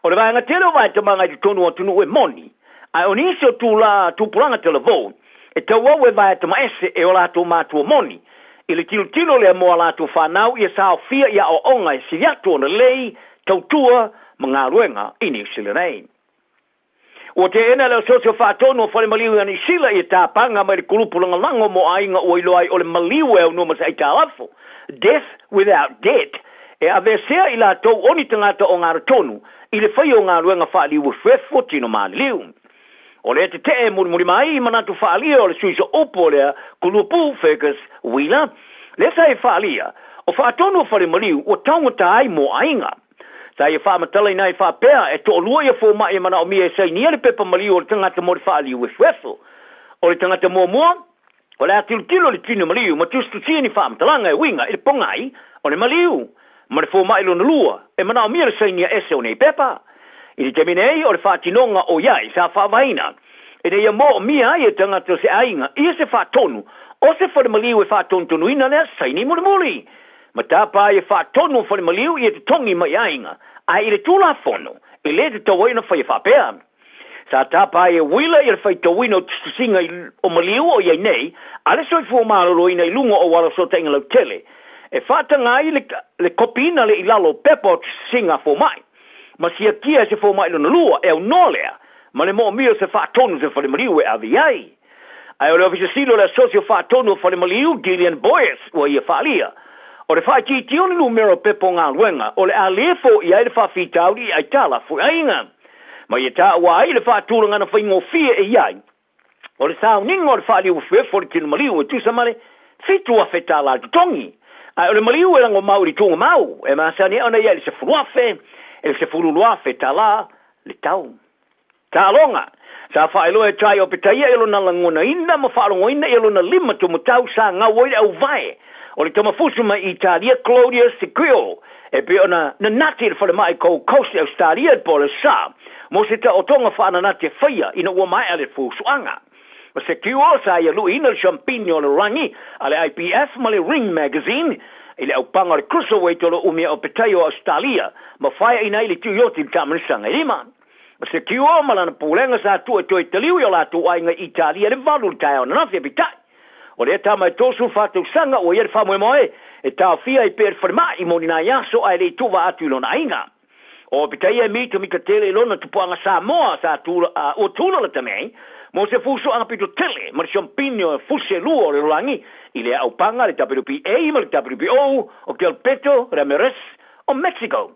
o le vaega tele o vaetamaga i totonu o atunuu e moni, ae o nisi o tula tupulaga talavou e tauau e vaetamaese e o latou matua moni i le tilotilo lea mo a latou fanau ia saofia i aoaoga e sili atu ona lelei, tautua ma galuega i Niu Sila nei. Ua teena le Ososo Faatonu o Falemaliu ia Niu Sila ia tapaga mai le kulupu lagolago mo aiga ua iloa ai o le maliu e aunoa ma se aitalafu, death without debt, e aveesea i latou o ni tagata o galatonu i le faia o galuega faaliuefuefu o tino maliliu. O lea tetee e mulimuli mai i manatu faaalia o le sui sooupu o lea kulupu, Fergus Wheeler, lea sa e faaalia, o Faatonu o Falemaliu ua taugata ai mo aiga. Sa ia faamatalaina ai faapea, e toalua ia fomai e manaomia e sainia le pepa maliu o le tagata mo le faaliuefuefu. O le tagata muamua, o le a tilotilo i le tino maliu ma tusitusia ni faamatalaga e uiga i le pogai o le maliu. Ma le fomai lona lua, e manaomia le sainia ese o nei pepa. I le taimi nei, o le faatinoga o i ai sa faavaeina ina ia moomia ai e tagata o se aiga ia se faatonu o se fale maliu e faatonutonuina lea saini mulimuli. Ma tapa ai e faatonu o fale maliu ia totogi mai aiga, ae i le Tulafono, e le tatau ai ona faia faapea. Sa tapa ai e Wheeler ia le faitauina o tusitusiga o maliu o i ai nei a le soifua maloloina i luga o auala fesootaiga lautele, e faataga ai le le kopiina lea i lalo o pepa o tusitusiga a fomai, ma siakia e se fomai lona lua e aunoa lea ma le moomia o se faatonu se fale maliu e ave i ai. Ae o le Ofisa Sili o le Asosi o Faatonu o Falemaliu, Gillian Boyes, ua ia faaalia, o le faaitiitia o le numera o pepa o galuega o le a le foia ai le faafitauli i aitalafu i aiga, ma ia taua ai le faatulagana faigofie e i ai o le sauniga o le faaliuefuefu o le tino maliu e tusa ma le $7,000 le totogi. Ae o le maliu e lagomau i le tuugamau e masani ai ona i ai le $10,000 i le $12,000 le tau. Taaloga. Sa faailoa e Tai o Petaia i lona lagonaina ma faalogoina i lona lima tumutau sa gau ai le auvae o le tamafusu mai Italia Claudio Sequio e pei ona nanati i le falemai Gold Coast i Ausetalia i le po o le Sa mo se taotoga faananati e faia ina ua maea le fusuaga. O Sequio sa ia luiina le siampini o le lalolagi a le IBF ma le Ring Magazine i le aupaga o le Cruiserweight o lo umia o Petaia o Ausetalia ma faeaina ai le Tuioti i le taamanisaga e lima. O Sekiua ma lana pulega sa tuu e toe taliu i o latou aiga i Italia i le 8 i le taeao ananafi, peitai, o lea tama e 34 tausaga ua i ai le faamoemoe e taofia ai pea i le falemai mo ni nai aso ae le i tuuvaa atu i lona aiga. O Petaia e mitamita tele i lona tupuaga Samoa sa tula, a, ua tulalata nei mo se fusoaga pito tele ma le siampini o fuse e lua o le lalolagi i le aupaga a le WBA ma le WBO o Gilberto Ramirez o Mexico.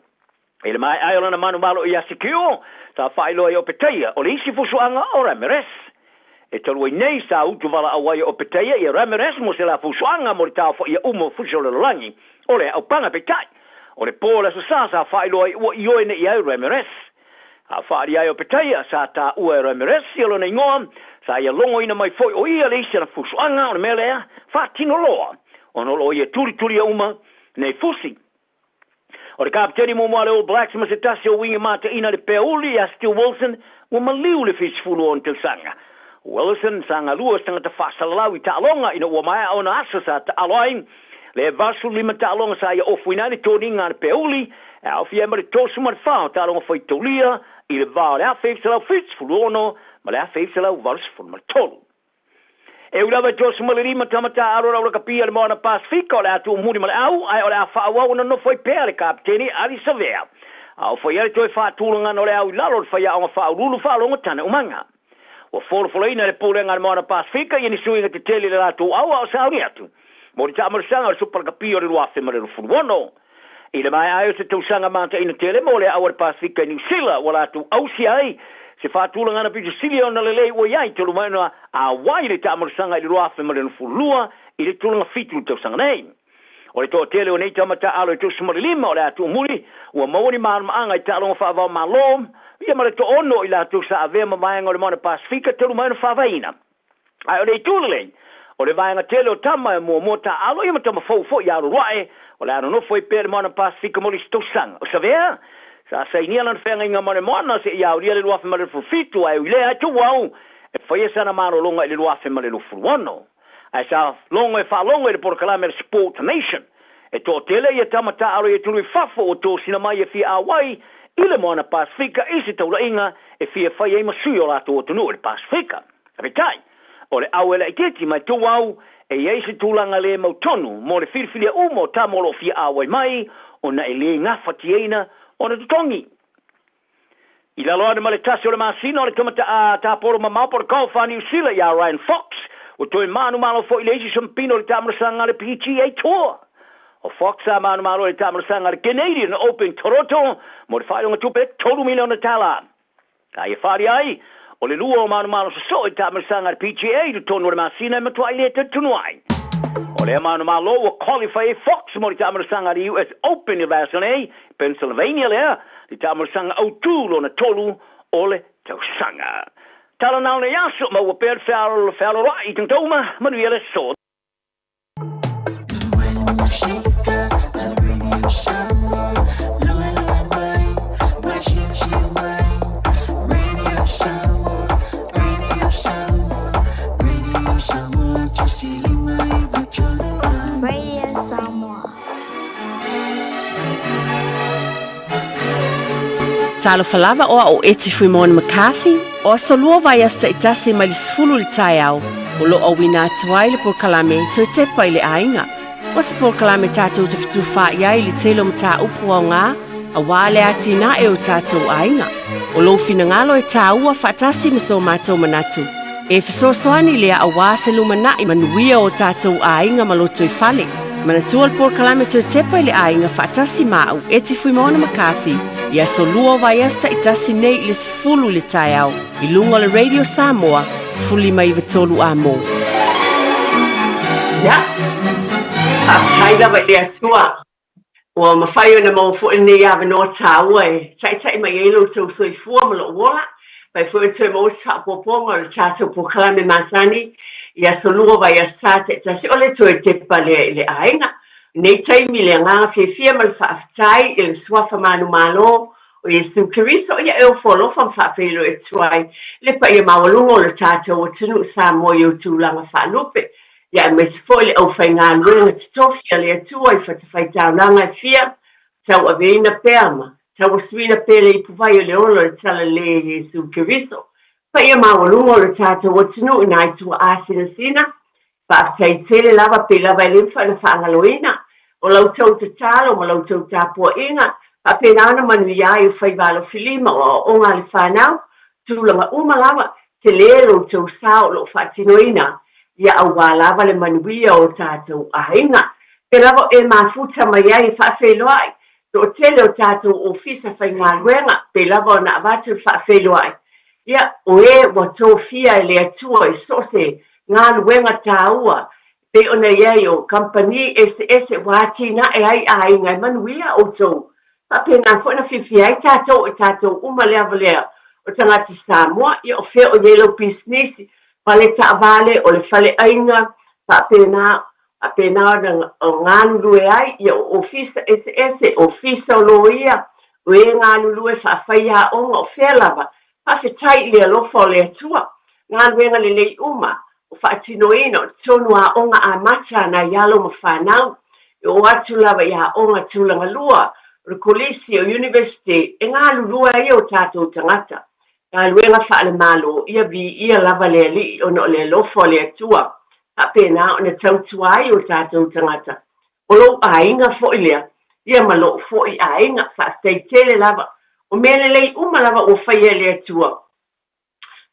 I le maea ai o lana manumalo ia Sikio, sa faailoa i Opetaia o le isi fusuaga o Ramirez. E talu ai nei sa utuvalaau ai e Opetaia ia Ramirez mo se la fusuaga mo le taofaia uma o fusi o le lalolagi o le aupaga. Peitai, o le po o le Aso Sa sa faailoa ai ua ioe nei ai Ramirez. A faaali ai Opetaia, sa taua e Ramirez ia lona igoa, sa ia logoina mai foi o ia le isi ana fusuaga o le mea lea, faatino loa ona o lo o ia tulitulia uma nei fusi. O le kapeteni muamua a le All Blacks ma se tasi o uiga mataina le peauli ia Stu Wilson ua maliu le 76 tausaga. Wilson sa galue o se tagata faasalalau i taaloga ina ua maea ona aso sa taalo ai le 85 taaloga sa ia ofuina ai le toniga a le peauli e aofia ai ma le 34 o taaloga faitaulia i le va o le 1976 ma le 1983. E ui lava e 35 tama taaalo le aulakapia i le Moana Pasefika o le a tuumuli ma le au, ae o le a faaauau ona nofo ai pea le Kapeteni Ardie Savea. A o fai ai le toe faatulagana o le au i lalo o le faiaoga faauluulu faalogo tane umaga. Ua folafolaina e le Pulega a le Moana Pasefika ia ni suiga tetele i le latou au a o sauni atu mo le taamalosaga o le Supa Lakapi o le 2026. I le maea ai o se tausaga mataina tele mo le au a le Pasefika i Niu Sila ua latou ausia ai se faatulagana pito sili ona lelei ua i ai talu mai ona auai le taamalosaga i le 2022 i le tulaga fitu i le tausaga nei. O le toatele o nei tama taaalo e 35 o le a tuumuli ua maua ni malamaaga i taaloga faava-o-Malo ia ma le toono o i latou sa avea ma vaega o le Moana Pasefika talu mai ona faavaeina. Ae o le itu lelei, o le vaega tele o tama e muamua taaalo ia ma tama fou foi ia Aloloae, o le a nonofo ai pea le Moana Pasefika mo le isi tausaga. O Savea, sa sainia lana feagaiga ma le Moana seia aulia le 2027, ae ui lea e tuuau e faia sana malologa i le 2026. Ae sa logo e faalogo i le polokalame a le Sport Nation, e toatele ia tama taaalo i atunuu i fafo ua tosina mai e fia auai i le Moana Pasefika i se taulaiga e fia fai ai ma sui o latou atunuu i le Pasefika. Peitai, o le au e laitiiti mai tou au, e i ai se tulaga le mautonu mo le filifilia uma o tama o lo o fia auai mai ona e le gafatiaina ona totogi. I lalo ane ma le tasi o le masina o le tama tapolo mamao po o le golf a Niu Sila ia Ryan Fox, ua toe manumalo foi i le isi sampino o le taamalosaga a le PGA Tour. O Fox sa manumalo i le taamalosaga a le Canadian Open Toronto mo le faailoga tupe $3 miliona. A ia faaali ai, o le lua o manumalo sosoo i taamalosaga a le PGA i totonu o le masina e matuai le talitonu ai. O lea manumalo ua qualify ai Fox mo le taamalosaga a le US Open i le vaiaso nei, Pennsylvania lea, le taamalosaga autū lona tolu o le tausaga. Tala na o nei aso, maua pea le fealoloai i tagata uma, manuia le aso. Radio Samoa. Talofa lava o au o Eti Fuimona McCarthy, o aso lua vaiaso taitasi mai le 10 i le taeao, o lo o auina atu ai le polokalame Toe Tepa i le Aiga. O se polokalame tatou te fetufaai ai i le tele o mataupu aoga aua le atinae o tatou aiga. O lou finagalo e tāua faatasi ma so matou manatu, e fesoasoani lea aua se lumanai manuia o tatou aiga ma lotoifale. Manatua le polokalame Toe Tepa i le Aiga faatasi ma au, Eti Fuimaono McCarthy, i aso lua o vaiaso taitasi nei i le 10 i le taeao i luga o le Radio Samoa 1593 Amo. Ia, faafetai lava i le Atua ua mafai ona maua foi lenei avanoa tāua e taita'i mai ai lo outou soifua ma lo'u ola, pai foi ona toe maua se faaopoopoga o le tatou polokalame masani i aso lua vaiaso sa taitasi o le toe tepa lea i le aiga. I nei taimi le agaga fiafia ma le faafetai i le Suafa manumalo o Iesu Keriso ia e ofo alofa ma faafeiloai atu ai le paia maualuga o le tatou atunuu Samoa i ou tulaga faalupe, ia aemaise foi le aufaigaluega totofi a le Atua i fatafaitaulaga e fia tauaveina pea ma tauasuina pea le ipuvai o le ola o le Talalelei a Iesu Keriso. Paia maualuga o le tatou atunuu i nai tuaasinasina Faafetai tele lava pei lava e le mafai ona faagaloina o la outou tatalo ma la outou tapuaiga faapena ona manuia ai o faiva alofilima o aoaoga a le fanau, tulaga uma lava, tele lo outou sao o lo o faatinoina ia aua lava le manuia o tatou aiga. Pei lava o e mafuta mai ai e faafeiloai toatele o tatou ofisa faigaluega pei lava ona avatu le faafeiloai. Ia, o e ua tofia e le Atua i so o se galuega taua e pei ona i ai o kamupani eseese ua atinae ai aiga e manuia outou. Faapena foi ona fiafia ai tatou i tatou uma le avalea o tagata Samoa, ia o fea o i ai lau pisinisi, fale taavale, o le faleaiga, faapena faapena ona galulue ai, ia o ofisa eseese, ofisa o loia, o e galulue faafaiaoga, o fea lava. Faafetai i le alofa o le Atua, galuega lelei uma o faatinoina o totonu aoga amata a nai alo ma fanau, e oo atu lava i aoga tulagalua, o le kolisi, o University, e galulue ai o tatou tagata. Galuega faale-Malo, ia viia lava le Alii ona o le alofa o le Atua, faapena ona tautua ai o tatou tagata. O lou aiga foi lea, ia ma lou foi aiga, faafetai tele lava. O mea lelei uma lava ua faia e le Atua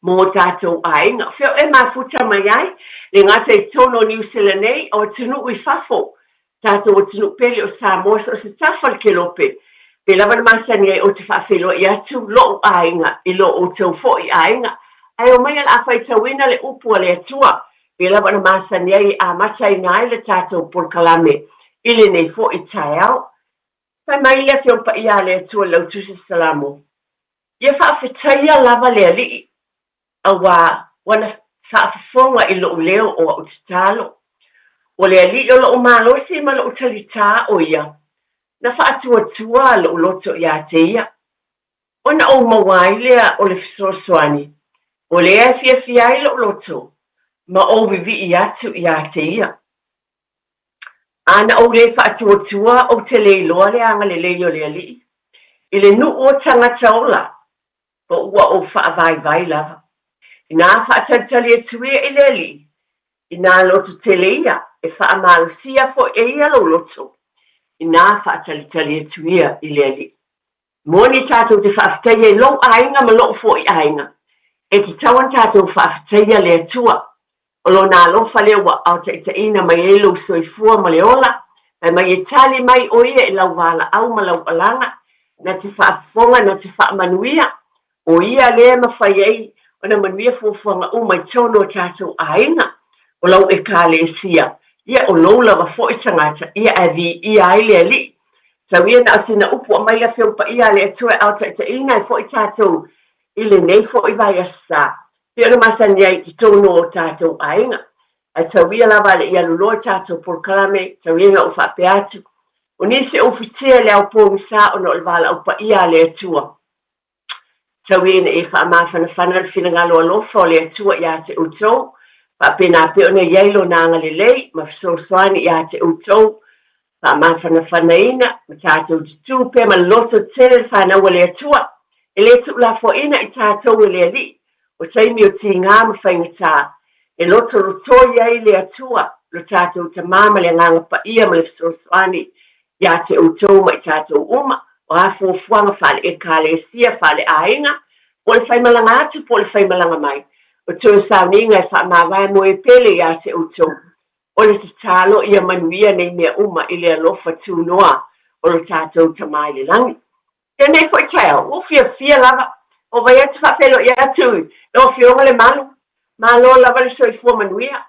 mō o tatou aiga. O fea e mafuta mai ai, le gata i totonu o Niu Sila nei, o atunuu i fafo, tatou atunuu pele o Samoa, so o se tafa o le kelope, pei lava ona masani ai ou te faafeiloai atu lou aiga i lo outou foi aiga. Ae omai o le a faitauina le upu a le Atua, pei lava ona masani ai e amataina ai le tatou polokalame i lenei foi taeao. Fai mai le Afioga Paia a le Atua i lau Tusi Salamo, Ia faafetaia lava le Alii auā ua na faafofoga i lou leo o au tatalo. O le Alii o lou malosi ma lou talitā o ia, na faatuatua lou loto iā te ia. Ona ou maua ai lea o le fesoasoani, o lea e fiafia ai lou loto, ma ou vivii atu iā te ia. A na ou lē faatuatua ou te le iloa le agalelei o le Alii i le nuu o tagata ola, po ua ou faavaivai lava. Inā faatalitali atu ia i le Alii, inā loto tele ia, e faamalosia foi e ia lou loto, inā faatalitali atu ia i le Alii. Moni tatou te faafetaia i lou aiga ma lou foi aiga. E tatau ona tatou faafetaia le Atua. O Lona alofa lea ua aotaitaina mai ai lou soifua ma le ola, fai mai e tali mai ʻo ia i lau valaau ma lau alaga, na te faafofoga, na te faamanuia. ʻO ia lea e mafai ai ona manuia fuafuaga uma i totonu o tatou aiga, o lau Ekalesia, ia o lou lava foi tagata, ia ae viia ai le Alii. Tau ia na o sina upu aumai le Afioga Paia a le Atua e aotaitaina ai foi tatou i lenei foi vaiaso sa, pei ona masani ai i totonu o tatou aiga. Ae tau ia lava a le i alu loa i tatou polokalame, tau ia ina ou faapea atu, o nisi e ufitia i le ao pogisa ona o le valaau paia a le Atua. Tau ia ina e faamafanafana le finagalo alofa o le Atua iā te outou, faapena pea ona i ai Lona agalelei ma fesoasoani iā te outou, faamafanafanaina ma tatou tutū pea ma le loto tele le fanau a le Atua, e le tuulafoaiina i tatou e le Alii, o taimi o tigā ma faigata, e lotolotoi ai le Atua lo tatou Tama ma le Agaga Paia ma le fesoasoani iā te outou ma i tatou uma, o a fuafuaga faale-Ekalesia, faale-aiga, po o le faimalaga atu po o le faimalaga mai, o toe sauniga e faamavae mo e pele iā te outou. O le tatalo ia manuia nei mea uma i le alofa tunoa o lo tatou Tama i le Lagi. Lenei foi taeao, ua ou fiafia lava, ua vai atu faafeiloai atu i lau Afioga Lemalu, malo lava le soifua manuia.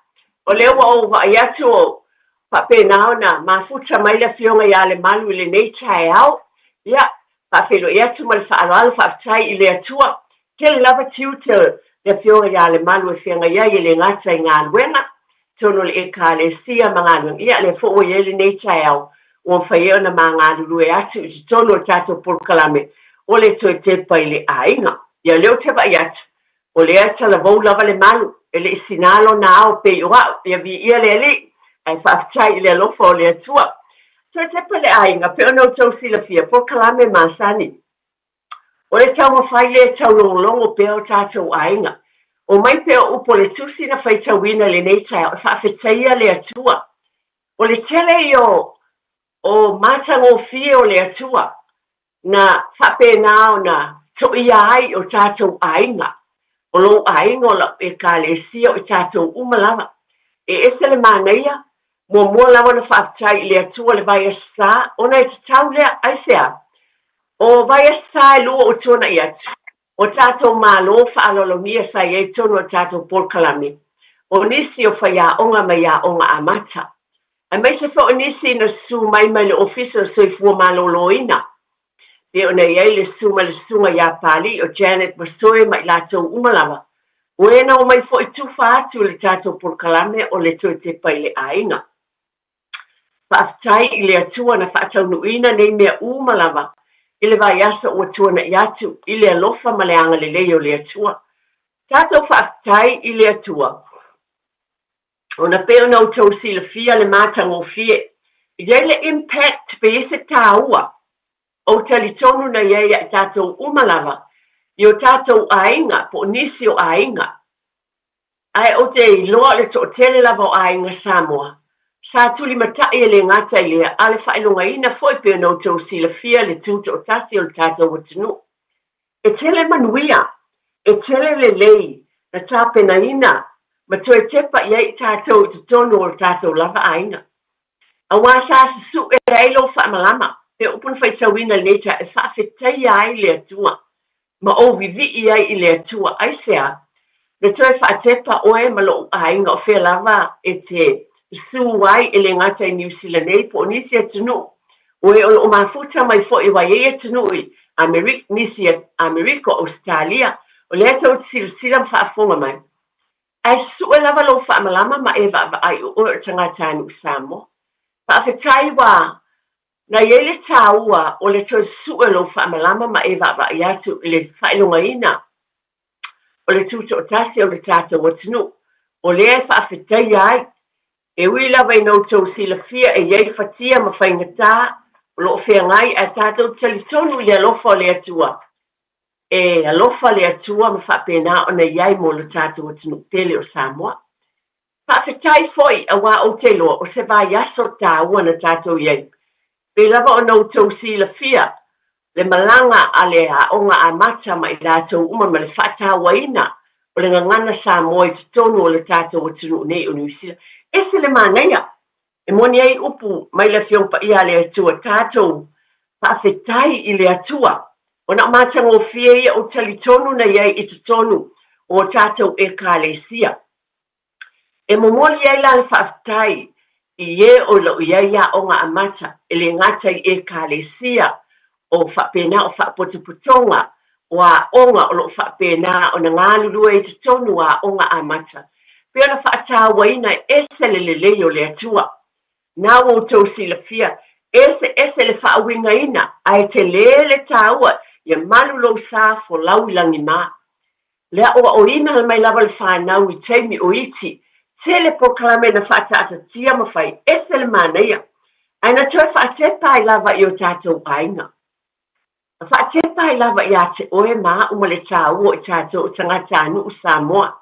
O lea ua ou vaai atu o faapena ona mafuta mai le Afioga ia Lemalu i lenei taeao. Ia, faafeiloai atu ma le faaaloalo, faafetai i le Atua. Tele lava tiute o le Afioga ia Lemalu e feagai ai e le gata i galuega, totonu o le Ekalesia ma galuega. Ia, lea foi ua i ai lenei taeao ua mafai ai ona ma galulue atu i totonu o le tatou polokalame o le toe tepa i le aiga. Ia, o lea ou te vaai atu, o lea e talavou lava le malu, e le i sinā lona ao pei o au. Ia viia le Alii, ae faafetai i le alofa o le Atua. Toe tepa i le aiga, pei ona outou silafia, polokalame masani. O le taumafai lea e taulogologo pea o tatou aiga. Omai pea o upu o le Tusi na faitauina i lenei taeao e faafetaia le Atua. O le tele ia o matagofie o le Atua na faapena ona toia ai o tatou aiga. O lou aiga, o lau Ekalesia, o i tatou uma lava. E ese le manaia, muamua lava ona faafetai i le Atua le vaiaso sa, ona e tatau lea. Aisea? O vaiaso sa e lua ua tuanai atu. O tatou Malo faaaloalogia sa i ai tonu o tatou polokalame, o nisi o faiaoga mai aoga amata, aemaise foi o nisi na susu mai mai le Ofisa o le Soifua Maloloina, pei ona i ai le susu mai le Susuga ia Papalii o Janet Masoe ma i latou uma lava, o e na omai foi tufa atu i le tatou polokalame o le Toe Tepa i le Aiga. Faafetai i le Atua na faataunuuina nei mea uma lava i le vaiaso ua tuana'i atu i le alofa ma le agalelei o le Atua. Tatou faafetai i le Atua ona pei ona outou silafia le matagofie, e i ai le impact pe i ai se taua ou talitonu na i ai ia i tatou uma lava i o tatou aiga po o nisi o aiga. Ae ou te iloa o le toatele lava o aiga Samoa sa tulimatai e le gata i lea a o le faailogaina foi pei ona outou silafia le tu toatasi o le tatou atunuu. E tele manuia, e tele lelei na tapenaina ma toe tepa i ai i tatou i totonu o lo tatou lava aiga. Aua sa susue ai lou faamalama, pei o upu na faitauina i lenei taeao e faafetaia ai le Atua ma ou vivii ai i le Atua, aisea? Na toe faatepa oe ma lou aiga o fea lava e te su ai e le gata i Niu Sila nei po o nisi atunuu, o e o lo o mafuta mai foi aua e i ai atunuu i Amerika, nisi Amerika o Ausetalia, o lea tou te silasila ma faafofoga mai. Ae sue lava lou faamalama ma e vaavaai o oe o le tagatanuu Samoa. Faafetai ua Na i ai le tāua o le toe sue o lou faamalama ma e vaavaai atu i le faailogaina o le tutoatasi o le tatou atunuu, o lea e faafetaia ai. E ui lava ina outou silafia e i ai fatia ma faigata o lo o feagai ae tatou te talitonu i le alofa o le Atua. E alofa le Atua ma faapena ona i ai mo lo tatou atunuu pele o Samoa. Faafetai foi aua ou te iloa o se vaiaso taua na tatou i ai. Pei lava ona outou silafia le malaga a le Aoga Amata ma i latou uma ma le faatauaina o le gagana Samoa i totonu o le tatou atunuu nei o Niu Sila. Ese le manaia! E moni ai upu mai le Afioga Paia a le Atua, tatou faafetai i le Atua ona o matagofie ia ou talitonu na i ai i totonu o tatou Ekalesia. E momoli ai la le faafetai i e o lo o i ai aoga amata, e le gata i Ekalesia o faapena o faapotopotoga o aoga o lo o faapena ona galulue i totonu o aoga amata, pei ona faatauaina e ese le lelei o le Atua. Na ua outou silafia, eseese le faauigaina, ae tele le taua ia malu lou sa folau i lagima. Le aʻoaʻoina mai lava le fanau i taimi o iti, tele polokalame na faataatatia ma fai, ese le manaia, ae na toe faatepa ai lava i o tatou aiga. Na faatepa ai lava ia te oe ma aʻu ma le taua o i tatou o tagatanuu Samoa.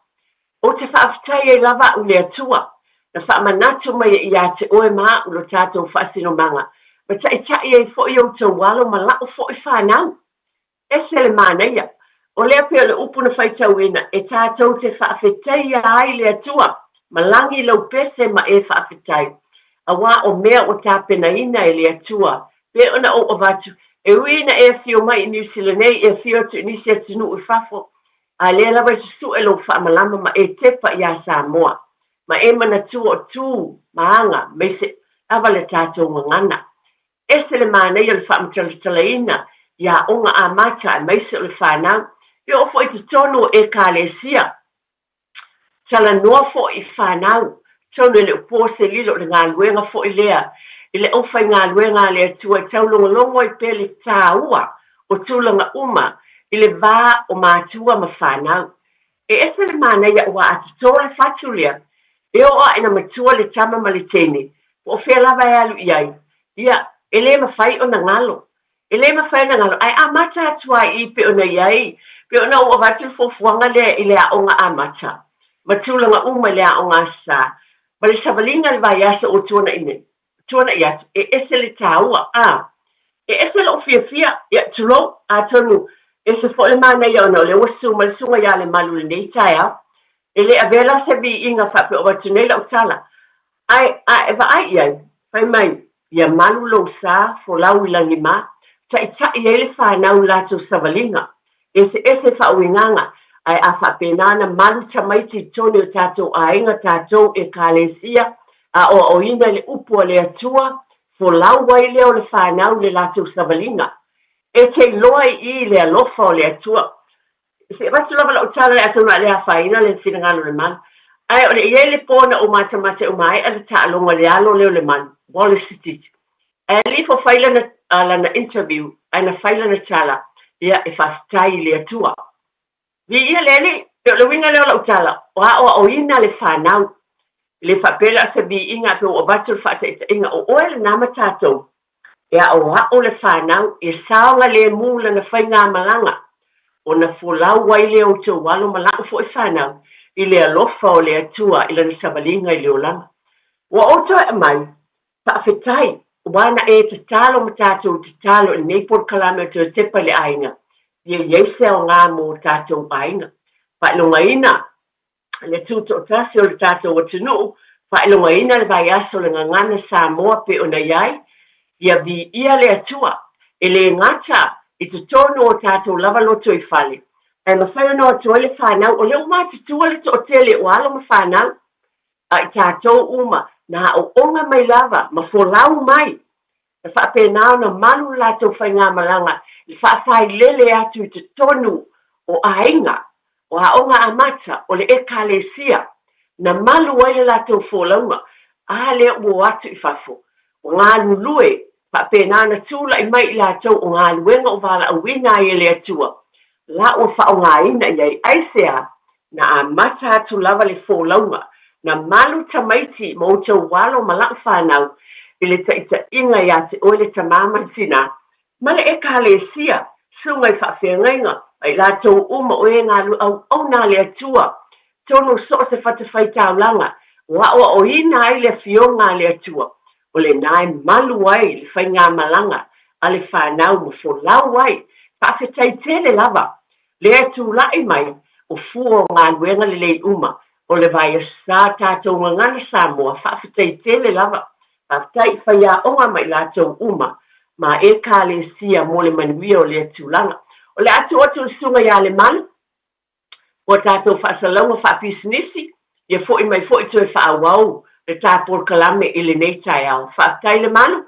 Ou te faafetai ai lava aʻu le Atua, na faamanatu mai ai ia te oe ma aʻu lo tatou faasinomaga, ma taitai ai foi outou alo ma laʻu foi fanau. Ese le manaia! O lea pei o le upu na faitauina, e tatou te faafetaia ai le Atua, ma lagi lau pese ma e faafetai, auā o mea ua tapenaina e le Atua, pei ona ou avatu, e ui ina e afio mai i Niu Sila nei, e afio atu i nisi atunuu i fafo, a lea lava e susue lou faamalama ma e tepa iā Samoa, ma e manatua o tu ma aga maise lava le tatou gagana. Ese le manaia o le faamatalatalaina i aoga amata aemaise o le fanau, e oo foi i totonu o Ekalesia. Talanoa foi i fanau, tonu e le o po se lilo o le galuega foi lea i le aufaigaluega a le Atua e taulogologo ai pea le taua o tulaga uma i le va o matua ma fanau. E ese le manaia aua a toto le fatu lea, e oo ae ina matua le tama ma le teine, po o fea lava e alu i ai, ia, e le mafai ona galo. E le mafai ona galo, ae amata atu lava i i pei ona i ai, pei ona ou avatu le fuafuaga lea i le aoga amata, ma tulaga uma i le aoga Aso Sa, ma le savaliga i le vaiaso ua tuanai nei. tuanai atu, e ese le taua, a. E ese lou fiafia, ia, tulou, atonu ese foi le manaia ona o lea ua susu mai le Susuga ia Lemalu i lenei taeao. E le avea la se viiga faapea o avatu nei lau tala, ae a e vaai i ai, fai mai, ia malu lou sa, folau i lagima, taitai ai le fanau i latou savaliga. Eseese faauigaga, ae a faapena ona malu tamaiti i totonu o tatou aiga, tatou Ekalesia, aoaoina i le upu a le Atua, folau ai lea o le fanau i le latou savaliga. E te iloa i i le alofa o le Atua. Se i avatu lava lau tala atonu a le afaina le finagalo o le Malu. Ae o le i ai le po na ou matamata ua maea le taaloga i le alo lea o le Malu, Wallace Sititi. Ae alii fo fai lana, lana interview, ae na fai lana tala, ia e faafetai i le Atua. Viia le Alii, pe o le uiga lea o lau tala, o aoaoina le fanau. E le faapea la o se viiga pe ua avatu le faataitaiga, o oe lena ma tatou, e aoao le fanau, ia saogalemu lana faigamalaga, ona folau ai lea o outou alo ma la'u foi fanau i le alofa o le Atua i lana savaliga i le olaga. Ua ou toe aumai, faafetai, ua na e tatalo ma tatou tatalo i lenei polokalame o Toe Tepa i le Aiga, ia i ai se aoga mo tatou aiga. Faailogaina le tutoatasi o le tatou atunuu, faailogaina le vaiaso o le Gagana Samoa pei ona i ai, ia viia le Atua, e le gata i totonu o tatou lava lotoifale, ae mafai ona o atu ai le fanau, o lea ua matutua le toatele o alo ma fanau, a i tatou uma na aooga mai lava ma folau mai, na faapena ona malu le latou faigamalaga i le faafailele atu i totonu o aiga, o aoga amata, o le Ekalesia, na malu ai le latou folauga, a lea ua o atu i fafo, ua galulue, faapena ona tulai mai i latou o galuega o valaauina ai e le Atua, la ua faaaogaina i ai. Aisea? Na amata atu lava le folauga, na malu tamaiti ma outou alo ma la'u fanau i le taitaiga ia te oe le tamā ma le tinā, ma le Ekalesia, susuga i faafeagaiga, ma i latou uma o e galue auauna a le Atua, tonu so o se fatafaitaulaga, ua aoaoina ai le Afioga a le Atua, o lena e malu ai le faigamalaga a le fanau ma folau ai. Faafetai tele lava lea e tulai mai o fua o galuega lelei uma o le vaiaso tatou gagana Samoa, faafetai tele lava. Faafetai i faiaoga ma i latou uma ma Ekalesia mo le manuia o lea tulaga. O le a tuu atu i le Susuga ia Lemalu mo a tatou faasalauga faapisinisi, ia foi mai foi toe faaauau le ta polokalame i lenei taeao. Faafetai Lemalu.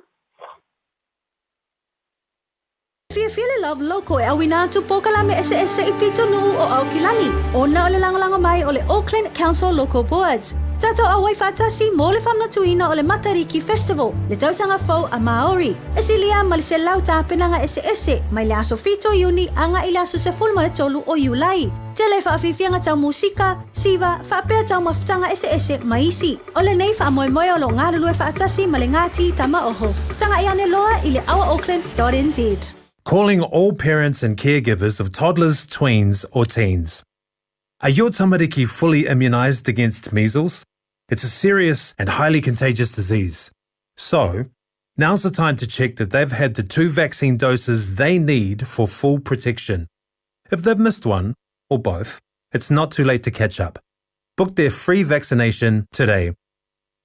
Fiafia le Love Loco e auina atu polokalame eseese i pitonuu o Aukilani, ona o le lagolago mai o le Auckland Council Local Boards. Tatou auai faatasi mo le faamanatuina o le Matariki Festival, le tausaga fou a Māori. E silia ma le 100 tapenaga eseese mai le aso 7 o Iuni agai i le aso 13 o Iulai. Tele faafiafiaga tau musika, siva, faapea taumafataga eseese ma isi. O lenei faamoemoe o lo o galulue faatasi ma le Ngāti Tamaoho. Tagai ane loa i le ourauckland.nz. Calling all parents and caregivers of toddlers, tweens or teens. Are your tamariki fully immunised against measles? It's a serious and highly contagious disease. So, now's the time to check that they've had the two vaccine doses they need for full protection. If they've missed one, or both, it's not too late to catch up. Book their free vaccination today.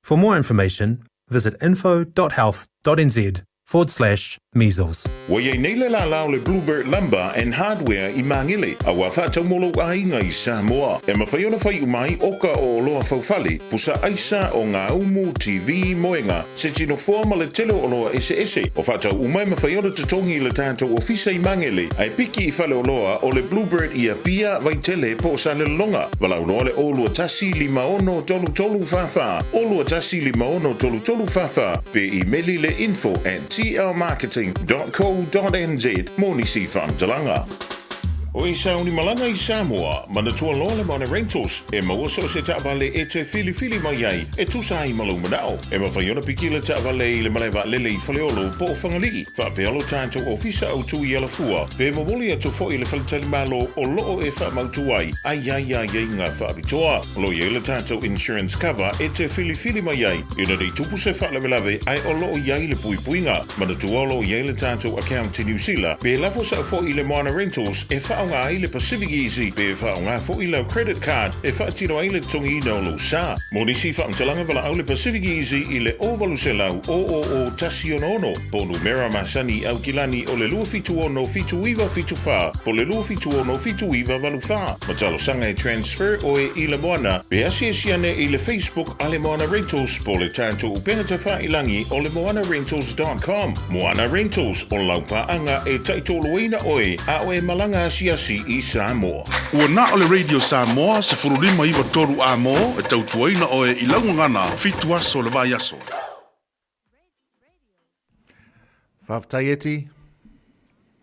For more information, visit info.health.nz forward slash measles. Ua i ai nei le lālā o le Bluebird Lumber and Hardware i Māngele, a ua faatau mo lou aiga i Samoa. E mafai ona fai uma ai oka o oloa faufale, pusa aisa, o ngā umu, TV, moenga, se tino foa ma le tele o oloa eseese. O faatau uma e mafai ona totogi i le tatou ofisa i Māngele, a e piki i faleoloa o le Bluebird i Apia, Vaitele po o Salelologa. Valaau loa le 021 56 33 44, 021 56 33 44, pe imeli le info at tlmarketing dot co dot nz mo nisi faamatalaga. O e sauni malaga i Samoa, manatua loa le Mana Rentals e maua so o se taavale e te filifili mai ai e tusa ai ma lou manao. E mafai ona piki le taavale i le malae vaalele i Faleolo po o Fagalii, faapea lo tatou ofisa autu i Alafua, pe momoli atu foi i le faletalimalo o loo e faamautu ai a i ai aiaiga faapitoa. O lo o i ai le tatou insurance cover e te filifili mai ai ina nei tupu se faalavelave ae o lo o i ai le puipuiga. Manatua o lo o i ai le tatou account i Niu Sila, pe lafo sao foi i le Moana Rentals e faa. faaaoga ai le Pacific Easy pe faaaoga foi lau credit card e faatino ai le totogiina o lou sa. Mo nisi faamatalaga valaau le Pacific Easy i le 0800 000 166 po o numera masani i Aukilani o le 276 7974 po o le 276 7984. Ma talosaga e transfer oe i le Moana pe asiasi ane i le Facebook a le Moana Rentals po o le tatou upega tafailangi o le moanarentals dot com. Moana Rentals, o lau paaga e taitoloina oe a o e malaga asiasi i Samoa. Ua na o le Radio Samoa 15 93 A-mo e tautuaina oe i lau gagana fitu aso o le vaiaso. Faafetai Eti.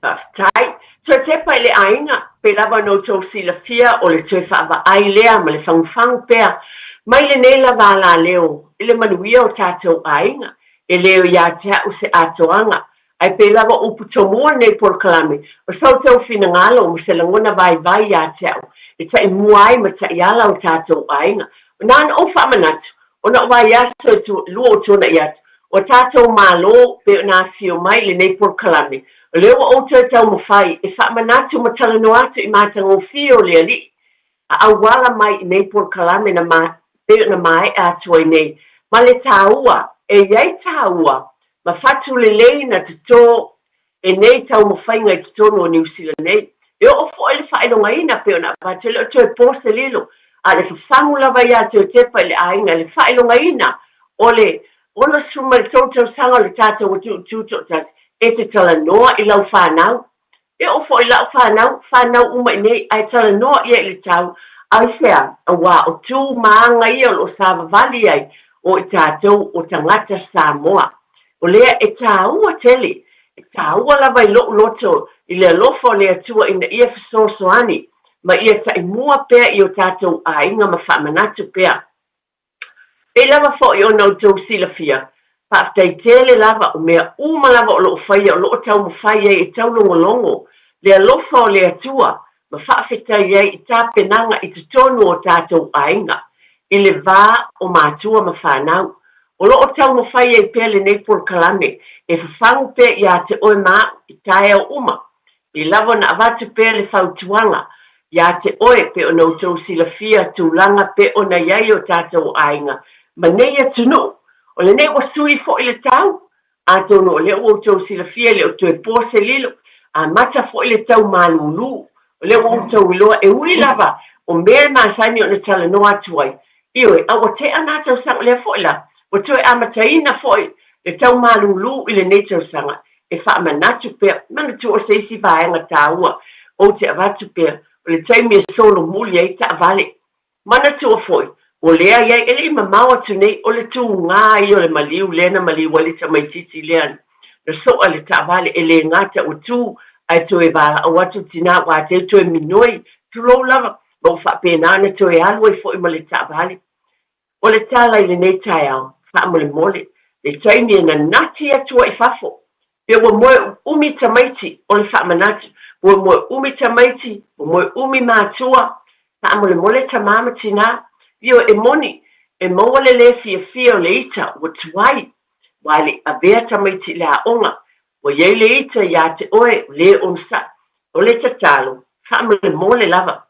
Faafetai. Toe tepa i le aiga, pei lava ona outou silafia o le toe faavaai lea ma le fagufagu pea mai lenei lava alaleo i le manuia o tatou aiga. E le o ia te a'u se atoaga, ae pei lava o upu tomua lenei polokalame, o sa outou finagalo ma se lagona vaivai ia te a'u e taimua ai ma taiala o tatou aiga. Na ona ou faamanatu, ona o vaiaso e lua o tuana'i atu, o tatou Malo pei ona afifio mai i lenei polokalame, o lea ua ou toe taumafai e faamanatu ma talanoa atu i matagofie o le Alii a auala mai i nei polokalame na pei ona maea atu ai nei, ma le taua, e i ai taua ma fatu lelei na toto e nei taumafaiga i totonu o Niu Sila nei. E oo foi le faailogaina pei ona avatu, e le o toe po se lilo, a o le fafagu lava ia a Teutepa i le aiga i le faailogaina o le 63 tausaga o le tatou atunuu tutoatasi, e te talanoa i lau fanau. E oo foi i lau fanau, fanau uma i nei, ae talanoa ia i le tau, aisea? Aua o tu ma aga ia o lo o savavali ai o i tatou o tagata Samoa. O lea e taua tele, e taua lava i lou loto i le alofa o le Atua ina ia fesoasoani ma ia taimua pea i o tatou aiga ma faamanatu pea. Pei lava foi ona outou silafia, faafetai tele lava o mea uma lava o lo o faia o lo o taumafai ai e taulogologo le alofa o le Atua ma faafetai ai i tapenaga i totonu o tatou aiga, i le va o matua ma fanau. O lo o taumafai ai pea lenei polokalame e fafagu pea ia te oe ma a'u i taeao uma I lava ona avatu pea le fautuaga ia te oe pei ona outou silafia tulaga pei ona i ai o tatou aiga ma nei atunuu. O lenei ua sui foi le tau, atonu o lea ua outou silafia e le o toe po se lilo, amata foi le tau malūlū. O lea ua outou iloa e ui lava o mea e masani ona talanoa atu ai, ioe, a ua tea na tausaga, o lea foi la ua toe amataina foi le tau malūlū i lenei tausaga e faamanatu pea, manatua o se isi vaega taua ou te avatu pea, o le taimi e solomuli ai taavale. Manatua foi, o lea i ai, e le i mamao atu nei, o le tugā ia o le maliu lea na maliu ai le tamaitiiti lea na soa le taavale, e le gata ua tu ae toe valaau atu le tinā ua ateu toe minoi, tulou lava, ma ua faapena ona toe alu ai foi ma le taavale. O le tala i lenei taeao, faamolemole, le taimi e nanati atu ai i fafo, pe ua moe umi tamaiti, o le faamanatu, ua moe umi tamaiti, ua moe umi matua, faamolemole tamā ma tinā, ioe, e moni, e maua le lē fiafia o le ita ua tuai, ua le i avea tamaiti i le aoga, ua i ai le ita iā te oe, ua lē onosai. O le tatalo, faamolemole lava.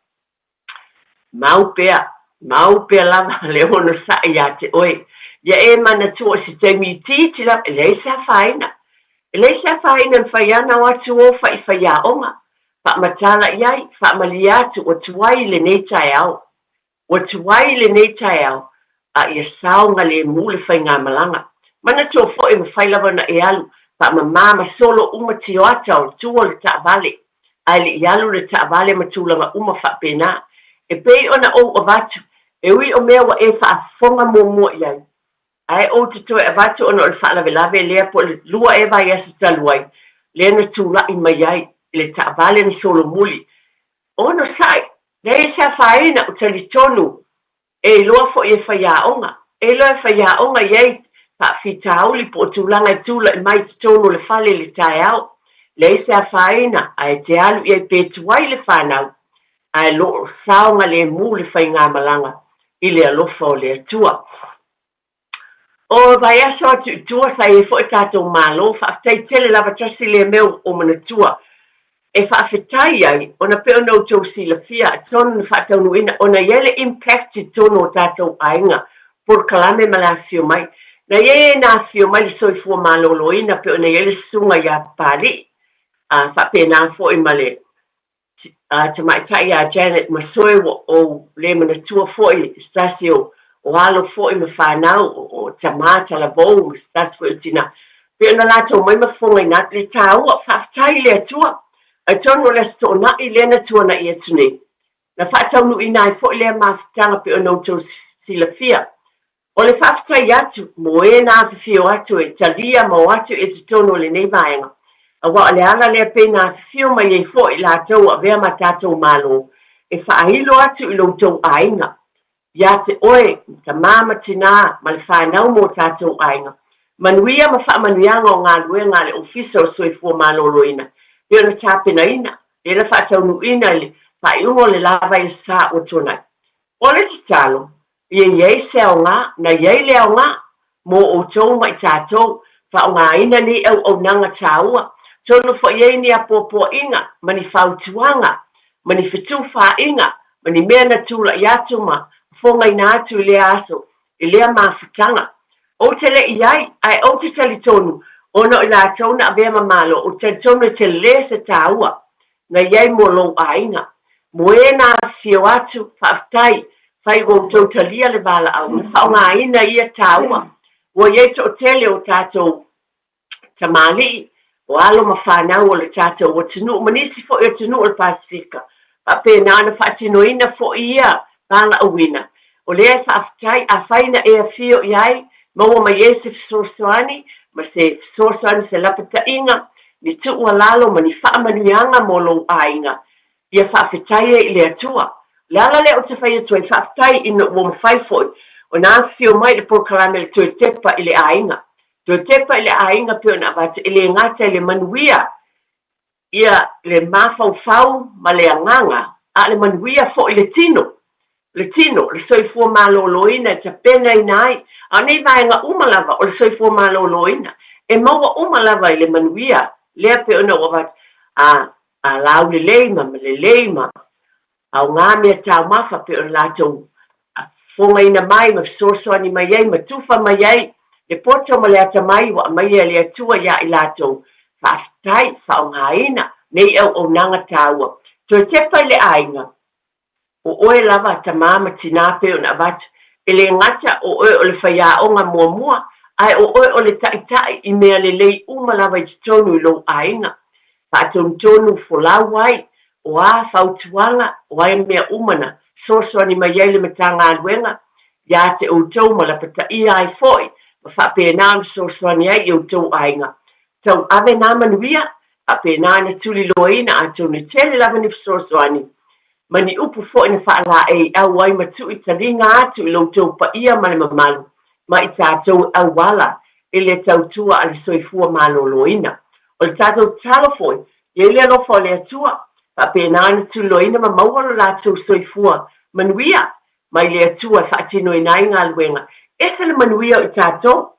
Mau pea, mau pea lava le onosai iā te oe. Ia e manatua o se taimi itiiti lava, e leai se afaina. E leai se afaina e mafai ana o atu o fai i faiaoga. Faamatala i ai, faamalie atu, ua tuai i lenei taeao. Ua tuai i lenei taeao, a ia saogalemu le faigamalaga. Manatua foi e mafai lava ona e alu faamama ma solo uma tioata o tua o le taavale, ae le i alu le taavale ma tulaga uma faapena. E pei ona ou avatu, e ui o mea ua e faafofoga muamua i ai, ae ou te toe avatu ona o le faalavelave lea po o le lua ea vaiaso talu ai, lea na tulai mai ai i le taavale na solomuli. Onosai, leai se afaina, ou talitonu E iloa foi e faiaoga. E iloa e faiaoga i ai faafitauli po o tulaga e tulai mai i totonu o le fale i le taeao. Leai se afaina ae te alu i ai pe tuai le fanau ae lo o saogalemu le faigamalaga i le alofa o le Atua. O vaiaso atu i tua sa i ai foi tatou Malo, faafetai tele lava tasi lea mea ua ou manatua. E faafetai ai ona pei ona outou silafia atonu na faataunuuina ona e i ai le impact i totonu o tatou aiga, polokalame ma le afifio mai. Na i ai e na afifio mai le soifua maloloina pei ona i ai le susuga ia Papalii, a faapena foi ma le tamaitai ia Janet Masoe ua ou le manatua foi se tasi o alo foi ma fanau o tama talavou ma se tasi foi o tina. Pei ona latou omai ma fofogaina atu le taua, faafetai i le Atua. Atonu o le Aso Toonai lea na tuanai atu nei, na faataunuuina ai foi lea mafutaga pei ona outou silafia. O le faafetai atu mo e na afifio atu e talia ma o atu i totonu o lenei vaega, aua o le ala lea pei na afifio mai ai foi latou avea ma tatou Malo e faailo atu i lo outou aiga, ia te oe, tamā ma tinā ma le fanau mo tatou aiga. Manuia ma faamanuiaga o galuega a le Ofisa o Soifua Maloloina pei ona tapenaina, lea na faataunuuina i le faaiuga o le la vaiaso ua tuanai. O le tatalo, ia i ai se aoga, na i ai le aoga mo outou ma i tatou, faaaogaina nei auaunaga taua, tonu foi ai ni apoapoaiga ma ni fautuaga, ma ni fetufaaiga, ma ni mea na tulai atu ma fofogaina atu i lea aso, i lea mafutaga. Ou te le i ai, ae ou te talitonu, ona o i latou na avea ma Malo, ou te talitonu e telē se taua na i ai mo lou aiga. Mo e na afifio atu, faafetai, fai ua outou talia le valaau na faaaogaina ia taua. Ua i ai toatele o tatou tamalii, o alo ma fanau o le tatou atunuu ma nisi foi atunuu o le Pasefika, faapena ona faatinoina foi ia valaauina. O lea e faafetai, afai na e afio i ai, maua mai ai se fesoasoani ma se fesoasoani, se lapataiga, ni tuualalo ma ni faamanuiaga mo lou aiga, ia faafetai ai i le Atua. O le ala lea ou te fai atu ai, faafetai ina ua mafai foi ona afifio mai le polokalame le Toe Tepa i le Aiga. Toe Tepa i le Aiga pei ona avatu, e le gata i le manuia ia le mafaufau ma le agaga, a o le manuia foi i le tino, le tino, le soifua maloloina e tapenaina ai. A o nei vaega uma lava o le soifua maloloina, e maua uma lava i le manuia lea pei ona ua avatu, a, a laulelei ma lelei ma aoga mea taumafa pei ona latou fofogaina mai ma fesoasoani mai ai ma tufa mai ai le poto ma le atamai ua aumaia e le Atua iā i latou. Faafetai, faaaogaina nei auaunaga taua. Toe tepa i le aiga, o oe lava tamā ma tinā pei ona avatu, e le gata o oe o le faiaoga muamua, ae o oe o le taitai i mea lelei uma lava i totonu i lou aiga. Faatonutonu folau ai, o a fautuaga, o a mea uma na fesoasoani mai ai le Matagaluega iā te outou ma lapataia ai foi ma faapena ona fesoasoani ai i outou aiga. Tauave nā manuia, faapena ona tuliloaina atonu e tele lava ni fesoasoani ma ni upu foi na faalaeiau ai ma tui taliga atu i lo outou paia ma le mamalu ma i tatou e auala i le tautua a le soifua maloloina. O le tatou tatalo foi, ia i le alofa o le Atua, faapena ona tuliloaina ma maua lo latou soifua manuia mai le Atua e faatinoina ai galuega. Ese le manuia o i tatou,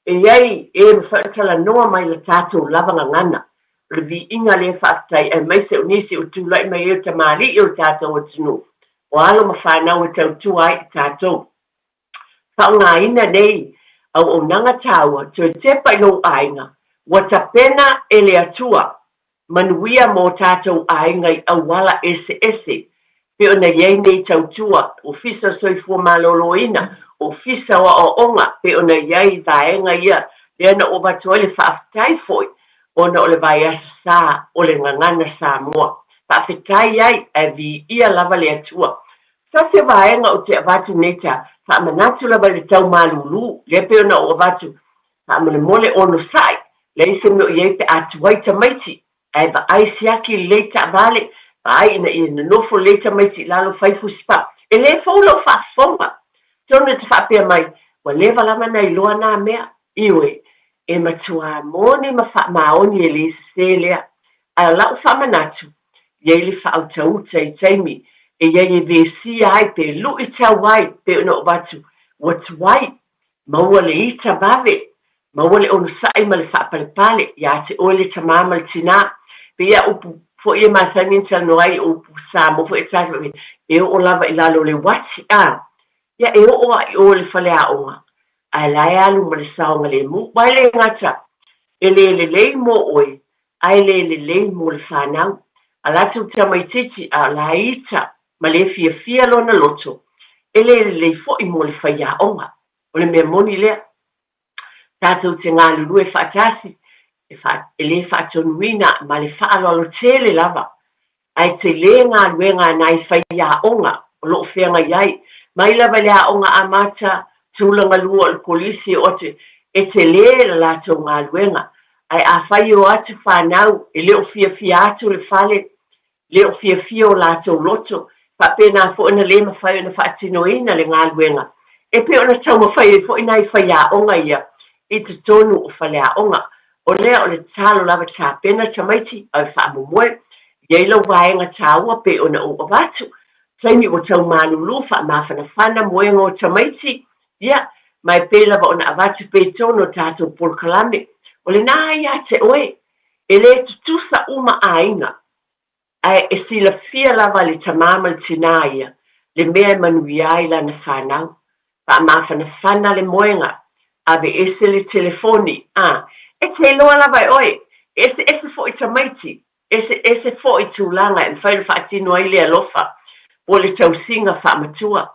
e i ai e mafai ona talanoa mai la tatou lava gagana. O le viiga lea faafetai aemaise o nisi o tulai mai ai o tamalii o le tatou atunuu, o alo ma fanau e tautua ai i tatou. Faaaogaina nei auaunaga taua toe tepa i lou aiga, ua tapena e le Atua manuia mō tātou aiga i auala eseese, pei ona i ai nei tautua Ofisa o Soifua Maloloina, Ofisa o Aoaoga, pei ona i ai vaega ia lea na ou avatu ai le faafetai foi ona o le vaiaso sa o le Gagana Samoa. Faafetai ai ae viia lava le Atua. Tasi o vaega ou te avatu nei ta faamanatu lava i le tau malūlū, lea pei ona ou avatu Faamolemole onosai, leai se mea o i ai pe a tuai tamaiti, ae vaai siaki lelei taavale, vaai ina ia nonofo lelei tamaiti i lalo fai fusipaa. E le fou lau faafofoga. Atonu e te faapea mai, ua leva lava na iloa na mea. Ioe, e matuā moni ma faamaoni e le sesē lea. Ae o lau faamanatu, i ai le faautauta i taimi e i ai e vesia ai pe luitau ai pei ona ou avatu, ua tuai Maua le ita vave, maua le onosai ma le faapalepale ia te oe le tamā ma le tinā. Pei a upu Foi e masani ona talanoa ai o upu Samoa foi e tatou e oo lava i lalo o le uati a. Ia e oo lava i o i le faleaoga ae la e alu ma le saogalemu. Aua e le gata e le lelei mo oe ae le lelei mo le fanau. A latou tamaitiiti a o la e ita ma le fiafia lona loto, e le lelei foi mo le faiaoga. O le mea moni lea. Tatou te galulue faatasi e le faatonuina ma le faaaloalo tele lava, ae tele galuega a nai faiaoga o lo o feagai ai, mai lava i le aoga amata, tulaga lua o le kolisi e oo atu, e tele le latou galuega. Ae afai e o atu fanau e le o fiafia atu le fale, le o fiafia o latou loto, faapena foi ona le mafai ona faatinoina le galuega e pei ona taumafai ai foi nai faiaoga ia i totonu o faleaoga. O lea o le tatalo lava tapena tamaiti au e faamomoe, i ai lau vaega taua pei ona ou avatu, taimi ua tau malulu faamafanafana moega o tamaiti, ia, ma e pei lava ona avatu pea i totonu o tatou polokalame. O lena ia te oe, E le tutusa uma aiga, ae e silafia lava le tamā ma le tinā ia, le mea e manuia ai lana fanau. Faamafanafana le moega, aveese le telefoni, a, e te iloa lava e oe, e eseese foi tamaiti, eseese foi tulaga e mafai ona faatino ai le alofa po o le tausiga faamatua.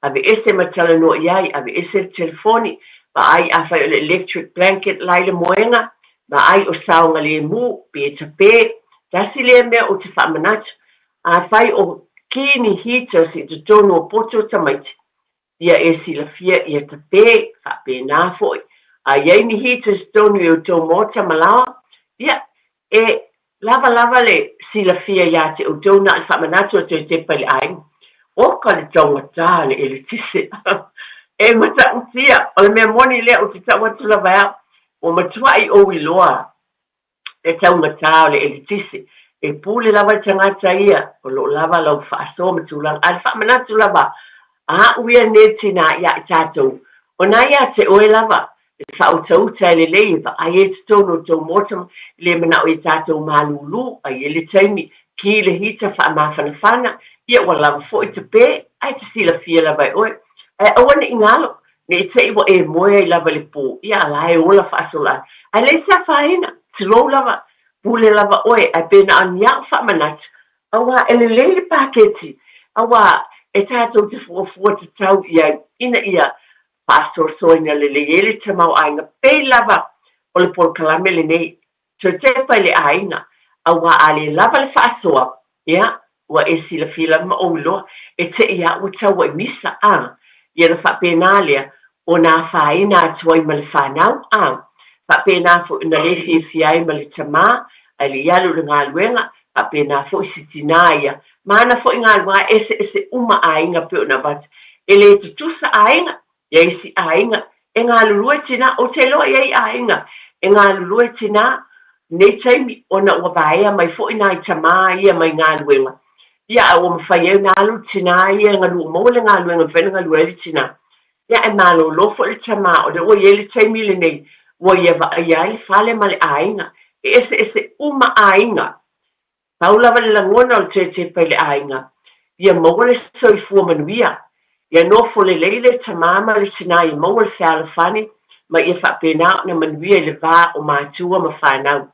Aveese ma talanoa i ai, aveese le telefoni, vaai afai o le electric blanket la i le moega, vaai o saogalemu, pe tape. Tasi lea mea ou te faamanatu, afai o ki ni heaters i totonu o poto o tamaiti, ia e silafia ia tape, faapena foi. A i ai ni heaters i totonu i outou maota ma laoa, ia, e lava lava le silafia iā te outou na o le faamanatu atu e tepa i le aiga. Oka le taugata le eletise. E matautia, o le mea moni lea ou te tau atu lava e au, ua matuai ou iloa le taugata o le eletise. E pule lava le tagata ia, o lo o lava lau faasoa ma tulaga, a o le faamanatu lava a au ia nei tinā iā i tatou, o na iā te oe lava e faautauta e lelei e vaai ai totonu o tou maota ma le manao ia tatou malūlū a i ai le taimi ki le hita faamafanafana ia ua lava foi tape ae te silafia lava e oe ae aua ne i galo ne i te i ua e moe ai lava i le pō ia a la e ola faasoloatoa ae leai se afaina tulou lava pule lava oe ae pe na o ni a'u faamanatu auā e lelei le paketi auā e tatou te fuafua tatau i ai ina ia faasoasoaina lelei ai le tamaoaiga pei lava o le polokalame lenei. Toe tepa i le aiga, auā a le lava le faasoa, ia, ua e silafia lava ma ou iloa, e te i a ua taua i misa, a. Ia ona faapena lea ona afaina atu ai ma le fanau, a. Faapena foi ona le fiafia ai ma le tamā, ae le i alu i le galuega, faapena foi si tinā ia, ma ana foi galuega eseese uma aiga pei ona avatu. E le tutusa aiga, i ai isi aiga e galulue tinā, ou te iloa i ai aiga e galulue tinā nei taimi ona ua vaea mai foi nai tamā ia mai galuega, ia a ua mafai ai ona alu le tinā ia e galue, ua maua le galuega e mafai ona galue ai le tinā. Ia ae malolo foi le tamā o lea ua i ai le taimi lenei ua ia vaaia ai le fale ma le aiga. E eseese uma aiga. Pau lava le lagona o le toe tepa i le aiga, ia maua le soifua manuia, ia nofo lelei le tamā ma le tinā ia maua le fealofani ma ia faapena ona manuia i le va o matua ma fanau,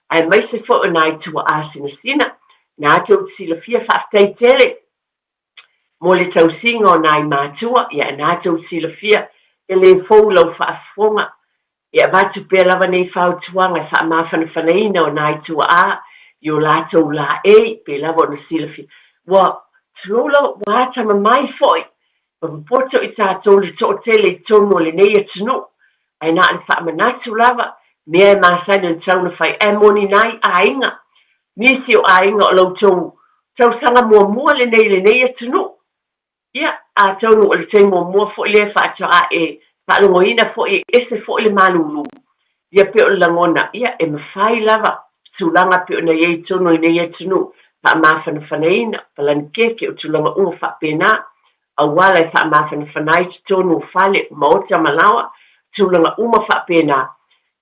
aemaise foi o nai tuaa sinasina, na tou te silafia faafetai tele mo le tausiga o nai matua, ia na tou silafia e le fou lau faafofoga. E avatu pea lava nei fautuaga e faamafanafanaina o nai tuaa i o latou laei, pei lava ona silafia. Ua tulou lava, ua atamamai foi ma popoto i tatou le toatele i totonu o lenei atunuu, ae na o le faamanatu lava, mea e masani ona tatau ona fai, ae moni nai aiga Nisi o aiga o la outou tausaga muamua lenei i lenei atunuu. Ia, atonu o le taimi muamua foi lea faatoa e faalogoina foi e ese foi le malūlū. Ia pei o le lagona, ia, e mafai lava tulaga pei ona i ai i totonu o lenei atunuu, faamafanafanaina, palanikeke, o tulaga uma faapena, auala e faamafanafana ai totonu o fale, o maota ma laoa, tulaga uma faapena.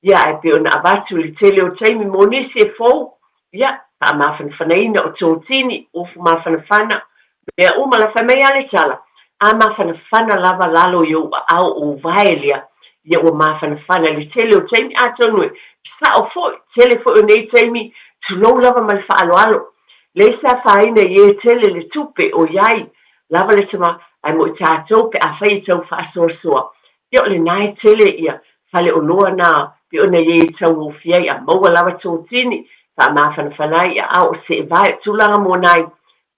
Ia, ae pei ona avatu i le tele o taimi mo nisi e fou, ia, Faamafanafanaina o totini, ufu mafanafana, mea uma la fai mai a le tala, a mafanafana lava lalo i ou aao o ou vae lea, ia ua mafanafana i le tele o taimi, atonu e sao foi, tele foi o nei taimi, tulou lava ma le faaaloalo, leai se afaina i e tele le tupe o i ai lava le tama, ae mo i tatou pe afai e tau faasoasoa, ia o lena e tele ia faleoloa na pei ona i ai e taugofie ai a maua lava totini, faamafanafana ai i aao o seevae, o tulaga mo nai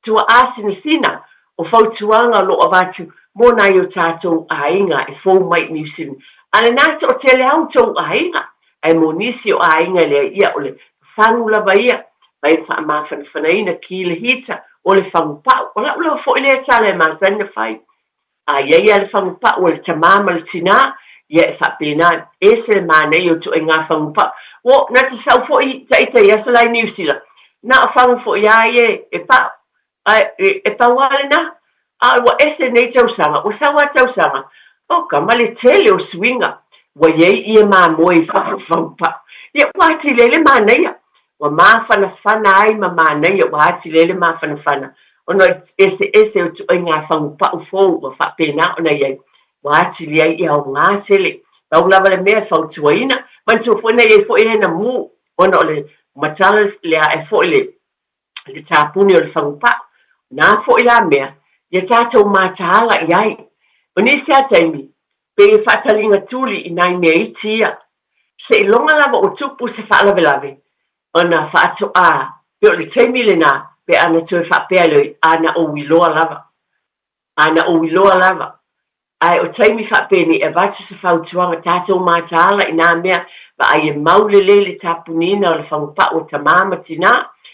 tuaa sinasina, o fautuaga o lo o avatu mo nai o tatou aiga e fou mai i Niu Sila. A lena e toatele lava outou aiga, ae mo nisi o aiga e leai ia o le fagu lava ia, mai le faamafanafanaina ki le hita o le fagu pau. O lau lava foi lea tala e masani na fai. A i ai lava le fagu pau a le tamā ma le tinā, ia e faapena, ese le manaia o ituaiga fagu pau. Ua, na te sau foi ita i aso la i Niu Sila, na o fagu foi lava ia e pau. Ae, e pau lava lena. A ua ese nei tausaga, ua sau lava tausaga, oka, ma le tele o suiga, ua i ai ia mamoe i fafo fagu pau. Ia, ua atili ai le manaia. Ua mafanafana ai ma manaia, ua atili ai le mafanafana, ona o le eseese o ituaiga fagupau fou ua faapena ona i ai, ua atili ai e aoga tele. Pau lava le mea e fautuaina, manatua foi na i ai foi e na mu, ona o le matala le ae foi le le tapuni o le fagupau. Na foi la mea, ia tatou mataala i ai. O nisi lava taimi, pei e faataliga tuli i nai mea iti ia. Seiloga lava ua tupu se faalavelave, ona faatoa pei o le taimi lena pe a na toe faapea lea, a na ou iloa lava. A na ou iloa lava. Ae o taimi faapenei e avatu se fautuaga tatou mataala i nā mea vaai e mau lelei le tapuniina o le fagupau o tamā ma tinā,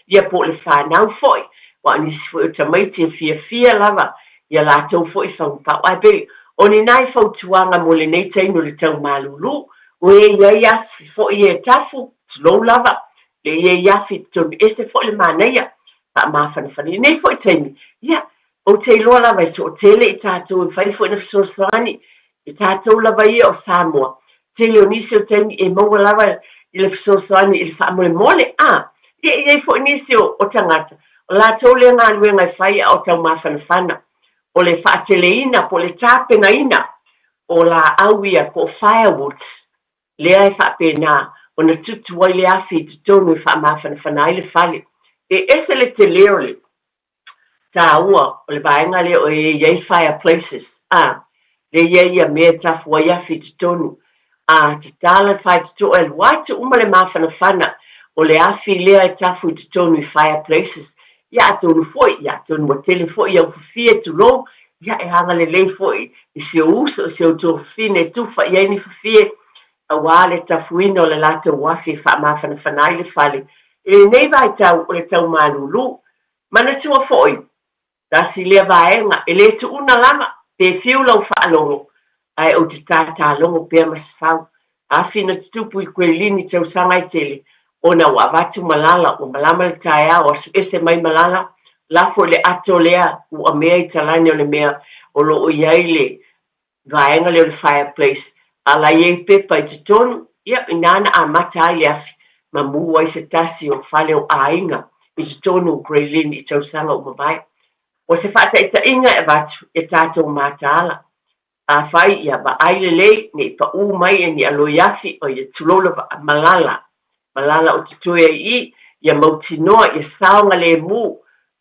ia po o le whanau foi, aua o nisi foi o tamaiti e fiafia lava ia latou foi fagupau. Ae pei o ni nai fautuaga mo lenei taimi o le tau malūlū, o e i ai afi foi e tafu, tulou lava, le i ai afi totonu ese foi le manaia, faamafanafana. I nei foi taimi, ia, Ou te iloa lava e toatele i tatou e mafai foi ona fesoasoani, i tatou lava ia o Samoa, tele o nisi o taimi e maua lava i le fesoasoani i le faamolemole, a, ia e i ai foi nisi o, o tagata, o latou lea galuega e fai a o taumafanafana, o le faateleina po o le tapenaina o laau ia po o firewoods, lea e faapena ona tutu ai le afi i totonu e faamafanafana ai le fale. E ese le tele o le taua o le vaega lea o e i ai fireplaces, a, lea e i ai ia mea e tafu ai afi i totonu, a tatala le faitotoa e alu atu uma le mafanafana o le afi lea e tafu i totonu i fireplaces, ia atonu foi, ia atonu ua tele foi au fafie tulou, ia e agalelei foi i si ou uso, i si ou tuafafine e tufa i ai ni fafie, aua le tafuina o le latou afi e faamafanafana ai le fale i lenei vaitau o le tau malūlū. Manatua foi, tasi lea vaega e le tuuna lava pe fiu lau faalogo, ae ou te tātālogo pea Masefau. Afi na tutupu i Kuelini tausaga e tele, ona ua avatu malala, ua malama le taeao, asu ese mai malala, lafo i le ato lea uamea i talane o le mea o lo o i ai le vaega lea o le fireplace, a la i ai pepa i totonu, ia, inā na amata ai le afi ma mū ai se tasi o fale o aiga i totonu o Grey Lynn i tausaga ua mavae. O se faataitaiga e avatu ia tatou mataala. Afai ia vaai lelei ne i paʻū mai e ni aloi afi o ia tulou lava a malala, malala o totoe ai i ia mautinoa ia saogalēmū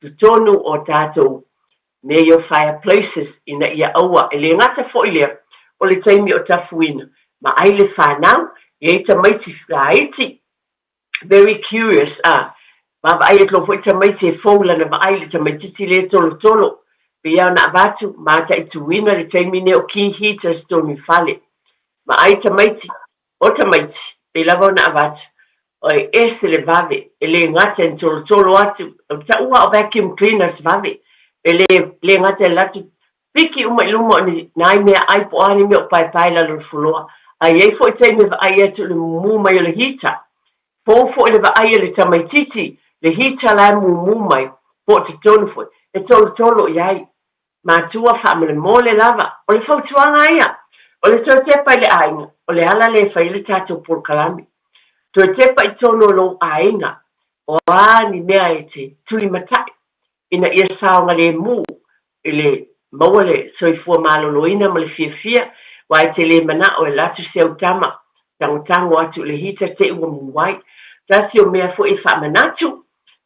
totonu o tatou mea ia o fireplaces ina ia aua, e le gata foi lea, o le taimi o tafuina ma ai le whanau, i ai tamaiti laiti, very curious, a, vaavaai atu loa foi tamaiti e fou lana vaai i le tamaitiiti lea e tolotolo, pei lava ona avatu, mataituina le taimi nei o key heaters tonu i fale. Ma ai tamaiti, O tamaiti, pei lava ona avatu, e ese le vave, e le gata e tolotolo atu, o taua o vacuum cleaners vave, e le, le gata e alu atu piki uma i luma o ni nai meaai po o a ni mea o paepae i lalo o le fuloa. A i ai foi taimi e vaai atu i le mumu mai o le heater, fou foi le vaai a le tamaitiiti, le heater la e mumu mai, po o totonu foi, e tolotolo i ai. Matua faamolemole lava, o le fautuaga ia, o le toe tepa i le aiga, o le ala lea e fai ai le tatou polokalame. Toe tepa i totonu o lou aiga. O a ni mea e te tulimataʻi ina ia saogalēmū i le maua le soifua maloloina ma le fiafia, aua e te lē manaʻo e alu atu si au tama tagotago atu i le hita te i ua mū ai. Tasi o mea foi e faamanatu,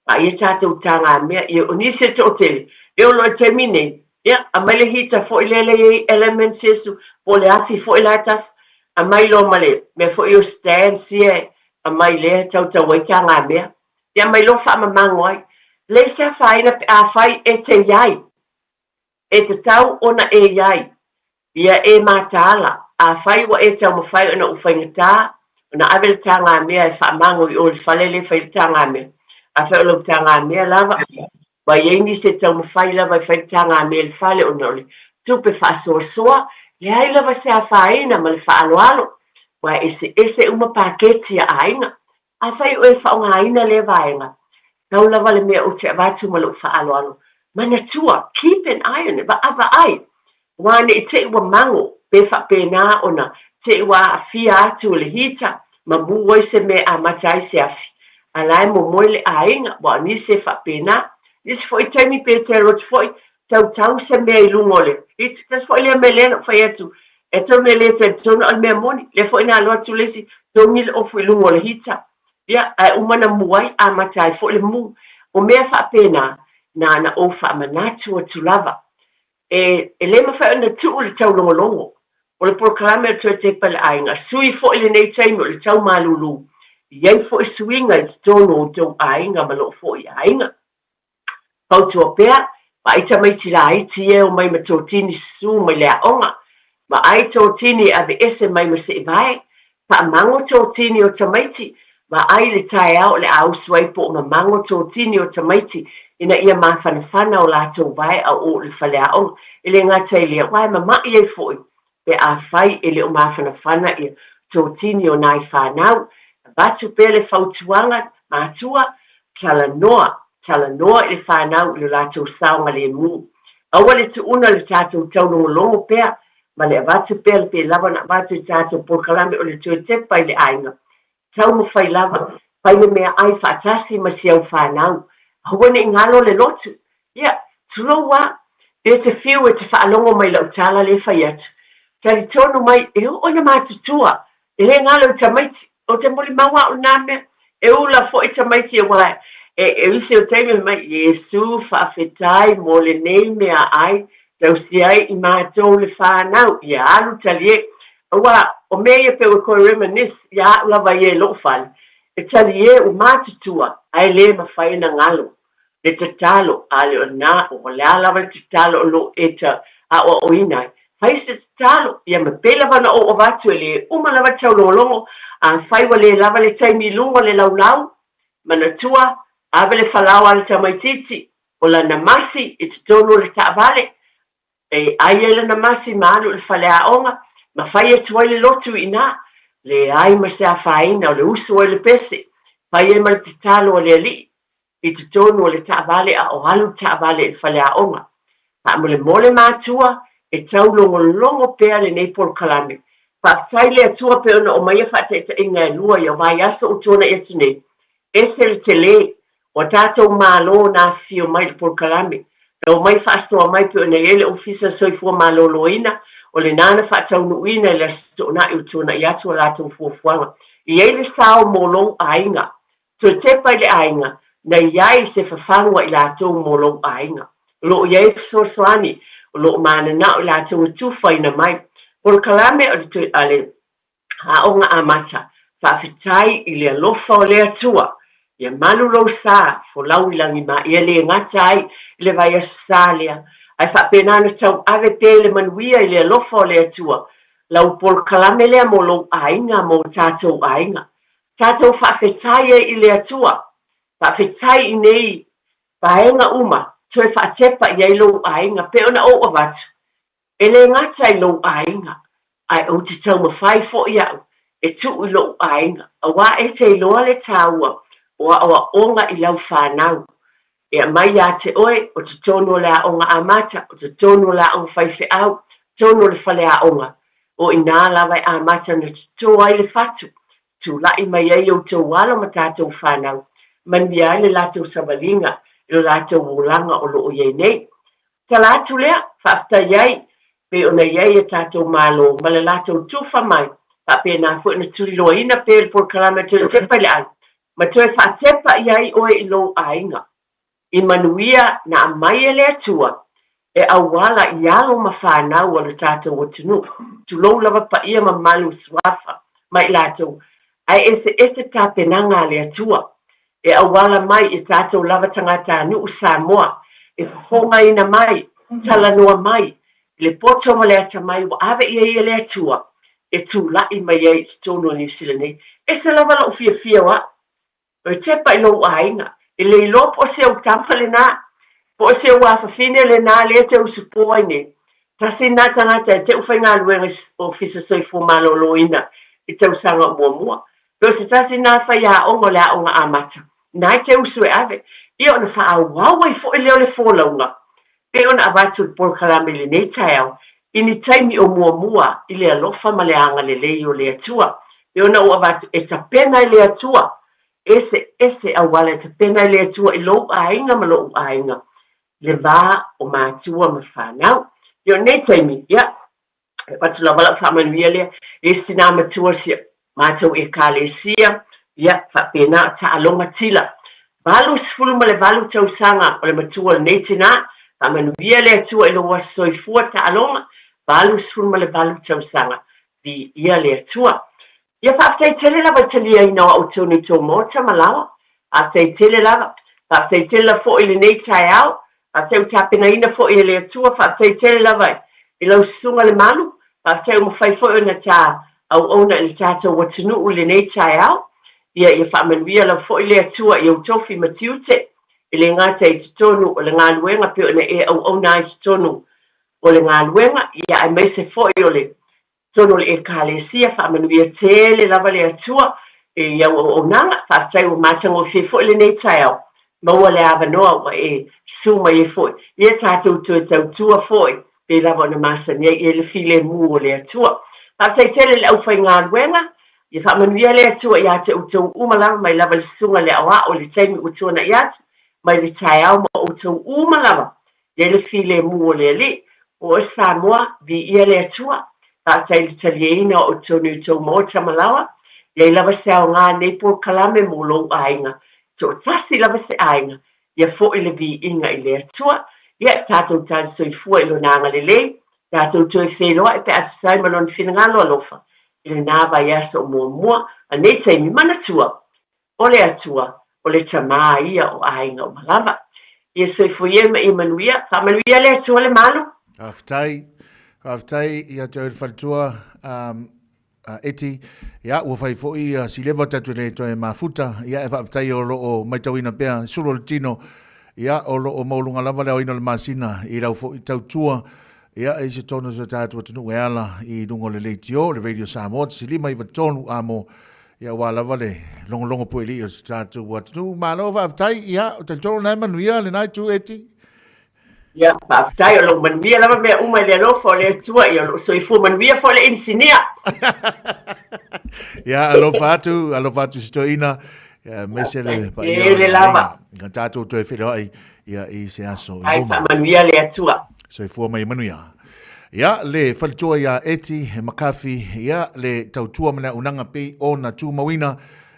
vaaia tatou tagamea, ia o nisi e toʻatele, e oo loa i le taimi nei, ia, aumai le hita foi lea le i ai elements Iesu, po o le afi foi la e tafa, aumai loa ma le mea foi o stands ia e aumai lea e tautau ai tagamea, ia aumai loa faamamago ai. Leai se afaina pe afai e te i ai, e tatau ona e i ai, ia e mataala, afai ua e taumafai ona ou faigata ona ave le tagamea e faamago i o i le fale lea e fai ai le tagamea, afai o lau tagamea lava, ua i ai nisi e taumafai lava e fai le tagamea i le fale ona o le tupe faasoasoa, leai lava se afaina ma le faaaloalo, aua e eseese uma paketi a aiga. Afai o e faaaogaina lea vaega, tau lava le mea ou te avatu ma lou faaaloalo, manatua, keep an eye on it, vaavaai, aua ne i te i ua mago pe faapena ona te i ua aafia atu e le hita ma mū ai se mea e amata ai se afi, a la e momoe le aiga, aua o nisi e faapena. Nisi foi taimi pe te alu atu foi, tautau se mea i luga o le hita. Tasi foi lea mea lea na ou fai atu, e tonu e le talitonu a o le mea moni, lea foi na alu atu le isi, togi le ofu i luga o le hita, ia, ae uma na mū ai, amata ai foi le mū. O mea faapena, na ona ou faamanatu atu lava. E, e le mafai ona tuu le taulogologo o le polokalame o le Toe Tepa i le Aiga, sui foi lenei taimi o le tau malūlū, i ai foi suiga i totonu o outou aiga ma lou foi aiga. Fautua pea, vaai tamaiti laiti ia e omai ma totini susu mai le aoga, vaai totini e aveese mai ma seevae, faamago totini o tamaiti, vaai le taeao o le a usu ai po o mamago totini o tamaiti ina ia mafanafana o latou vae a o i le faleaoga. E le gata i lea, aua e mama'i ai foi pe afai e le o mafanafana ia totini o nai fanau, avatu pea le fautuaga matua, talanoa, talanoa i le fanau i lo latou saogalemu. Aua le tuuna le tatou taulogologo pea ma le avatu pea le pe lava ona avatu i tatou polokalame o le toe tepa i le aiga. Taumafai lava, fai le meaai faatasi ma si au fanau. Aua ne i galo le lotu. Ia, tulou a, pe te fiu e te faalogo mai lau tala lea fai atu. Talitonu mai, e oo ina matutua, e le galo i tamaiti. Ou te molimau au i nā mea, e ula foi tamaiti aua e, e isi o taimi fai mai, Iesu faafetai mo lenei meaai, tausi ai i matou le whanau, ia alu talie. Aua, o mea ia pe ua koe reminisce, ia au lava ia i lou fale, e talie ua matutua, ae le mafai ona galo. Le tatalo, a le o na, o le a lava le tatalo o lo o e aoaoina ai. Fai se tatalo, ia ma pei lava ona ou avatu e le uma lava le taulogologo, afai ua le lava le taimi i luga o le laulau, manatua, ave le falaoa a le tamaitiiti, o lana masi i totonu o le taavale, E ai ai lana masi ma alu i le faleaoga ma fai atu ai le lotu i ina, leai ma se afaina o le usu ai le pese, fai ai ma le tatalo a le alii i totonu o le taavale a o alu le taavale i le faleaoga. Faamolemole matua, e taulogologo pea lenei polokalame. Faafetai i le Atua pei ona aumaia faataitaiga e lua ia vaiaso ua tuanai atu nei, ese le tele Ua tatou Malo na afifio mai i le polokalame, na omai faasoa mai pei ona i ai le Ofisa Soifua Maloloina, o lena na faataunuuina i le Aso Toonai ua tuanai atu a latou fuafuaga. E i ai le sao mo lou aiga. Toe tepa i le aiga, na i ai se fafagu a i latou mo lou aiga. O lo o i ai fesoasoani, o lo o mananao i latou e tufaina mai. Polokalame o le, a le Aoga Amata, Faafetai i le alofa o le Atua, ia malu lou sa, folau i lagi ma ia le gata ai i le vaiaso sa lea, ae faapena ona tauave pea i le manuia i le alofa o le Atua lau polokalame lea mo lou aiga mo tatou aiga. Tatou faafetai ai i le Atua, faafetai i nei vaega uma, toe faatepa i ai lou aiga, pei ona ou avatu, E le gata i lou aiga, ae ou te taumafai foi au e tuu i lou aiga, aua e te iloa le taua o aoaoga i lau fanau. E aumai ia te oe, o totonu o le aoga amata, o totonu o le aoga faifeau, totonu o le faleaoga. O i ina lava e amata ona toto ai le fatu, tulai mai ai outou alo ma tatou fanau. manuia ai le latou savaliga i lo latou olaga o lo o i ai nei. Tala atu lea, faafetai ai, pei ona i ai a tatou Malo ma le latou tufa mai, faapena foi ona tuliloaina pea le polokalame Toe Tepa i le Ai, ma toe faatepa i ai oe i lou aiga. I manuia na aumai e le Atua e auala i alo ma fanau a lo tatou atunuu, tulou lava paia mamalu o suafa ma i latou, ae eseese tapenaga a le Atua e auala mai i tatou lava tagatanuu Samoa e fofogaina mai, talanoa mai i le poto ma le atamai ua ave i ai e le Atua e tulai mai ai i totonu o Niu Sila nei. Ese lava lou fiafia o au E tepa i lou aiga. E le iloa po o se ou tama lena, po o se ou afafine lena lea e te usupo ai nei. Tasi lena tagata e te faigaluega i Ofisa Soifua Maloloina i tausaga o muamua. Pe o se tasi lena faiaoga o le aoga amata, na e te usu e ave. Ia ona faaauau ai foi lea o le folauga pei ona avatu le polokalame i lenei taeao i ni taimi o muamua i le alofa ma le agalelei o le Atua. Pei ona ou avatu, e tapena e le Atua, eseese auala e tapena e le Atua i lou aiga ma lo'u aiga, le va o matua ma fanau. Ia o lenei taimi, ia, E avatu lava lau faamanuia lea i isi tina matua o si matou Ekalesia, ia, faapena o taaloga tila. 88 tausaga o le matua o lenei tina, faamanuia le Atua i lou aso soifua taaloga, 88 tausaga, viia le Atua. Ia faafetai tele lava i taliaina o au tonu i tou maota ma laoa. Faafetai tele lava. Faafetai tele lava foi i lenei taeao. Faafetai ua tapenaina foi e le Atua. Faafetai tele lava i lau Susuga Lemalu. Faafetai ua mafai foi ona ta auauna i le tatou atunuu i lenei taeao. Ia ia faamanuia lava foi le Atua i ou tofi ma tiute, e le gata i totonu o le galuega pei ona e auauna ai i totonu o le galuega, ia aemaise foi o le totonu o le Ekalesia, faamanuia tele lava le Atua i au auaunaga. Faafetai ua matagofie foi lenei taeao, maua le avanoa ua e susu mai ai foi, ia tatou toe tautua foi pei lava ona masani ai i ai le filemu o le Atua. Faafetai tele i le aufaigaluega, ia faamanuia le Atua ia te outou uma lava mai lava i le susuga i le aoao i le taimi ua tuanai atu, mai le taeao ma outou uma lava I ai le filemu o le Alii, o oe Samoa, viia le Atua, faafetai i le taliaina o outou i tou maota ma laoa, i ai lava se aoga nei polokalame mo lou aiga, toatasi lava se aiga, ia foi le viiga i le Atua, ia tatou tali soifua i Lona agalelei, tatou toe feiloai pe a tusa ai ma Lona finagalo alofa i lena vaiaso o muamua, a nei taimi, manatua, O le Atua, o le Tamā ia o aiga uma lava. Ia soifua ia ma ia manuia. Faamanuia le Atua le malu. Faafetai. Faafetai ia te oe le faletua, um, uh, Eti. Ia, ua fai foi uh, si leva tatu le toe mafuta. Ia, e faafetai o lo o maitauina pea sulu o le tino. Ia, o lo o mauluga lava le aoina o le masina i lau foi tautua. Ia, e se tonu se tātou atunuu e ala i lunga o le leitio, le Radio Samoa, 1.5 93 amo Ia aua lava le logologo puelii o si tatou atunuu. Malo faafetai. Ia, ou talitonu lena e manuia lena itu Eti. Ia, faafetai o lo o manuia lava mea uma i le alofa o le Atua, ia o lo o soifua manuia foi le inisinia. Ia, alofa atu, alofa atu si toeaina, ia, aemaise le paia o le lava. Ia tatou toe feiloai ia i se aso i Ai, luma. faamanuia le Atua. Soifua ma ia manuia. Ia, le faletua ia Eti McCarthy, ia, le tautua ma le auaunaga pei ona tumauina,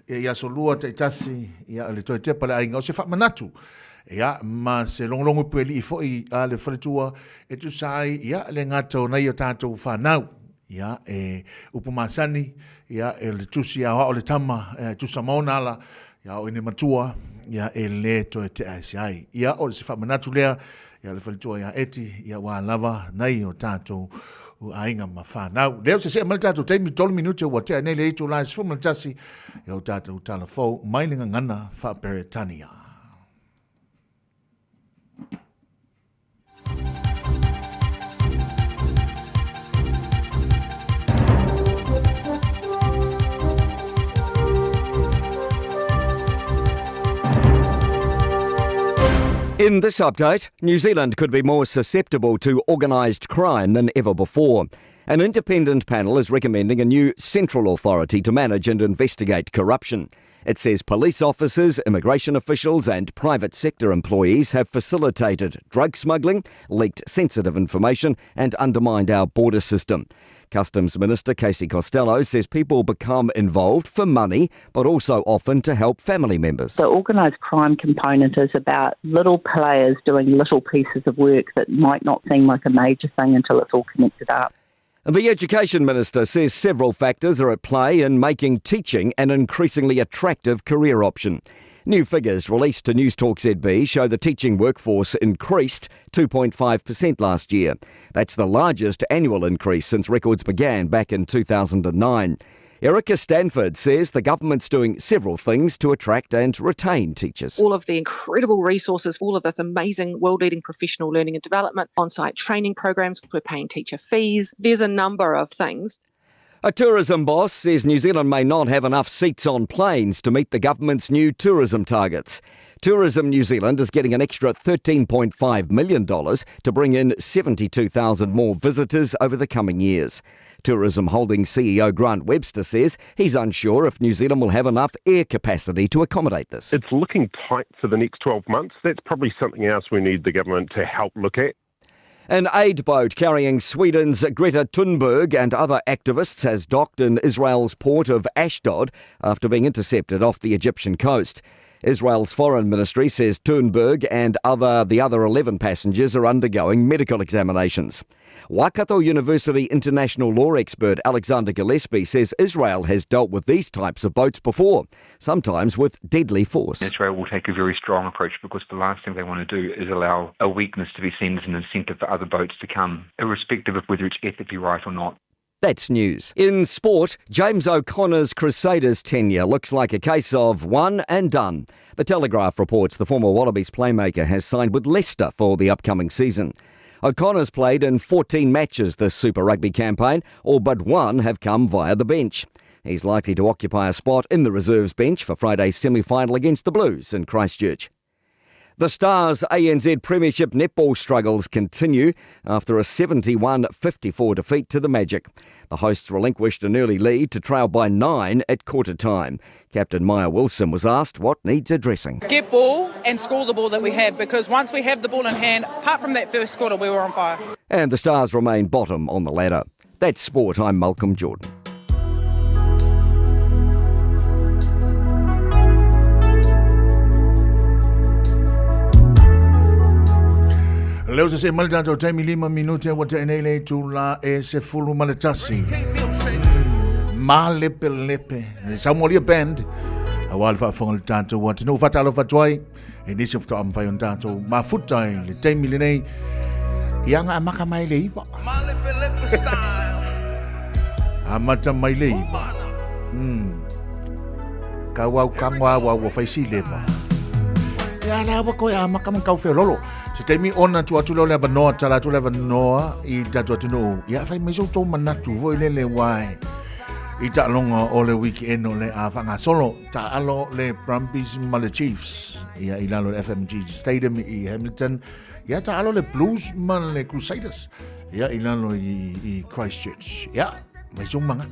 ia, i aso lua taitasi, ia, le toe tepa le aiga o se faamanatu, ia, ma se logologo puelii foi a le faletua e tusa ai, ia, le gata o nai o tatou fanau, ia, e upu masani, ia, e le tusi aoao le tama, e tusa ma ona ala, ia, o ine matua, ia, e le toe tea ese ai. Ia, o se faamanatu lea, Ia le faletua ia Eti, ia ua lava nai o tatou aiga ma fanau. Lea ua sese'e mai le tatou taimi, 3 minute ua tea nei le itula e 11, ia o tatou tala fou mai le gagana faa-Peretania. In this update, New Zealand could be more susceptible to organised crime than ever before. An independent panel is recommending a new central authority to manage and investigate corruption. It says police officers, immigration officials, and private sector employees have facilitated drug smuggling, leaked sensitive information, and undermined our border system. Customs Minister Casey Costello says people become involved for money, but also often to help family members. The organised crime component is about little players doing little pieces of work that might not seem like a major thing until it's all connected up. The Education Minister says several factors are at play in making teaching an increasingly attractive career option. New figures released to News Talk ZB show the teaching workforce increased 2.5% last year. That's the largest annual increase since records began back in 2009. Erica Stanford says the government's doing several things to attract and retain teachers. All of the incredible resources, all of this amazing world-leading professional learning and development, on-site training programs, we're paying teacher fees. There's a number of things. A tourism boss says New Zealand may not have enough seats on planes to meet the government's new tourism targets. Tourism New Zealand is getting an extra $13.5 million to bring in 72,000 more visitors over the coming years. Tourism Holdings CEO Grant Webster says he's unsure if New Zealand will have enough air capacity to accommodate this. It's looking tight for the next 12 months. That's probably something else we need the government to help look at. An aid boat carrying Sweden's Greta Thunberg and other activists has docked in Israel's port of Ashdod after being intercepted off the Egyptian coast. Israel's foreign ministry says Thunberg and other, the other 11 passengers are undergoing medical examinations. Waikato University international law expert Alexander Gillespie says Israel has dealt with these types of boats before, sometimes with deadly force. Israel will take a very strong approach because the last thing they want to do is allow a weakness to be seen as an incentive for other boats to come, irrespective of whether it's ethically right or not. That's news. In sport, James O'Connor's Crusaders tenure looks like a case of one and done. The Telegraph reports the former Wallabies playmaker has signed with Leicester for the upcoming season. O'Connor's played in 14 matches this Super Rugby campaign, all but one have come via the bench. He's likely to occupy a spot in the reserves bench for Friday's semi final against the Blues in Christchurch. The Stars ANZ Premiership netball struggles continue after a 71 54 defeat to the Magic. The hosts relinquished an early lead to trail by nine at quarter time. Captain Maia Wilson was asked what needs addressing. Get ball and score the ball that we have because once we have the ball in hand, apart from that first quarter, we were on fire. And the Stars remain bottom on the ladder. That's sport. I'm Malcolm Jordan. Leo se se mai le tatou taimi lima minute ua tea nei le itula e 11. Malepelepe. Le Saumolia Band. Aua le faafofoga le tatou atunuu faatalofa atu ai e nisi o faatoa mafai ona tatou mafuta i le taimi lenei ia ga amaka mai le iva. Amata mai le iva. Kau au kango au au whai si lepa. Ia la ua koe a maka kau wheololo. Se taimi ona tu atu leo le avanoa, tala atu le avanoa i tatu atu nuu. Ia whai mai so tō manatu voi le le wai. I taaloga o le weekend o le a faagasolo taalo le Brumbies ma le Chiefs ia i lalo le FMG Stadium i Hamilton ia taalo le Blues ma le Crusaders ia i lalo i, i Christchurch ia mai so manga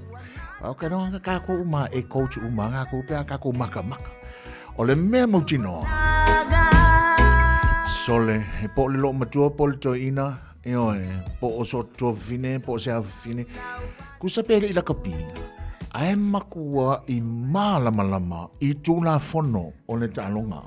au ka no ka ko uma e coach uma nga ko pe ka ko maka maka o le mea mautinoa sole he po le lo matua po le toeina Ioe, po o so tuafafine, po o se afafine. Kusa pe le i lakapi, ae makua i mālamalama i tulafono o le taaloga.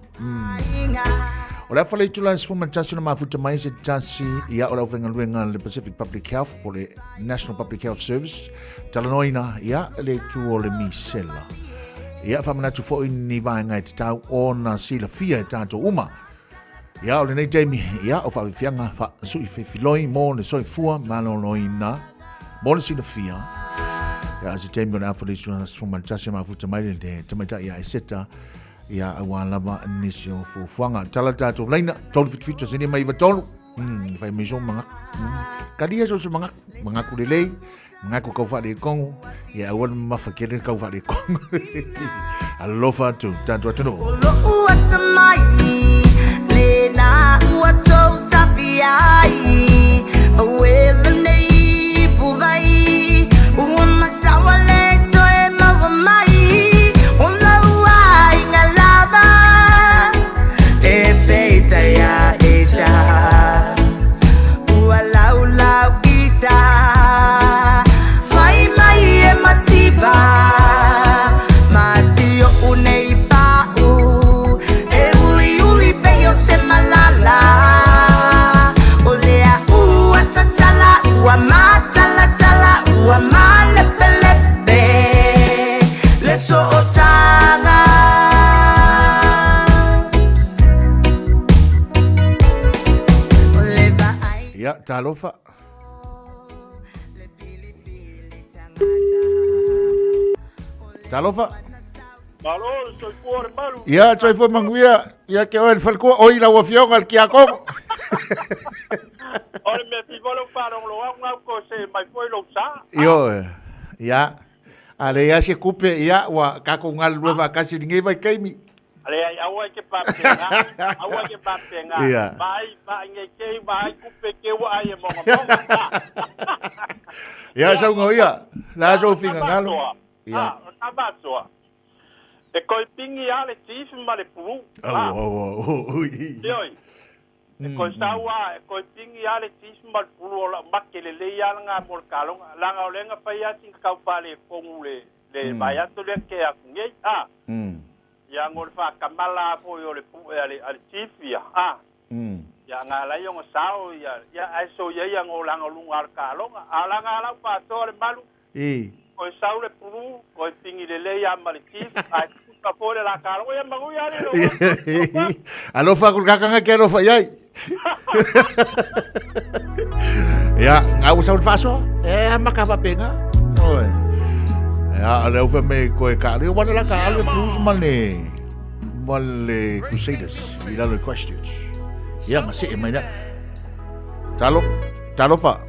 O le afa le itula e 11 na mafuta mai se tasi ia o le aufaigaluega le Pacific Public Health po le National Public Health Service talanoaina ia le itu o le misela. Ia faamanatu foi ni vaega e tatau ona silafia e tatou uma. Ia, o lenei taimi, ia, o faafiafiaga faasui fefiloi mo le soifua maloloina mo le silafia. Ia, se taimi o le afa le isuna 11 mafuta mai le tamaitai ia Eseta, ia aua lava nisi o fuafuaga. Tala tatou laina, 377 sene mai 93. Fai mai so mangaku. Kalia so se mangaku, mangaku lelei, mangaku kau faalekongo, ia aua le mamafa kele kau faalekongo. Alofa atu, tatou atunuu. Lo'u atamai lena ua tou sapi ai Oe lenei puvai ua masawa le toe maua mai O lau Ia, talofa. Talofa. Malo, le soifua le malu. Ia, soifua manuia. Ia ke oe le falekua. Oi lau afioga le kiakono. O le mea fiva lou faalogologo atu gau ko se mai foi lou sa. Ioe. Ia. A leai lava se kupe, ia, ua tatou galulue faatasi i lenei vaitaimi. Leai, aua e te faapena. Aua e te faapena. Ia. Vaai, vaai nei tei, vaai kupe te ua ai e mogamoga. Ia, saunoa ia. La sou finagalo. Ia. Ah, o na vasoa. E koi pingi a le chief ma le pulu. Au, au, au, au. Ioe. E koi sau a, e koi pingi a le chief ma le pulu o lau make lelei a langa mo le kaloga. Langa o lenga fai a singa kau pale kongu le, le vai ato lea ke aku ngei. Ah. Ia ngo le whakamala a foi o le pu e ale, ale chief ia. Ah. Ia ngā lai o ngā sao ia, ia ai so ia ia ngo langa lunga al kaloga. A langa alau pātoa le malu. I. Koe sau le pulu, koe pingi lelei a ma le chief, ai puta foi le la kaloga ia mangu ia le lo. Alofa aku le kakanga ke alofa iai. Ia, ngā ua sau le faasoa. E a maka faapena. Oi. Ia, le au fai mai koe ka le wana la ka le Blues ma le ma le Crusaders i lalo i Christchurch. Ia, nga see mai lea. Talo, talofa.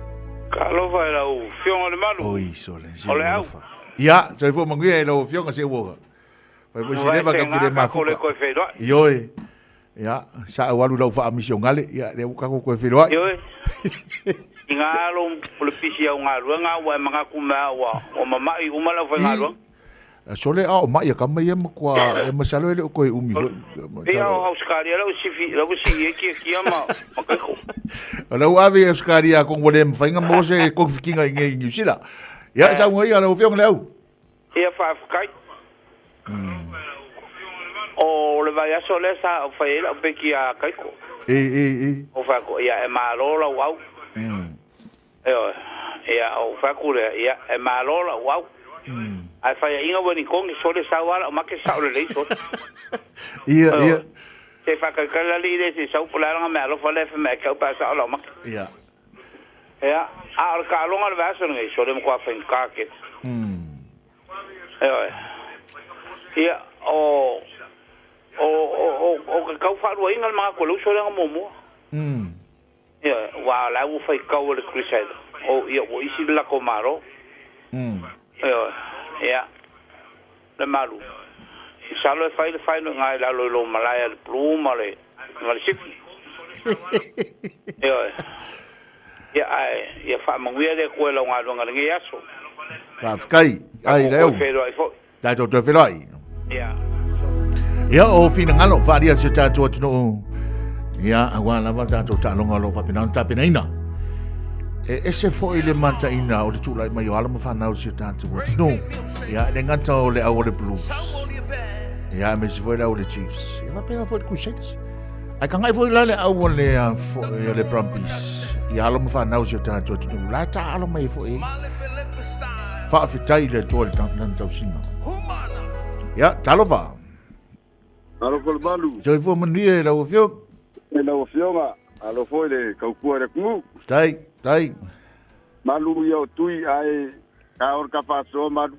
Talofa e lau Afioga le Malu. Oi, sole, O le au. Ia, soifua manuia e lau Afioga se uoga. Fai foi se leva ka kule mafuka. Ioe. Ia, sa au alu lau faamisionale, ia, lea ua tatou toe feiloai. Ioe. I ngā alo o le pisi au galuega ua e manatu mea ua ua mama'i uma le aufaigaluega. I, sole a o ma'i a kama ia matua e masalo e le o toe umi foi. Pei a o Ausekaria lau sifi lau sii ai kiakia ma ma kaiko. O lau ave i Ausekaria atonu ua le mafai ona maua se kofikiga i nei i Niu Sila. Ia, saunoa ia lau Afioga Leau. Ia faafetai. O le vaiaso lea sa ou fai ai lau peki ia Kaiko. I, i, i. Ou fai atu, ia e malo lau au. Ioe. Ia, ou fai atu lea, ia e malo lau au. Ae faiaʻiga ua ni kogi sole sau a lau make sao lelei sole. Ia, ia. Se faatalitali alii le se sau po o le a lana meaalofa lea e fai mai ia te au pe a sao lau make. Ia. Ia, a o le taaloga o le vaiaso lenei, sole matua faigata tele. Ioe. Ia, o, o, o, o, o ke tau faaluaina le manatu o le uso lea na muamua. Ioe, aua o la ua faitau e le Crusader, o, ia, ua isi le latou Malo. Ioe, ia, le malu. Masalo e fai le final i ina i lalo i lou malae a le Blue ma le, ma le Sifi. Ioe. Ia, ae, ia faamanuia le Atua i lau galuega i lenei aso. Faafetai. Ai Tatou leo. toe feiloai foi. Tatou toe feiloai. Ia. Ia, o finagalo, faaalia si o tatou atunuu. Ia, aua lava tatou taaloga o lo o faapena ona tapenaina. E ese foi le mataina o le tulai mai o alo ma fanau o si o tatou atunuu. Ia, e le gata o le au o le Blues. Ia, aemaise foi le au o le Chiefs. Ia, faapena foi le Crusaders. Ae kagaʻi foi la le au o le foi o le Brumbies i alo ma fanau o si o tatou atunuu. La e taalo mai ai foi. Faafetai i le Atua i le lana tausiga. Ia, talofa. Alofa le malu. Soifua manuia i lau Afioga. I lau Afioga, alo foi le kaupua i le atunuu. Tai, tai. Malu ia o tui ae ka o le ka faasoa malu.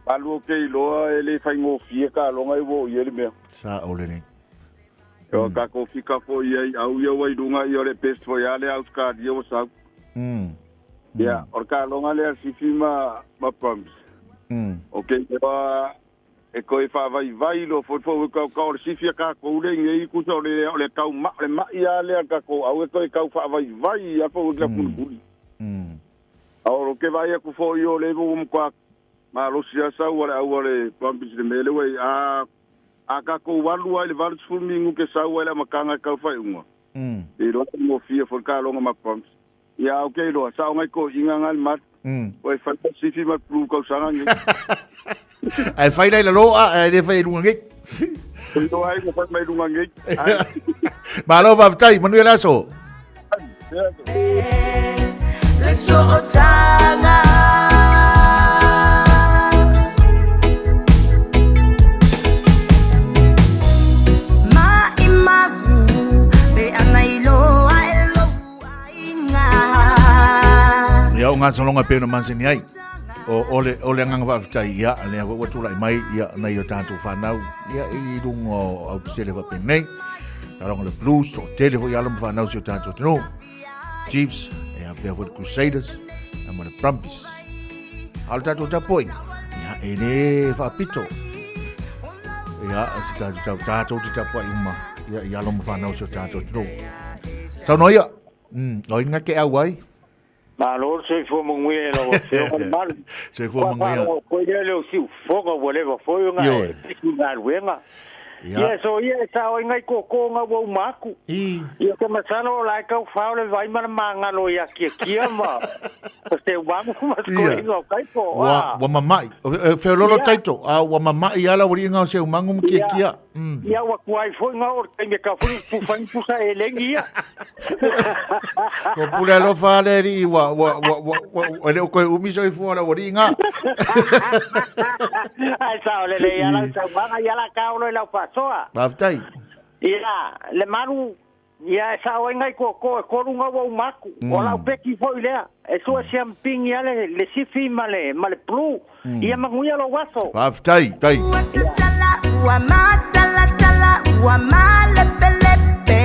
Malu o ke iloa e le faigofie ka aloga e ua o i ai le mea. Sa o lenei. O ka ko fika foi ai au ia ua i luga ia o le best foi a le Australia ua sau. Ia, o le ka aloga lea sifi ma ma Brumbies. O ke iloa e koe faavaivai loa foi foi ka ka o le sifi a kakou le ngei kusa o le o le kau ma le ma'i a lea kakou au e koe kau faavaivai a foi la punipuni. A o ke vaai aku foi o le ua matua malosi a sau a le au a le Brumbies i le mea lea ua i ai. A a kakou alu lava i le 80 minute sau ai le amataga e kau faaiuga. E iloa taugofie foi le kaloga ma Brumbies. Ia au ke iloa, sao ngai toeaiina nga le malu. Ua e fai ma sifi ma le blue kausaga nei. Ae fai la i lalo a, ae le fai i luga nei. Iloa ai ua fai mai luga nei. Malo faafetai, manuia le aso. Le sootaga. Ia o gasologa pei ona masani ai. O, o le, o le agaga faafetai, ia, lea foi ua tulai mai, ia, nai o tatou fanau, ia, i luga o autusele faapenei. Taaloga le Blues, o tele foi alo ma fanau si o tatou atunuu. Chiefs, ia, pea foi le Crusaders, ia, ma le Brumbies. A o le tatou tapuaiga, ia, e le faapito. Ia, se tatou tau, tatou te tapuai uma, ia, i alo ma fanau si o tatou atunuu. Saunoa ia, o inga ke au ai? Malo le soifua manuia i lau Afioga le Malu. Soifua manuia. Kua koe lea le o siufoga ua leva foi ona e pisi i galuega. Ia so ia e sao ai ngai koko nga ua uma aku. Ia ke masalo o la e tau fao le vai ma le magalo ia kiakia ma o se umagu ma se koringa o kaipo. Ua, ua mamai. Feololo taito, a ua mamai ala ua liinga o se umagu ma kiakia. Ia ua tuai foi nga o le taimi e tau foi pufa ni pusa e lengi ia. Ko pule alofa ale alii ua ua ua ua ua ua le o koe umi soifua lau alii nga. Ai sao lelei ia lau saunoaga ia la kaolo i lau faasoa. Faafetai. Ia le malu ia e sao ai ngai koko e kolu nga ua uma atu. O lau peki foi lea e sua siampingi ia le le sifi ma le ma le blue. Ia manuia lou aso. Faafetai, tai. Ua matalatala ua malepelepe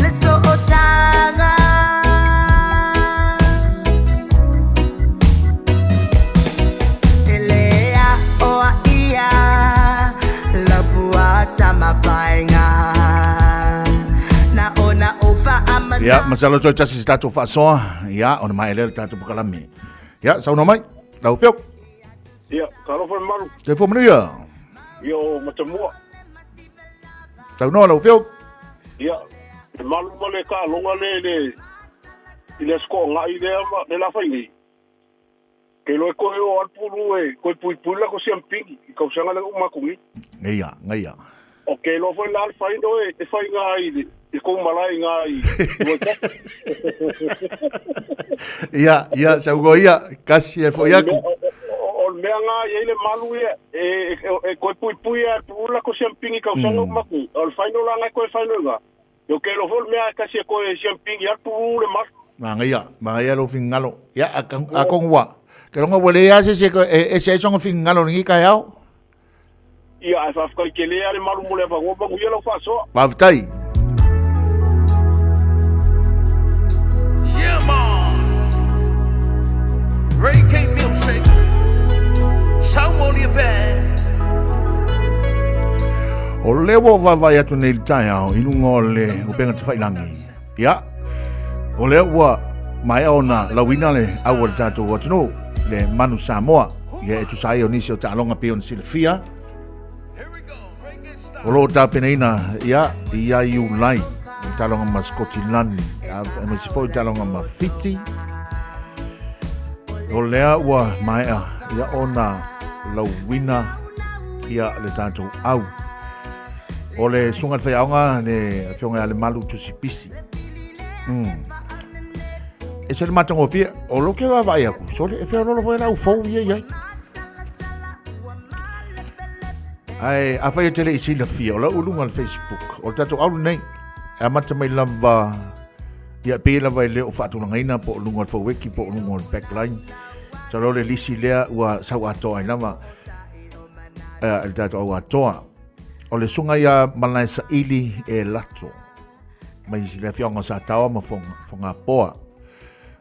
le sootaga. E le aoa ia lau pua tamafaiga na ona ou faamana. Ia, masalo toe tasi se tatou faasoa, ia, ona maea lea le tatou pokalame. Ia, saunoa mai, lau Afioga. Ia, talofa le malu. Soifua manuia. Ia, o Matamua. Saunoa lau Afioga. Ia, le malu ma le taaloga le, le, i le Aso Toonai lea ma le la fai nei. Ke iloa e koe o alu pulu e koe puipui la ko siampingi i kausaga le uma atu nei. Ngaia, ngaia. O ke iloa foi la le fai no e fai ngā i le i kou malae ngā i Waikato. Ia, ia, saunoa ia, kasi e foi aku. O le mea ngā i ai le malu ia, e, e, e koe puipui a e pulu la ko siampingi kausaga uma atu. O le fai no la ngai koe fai no ngā. Yo ke iloa foi le mea e kasi e koe siampingi a pulu le malu. Magaia, magaia lou finagalo. Ia, a kongu ua. Ke longa ua le ia se se e ese ai songa finagalo lengi kaeao. Ia, ae faafetai tele lava le malu mo le avanoa, manuia lau faasoa. Faafetai. Yeah man Reggae music Saumolia Band O lea ua vaavaai atu nei i le taeao i luga o le upega tafailangi. Ia, o lea ua maea ona lauina le au o le tatou atunuu, le Manu Samoa, ia e tusa ai o nisi o taaloga pei ona silafia. O lo o tapenaina ia ia Iulai, le taaloga ma Sikotilani, aemaise foi le taaloga ma Fiti. O lea ua maea ia ona lauina ia le tatou au. O le susuga i le faiaoga le afioga ia Lemalu Tusipisi. E se le matagofie, o lo ke vaavaai atu, sole, e feololo foi lau fou ia i ai. Ae, afai e te le i silafia, o lau luga o le Facebook, o le tatou au lenei, e amata mai lava, ia pei lava e le o faatulagaina po o luga o le faueki po o luga o le backline. Masalo le lisi lea ua sau atoa ai lava, le tatou au atoa. O le susuga ia Malaesaili e Lato, mai le afioaga o Sataoa ma Fogapoa.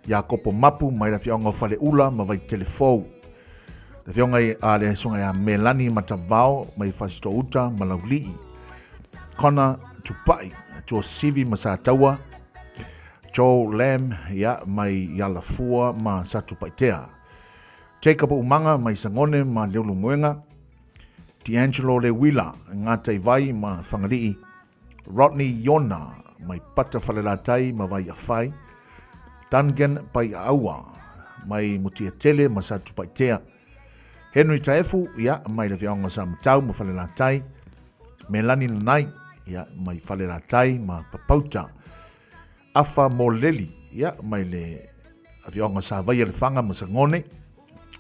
Iakopo Mapu mai le afioaga o Faleula ma Vaitelefou. Le afioga a le susuga ia Melani Matavao mai Fasitouta ma Laulii. Connor Tupai, Tuasivi ma Sataua. Joel Lam ia, mai Ialafua ma Satupaitea. Jacob Umaga mai Sagone ma Leulumoega. D'Angelo Lewila, Ngātaiwai ma Whangalii, Rodney Iona mai Pata Falelatai ma Vaiafai, Duncan Paiaaua mai Mutiatele ma Satupaitea, Henry Taefu ia, mai le Afioaga o Samatau ma Falelatai, Melani Nanai ia, mai Falelatai ma Papauta, Afa Moleli, ia, mai le afioaga o Savaia Lefaga ma Sagone,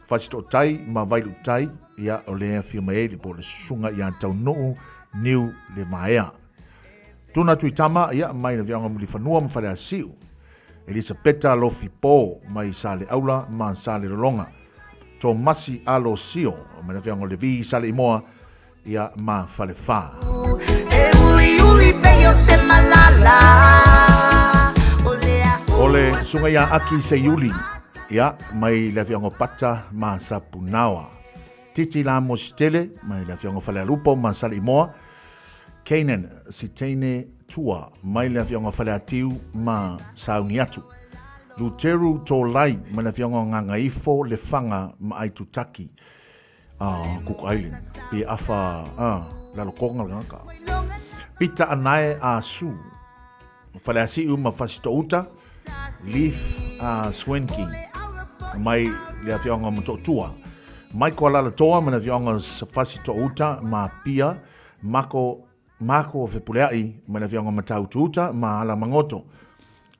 Fasitootai ma Vailuutai, ia, o le afio mai ai le po o le susuga ia Taunuu Niu Lemaea. Tuna Tuitama, ia, mai le afioaga o Mulifanua ma Faleasiu. Elisapeta Alofi Po mai Saleaula ma Salelologa. Tomasi Alo Sio mai le afioaga o Levi i Saleimoa ia ma Falefa. E uliuli pei o se malala O le O le susuga ia Aki Seiuli ia mai le afioaga o Pata ma Sapunaoa. Titi Lamositele mai le afioaga o Falealupo ma Saleimoa. Canaan Siteine Tua mai le afioaga o Faleatiu ma Sauniatu. Luteru Tolai mai le afioaga o Gagaifo, Lefaga ma Aitutaki, Cook Island, pe afa Lalokoga le gagaka. Pita Anae a Su, Faleasiu ma Fasitouta, Leif Swenke mai le afioaga o Motootua. Michael Alalatoa mai le afioaga o Fasitouta ma Apia, Mako Mako Fepuleai mai le afioaga o Matautu-uta ma Alamagoto.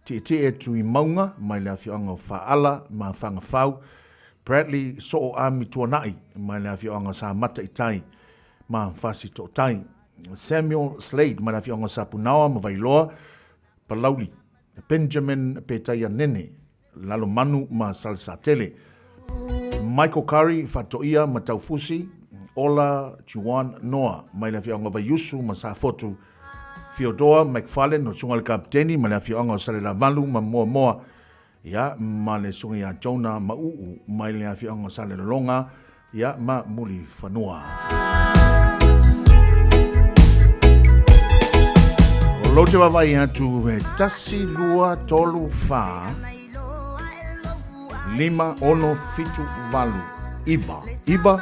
Tietie Tuimauga mai le afioaga o Faala ma Fagafau. Bradley Soo Ami Tuanai mai le afioaga o Samata i Tai ma Fasitootai. Samuel Slade mai le afioaga o Sapunaoa ma Vailoa, Palauli. Benjamin Petaia Nene, Lalomanu ma Salesatele. Michael Curry, Faatoia ma Taufusi, Ola Juan Noa mai le afioaga o Vaiusu ma Safotu. Theodore McFarlane o le susuga i le Kapiteni mai le afioaga o Salelavalu ma Moamoa, ia, ma le susuga ia Jonah Mauu mai le afioaga o Salelologa, ia, ma Mulifanua. O lou te vaavaai atu he 1, 2, 3, 4, 5, 6, 7, 8, 9,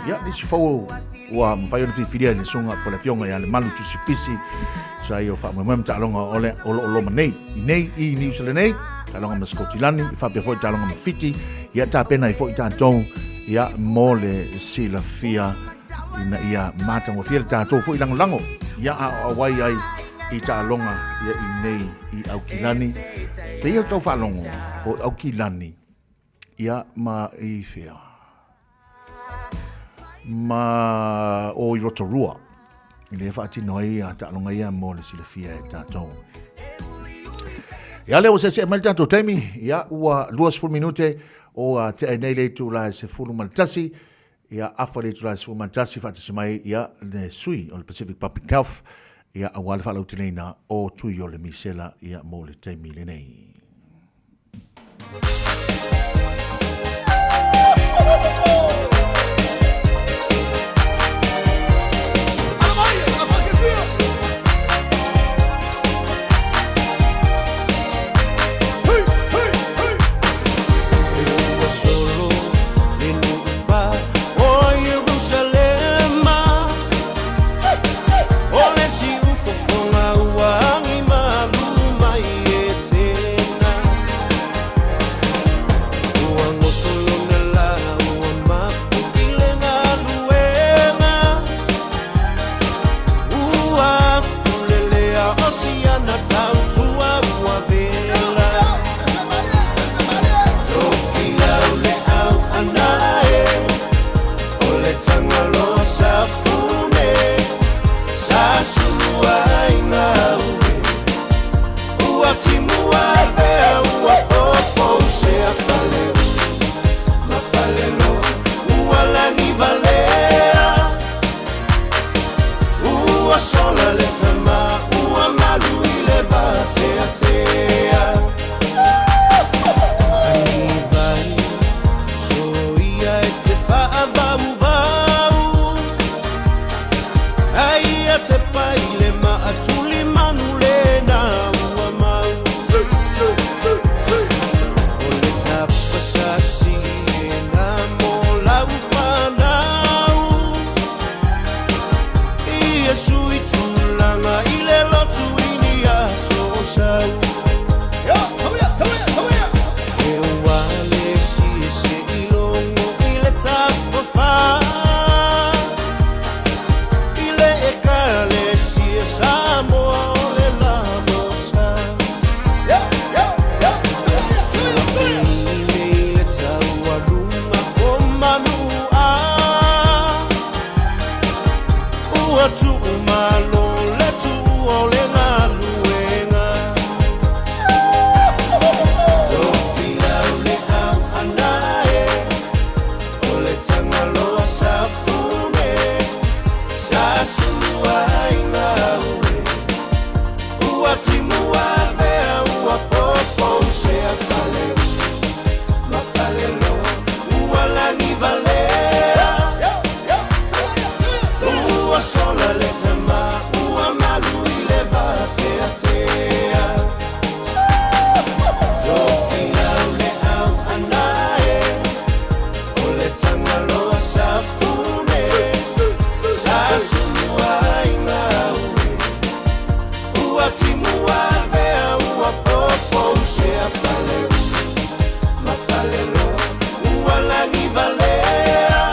ia, nisi fou ua mafai ona filifilia e le susuga po o le afioga ia Lemalu Tusipisi sa ia o faamoemoe ma taaloga o le o lo o loma nei i nei i Niu Sila nei, taaloga ma Sikotilani, faapea foi taaloga ma Fiti, ia tapena ai foi tatou ia mo le silafia ina ia matagofie le tatou foi lagolago ia a o auai ai i taaloga ia i nei i Aukilani. Pei o tau faalogo o Aukilani ia ma i whea ma o i Rotorua i le whaatino ai a taaloga ia mo le silafia e tātou. Ia lea ua seasea mai le tatou taimi, ia ua 20 minute o a tea nei le itula e 11, ia afa le itula e 11 faatasi mai ia le sui o le Pacific Public Health ia aua le faalauteleina o tui o le misela ia mo le taimi lenei. timuavea ua popo sea fale ma fale loa ua lagi valea ua sola le tama ua malu i le vateatea tofilau le au anae o le tagaloa safune sa sulu aiga ue ua timuavea ua popo sea fale ma fale loa ua lagi valea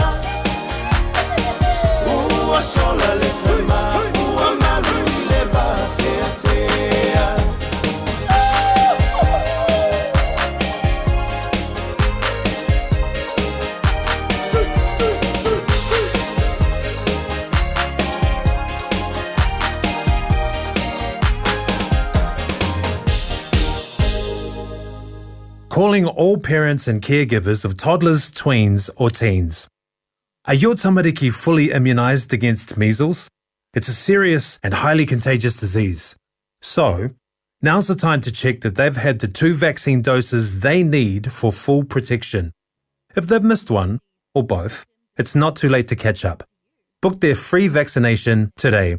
ua sola le tama ua malu i le vateatea. Calling all parents and caregivers of toddlers, tweens, or teens. Are your tamariki fully immunised against measles? It's a serious and highly contagious disease. So, now's the time to check that they've had the two vaccine doses they need for full protection. If they've missed one, or both, it's not too late to catch up. Book their free vaccination today.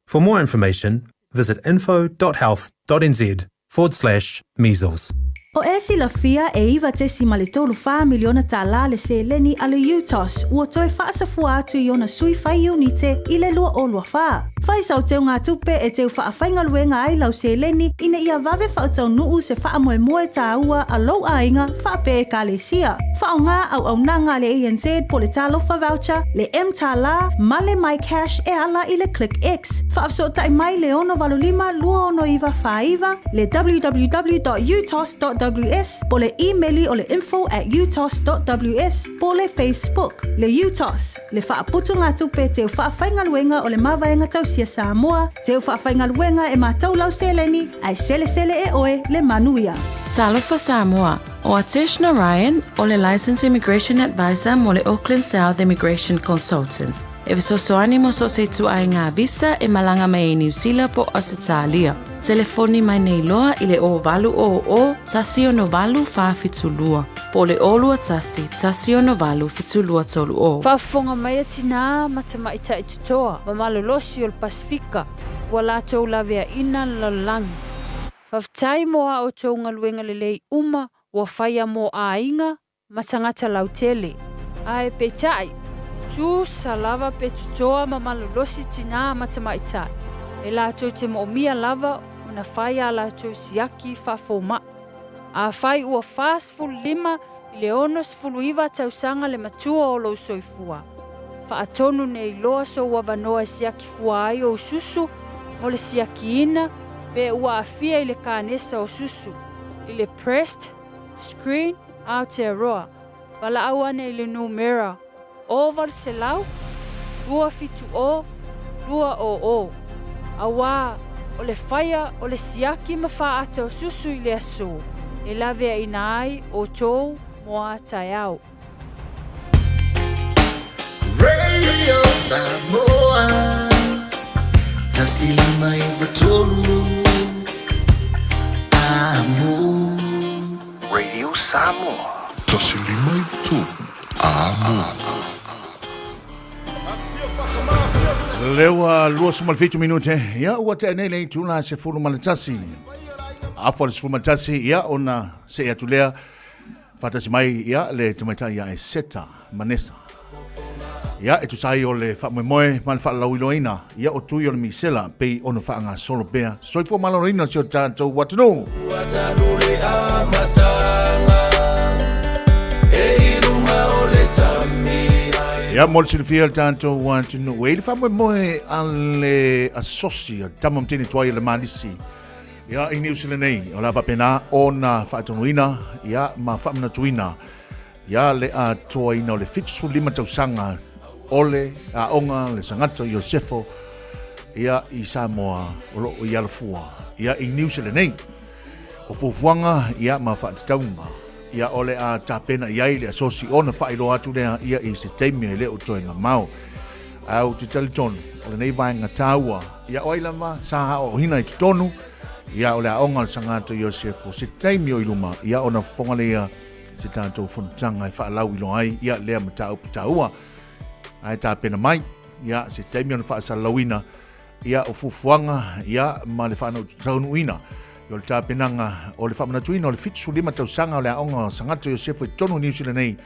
For more information, visit info.health.nz forward slash measles. O e silafia e 9.34 miliona tālā le seleni a le UTOS ua toe faasafua atu i ona sui fai iunite i le 2024. Fai sau teugatupe e teu faafaigaluega ai lau seleni ina ia vave faataunuu se faamoemoe tāua a lou aiga faapea Ekalesia. Faaaoga auaunaga a le ANZ po o le Talofa Voucher, le mTālā ma le MyCash e ala i le ClickX. Faafesootai mai le 685 269 49, le www.utos.ws po o le imeli o le info at utos.ws po o le Facebook, le UTOS, le faaputugatupe teu faafaigaluega o le Mavaega Tausia Samoa, teu faafaigaluega e matou lau seleni, ae selesele e oe le manuia. Talofa Samoa, ʻO Atesh Narayan, ʻo le Licensed Immigration Advisor mo le Auckland South Immigration Consultants, e fesoasoani mo so o se ituaiga visa e malaga mai ai Niu Sila po o Ausetalia. Telefoni mai nei loa i le 0800 168 472 po o le 021 168 7230. Faafofoga mai a tinā ma tamaitai totoa ma malolosi o le Pasefika ua latou laveaina le lalolagi. Faafetai mo a outou galuega lelei uma ua faia mo aiga ma tagata lautele. Ae peitai, e tusa lava pe totoa ma malolosi tinā ma tamaitai, e latou te moomia lava ona fai a latou siaki faafomaʻi. Afai ua 45 i le 69 tausaga le matua o lou soifua, faatonu nei loa sou avanoa e siaki fua ai ou susu mo le siakiina pe ua aafia i le kanesa o susu, i le breast screen Aotearoa, valaau ane i le numera 800 270 200, auā o le faia o le siaki ma faaata o susu i le aso e laveaina ai outou mo a taeao. Radio Samoa 153 Amo. Radio Samoa. 153 Amo. Lea ua 27 minute, ia ua tea nei le itula 11. Afa le 11, ia ona see atu lea faatasi mai ia le tamaitai ia Eseta Manesa. Ia e tusa ai o le faamoemoe ma le faalalauiloaina ia o tui o le misela pei ona faagasolo pea. Soifua maloloina si o tatou atunuu. Ua talu le amataga e i luga o le sami ai. Ia mo le silafia le tatou atunuu. E i le faamoemoe a le asosi a tama ma teine tuai a le Malisi Ia, i Niu Sila nei, o le a faapena ona faatonuina ia, ma faamanatuina ia le atoaina o le 75 tausaga o le aoga le Sagato Iosefo ia, i Samoa o lo o i Alafua ia, i Niu Sila nei. O fuafuaga ia, ma faatatauga ia, o le a tapena i ai le asosi ona faailoa atu lea ia, i se taimi e le o toe mamao. Ae ou te talitonu, o lenei vaega taua, ia o ai lava sa aoaoina i totonu, Ia, o le aoga o le Sagato Iosefo, se taimi o i luma, ia, ona fofoga lea i se tatou fonotaga e faalauiloa ai, ia, lea mataupu taua. Ae tapena mai, ia, se taimi ona faasalalauina, ia, o fuafuaga, ia, ma le faataunuuina o le tapenaga o le faamanatuina o le 75 tausaga o le aoga o Sagato Iosefo i totonu o Niu Sila nei,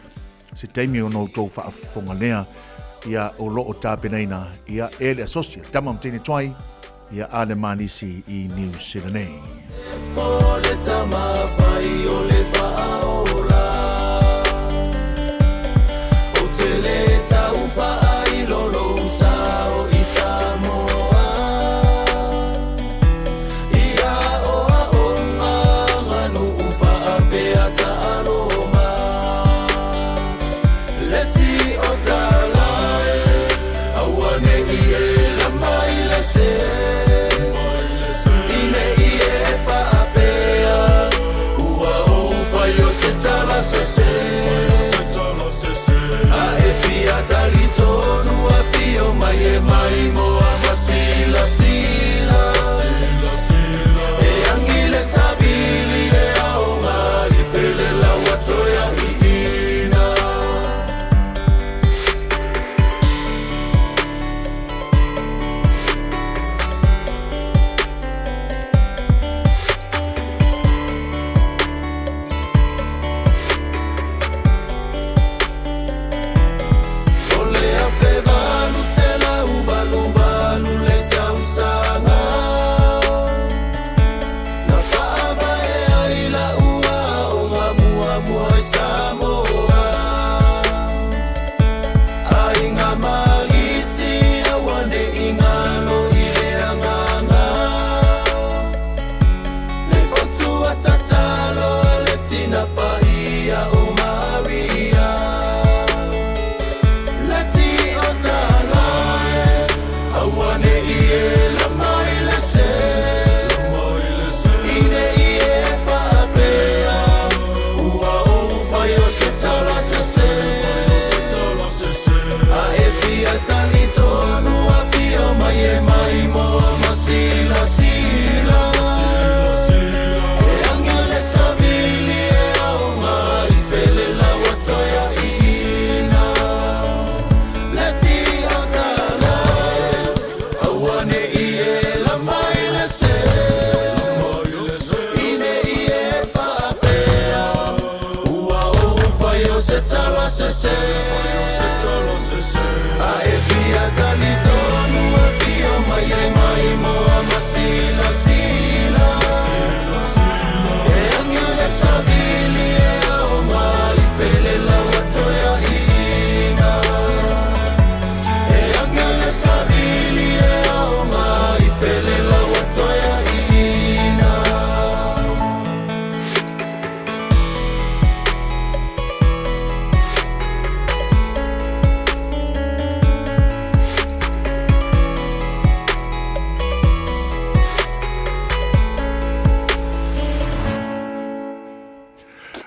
se taimi ona outou faafofoga lea, ia, o lo o tapenaina, ia, e le Asosi a Tama ma Teine Tuai, ia, a le Manisi i Niu Sila nei.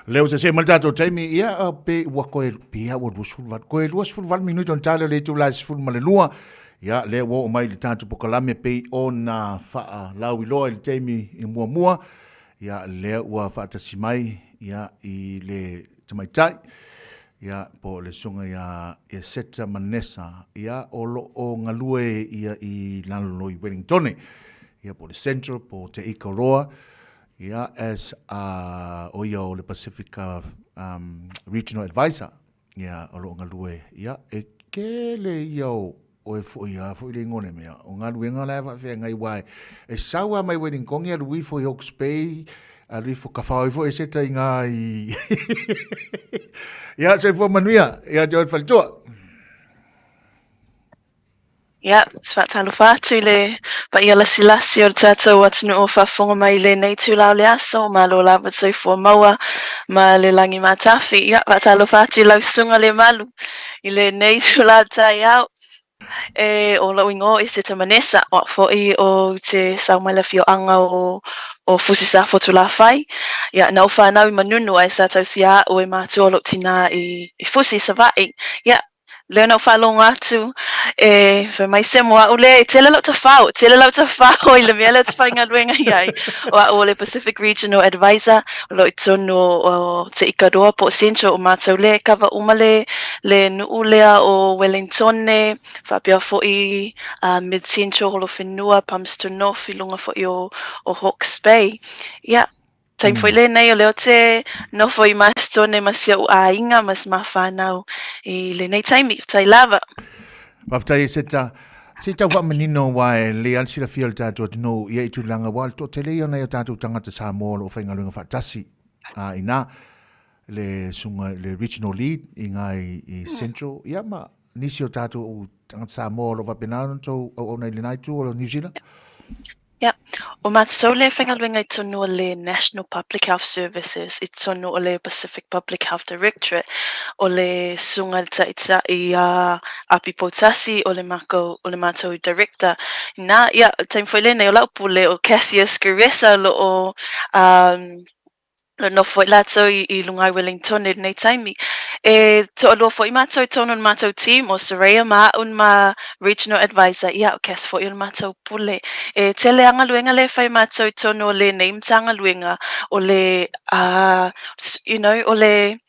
Lea ua sese mai le tatou taimi, ia pe ua koe, pe ia ua 28, koe 28 minuti ona tale o le itula e 12, ia lea ua oo mai i le tatou pokalame pei ona faalauiloa i le taimi i muamua, ia lea ua faatasi mai ia i le tamaitai, ia po o le susuga ia Seta Manesa, ia o lo o galue ia i lalo i Wellingtone, ia po o le Central, po o Te Ikaroa, Ia, as a, o ia o le Pacific um, Regional Advisor, ia, o lo o galue, ia, e kele ia o, o e foi a foi le ingoa le mea, o galuega la e faafeagai uae, e sau a mai Wellington ia alu ifo i Hawke's Bay, alu ifo kafao ifo e seta i ngā i... ia, soifua manuia, ia te oe le faletua. Ia, te faatalofa atu i le paia lasilasi o le tatou atunuu o faafofoga mai i lenei itula o le aso, malo lava soifua maua ma le lagi matafi. Ia, faatalofa atu i lau susuga Lemalu i lenei itula taeao. E, o lou ingoa o Eseta Manesa, o au foi ou te sau mai le afioaga o o Fusi Safo Tulafai. Ia, na ou fanau i Manunu ae sa tausia a'u e matua o lou tinā i Fusi, Savaii. Ia, Lea na ou faalogo atu, e fai mai se mo a'u lea, e tele la'u tafao, tele la'u tafao i le mea lea ou te faigaluega i ai. O a'u o le Pacific Regional Advisor, o lo o i totonu o Te Ikaroa po o Central, o matou lea e kava uma le, le nu'u lea o Wellingtone, faapea fo'i uh, Mid Central, Horowhenua, Palmerston North i luga fo'i o, o Hawke's Bay. Ia, Taimi foi lenei o lea ou te nofo i Masetone ma si ou aiga ma si ma whanau i lenei taimi. Tai lava. Faafetai e Seta. Se i tau faamanino aua e lelei lava le silafia o le tatou atunuu ia i tulaga aua o le toatele ia o nai o tatou tagata Samoa o lo o faigaluega faatasi a ina le susuga i le Regional Lead i ina i Central ia ma nisi o tatou tagata Samoa o lo o faapena ona outou auauna i lena itu o New Zealand. Ia, o matou lea e faigaluega i totonu o le National Public Health Services, i totonu o le Pacific Public Health Directorate, o le Susuga i le Taitai a Api Poutasi, o le makou, o le matou Director. Inā, ia, o le taimi foi lenei o lau pule o Cassius Guresa o lo o um, Nofo foi lātou i, i lunga i Wellington i lenei taimi. E toalua foi mātou i totonu o le mātou team, o Soraya ma a'u ma Regional Advisor, ia, o Cass foi o le mātou pule. E tele a galuega lea e fai mātou i totonu o lenei Matagaluega, o le, uh, you know, o le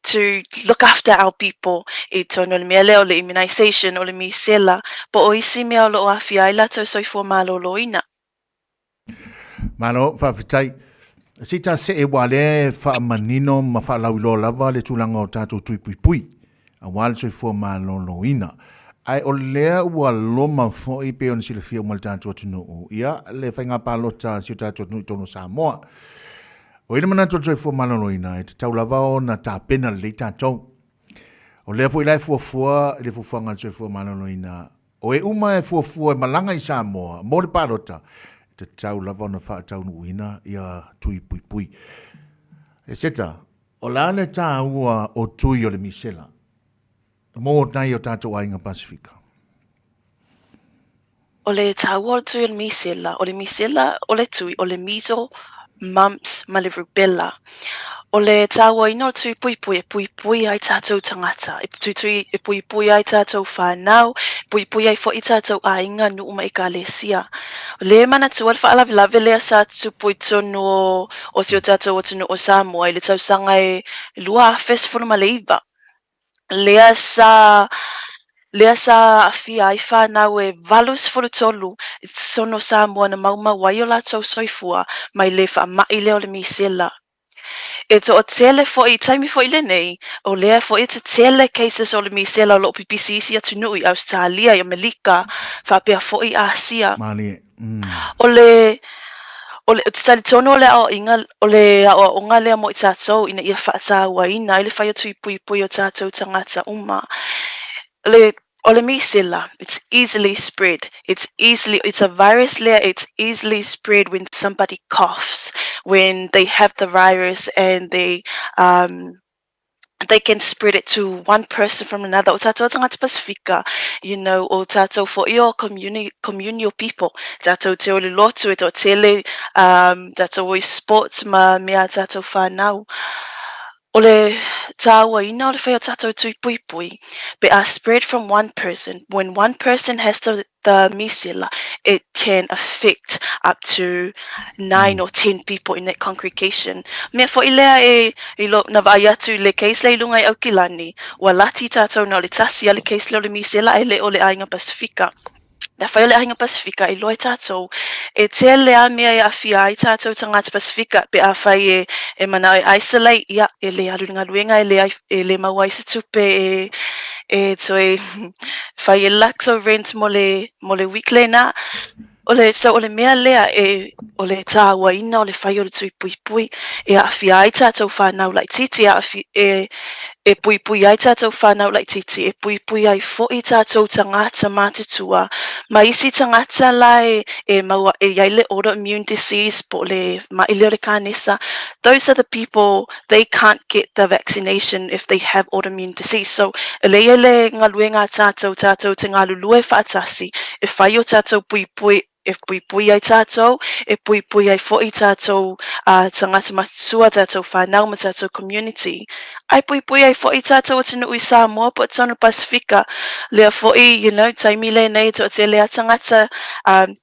to look after our people i totonu o le mea lea o le immunisation, o le misela, po o isi mea o lo o aafia ai latou soifua maloloina. Malo, faafetai. Se i ta see aua lea e faamanino ma faalauiloa lava le tulaga o tatou tui puipui aua le soifua maloloina. Ae o lea ua loma foi pei ona silafia uma e le tatou atunuu, ia, le faiga palota a si o tatou atunuu i totonu o Samoa. O i le manatu o le soifua maloloina, e tatau lava ona tapena lelei tatou. O lea foi la e fuafua i le fuafuaga a le soifua maloloina O e uma e fuafua e malaga i Samoa mo le palota, e tatau lava ona faataunuuina ia tui puipui. E Seta, o le a le tāua o tui o le misela mō nai o tātou aiga Pasifika? O le tāua o le tui o le misela, o le misela o le tui o le measles, mumps ma le rubella. O le tāuaina o le tui puipui e puipui ai tātou tangata, e tuitui, e puipui ai tātou whānau, e puipui ai fo'i tātou āinga, nu'u ma ekalesia. O le manatua le faalavelave lea sa tupu i totonu o, o si o tātou atunuu o Samoa i le tausaga e 2019. Lea sa lea sa aafia ai whanau e 83 i totonu o Samoa na maumau ai o latou soifua mai le faama'i lea o le misela. E toatele foi i taimi foi lenei, o lea foi e tetele cases o le misela o lo o pipisi isi atunuu i Ausetalia, i Amelika, faapea foi i Asia. Malie. O le, o le, ou te talitonu o le aoaiga, o le aoaoga lea mo i tatou ina ia faatauaina ai le fai o tui puipui o tatou tagata uma. O le, o le misela, it's easily spread, it's easily, it's a virus lea, it's easily spread when somebody coughs, when they have the virus and they, um, they can spread it to one person from another. O tātou tangata Pasifika, you know, o tātou fo'i o communi, communal people. Tātou te ole lotu e tō tele, um, tātou o i sports ma mea tātou whānau. O le tāuaina o le whai o tātou tui puipui, pe a spread from one person. When one person has the the misela, it can affect up to 9 or 10 people in that congregation. Mea fo'i lea e i lo, na vaai atu i le case lea i lunga i Aukilani, ua lati tātou na o le tasi a le case lea o le misela ae le o le Aiga Pasifika. Na whai o le Aiga Pasifika i loa e tātou, e tele a mea e awhia ai tātou tangata Pasifika, pe a whai e, e manao e isolate, ia, e le alu i ngaluenga, e le, ai, e le mau ai se tupe e, e toe whai e lacto rent mo le, mo le week lena. O le, so o le mea lea e, o le tāuaina o le whai o le tui puipui, e aafia ai tātou whānau laititi, e, aafi, e, e puipui ai tātou whānau laititi, e puipui ai fo'i tātou tangata mātutua. Ma isi tangata la e, e maua, e iai le autoimmune disease, po le ma'i lea o le kānesa, those are the people they can't get the vaccination if they have autoimmune disease. So, e lei e le galuega a tātou, tātou te galulue faatasi, e whai o tātou puipui, e puipui ai tātou, e puipui ai fo'i tātou tagata matua, tātou whānau ma tātou community. Ae puipui ai fo'i tātou atunuu i Samoa po tonu Pasifika. Lea fo'i, you know, taimi lenei e toatele a tagata,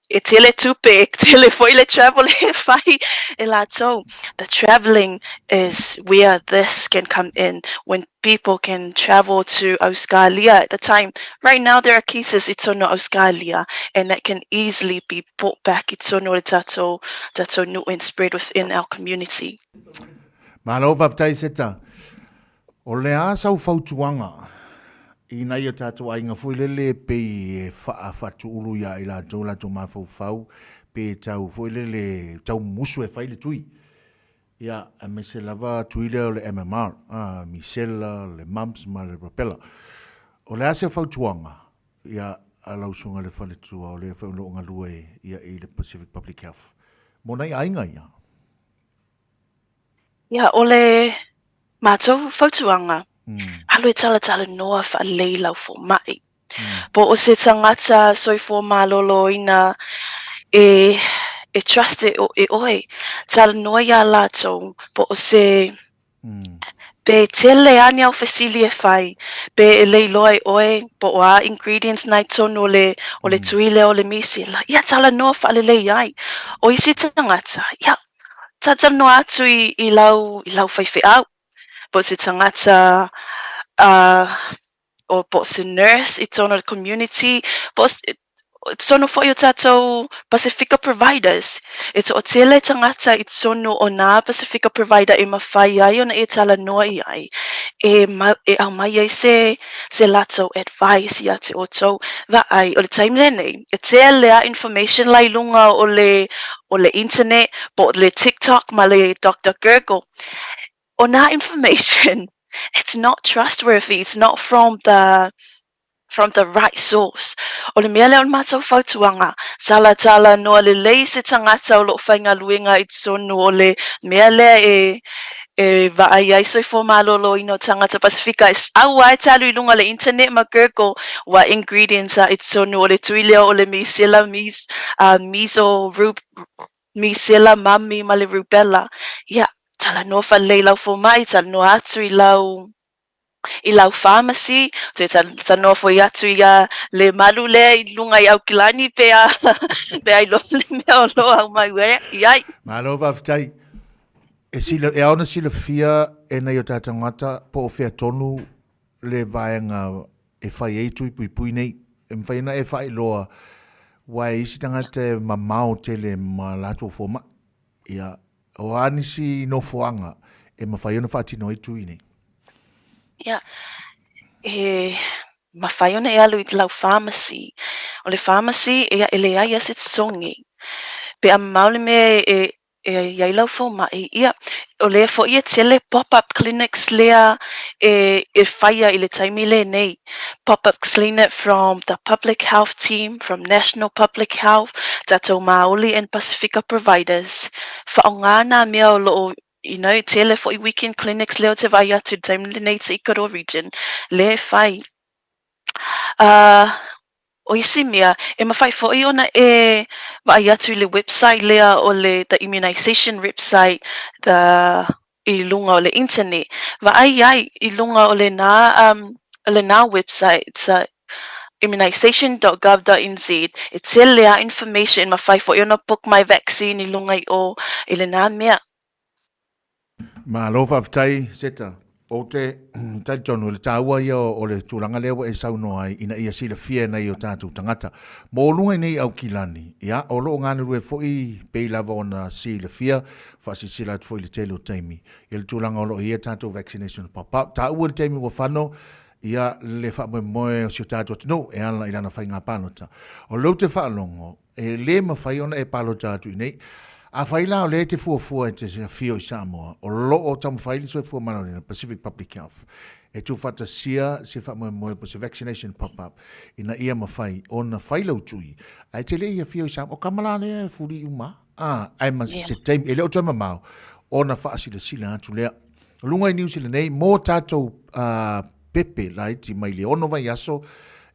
e tele tupe, e tele fo'i le travel e whai e lātou. The travelling is where this can come in, when people can travel to Auskalia at the time. Right now there are cases i tonu Auskalia and that can easily be brought back i tonu o le tātou, tātou nu'u and spread within our community. Malo faafetai Seta. O le a sau fautuaga ina ia tatou aiga foi lele pei e faatuulu ia i latou latou mafaufau pe tau foi lele tau musu e fai le tui. Ia, aemaise lava tui lea o le MMR, a, misela, le mumps ma le rubella. O le a se fautuaga ia a lau susuga i le faletua o lea foi o lo o galue ia i le Pacific Public Health mo nai aiga ia? Ia, o le matou fautuaga, alu e talatalanoa faalelei lau fomai. Po o se tagata soifua maloloina e e trust e e oe, talanoa iā lātou po o se pe tele a ni au fesili e fai, pe e lei loa e oe po o a ingredients na i tonu o le o le tui lea o le misela, ia talanoa faalelei ai. O isi tagata, ia, talatalanoa atu i i lau i lau faifeau, po o se tagata o po o se nurse i tonu o le community, po o tonu foi o tātou Pasifika providers. E toatele tagata i tonu o nā Pasifika provider e mawhai ai ona e talanoa i ai, e, ma, e aumai ai se, se latou advice ia te outou. Vaai, o le taimi lenei, e tele a information la i lunga o le, o le internet, po o le TikTok ma le Doctor Gurgle. O nā information, it's not trustworthy, it's not from the from the right source. O le mea lea o le mātou fautuaga, talatala noa lelei se tagata o loo faigaluega i totonu o le mea lea e e vaai ai soifua maloloina o tagata Pasifika e aua e te alu i luga o le internet ma Gurgle ua ingredients a i totonu o le tui lea o le misela mis, miso rub, misela mami ma le rubella. Ia, talanoa faalelei lau fomai, talanoa atu i lau i lau pharmacy, toe talanoa foi atu ia le malu lea i luga i Aukilani pe a, pe a iloa le mea o lo aumai i ai. Malo faafetai. E, sila, e ao ona silafia e nai o tātou tagata po o fea tonu le vaega e fai ai tui puipui nei. E mawhai ana e whaeloa, wa e isi tagata e mamao tele ma latou fomai. Ia, o a nisi nofoaga e mawhai ona whaatino ai tui nei? Ia, e mawhai ona e alu i lau pharmacy. O le pharmacy, ia, e leai a se totogi. Pe a mamao le mea e, e i ai lau fomai, ia, o lea foi e tele pop-up clinics lea e, e whaia i le taimi lenei. Pop-up clinic from the public health team, from National Public Health, tātou Māori and Pasifika providers. Whaonga nā mea o loo, you know, tele foi weekend clinics lea o te vai atu i le taimi lenei te Ikaroa region, lea e whai. O isi mea, e mawhai foi ona e vaai atu i le website lea o le the immunisation website the i lunga o le internet. Vaai ai i lunga o lenā um lenā website it's a immunisation.gov.nz e tele a information mawhai foi ona book my vaccine i lunga i o i lenā mea. Malo faafetai Seta. Ou te talitonu i le tāua ia o le tulaga lea ua e saunoa ai ina ia silafia e nai o tātou tagata. Mo luga i nei Aukilani, ia, o lo o galulue foi pei lava ona silafia, faasilasila atu foi i le tele o taimi, ia le tulaga o lo o i ai a tātou vaccination pop-up. Tāua i le taimi ua fano, ia le faamoemoe o si o tātou atunuu e ala i lana faiga palota. O lou te faalogo, E lē mawhai ona e palota atu i nei. Afai la o lea e te fuafua e te afio i Samoa, o lo o taumafai le soifua maloloina, Pacific Public Health, e tuufaatasia se faamoemoe po se vaccination pop-up ina ia mawhai ona fai lau tui, ae te le i afio i Samoa, o kama la lea e fuli uma, a, ae ma se taimi, e le o toe mamao, ona faasilasila atu lea. Luga i Niu Sila nei, mō tātou pepe laiti mai le 6 vaiaso,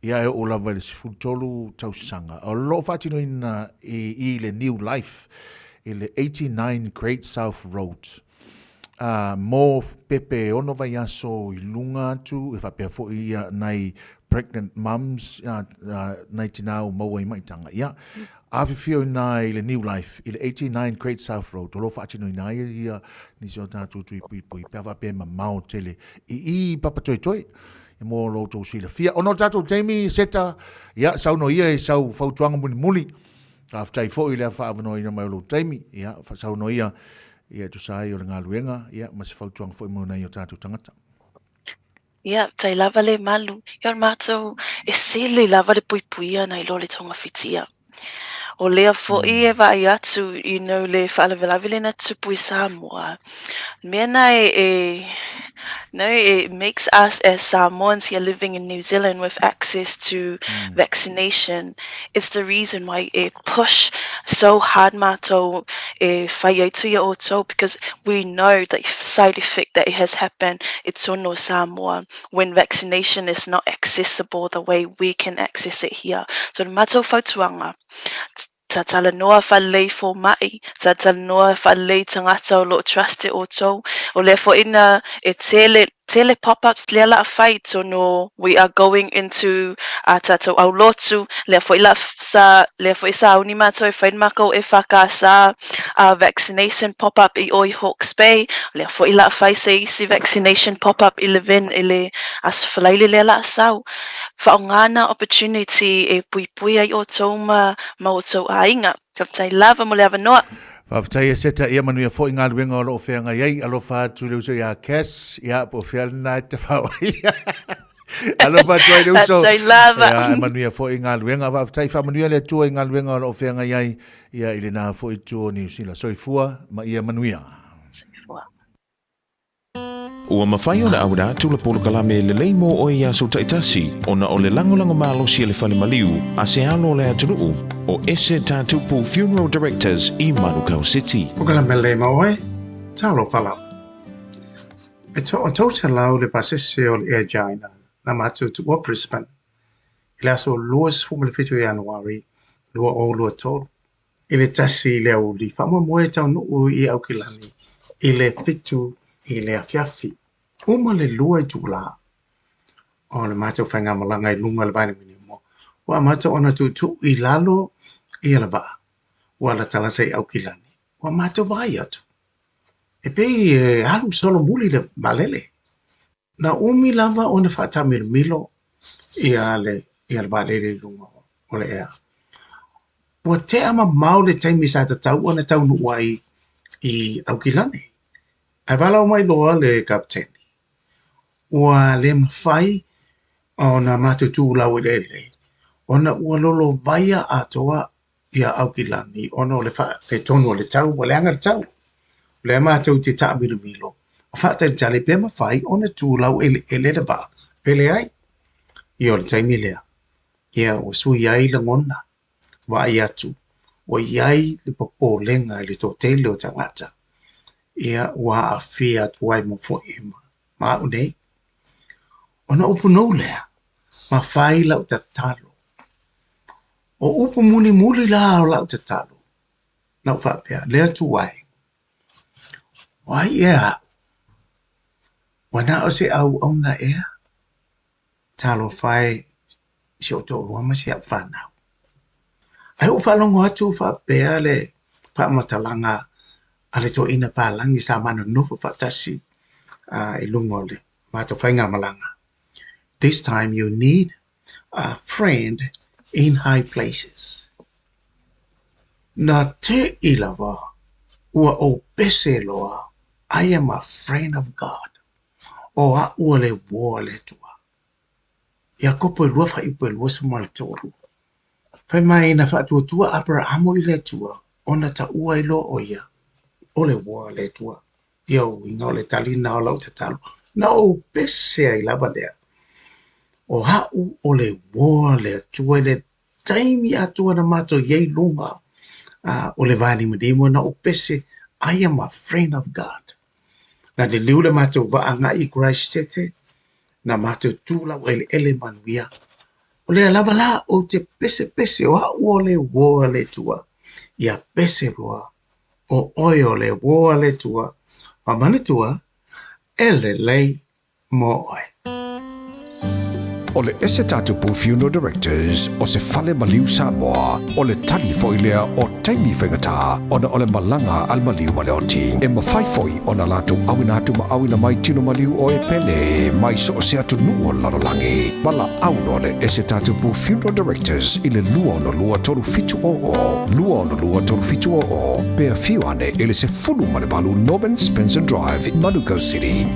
Ia e oo lava i le 13 tausaga. O lo o faatinoina i i le New Life i le 89 Great South Road. Uh, mo pepe e ono vaiaso i luga atu, e faapea foi ia nai pregnant mums, uh, uh, nai tinā o maua i maitaga. Ia, afifio inā i le New Life, i le 89 Great South Road, o lo o faatinoina ai ia nisi o tātou tui puipui, pe a faapea e mamao tele i i Papatoetoe, e mo lo outou silafia. Ona o le tātou taimi, Seta, ia, saunoa ia i sau fautuaga mulimuli, Faafetai foi i le faaavanoaina mai o lou taimi, ia, saunoa ia, ia e tusa ai o le galuega, ia, ma se fautuaga foi mo nai o tātou tagata. Ia, tai lava le malu. Ia o le matou, e sili lava le puipuia nai lo le togafitia. O lea foi e vaai atu, you know, le faalavelave lea na tupu i Samoa, mea na e, e no, it makes us as Samoans here living in New Zealand with access to mm. vaccination, it's the reason why e push so hard mātou e whai ai tuia o tau, because we know the side effect that it has happened i tonu Samoa when vaccination is not accessible the way we can access it here. So mātou fautuanga, Sa talanoa whalelei fomai, sa talanoa whalelei tagata o lo o trust e outou. O lea foi na e tele, tele pop-ups lea la a fai tonu we are going into a tatou aulotu, lea foi la sa, lea foi sauni matou e fai le makou EFKS a vaccination pop-up i o i Hawke's Bay, lea foi la a fai se isi vaccination pop-up i Levin i le Aso Faraile lea la a sau. Faaaoga nā opportunity e puipui ai outou ma ma outou aiga. Faafetai lava mo le avanoa. Faafetai e Seta, ia manuia foi galuega o lo o feagai ai. Alofa atu le uso ia Cass, ia po o fea lena e te fao ai. Alofa atu ai le uso. Faafetai lava. Ia, e manuia foi galuega. Faafetai, faamanuia le Atua i galuega o lo o feagai ai, ia i lena foi itu o Niu Sila. Soifua ma ia manuia. Soifua. Ua mafai ona auina atu le polokalame lelei mo oe i aso taitasi ona o le lagolago malosi a le Fale Maliu a se alo o le atunuu o Ese Tatupu Funeral Directors i Manukau City. Polokalame lelei mo oe, talofa lava. E toa 300 le pasese o le Air China na matou tuua Brisbane i le aso 27 o Ianuari 2023. I le tasi i le aoauli, faamoemoe e taunuu i Aukilani i le 7 i le afiafi. Uma le lua itula o le matou faigamalaga i luga o le vaanimanimo, ua amata ona tuutuu i lalo ia le vaa ua latalata i Aukilani. Ua matou vaai atu, e pei e alu solomuli le vaalele. Na umi lava ona faataamilomilo ia le ia le vaalele i luga o le ea. Ua tea mamao le taimi sa tatau ona taunuu ai i Aukilani. Ae valaau mai loa le kapeteni, ua le mafai ona matou tu laueleele ona ua lolovaia atoa ia Aukilani ona o le faaletonu o le tau, ua leaga le tau. O lea matou te taamilomilo ma faatalitali pe mafai ona tu laueleele le vaa pe leai. Ia o le taimi lea, ia ua sui ai lagona, vaai atu ua i ai le popolega i le toatele o tagata, ia ua aafia atu ai ma foi ma au nei. Ona upu nou lea, ma fai lau tatalo. O upu mulimuli la o lau tatalo, na ou faapea, Le Atua e, o ai ea au? Ua na o se auauna ea? Talofa e i si ou toalua ma si au fanau. Ae ou faalogo atu faapea le faamatalaga a le toeaina palagi sa ma nonofo faatasi i luga o le matou faigamalaga, This time you need a friend in high places. Na te'i lava ua ou pese loa, I am a friend of God. O a'u o le uō a le Atua. Iakopo e lua faaiupu e 23. Fai mai na faatuatua Aperahamo i le Atua ona taua ai loa ʻo ia o le uō a le Atua. Ia uiga o le tali lena o lau tatalo, na ou pese ai lava lea. O a'u o le uō a le Atua i le taimi atoa na matou i ai i luga o le vaanimanimo na ou pese, I am a friend of God. Na liliu le matou vaa agai i Christchurch, na matou tu laueleele manuia. O lea lava la ou te pesepese o a'u o le uō a le Atua, ia pese loa, o oe o le uō a le Atua, ma manatua, e lelei mo oe. O le Ese Tatupu Funeral Directors o se fale maliu Samoa, o le tali foi lea o taimi faigata ona o le malaga a le maliu ma le oti. E mafai foi ona latou auina atu ma auina mai tino maliu o e pele mai so o se atunuu o le lalolagi. Valaau loa le Ese Tatupu Funeral Directors i le 262 3700, 262 3700, pe afio ane i le 18 Norman Spencer Drive, Manukau City.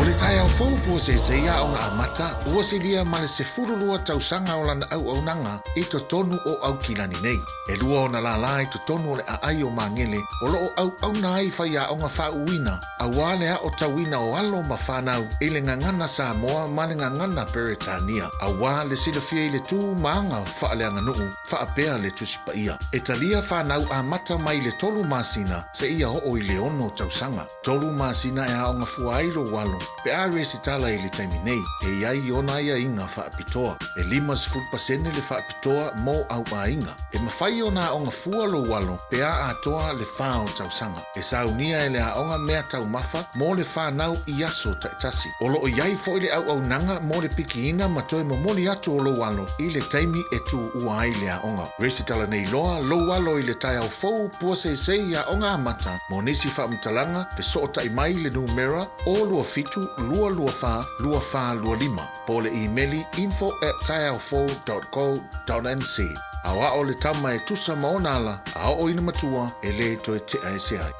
O le taeao fou puaseisei aoga amata ua silia ma le 12 tausaga o lana auaunaga i totonu o Aukilani nei. E lua ona lālā i totonu o le aai o Magele o lo o auauna ai faiaoga faauuina auā le aotauina o alo ma fanau i le gagana Samoa ma le gagana Peretania, auā le silafia i le tū ma aga faaleaganuu faapea le Tusi Paia. E talia fanau amata mai le tolu masina seia oo i le ono tausaga. Tolu masina e aoga fua ai lou alo pe a resitala i le taimi nei, e i ai ona aiaiga faapitoa. E 50% le faapitoa mo au aiga. E mafai ona aoga fua lou alo pe a atoa le fa o tausaga. E saunia e le aoga mea taumafa mo le fanau i aso taitasi. O lo o i ai foi le auaunaga mo le pikiina ma toe momoli atu o lou alo i le taimi e tuua ai le aoga. Resitala nei loa lou alo i le taeao fou puaseisei i Aoga Amata mo nisi faamatalaga fesootai mai i le numera 027 224 2425 po o le imeli info at taeaofou.co.nz. Aoao le tama e tusa ma ona ala a oo ina matua e lē toe tea ese ai.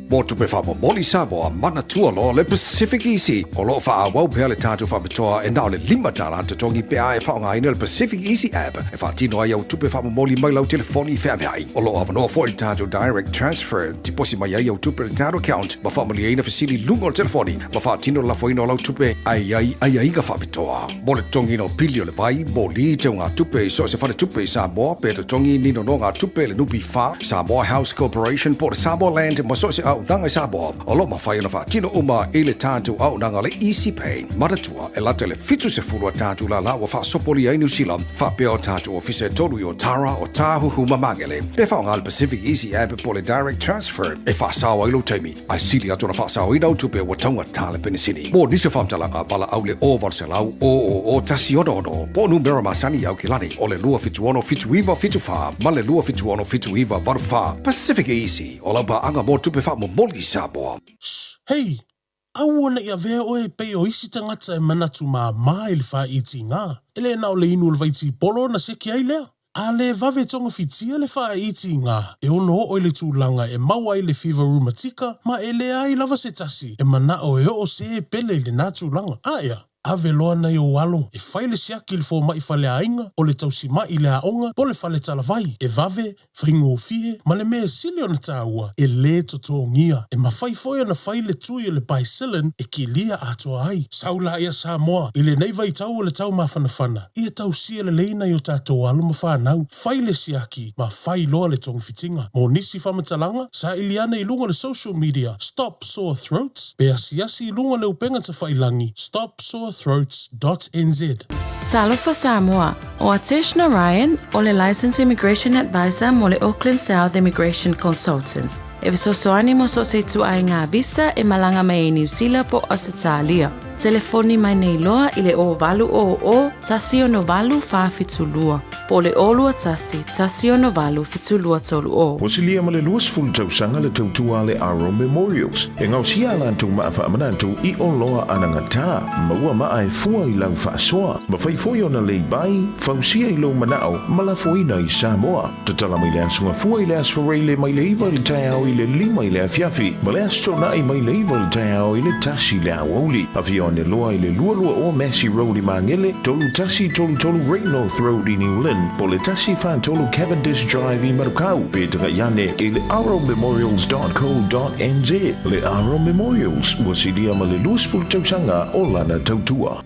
Mo tupe faamomoli Samoa, manatua loa le Pacific Easy. O lo o faaauau pea le tatou faapitoa e na o le $5 totogi pe a e faaaogaina le Pacific Easy app e faatino ai au tupe faamomoli mai lau telefoni feaveai. O lo o avanoa foi le tatou Direct Transfer, tiposi mai ai au tupe i le tatou account ma faamalieina fesili i luga o le telefoni ma faatino le lafoina o lau tupe ae i ai aiaiga faapitoa. Mo le totogiina o pili o le vai, moli, teugatupe i so o se faletupe i Samoa pe totogi ni nonogatupe i le NPF, Samoa House Corporation po o le Samoa Land ma so o se auaunaga i Samoa, o lo o mafai ona faatino uma i le tatou auaunaga le Easy Pay. Manatua, e lata i le 70 a tatou lala ua faasopolia ai Niu Sila, faapea o tatou ofisa e tolu i Otara, Otāhuhu ma Magele. Pe faaaoga le Pacific Easy App po o le Direct Transfer e faasao ai lou taimi, ae sili atu ona faasaoina au tupe ua taugata le penisini. Mo nisi o faamatalaga, valaau i le 0800 000 166 po o numera masani i Aukilani o le 276 7974 ma le 276 7984. Pacific Easy, o lau paaga mo tupe faamomoli i Samoa. Shh! Hei! Aua ne i avea oe e pei o isi tagata e manatu māmā i le fāitiga. E le na o le inu o le vaitipolo ona seki ai lea. A le vave togafitia le faaitiga, e ono oo i le tulaga e maua ai le fiva rumatika ma e leai lava se tasi e manao e oo se pele i lena tulaga. A ea, ave loa nai ou alo e fai le siaki i le fomai faleaiga, o le tausimai i le aoga, po o le fale talavai, e vave, faigofie, ma le mea e sili ona taua, e lē totogia. E mafai foi ona fai le tui o le Bicillin e kilia atoa ai. Sau laia Samoa, i lenei vaitau o le tau mafanafana, ia tausia lelei nai o tatou alo ma fanau, fai le siaki ma fai loa le togafitiga. Mo nisi faamatalaga, saili ane i luga o le social media Stop Sore Throats pe asiasi i luga o le upega tafailangi stopsorethroats dot nz. Talofa Samoa, O Atesh Narayan, o le Licensed Immigration Advisor mo le Auckland South Immigration Consultants, e fesoasoani mo so o se ituaiga visa e malaga mai ai Niu Sila po o Ausetalia. Telefoni mai nei loa i le 0800 168 472 po o le 021 168 7230. Ua silia ma le 20 tausaga le tautua a le Aro Memorials e gaosia a latou maa faamanatu i oloa anagata, maua maa e fua i lau faasoa. Mafai foi ona lei bai, fausia i lou manao ma lafoina i Samoa. Tatala mai le Aso Gafua i le Aso Faraile mai le 9 i le taeao i le 5 i le afiafi ma le Aso Toonai mai le 9 i le taeao i le 1 i le aoauli. Afio ane loa i le 22 o Massey Road i Magele, 3133 Great North Road i New Lynn, po o le 143 Cavendish Drive i Manukau, pe tagai ane i le arrowmemorials.co.nz. Le Arrow Memorials, ua silia ma le 20 tausaga o lana tautua.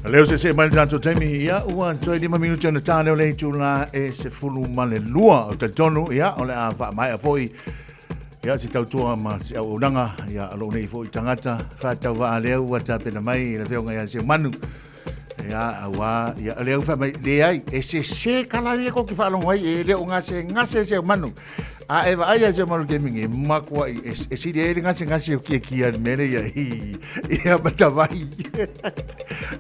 Leo se se mai le tatou taimi ia ua toe 5 minuti ona tā leo le itu la e se fulu ma le lua o talitonu ia o le a faamaea foi ia se tautua ma se auaunaga ia o lou nei foi tagata faatauvaa lea ua tapena mai i le afioga ia Seumanu Ia, auā, ia, lea ua fai mai, leai, e sese kala ia kou te faalogo ai, e le o gasegase Seumanu. A e vaai ia Seumanu i le taimi nei, e makuai, e, e sili ai le gasegase o kiakia i le mea lea ia, i, ia Matavai.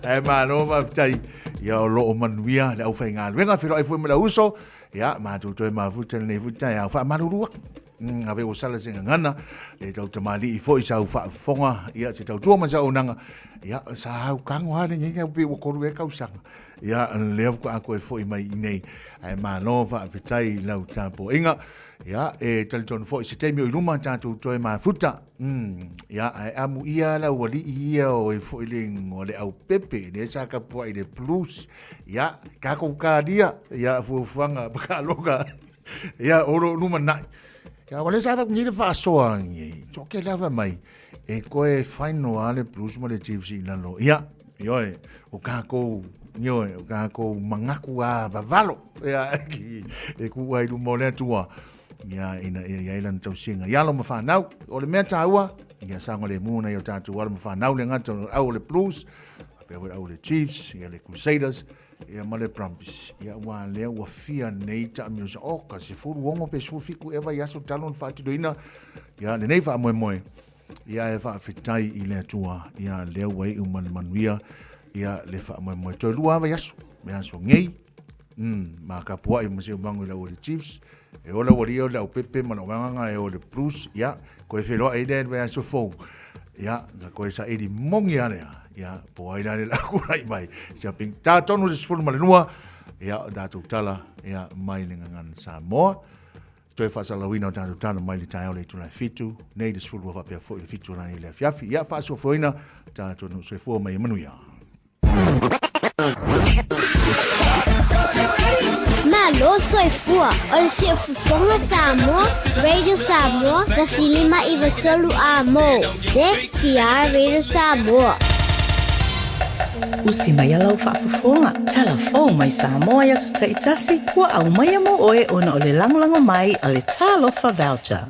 Ae malo faafetai, ia o lo o manuia le aufaigaluega, feiloai foi ma le auuso, ia, matou toe mafuta i lenei foi taeao. Faamalulu atu. Ave ua sala se gagana, le tau tamalii foi sa u faafofoga, ia se tautua ma se auaunaga, ia sa au kago lava lenei au pei ua tolu ea tausaga, ia lea faatoa toe foi mai i inei, ae malo faafetai i lau tapuaiga, ia e talitonu foi se taimi o i luma tatou toe mafuta, ia ae amuia le aualii ia o e foi le igoa le aupepe, lea sa tapuai i le blues, ia tatou talia, ia fuafuaga ma taaloga. Ia, o lou lumanai. Ia, ua le sa fai le faasoa i toke lava mai e koe final a le Blues ma le Chiefs i lalo. Ia, ioe, o kākou, ioe, o kākou mangaku a vavalo. Ia, e ku ai luma o le Atua. Ia, ina ia iai lana tausiga. Ia alo ma whanau, o le mea tāua, ia saogalemu nai o tātou alo ma whanau le ngata o le au o le Blues, faapea foi le au o le Chiefs, ia le Crusaders. Ia ma le Brumbies, ia aua lea ua fia nei taamilosaga, oka, 16 pe 17 ea vaiaso talu ona faatinoina ia lenei faamoemoe. Ia e faafetai i le Atua, ia lea ua iu ma le manuia ia le faamoemoe. Toe lua lava vaiaso, vaiaso nei, ma kapuai ma si ou mago i le au o le Chiefs, e ola ua lia o le aupepe ma lau vaega e o le Blues, ia, koe feiloai lea i le vaiaso fou, ia, na koe saili mogi lava lea, ia, po o ai la le la kulai mai, sia ping, ta tonu le 12, ia, o tatou tala, ia, mai le Gagana Samoa. Toe faasalalauina o tatou tala mai le taeao le itula e 7, nei le 12 faapea foi le 7 o le i le afiafi. Ia, faasoafoina tatou nuu soifua mai e manuia. Malo soifua o le Siufofoga Samoa, Radio Samoa, 1593 amo. CKR Radio Samoa. Usi mai a lau faafofoga, tala fou mai Samoa i aso taitasi, ua aumaia mo oe ona o le lagolago mai a le Talofa Voucher.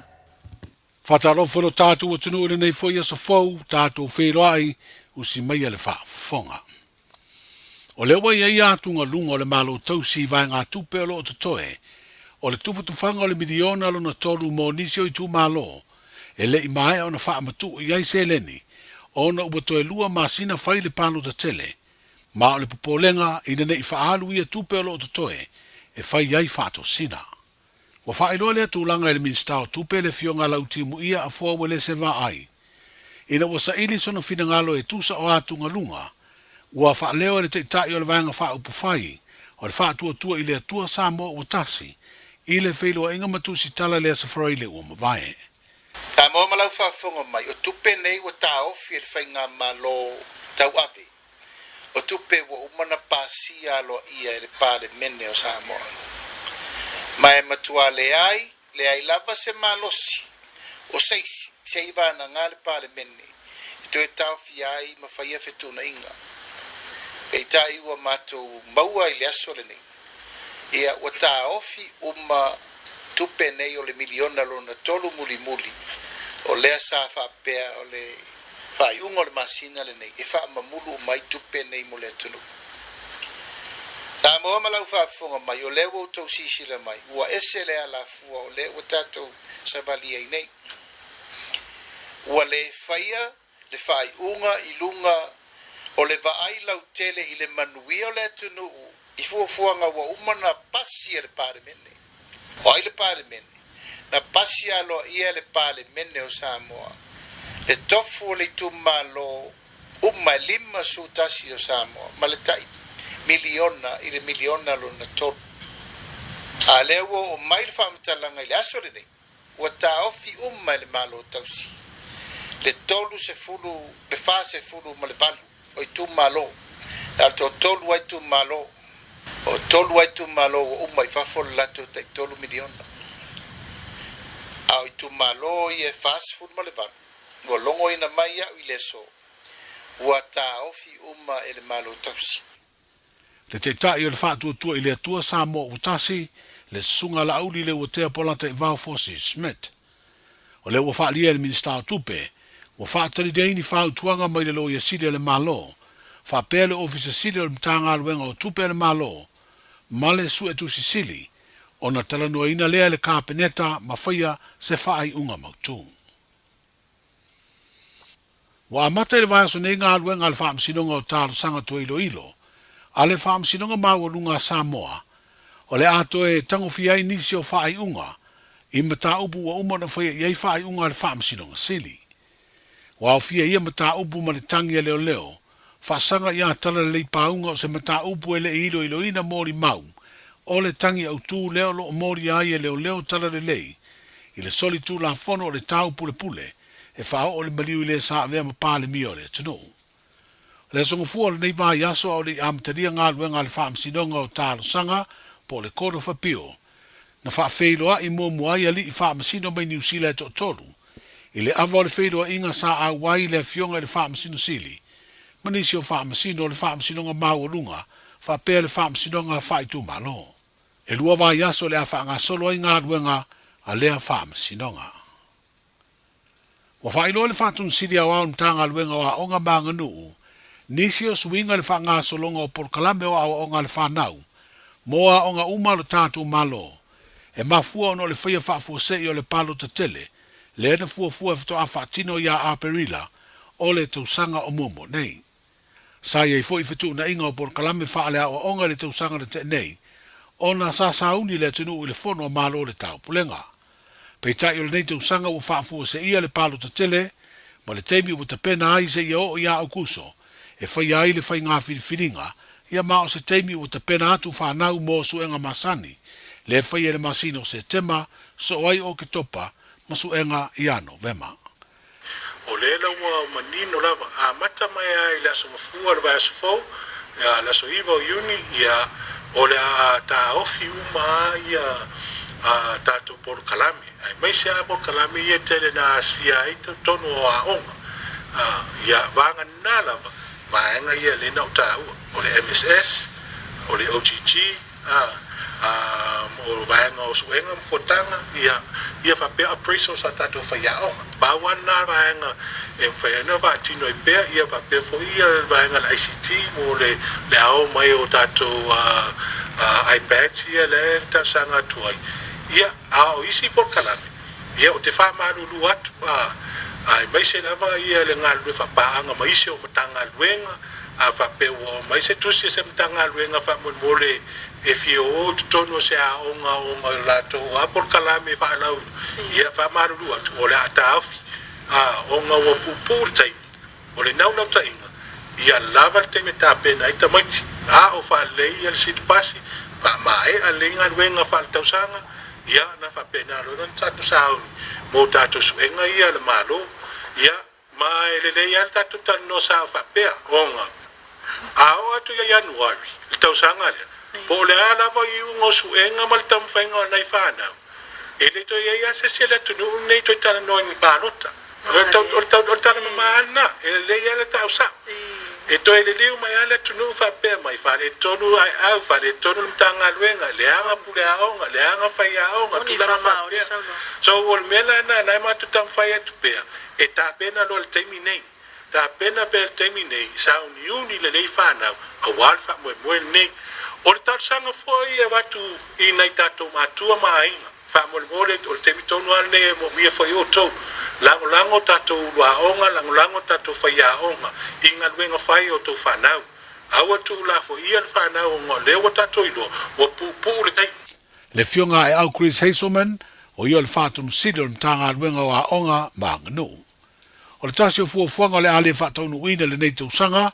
Faatalofa i lo tatou atunuu i lenei foi aso fou, tatou feiloai, usi maia le faafofoga. O lea ua i ai atugaluga o le Malo Tausi i vaegatupe o lo o totoe, o le tufatufaga o le miliona lona tolu mo nisi o itumalo e le i maea ona faamatuu i ai seleni ona ua toe lua masina fai le palota tele, ma o le popolega ina ne i faaalu ia tupe o lo o totoe e fai ai faatosina. Ua faailoa lea tulaga e le Minisita o Tupe le Afioga a Lauti Muia Afoa Uelese Vaai. Ina ua saili sona finagalo e tusa o atugaluga, ua faaleo e le Taitai o le Vaega Faaupufai o le Faatuatua i le Atua Samoa Ua Tasi i le feiloaiga ma tusitala le Aso Faraile ua mavae. Samoa ma lau faafofoga mai, o tupe nei ua taofi e le Faigamalo tauave o tupe ua uma na pasia aloaia e le Palemene o Samoa. Ma e matua leai, leai lava se malosi o se isi se i vanaga le Palemene e toe taofia ai ma faia fetuunaiga. Peitai ua matou maua i le aso lenei, ia ua taofi uma tupe nei o le miliona lona tolu mulimuli o lea sa faapea o le faaiuga o le masina lenei e faamamulu uma ai tupe nei mo le atunuu. Samoa ma lau faafofoga mai, o lea ua outou sisila mai, ua ese le alafua o lea ua tatou savali ai nei. Ua le faia le faaiuga i luga o le vaai lautele i le manuia o le atunuu i fuafuaga ua uma na pasi e le Palemene. O ai le Palemene? Na pasi aloaia e le Palemene o Samoa le tofu o le itumalo uma e 51 o Samoa ma le tai miliona i le miliona lona tolu. A lea ua oo mai le faamatalaga i le aso lenei, ua taofi uma e le Malo tausi le 30, le 48 o itumalo, a o le toatolu lava itumalo, o tolu lava itumalo ua uma i fafo le latou tai tolu miliona. A o itumalo ia e 48, ua logoina mai iaʻu i le aso, ua taofi uma e le Malo tausi. Le Taitai o le Faatuatua i le Atua Samoa Ua Tasi, le Susuga Laauli Leuatea Polataivao Fosi Smith. O lea ua faaalia e le Minisita o Tupe, ua faatali ai ni fautuaga mai le Loia Sili a le Malo, faapea le Ofisa Sili o le Matagaluega o Tupe a le Malo ma le Suetusi Sili, ona talanoaina lea e le Kapeneta ma faia se faaiuga mautu. Ua amata i le vaiaso nei galuega a le Faamasinoga o Talosaga Toe Iloilo a le Faamasinoga Maualuga a Samoa, o le a toe tagofia ai nisi o faaiuga i mataupu ua uma ona faia i ai faaiuga a le Faamasinoga Sili. Ua aofia ia mataupu ma le tagi a leoleo, faasaga ia talalelei pauga o se mataupu e le i iloiloina molimau o le tagi autū lea o lo o molia ai e leoleo talalelei i le solitulafono o le taupulepule e faaoo le maliu i le sa avea ma Palemia o le atunuu. O le aso Gafua o lenei vaiaso a o le i amatalia galuega a le Faamasinoga o Talosaga po o le Court of Appeal, na faafeiloai muamua ai alii faamasino mai Niu Sila e toatolu i le ava o le feiloaiga sa auai le Afioga i le Faamasino Sili ma nisi o faamasino o le Faamasinoga Maualuga faapea le Faamasinoga Faaitumalo. E lua vaiaso o le a faagasolo ai galuega a lea Faamasinoga. Ua faailoa le Faatonu Sili Aoao o le Matagaluega o Aoga ma Aganuu Nisi o suiga i le faagasologa o polokalame o aoaoga a le fanau mo aoga uma a lo tatou Malo, e mafua ona o le faia faafuasei o le palota tele lea na fuafua e faatoa faatino ia Aperila o le tausaga o muamua nei. Sa i ai foi fetuunaiga o polokalame faaleaoaoga i le tausaga na tea nei, ona sa sauni le atunuu i le Fono a Malo o le Taupulega. Peitai o lenei tausaga ua faafuaseia le palota tele ma le taimi ua tapena ai seia oo ia Aukuso e faia ai le faiga filifiliga ia ma o se taimi ua tapena atu fanau mo suega masani le faia i le masina o Setema soo ai o Oketopa ma suega ia Novema. O lea la ua manino lava, amata mai lava i le Aso Gafua o le vaiaso fou, ia, le aso 9 o Iuni, ia, o le a taofi uma lava ia a tatou polokalame, aemaise lava polokalame ia e tele na asia ai totonu o aoga, a, ia, vagana lava vaega ia lea na ou taua, o le MSS, o le OGG, a, a, o vaega o suega ma fuataga, ia, ia faapea appraisals a tatou faiaoga. Pau lava lena vaega e mafai ai ona faatino ai pea, ia faapea foi ia le vaega a le ICT mo le, le ao mai o tatou a, a, iPads ia lea e talosaga atu ai. Ia, a o isi polokalame, ia ou te faamalulu atu, a, aemaise lava ia le galulue faapaaga ma isi o Matagaluega, A faapea ua oo mai se tusi a se Matagaluega faamolemole e fia o i totonu o se aoga ona o latou a polokalame faalauiloa, ia faamalulu atu, o le a taofi, a, ona ua puupuu le taimi. O le naulautaiga, ia lava le taimi e tapena ai tamaiti, a o faalelei ia le silipasi, faamaea lelei galuega faaletausaga, ia ona faapena loa lea ona tatou sauni mo tatou suega ia a le Malo. Ia, Ma e lelei lava le tatou talanoa sao faapea, ona a oo atu ia Ianuari, le tausaga lea, po o le a lava iuga o suega ma le taumafaiga o nai fanau, e le toe i ai lava se isi o le atunuu lenei e toe talanoa i ni palota. O le o le tala mama lava lena, e lelei lava le tau sao. E toe liliu mai lava le atunuu faapea mai, faaletonu aeau, faaletonu le Matagaluega, leaga puleaoga, leaga faiaoga, tulaga faapea. So, o le mea la lena, o lena e matou taumafai atu pea, E tapena loa le taimi nei. Tapena pea le taimi nei, sauniuni lelei fanau aua le faamoemoe lenei. O le talosaga foi e avatu i nai tatou matua ma aiga, faamolemole o le taimi tonu lava lenei e moomia foi outou. Lagolago tatou ulu aoga, lagolago tatou faiaoga i galuega fai a outou fanau. Aua tuulafoia le fanau ona o lea ua tatou iloa ua puupuu le taimi. Le Afioga a Eau Chris Hazelman, o ia o le Faatonu Sili o le Matagaluega o Aoga ma Aganuu. O le tasi o fuafuaga o le a le faataunuuina i lenei tausaga,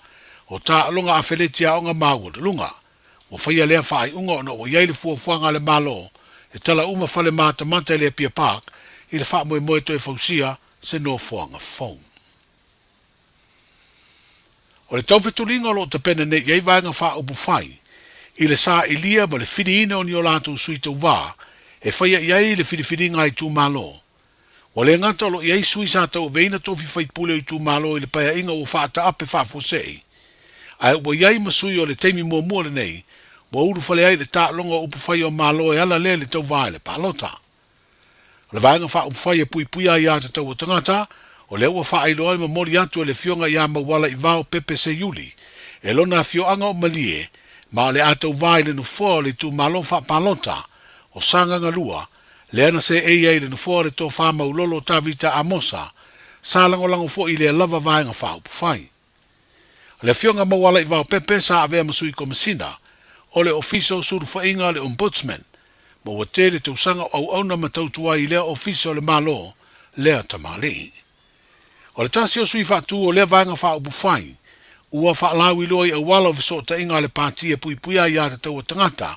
o taaloga afeleti aoga maualuluga. Ua faia lea faaiuga ona ua i ai le fuafuaga a le Malo e tala uma fale matamata i le Apia Park i le faamoemoe toe fausia se nofoaga fou. O le taufetuliga o lo o tapena nei i ai vaega faaupufai i le sailia ma le filiina o ni o latou sui tauva e faia i ai le filifiliga a itumalo. Ua le gata o lo o i ai sui sa tauaveina tofi faipule o itumalo i le paeaiga ua faataape faafuasei, ae ua i ai ma sui o le taimi muamua lenei ua ulufale ai i le taaloga o upufai o Malo e ala lea i le tauva i le palota. O le Vaega Faaupufai e Puipuia Aia Tatau a Tagata, o lea ua faailoa le momoli atu e le Afioga ia Mauala Ivao Pepe Seiuli e lona afioaga o Malie ma o le a tauva i le nofoa o le itumalo faapalota o Sagaga 2, lea na seei ai i le nofoa o le Tofa Maulolo Tavita Amosa, sa lagolago foi i lea lava Vaega Faaupufai. O le Afioga Mauala Ivao Pepe sa avea ma Sui Komesina o le Ofisa o Sulufaiga a le Ombudsman ma ua tele tausaga o auauna ma tautua ai i lea Ofisa o le Malo lea tamalii. O le tasi o sui faatu o lea vaega faaupufai ua faalauiloa i auala o fesootaiga a le Pati e puipuia ai aiatatau a tagata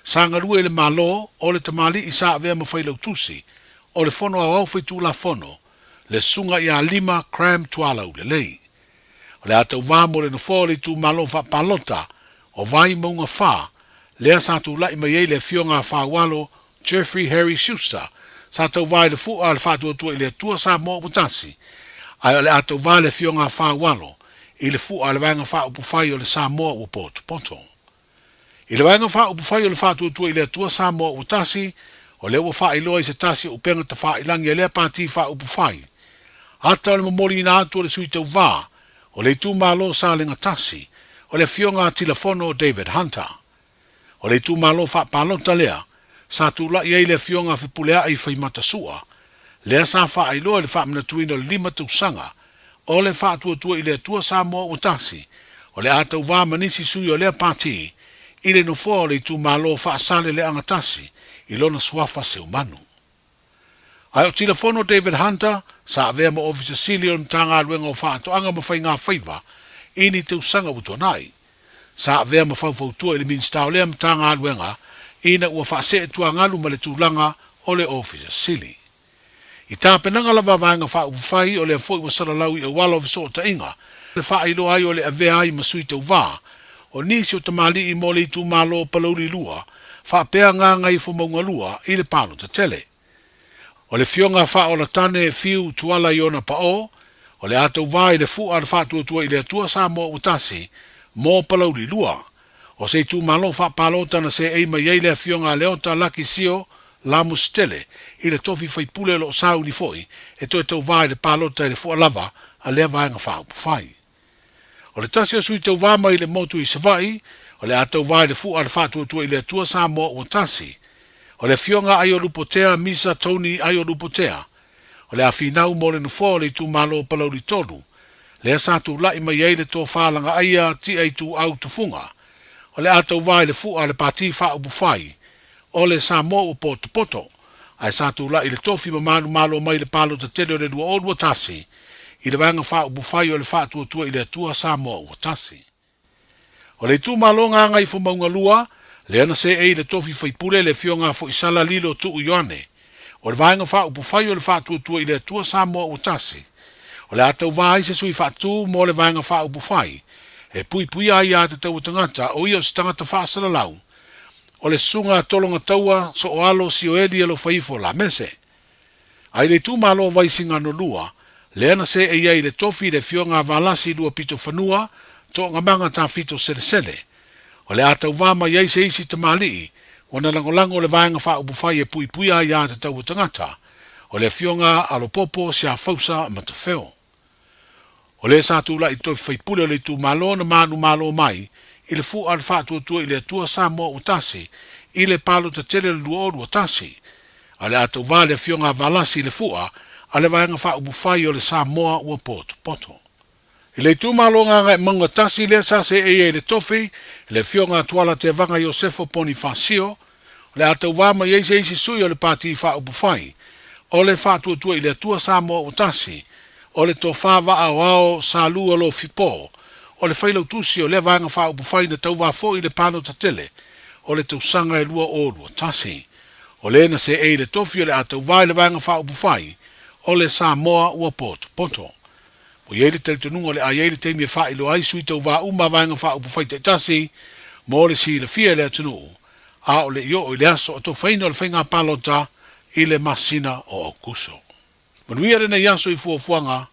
sa galue i le Malo o le tamalii sa avea ma Failautusi o le Fono Aoao Faitulafono le Susuga ia Lima Cram Tualaulelei. O le a tauva mo le nofoa o le itumalo faapalota o Vaimauga 4, lea sa tulai mai ai le Afioga a Faualo Jeffrey Harry Schuster, sa tauva i le fua a le Faatuatua i le Atua Samoa ua tasi, ae o le a tauva le Afioga a Faualo i le fua a le Vaega Faaupufai o le Samoa ua Potopoto. I le Vaega Faaupufai o le Faatuatua i le Atua Samoa ua tasi, o lea ua faailoa i se tasi o upega tafailangi a lea Pati Faaupufai, ata o le momoliina atu o le sui tauva. O le itumalo o Salega 1, o le Afioga a Tilafono David Hunter. O le itumalo faapalota lea, sa tulai ai le Afioga a Fepuleai Faimata Sua, lea sa faailoa i le faamanatuina o le 5 tausaga o le Faatuatua i le Atua Samoa ua Tasi, o le a tauvā ma nisi sui o lea pati i le nofoa o le itumalo Faasaleleaga 1 i lona suafa Seumanu. Ae o Tilafono David Hunter sa avea ma Ofisa Sili o le Matagaluega o Faatoaga ma Faiga Faiva i ni tausaga ua tuanai. Sa avea ma faufautua i le Minisita o lea Matagaluega ina ua faasee tuagalu ma le tulaga o le Ofisa Sili. I tapenaga lava a Vaega Faaupufai o lea foi ua salalau i auala o fesootaiga le faailoa ai o le avea ai ma sui tauva o nisi o tamalii mo le itumalo o Palauli 2 faapea Gagaifomauga 2 i le palota tele. O le Afioga Faaolatane Fiu Tuala Iona Paʻo, o le a tauva i le Fu'a le Faatuatua i le Atua Samoa ua tasi mo Palauli 2. O se itumalo faapalota na seei mai ai le Afioga a Leota Laki Sio Lamusitele i le tofi faipule o lo o sauni foi e toe tauvā i le palota i le fua lava a lea vaega faaupufai. O le tasi o sui tauvā mai le motu i Savaii, o le a tauvā i le fua a le Faatuatua i le Atua Samoa ua tasi. O le Afioga Aiolupotea Misa Tony Aiolupotea, o le a finau mo le nofoa o le itumalo o Palauli 3, lea sa tulai mai ai le tofa Lagaaia Tia Ituau Tufuga, o le a tauvā i le fua a le Pati Faaupufai o le Samoa ua potopoto, ae sa tulai i le tofi ma manumalo mai le palota tele o le 2021 i le Vaega Faaupufai o le Faatuatua i le Atua Samoa ua Tasi. O le itumalo Gagaifomauga 2, lea na seei i le tofi faipule le Afioga a Foisala Lilo Tuu Ioane, o le Vaega Faaupufai o le Faatuatua i le Atua Samoa ua Tasi, o le a tauvā ai se sui faatu mo le Vaega Faaupufai e puipuia ai ia tatau a tagata o ia o se tagata faasalalau O le susuga a Tologataua Sooalo Sioeli Alofaifo Lamese. A i le itumalo o Vaisigano 2, lea na seei ai i le tofi le afioga a Valasi Luapitofanua Toogamaga Tafito Selesele. O le a tauvā mai ai se isi tamalii ua na lagolago le Vaega Faaupufai e puipuia ai a tatau a tagata, o le afioga a Alopopo Siafausa Matafeo. O le sa tulai toe faipule o le itumalo na manumalo mai i le fua o le Faatuatua i le Atua Samoa ua tasi i le palota tele o le 2021. A o le a tauvā le Afioga a Valasi i le fua a le Vaega Faaupufai o le Samoa ua potopoto. I le itumalo Gagaemauga 1 lea sa seei ai i le tofi le Afioga a Tuala Tevaga Iosefo Ponifasio, o le a tauvā mai ai se isi sui o le Pati Faaupufai o le Faatuatua i le Atua Samoa ua tasi, o le Tofa Vaaoao Salua Lofipo, o le Failautusi o lea Vaega Faaupufai na tauvā foi i le palota tele o le tausaga e 2021. O le na seei i le tofi o le a tauvā i le Vaega Faaupufai o le Samoa ua potopoto. Ua i ai le talitonuga o le a i ai le taimi e faailoa ai sui tauvā uma a Vaega Faaupufai taitasi mo le silafia e le atunuu, a o le i oo i le aso atofaina o le faiga palota i le masina o Aokuso. Manuia lenei aso i fuafuaga.